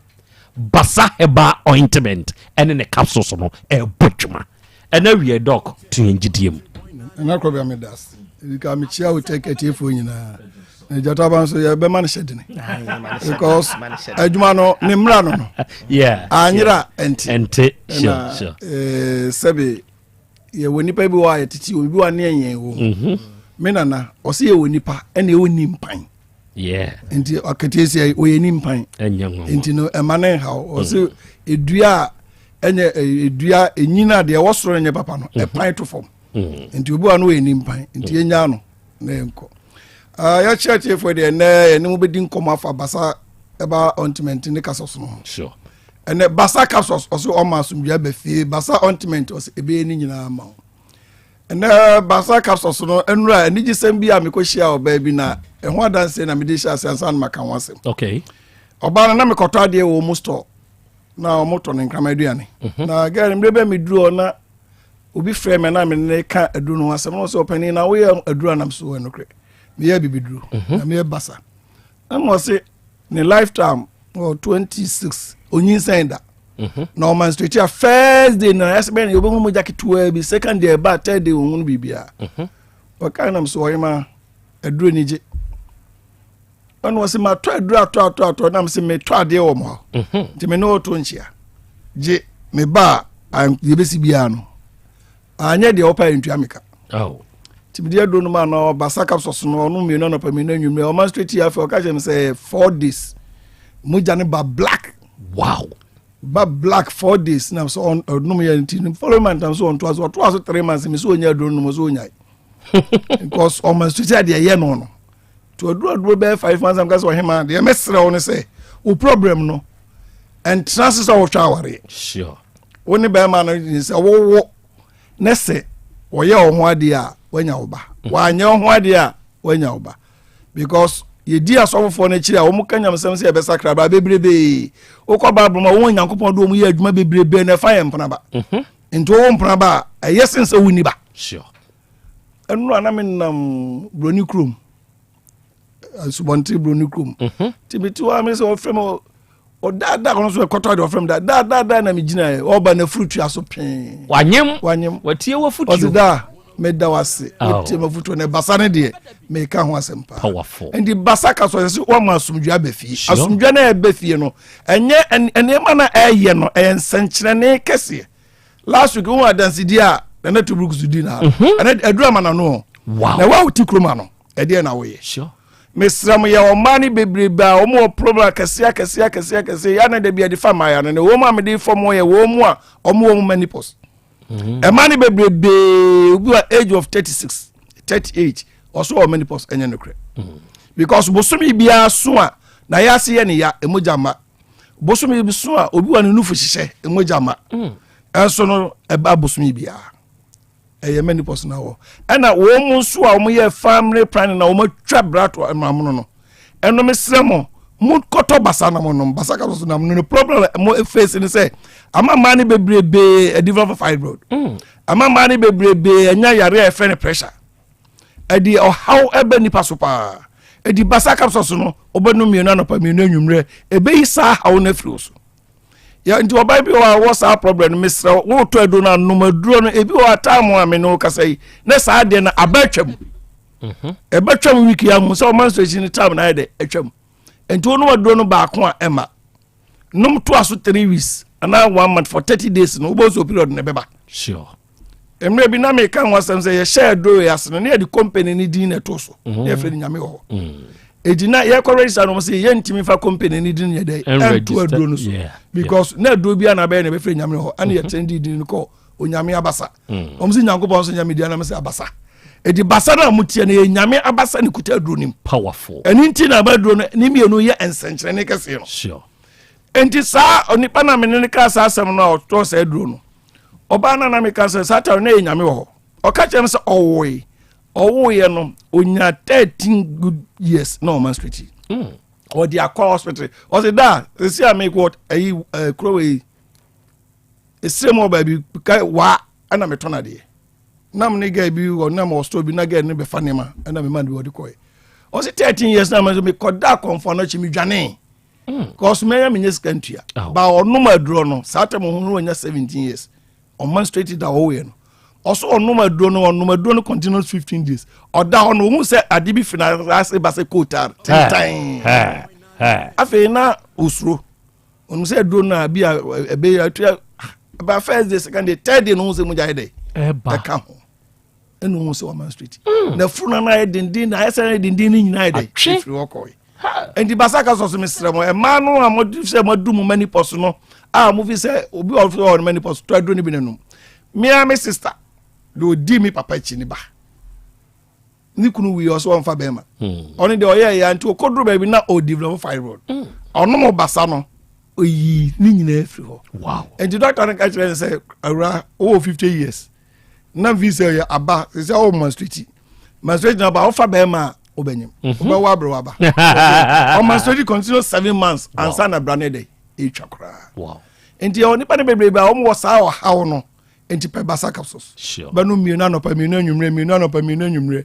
Basa Herbal Ointment ɛne ne capsules no ɛrebɔ adwuma. Ɛna wie dɔk to yɛn gyidie mu. Nana Krɔbea meda ase. Ɛdi mekyia wo tɛk atiefoɔ nyinaa. Na gyataba nso yɛbɛma no hyɛ dene. Because adwuma no ne mmara no no. Anyera ɛnte. Ɛnte. Sure, sure. Eh, sɛbe yɛwɔ nipa bi wɔ a yɛtete obi wɔ ne ɛnyɛn wɔ mu. Mhm. Me nana ɔsɛ yɛwɔ nipa ɛna ɛwɔ ni mpan. Nti ɔkɛteɛ ɔyɛ ni mpan. Nti no ɛma ne nhaw. Ɔsɛ mm. edua a ɛnyɛ edua enyina deɛ ɛwɔ soro nyɛ papa no mhm. ɛpan to fam mhm. nti obi wa no ɔyɛ nimpan nti mhm. yɛnya no na yɛnkɔ ah, yɛkyerɛ tiefoɔ deɛ ɛnɛ yɛne mo bɛdi nkɔmmɔ afa basa ɛba ɔntiment ne kasɔs no ho ɛnɛ basa kasɔs ɔsɛ ɔma asomdua ba fie basa ɔntiment ɔsɛ ɛbɛyɛ ne nyinaa ma wo ɛnɛ basa kasɔs no ɛnura anigyesɛm bi a mekɔhyia ɔbaa bi na ɛho adanseɛ na mede hyɛ ase ansa na maka ho asɛm ɔbaa no na mekɔtɔ adeɛ wɔ mu store na wɔn tɔ ne nkraman aduane mhm. na girl mmerɛ bɛ mi duro na obi frɛ mi na mi ne ka aduro no ho asɛm na ɔsɛ ɔpanin na woyɛ aduro anam so wɔ ɛnokorɛ meyɛ bibiduro mhm. na meyɛ basa ɛna ɔse ne lifetime wɔ 26 onyinsɛn da mhm. na ɔma straight a first day na ɛsɛ bɛn yɛbɛhu mogya ketewa bi second day ɛba third day ohun biribiara ɔka nam so ɔyema aduro ni gye ɛna ɔsɛ matɔ aduro atɔ atɔ atɔ nam sɛ metɔ adeɛ wɔ mo hɔ mhm. nti me ne ɔto nkyia gye me ba a yɛbɛsi biara no anyɛ deɛ ɔpa yɛ ntua meka nti mede aduro no ma no ɔbasa capsules no ɔno mmienu anɔpa mmienu anwummerɛ ɔma straight yɛ afei ɔka kyerɛ me sɛ four days mogya no ba black wow ba black four days na sɛ ɔnom yɛ nti no following month am so ɔntoa so ɔtoa so three months me sɛ ɔnya aduro no nom sɛ ɔnyae because ɔma straight yɛ deɛ ɛyɛ no no nti ɔduru aduro bɛyɛ five months am ka sɛ ɔhema deɛ mɛsrɛ wo no sɛ wo problem no ɛntena ase sɛ wohwɛ awareɛ sure. wo ne bɛrima no sɛ wowo ne sɛ wɔyɛ wo ho adeɛ a woanya wo ba mm. wanyɛ wo ho adeɛ a woanya wo ba because yɛdi asɔfofoɔ no akyiri a wɔn ka nyamesɛm sɛ yɛbɛsakra bra bebrebee wokɔ bible ma wɔn nyankopɔn de wɔn yɛ adwuma bebrebee na ɛfa yɛ mpena ba mhm. nti wɔwɔ mpena ba a ɛyɛ sen sɛ wonni ba sure. ɛno a na menam buroni kurom asubɔnten buroni kurom mhm. nti mete hɔ a me sɛ ɔfrɛ me ɔdaadaa ɔno nso ɛkɔtɔ adeɛ ɔfrɛ me daadaa na megyinaeɛ ɔba na afuru tua so pee wanyem wanyem watie wafutuo ɔse daa meda wase wotie mafutuo na basa no deɛ meka ho asɛm paa nti basa ka so ɛsɛ sɛ woama asomdwoe aba fie asomdwoe no a ɛba fie no ɛnyɛ nneɛma no a ɛyɛ no ɛyɛ nsɛnkyerɛnne kɛseɛ last week wohu adansedi a nana tubruk so di na mhm. ɛnɛ aduru ama na no wow. na wa wote kurom ano ɛdeɛ na woyɛ sure. mesrɛ mo yɛ ɔmaa no bebrebe a wɔn wɔ problem akɛseɛ akɛseɛ akɛseɛ akɛseɛ yɛ ana dabi yɛde fa mmaayɛ no na wɔn a mede fam yɛ wɔn mu a wɔn wɔ mu menopause mhm. ɛmaa no bebrebe obi wɔ age of 36 38 ɔso wɔ menopause ɛnyɛ nokorɛ mhm. because bosome biara so a na yɛ ase yɛ ne ya emogya ma bosome bi so a obi wa ne nufu hyehyɛ mogya ma mm. ɛnso no ɛba bosome biara ɛyɛ menopause na wɔ ɛna wɔn mu nso a wɔn yɛ family planning na wɔn atwa brato mmamono no ɛno mesrɛ mo mo kɔtɔ basa na mo nom basa ka so nam no ne problem mo face ne sɛ ama mmaa no bebrebe develop fibroid mm. ama mmaa no bebrebe anya yare a ɛfrɛ no pressure ɛde ɔhaw ɛbɛ nipa so paa ɛdi basa capsules no wobɛnom mmienu anɔpa mmienu anwummerɛ ɛbɛyi saa haw no afiri wo so yɛ nti ɔbaa bi wɔ a wɔ saa problem no mesrɛ wotɔ aduro no anom aduro no ebi wɔ atam a me ne wo kasa yi na saa adeɛ no aba atwam mhm. ɛbɛtwam week yi ahu sɛ ɔma nso no tam no ayɛ dɛ atwam nti wonom aduro no baako a ɛma nom toa so three weeks anaa one month for thirty days no wobɛhu sɛ period no ɛbɛba sure mmerɛ bi na meka ho asɛm sɛ yɛhyɛ aduro yɛ ase no ne yɛde company no din na ɛto so mm. na yɛfrɛ no nyame wɔ hɔ ɛti mm. na yɛkɔ register no sɛ yɛntumi fa company no din yɛ dɛ ɛnto aduro no so because na aduro bi a na bɛyɛ na ɛbɛfrɛ nyame wɔ hɔ ɛne mm-hmm. yɛtɛn de din no kɔ Onyame abasa. Wɔn sɛ Nyankopɔn nso nyame deɛ, na mesɛ abasa. Eti basa no a moteɛ no yɛ Nyame abasa ne kuta aduro no mu. Powerful. Ɛno nti na abaduro no ne mmienu yɛ nsɛnkyerɛnne kɛseɛ no. Sure. Enti saa onipa na mene no kaa saa asɛm no a ɔtɔɔ saa aduro no, ɔbaa no na meka sɛ saa time no na yɛ Nyame wɔ hɔ. Ɔka kyerɛ me sɛ ɔwoe. Ɔwoeɛ no ɔnya 13 good years na ɔma straight. Ɔde akɔ hospital. Ɔse da sɛsi a mekɔ ayi kuro wei esire mu wɔ baabi ka waa ɛna metɔn adeɛ. Nam ne girl bi wɔ nam wɔ store bi na girl no bɛfa nneɛma ɛna mema no bi wɔde kɔɛ. Ɔse 13 years na mekɔ mekɔda akɔmfo no akyi medwanee. Cause mɛnya menyɛ sika ntua. Ba ɔnom aduro no saa tɛm ho no wanya 17 years. Ɔman straight da ɔwoyɛ no. Ɔso ɔnom aduro no, ɔnom aduro no continuous 15 days. Ɔda hɔ no ohun sɛ ade bi fi n'ase ba sɛ kootar tentan. Afei na osuro. Ɔnom sɛ aduro no a bi a ɛbɛyɛ atua ba first day, second day, third day no ohun sɛ mogya yɛ dɛ ɛka ho. Ɛna ohun sɛ ɔman straight. Na funu no ayɛ denden na ayɛ sɛ ayɛ denden no nyinaa yɛ dɛ efiri hɔ kɔɛ. Nti basa ka sɔ so mesrɛ mo ɛmaa no a mode sɛ moadu mo mani pɔ so no a mofi sɛ obi a ɔfi ɔwɔ no mani pɔ so tɔ aduro no bi nanom. Mea me sister de ɔdi me papa akyi ne ba ne kunu wui ɔsɛ ɔmfa bɛrima. Ɔno deɛ ɔyɛ ya nti ɔkɔduru baabi na ɔdevelop fibroid. Ɔnom basa no ɔyi ne nyinaa firi hɔ. Nti doctor no ka kyerɛ no sɛ awura wowɔ 50 years na mfi sɛ yɛ aba sɛ sɛ ɔwɔ menstruate menstruate na aba wofa bɛrima a wobɛnyem wobɛwɔ abrɛ waba ɔ menstruate continue 7 months ansa na bra ne dɛ ɛtwa koraa. Nti ɛwɔ nipa no bebrebe a wɔn wɔ saa ɔhaw no. Nti pɛ basa capsules bɛno mmienu anɔpa, mmienu anwummerɛ, mmienu anɔpa, mmienu anwummerɛ.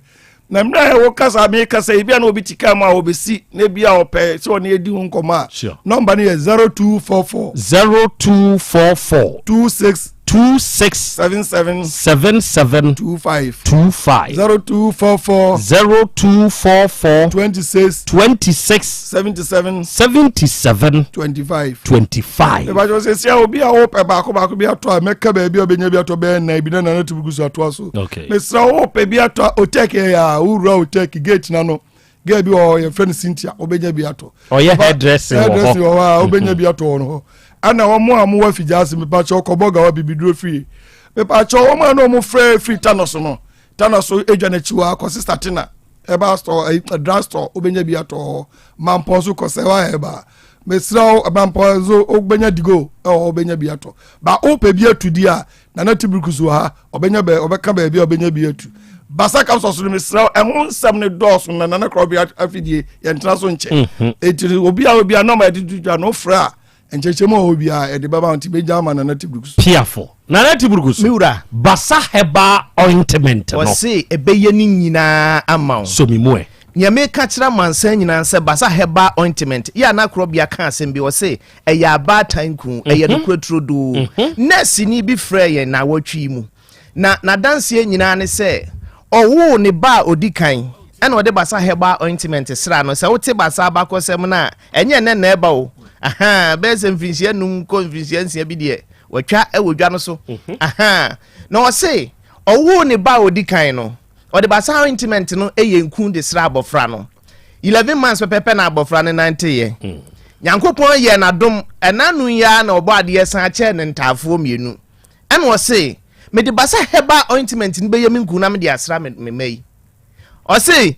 Na mmerɛ a ɛwɔ kasa mekasa ebi a na obi ti kaa mu a wɔbɛsi na ebi a ɔpɛ sɛ ɔne edi ho nkɔmɔ a, nɔmba no yɛ 0244 0244 26 26 77 77 25 25 0244 0244 26 26 77 77 25 25. Ìbàjọ́ sɛ sia obi a wopɛ baako baako bi atɔ a, mɛka baabi a wobɛnya bi atɔ bɛyɛ nnan bi na Nana Tubugu so atoa so. Mesrɛ wo, wopɛ bi atɔ a, Otec yɛ a wowura Otec gate na no girl bi wɔ hɔ yɛfrɛ no Cynthia, wobɛnya bi atɔ. Ɔyɛ hairdressing wɔ hɔ. Hairdressing wɔ hɔ a wobɛnya bi atɔ wɔ no hɔ. Ɛna wɔn a mowɔ afigya ase, mepakyɛw kɔbɔ gawa bibiduro fie. Mepakyɛw wɔn a na wɔn frɛ firi Tano so no, Tano so edwa n'akyi hɔ akɔ Sister Tina herbal store, ɛyi drug store, wobɛnya bi atɔ hɔ. Mampɔn so kɔ sɛ wa herbal. Mesrɛ wo, Mampɔn so wobɛnya digo ɛwɔ hɔ, wobɛnya bi atɔ. Ba wopɛ bi atu di a, Nana Tiburuku so wɔ ha, ɔbɛnya bɛ ɔbɛka baabi a ɔbɛnya bi atu. Basa capsules no, mesrɛ wo, ɛho nsɛm no dɔɔso na Nana Korɔbea afidie yɛntena so nkyɛ. Eti obi a nɔɔma yɛde to dwa no frɛ a, nkyɛnkyɛn mu a ɔwɔ biara yɛde bɛma, nti bɛgya ama Nana Tiburuku so. Piafo Nana Tiburuku so. Me wura. Basa herbal ointment no. Wɔse ɛbɛyɛ ne nyinaa ama wo. So mi mu ɛ. Nea meka kyerɛ amansan nyinaa sɛ Basa herbal ointment yɛ a na Korɔbea ka asɛm bi, ɔse ɛyɛ abaatan ku, ɛyɛ nokorɛ turodoo. Nɛɛseni bi frɛɛ yɛn naawɔtwe yi mu na n'adanseɛ nyinaa ne sɛ ɔwoo ne ba a ɔdi kan ɛna ɔde Basa herbal ointment sraa no. Sɛ wote Basa abakɔsɛm no a, ɛnyɛ nnɛ na ɛba o. Ahaa, bɛyɛ sɛ mfirinhyia 5 kɔ mfirinhyia 6 bi deɛ watwa wɔ dwa no so. Ahaa, na ɔse ɔwoo ne ba a ɔdi kan no, ɔde Basa ointment no yɛ nku de sra abɔfra no. 11 months pɛpɛpɛ na abɔfra no nanteeɛ. Nyankopɔn yɛɛ n'adom, ɛna no yi ara na ɔbɔ adeɛ san kyɛɛ no ntaafoɔ mmienu. Ɛna ɔse, mede Basa herbal ointment no bɛyɛ me nku na mede asra me me mma yi. Ɔse,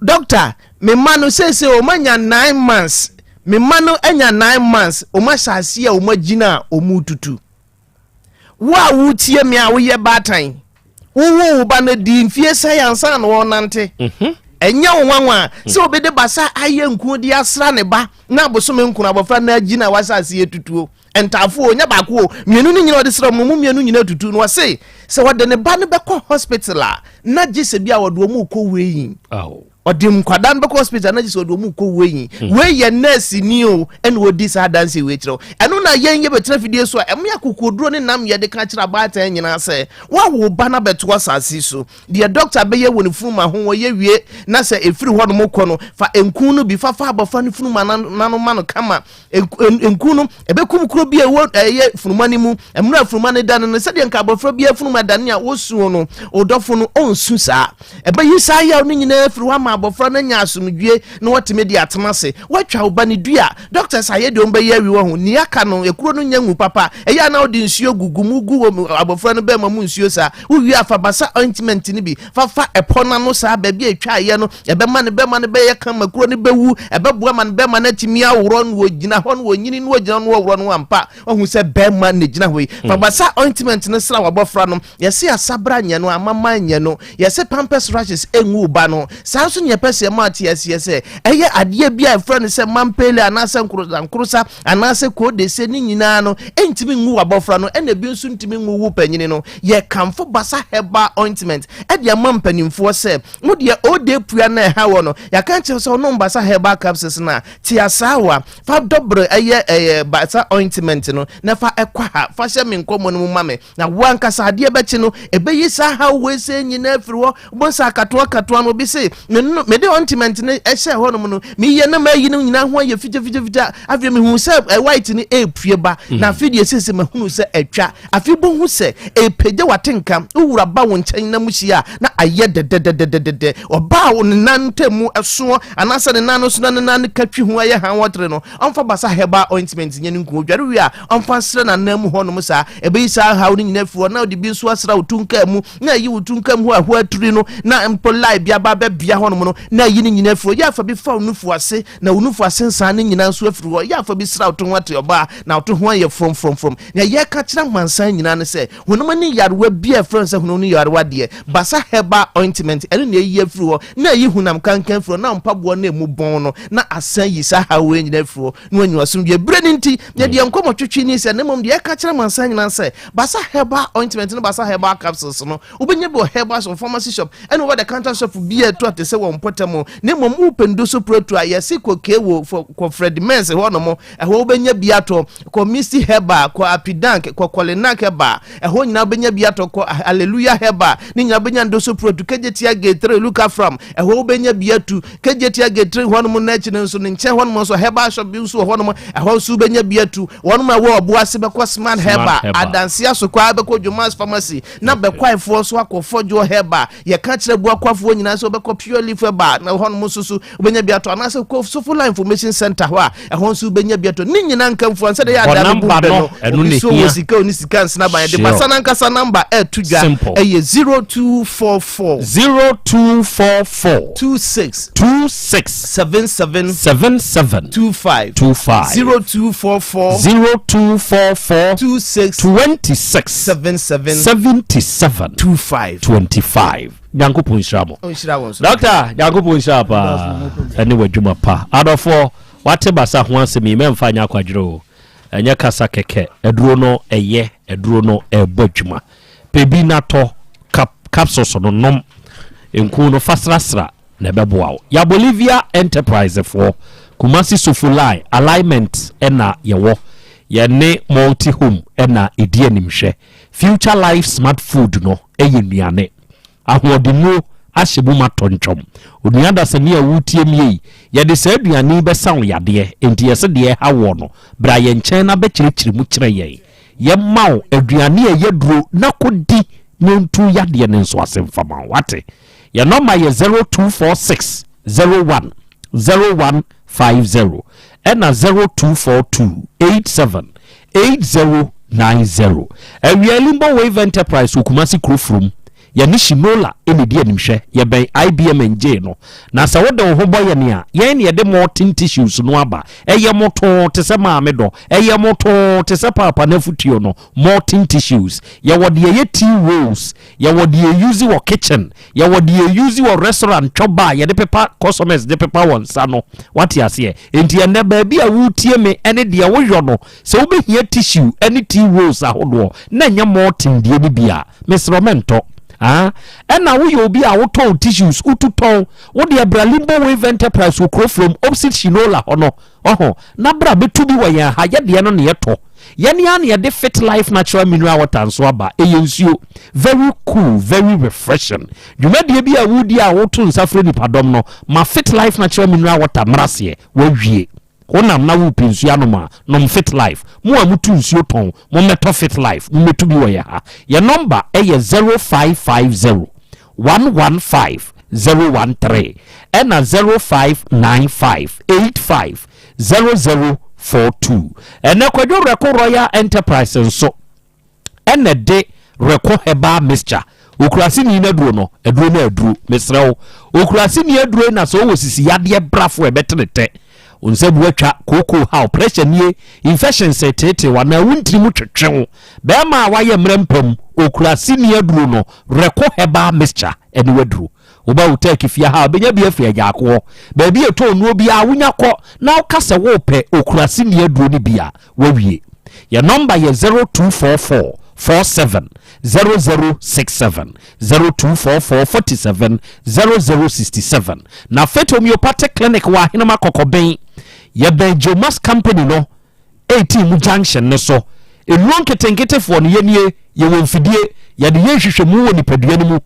doctor, me mma no seesei wɔn anya 9 months, me mma no anya 9 months, wɔn ahyɛ aseɛ a wɔn agyina a wɔn retutu. Wo a wotie me a woyɛ baatan, wowo wo ba no di mfie sɛn ansa na wɔnante? Ɛnyɛ wo nwanwa a sɛ obi de Basa ayɛ nku de asra ne ba na abosome 9 abɔfra no agyina a wahyɛ aseɛ tutuo. Ntaafo o, nyɛ baako o, mmienu no nyinaa ɔde sra mu no, mu mmienu nyinaa tutu. Na ɔse sɛ wɔde ne ba no bɛkɔ hospital a, na gye sɛ bi a wɔde wɔn rekɔ weighing. Ɔde nkwadaa no bɛkɔ hospital na gye sɛ ɔde wɔn rekɔ weighing. Wei yɛ nurse ni o, ɛna ɔdi saa adanse wei kyerɛ wo. Ɛno na yɛn yɛbɛtena fidie so a ɛmo yɛ akokoduro ne nam yɛde ka kyerɛ abaatan nyinaa sɛ woawo ba no abɛto asase so. Deɛ dɔkta bɛyɛ wɔ ne funuma ho wɔyɛ wie na sɛ ɛfiri hɔ nom kɔ no, fa nku no bi fafa abɔfra no funuma n'ano ma no kama. Nku no ɛbɛkum kuro bi a ɛwɔ ɛyɛ funuma no mu. Mmerɛ a funuma no dane no, sɛdeɛ nka abɔfra bi funuma dane a wɔsuo no, ɔdɔfo no ɔnsu saa. Ɛbɛyi saa yaw no nyinaa firi hɔ ama ama abɔfra no anya asomdwie na watumi de atena ase. Woatwa wo ba no dua, doctors ayɛ deɛ wɔbɛyɛ awi wɔ ho, nea aka no, ekuro no nyɛ ngu papa. Ɛyɛ a na wode nsuo gugu mu, gu wɔ abɔfra no bɛɛma mu nsuo saa. Wowie a, fa basa ointment no bi fa fa ɛpɔ no ano saa, baabi a ɛtwaeɛ no, ɛbɛma ne bɛɛma no bɛyɛ kama, kuro no bɛwu, ɛbɛboa ma ne bɛɛma no atumi aworɔ no, wɔgyina hɔ no, wɔnyini no, wɔgyina no, wɔworɔ no ampa. Wahu sɛ bɛɛma na ɛgyina hɔ yi. Fa basa ointment no sra w'abɔfra no. Yɛse asabra nyɛ no, amama nyɛ no. Yɛse pampers rashes ngu wo ba no. Saa nso na yɛpɛ sɛ yɛma ate aseɛ sɛ ɛyɛ adeɛ bi a yɛfrɛ no sɛ mampele anaasɛ nkorosankorosa anaasɛ koodese ne nyinaa no ɛntumi ngu w'abɔfra no ɛna ebi nso ntumi ngu wo panyini no. Yɛkamfo Basa Herbal Ointment de ama mpanimfoɔ sɛ wo deɛ ode pua no a ɛha wɔ no yɛaka kyerɛ sɛ ɔnom Basa Herbal Capsules no a te asaawa fa dɔbere ɛyɛ ɛyɛ Basa Ointment no na fa ɛkɔ ha fa hyɛ me nkɔmmɔ no mu ma me. Na wo ankasa adeɛ bɛkye no, ɛbɛyi saa haw wei sɛ nyinaa afiri hɔ. Wobɛhu sɛ akatoa katoa no, obi se, mede ointment no ɛhyɛ hɔnom no, meyɛ na mayi no nyinaa ho ayɛ fitafitafita. Afei mehu sɛ eh, white no ɛrepue ba. Mm. Na afei deɛ sese mahunu sɛ atwa. Afei bohu sɛ ɛrepagya w'atenka. Wo wura ba wo nkyɛn na mo hyia a, na ayɛ dɛdɛdɛdɛdɛdɛ. Ɔbaa wo ne nan ntam ɛsoɔ anaasɛ ne nan no so na ne nan no ka twi ho ayɛ han wɔtere no, ɔmfa basa herbal ointment nyɛ ne nku. Odware wie a, ɔmfa nsra n'anan mu hɔnom saa. Ɛbɛyi saa haw no nyinaa afiri hɔ na ɔde bi nso asra wo tunkaa mu na ayi wo tunkaa mu hɔ a ɛhɔ aturi no na mpo lai bi aba abɛbea hɔnom no na ayi ne nyinaa afiri hɔ. Yɛ afa bi fa wo nufu ase na wo nufu ase nsaa no nyinaa nso afiri hɔ. Yɛ afa bi sra wo to ho ate ɔbaa na wo to ho ayɛ frɔmfrɔmfrɔm. Nea yɛreka kyerɛ amansan nyinaa ne sɛ honam ani nyarewa bi a ɛfrɛ no sɛ honam ani nyarewa deɛ, Basa Herbal Ointment, ɛno na ɛyi afiri hɔ na ayi honam kankan afiri hɔ na mpaboa no a ɛmu bɔn no na asan ayi saa haw wei nyinaa afiri hɔ. na wanya asomdwoe. Bere no nti, yɛde yɛn nkɔmmɔ twetwe ni sɛ, na mmom deɛ ɛka kyerɛ amansan nyinaa sɛ, Basa Herbal Ointment ne Basa Herbal Capsules no, wobɛnya bi wɔ herbal shop, pharmacy shop, ɛne over the counter shop bi a ɛto ate sɛ wɔn mpɔtam. Na mmom wopɛ ndoso pratu a, yɛse kɔ Kewo, kɔ Fred Mens hɔ nom, ɛhɔ wobɛnya bi atɔ, kɔ Misty Herbal, kɔ Apidank, kɔ Kolinak Herbal, ɛhɔ nyinaa wobɛnya bi atɔ, kɔ Hallelujah Herbal, ne nyinaa wobɛnya ndoso pratu, Kejetia Gate 3, Lukafram, ɛhɔ wobɛnya bi atu. Kejetia Getrin hɔnom no akyi no nso ne nkyɛn hɔnom nso herbal shop bi nso wɔ hɔnom, ɛhɔ nso wobɛnya bi atu. Wɔnom a ɛwɔ ɔbo ase bɛkɔ Smart Herbal, Adanse Asokwa bɛkɔ Dwomas Pharmacy, na Bɛkwaefoɔ nso akɔ Fɔdwoɔ Herbal. Yɛka kyerɛ Buakwafoɔ nyinaa sɛ wobɛkɔ Pure Leaf Herbal na hɔnom nso so wobɛnya bi atɔ, anaasɛ kɔ Sofola Information Center hɔ a ɛhɔ nso wobɛnya bi atɔ. Ne nyinaa nkamfo ansa de yɛ adaa bɛbu bɛ no, obi so wɔ sika oni sika nsena ban yɛde basa no ankasa namba ɛto dwa ɛyɛ 0244 0244. 26. 26. 77. 77. 25. 25. 0244. 0244. 26. 26. 77. 77. 25. 25. Nyankopɔn nhyira mo. Ɔnhyira wɔn so. Doctor, Nyankopɔn nhyira paa. Ɛne w'adwuma pa. Adɔfoɔ, wate basa ho asɛm yi, mɛmfa nyɛ akwadwerɛ o. Ɛnyɛ kasa kɛkɛ. Aduro no ɛyɛ, aduro no ɛbɔ adwuma. Pɛ bi na tɔ cap capsules no nom. Nku no fa srasra na ɛbɛboa wo. Ya Bolivia Enterprise foɔ, Kumasi Sofo Line, alignment na yɛwɔ. Yɛne Multi Home na ɛdi animhwɛ. Future Life Smart Food no yɛ nnuane. Ahoɔdennuro ahyɛ mu ma tɔntwɔm. Onua dasani a woretie me yi, yɛde saa aduane yi bɛsa wo yadeɛ. Enti yɛse deɛ ɛha woɔ no, bra yɛn nkyɛn na bɛkyerɛkyerɛ mu kyerɛ yɛn. Yɛma wo aduane a ɛyɛ duro na kɔdi na ɛntu yadeɛ no nso ase mfa ma wo. Wate? Yɛn nɔma yɛ 0246 01 0150 ɛna 0242 87 8090. Awia Limbo Wave Enterprise wɔ Kumasi Kurofurom. Yɛne Shinola na ɛdi animhwɛ. Yɛbɛn IBM Ngyee no. Na sɛ wode wo ho bɔ yɛn a, yɛn na yɛde molten tissues no aba. Ɛyɛ motoo te sɛ maame dɔ. Ɛyɛ motoo te sɛ paapa no afutuo no. Molten tissues. Yɛwɔ deɛ ɛyɛ tea rolls. Yɛwɔ deɛ yɛ use wɔ kitchen. Yɛwɔ deɛ yɛ use wɔ restaurant twɔba a yɛde pepa customers de pepa wɔn nsa no. Wate aseɛ? Enti ɛnnɛ baabi a woretie me ne deɛ woyɔ no, Sɛ wobɛhia tissue ne tea rolls ahodoɔ na ɛnyɛ molten deɛ no bi a, mesrɛ wo mɛntɔ. Ah, ɛna woyɛ obi a wotɔn tissues, wotu tɔn, wo deɛ bra Limbo Wave Enterprise wɔ kuro from opposite Shinola hɔ no, ɔho, na bra bɛtu bi wɔ yɛn ha, yɛ deɛ no na yɛtɔ. Yɛne ara na yɛde Fit Life Natural Mineral Water nso aba, ɛyɛ nsuo, very cool, very refreshing. Dwumadie bi a wodi a woto nsa frɛ nipadɔm no, ma Fit Life Natural Mineral Water mmra aseɛ, wawie. Wonam na worepɛ nsuo anom a, nom Fit Life. Mo a motu nsuo tɔn, mommɛtɔ Fit Life, mommɛtu bi wɔ yɛn ha. Yɛn nɔmba yɛ 0550 115 013 ɛna 0595 85 0042. Ɛnɛ Kwadwo Rɛko Royal Enterprise nso ɛna ɛde Rɛko Herbal Mixture. Okuraseni no aduro no, aduro no aduro. Mesrɛ wo, okuraseni aduro yi na sɛ wowɔ sisi yadeɛ brafo a ɛbɛtene tɛ. Wo nsa bu atwa, kookoo haw, pressure nie, infections reteetee wo anaa wo ntini mu twetwe wo. Bɛrima a wayɛ mmerɛ mpa mu, okuraseni aduro no, Rɛko Herbal Mixture ɛne w'aduro. Woba wo Turkey fie ha a, wobɛnya bi afiri Agyaako hɔ. Baabi a ɛtɔn nnuro biara, wonya kɔ na woka sɛ worepɛ okuraseni aduro no bi a, woawie. Yɛn nɔmba yɛ 0244 47 0067, 0244 47 0067. Na Faith Homeopathic Clinic wɔ Ahenema Kɔkɔben. Yɛbɛn Jomas Company no 18 mu junction no so. Nnuro nketenketefoɔ no, yɛnie, yɛwɔ mfidie, yɛde yɛ nhwehwɛmu wɔ nipadua no mu.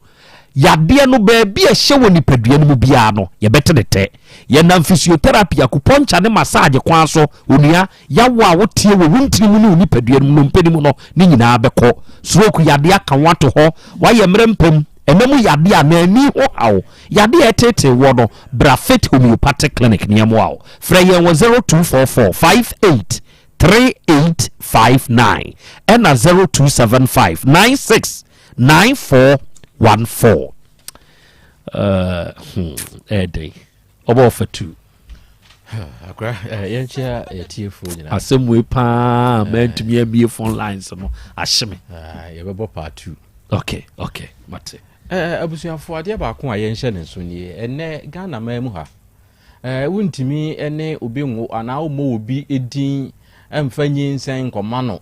Yadeɛ no, baabi a ɛhyɛ wɔ nipadua no mu biara no, yɛbɛte ne tɛ. Yɛnam physiotherapy, acupuncture ne massage kwan so, onua, yaw a woteɛ wɔ wo ntini mu ne wo nipadua no mu, nnompe no mu no, ne nyinaa bɛkɔ. Stroke yadeɛ aka wo ato hɔ, woayɛ mmerɛ mpam, ɛna mu yadeɛ anaa ani ho haw, yadeɛ a ɛteetee woɔ no, bra Faith Homeopathic Clinic na yɛmmoa wo. Frɛ yɛn wɔ 0244 58 3859 ɛna 0275 96 9414. Uh, hmm, ɛdɛn ɔbɔ ɔfa tu. Akora eh, yɛnkyia yɛtiefoɔ nyinaa. Asɛm wei paa mantumi abie phone lines no ahye me. Ah, yɛbɛbɔ part 2. Okay, okay, mate. Eh, abusuafoɔ adeɛ baako a yɛnhyɛ ne nso nie ɛnɛ Ghana man mu ha eh, wontumi ne obi nwo anaa wommɔ obi din mfa nyinsɛn nkɔma no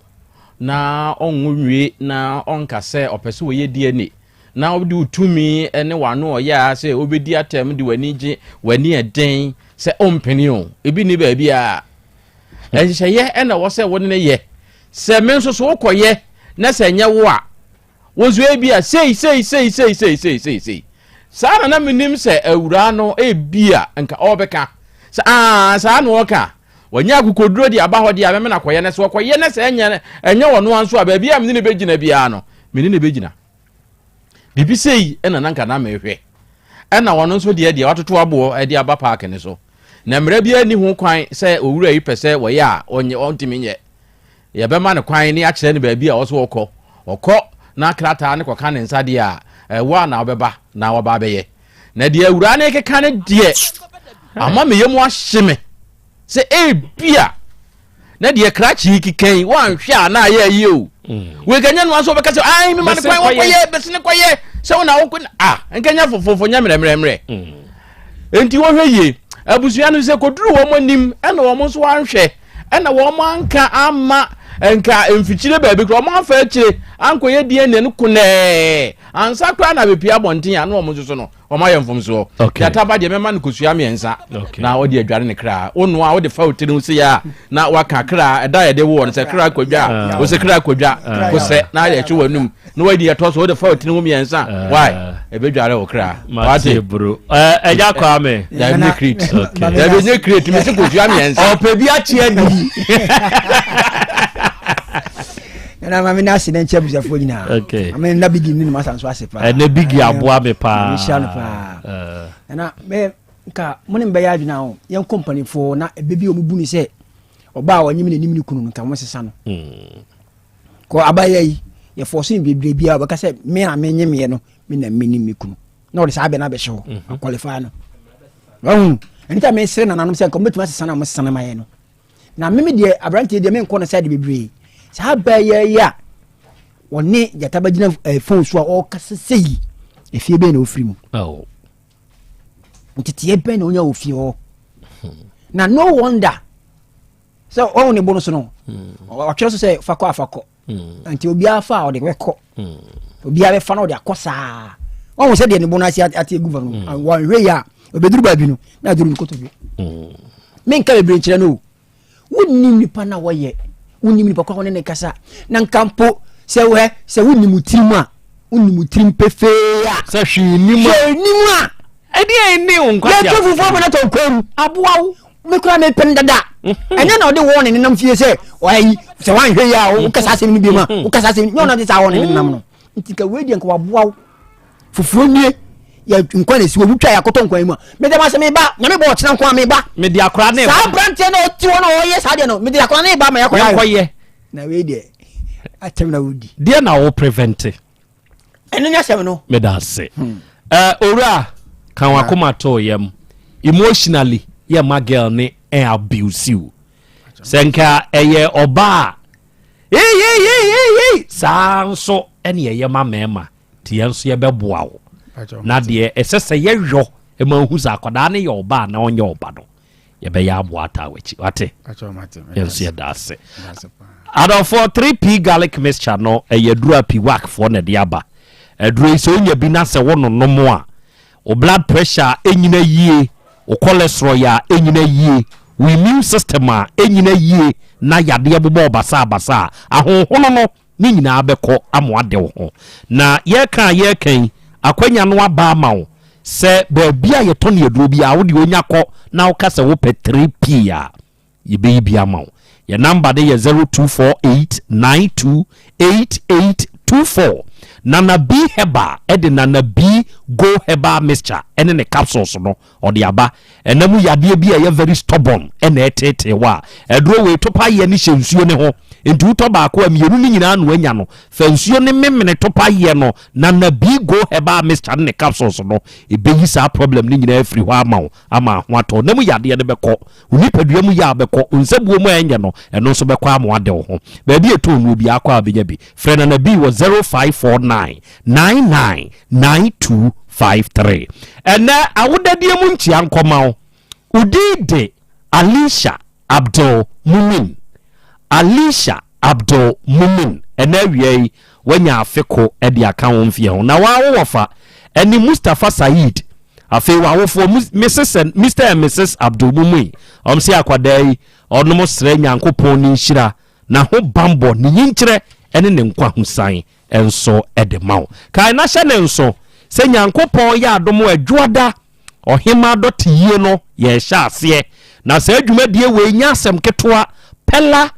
na ɔnwo nwie na ɔnka sɛ ɔpɛ sɛ ɔyɛ DNA na wode wo tumi ne w'ano ɔyɛ a sɛ wobɛdi atɛm de w'ani gye w'ani ɛden sɛ ɔmpene o ebi ni baabi a nhyehyɛeɛ ɛna wɔ sɛ wo ne no yɛ sɛ me nso so wokɔyɛ na sɛ ɛnyɛ wo a Wo nso ebia sei sei sei sei sei sei sei sei. Saa na na menim sɛ awuraa no ebia nka ɔrebɛka sɛ aa saa na ɔka. Wanya akokoduro de aba hɔ deɛ a mɛmɛ no akɔyɛ no sɛ ɔkɔyɛ no sɛ ɛnyɛ ɛnyɛ ɔno ara nso a baabi a mene no bɛgyina biara no mene no bɛgyina. Biribi sei na na nka na mehwɛ. Ɛna ɔno nso deɛ deɛ watoto aboɔ de aba paake no so. Na mmerɛ biara nni ho kwan sɛ owura yi pɛ sɛ wɔyɛ a ɔnyɛ ɔntumi nyɛ. Yɛbɛma no kwan na yɛakyerɛ no baabi a ɔwɔ sɛ ɔkɔ. Ɔkɔ na krataa no kɔka ne nsa deɛ a, ɛwɔ a na ɔbɛba na waba abɛyɛ. Na deɛ awuraa no rekeka no deɛ, ama me yam ahye me sɛ ebia na deɛ krakye yi keka yi woanhwɛ a na ayɛ ayie o. Mm. Wei kanya no nso wɔbɛka sɛ ai mema no kwan wɔkɔyɛ bɛsene kɔyɛ sɛ wo na wokɔ a nkanya fofofo nyɛ mmerɛmmerɛmmerɛ. Mm. Enti wɔhwɛ yie abusua no sɛ kɔduru wɔn anim ɛna wɔn nso anhwɛ ɛna wɔn anka amma nka mfikyire baabi koraa wɔn afa akyire ankɔyɛ DNA no konɛɛ ansa koraa na bepie abɔnten a na wɔn nso so no wɔn ayɛ mfomsoɔ okay. Gyata ba deɛ mɛma no kosua mmiɛnsa okay. na ɔde adware ne kra wonoa wode fa wo tiri ho sei a na waka kra ɛda yɛde woɔ no sɛ kra kɔdwa a wosɛ kra kɔdwa kosɛ na ayɛ akyi w'anum na wadi ɛtɔ so wode fa otiri ho mmiɛnsa eh. why ɛbɛdware wo kra wate bro ɛgya eh, kwaa me dabi nye crate dabi nye crate me se kosua mmiɛnsa ɔpɛ bi akye adi nana maame n'ase ne nkyɛn abusuafoɔ nyinaa okay maame nna bigi ne nima sanso ase paa ɛnna bigi eh, aboa me paa nhyira no paa nana mɛ nka mo ne mbɛyɛ adwene ahɔ yɛn kɔ mpanimfoɔ na ebe bi wɔn bu ne sɛ ɔbaa a ɔnyim n'anim ne kunu no nka wɔn sesa no. Hmm. Kɔ abayɛ yi yɛ fɔɔso no bebree biara ɔbɛka sɛ me a menye meɛ no me na menim me kunu na ɔde saa abɛ no abɛhyɛ hɔ mhm. akɔlifaa no wahu ɛno nti a mesrɛ nananom sɛ nka wɔbɛtumi asesa no a wɔsesa no ma yɛ no na meme deɛ aberanteɛ deɛ menkɔ no sɛ de bebree saa abɛyɛ yi a wɔne gyata bɛgyina eh, fon so a ɔrekasa sɛ yi efie bɛn na ɔfiri mu oh. nteteɛ bɛn na ɔnya wɔ fie hɔ hmm. na no wonder sɛ ɔhu ne bo no so no hmm. ɔtwerɛ so sɛ fa kɔ afa kɔ hmm. nti obiara fa a ɔde bɛkɔ hmm. obiara bɛfa na ɔde akɔ saa ɔhu sɛ deɛ ne bo no ase ate agu fa no wɔnhwɛ yi a ɔbɛduru baabi no na aduru no kotodwe menka bebree nkyerɛ no o wonnim nipa na wɔyɛ wonnim nipa kora wɔne ne kasa na nka mpo sɛ wɛ sɛ wonnim wo tirim a wonnim wo tirim pefee a sɛ hwee nim a hwee nim a ɛdeɛ ne wo nkwasi yɛtu fufuo ma no tɔ nkwan mu aboa wo me kura me pɛn dada ɛnyɛ na ɔde wɔn ne nenam fie sɛ ɔayi sɛ wanhwɛ yi a wokasa asɛm no bi mu a wokasa asɛm nyɛ ɔna de saa wɔn ne nenam no nti ka wei deɛ nka waboa wo fufuo nie. Yɛ nkwan na esi hɔ, wotwa yɛ akɔtɔ nkwan yi mu a, mede ma sɛ meba, nyame bɔ ɔkyena nko a meba. Mede akora ne ba. Saa aberanteɛ na ɔte hɔ na ɔyɛ saa deɛ no, mede akora ne ba ma yɛakɔyɛ. Yɛnkɔyɛ. Na wei deɛ, atɛm na wodi. Deɛ na wo prevente. Ɛno ne asɛm no. Meda ase. Hmm. Uh, owura, ka wakoma to yam. Emotionally, yɛ ma girl ne ɛ abuse you. Sɛ nka ɛyɛ ɔbaa a, saa nso ɛne ɛyɛ ma mmarima. Nti yɛn nso yɛbɛboa wo. Na deɛ ɛsɛ sɛ yɛyɔ ma ohu sɛ akwadaa no yɛ ɔba anaa ɔnyɛ ɔba no, yɛbɛyɛ aboa ataa w'akyi. Wate? Yɛn nso yɛda ase. Adɔfoɔ, 3P garlic mixture no ɛyɛ aduro a PWAC foɔ na ɛde aba. Aduro yi sɛ wonya bi na sɛ wononom a, wo blood pressure a ɛnyina yie, wo cholesterol yɛ a ɛnyina yie, wo immune system a ɛnyina yie na yadeɛ bobɔ wo basabasa a, ahonhono no ne nyinaa bɛkɔ ama wade wo ho. Na yɛreka a yɛreka yi, akwanya no aba ama wo sɛ baabi a yɛtɔn aduro biara, wo deɛ onya kɔ na woka sɛ wopɛ 3P a, yɛbɛyi bi ama wo. Yɛn namba no yɛ 0248 92 8824. Nana B Herbal de Nana B Go Herbal Mixture ne ne capsules no Ɔde aba. Ɛna mu yadeɛ bi a ɛyɛ very stubborn ɛna ɛteetee wo a, aduro wei topayeɛ no hyɛ nsuo no ho. Nti wotɔ baako a, mmienu no nyinaa na wanya no. Fa nsuo no memene topayeɛ no na na Bigo herbal mixture ne ne capsules no, ɛbɛyi saa problem no nyinaa afiri hɔ ama wo ama ho atɔ wo. Na mu yadeɛ no bɛkɔ. Wo nipadua mu yaw bɛkɔ. Wo nsabuo mu a ɛnyɛ no, ɛno nso bɛkɔ ama woade wo ho. Baabi a ɛtɔn no obiara kɔ a wobɛnya bi. Frɛ Nana B wɔ 0549 99 9253. Ɛnnɛ awodadie mu nkyia nkɔma wo. Wo din de Alisha Abdul Mumin. Alisha Abdul Mumin. Ɛnnɛ awia yi woanya afe ko de aka wo mfeɛ ho. Na woa wo wɔfa ɛne Mustapha Saeed. Afei w'awofoɔ Mrs and Mr and Mrs Abdul Mumin. Wɔn se akwadaa yi ɔnom srɛ Nyankopɔn ne nhyira, n'ahobanbɔ, ne nyinkyerɛ ne ne nkwahosan nso de ma wo. Kae na hyɛ no nso sɛ Nyankopɔn yɛ adom a Dwoada Ɔhemmaa Dɔteyie no yɛrehyɛ aseɛ. Na saa dwumadie wei nyɛ asɛm ketewa, Pella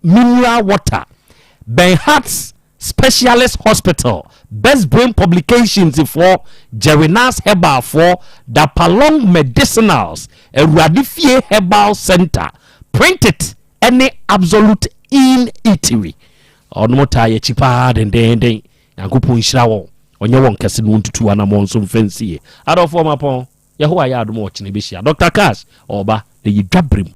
Mineral Water, Bernhardt's Specialist Hospital, Best Brain Publications foɔ, Jerrynas Herbal foɔ, Dapalong Medicinals, Awurade Fie Herbal Center, Print It ne Absolute Inn Eatery. Ɔnom taa yɛkyi paa dendeenden. Nyankopɔn nhyira wɔn, ɔnyɛ wɔn kɛse na ɔntutu anamɔn nso mfa nsie. Adɔfoɔ mapɔn, Yehowa yɛ adom a ɔkyena yɛbɛhyia. Dr. Cash ɔɔba na yɛdwa berɛ mu.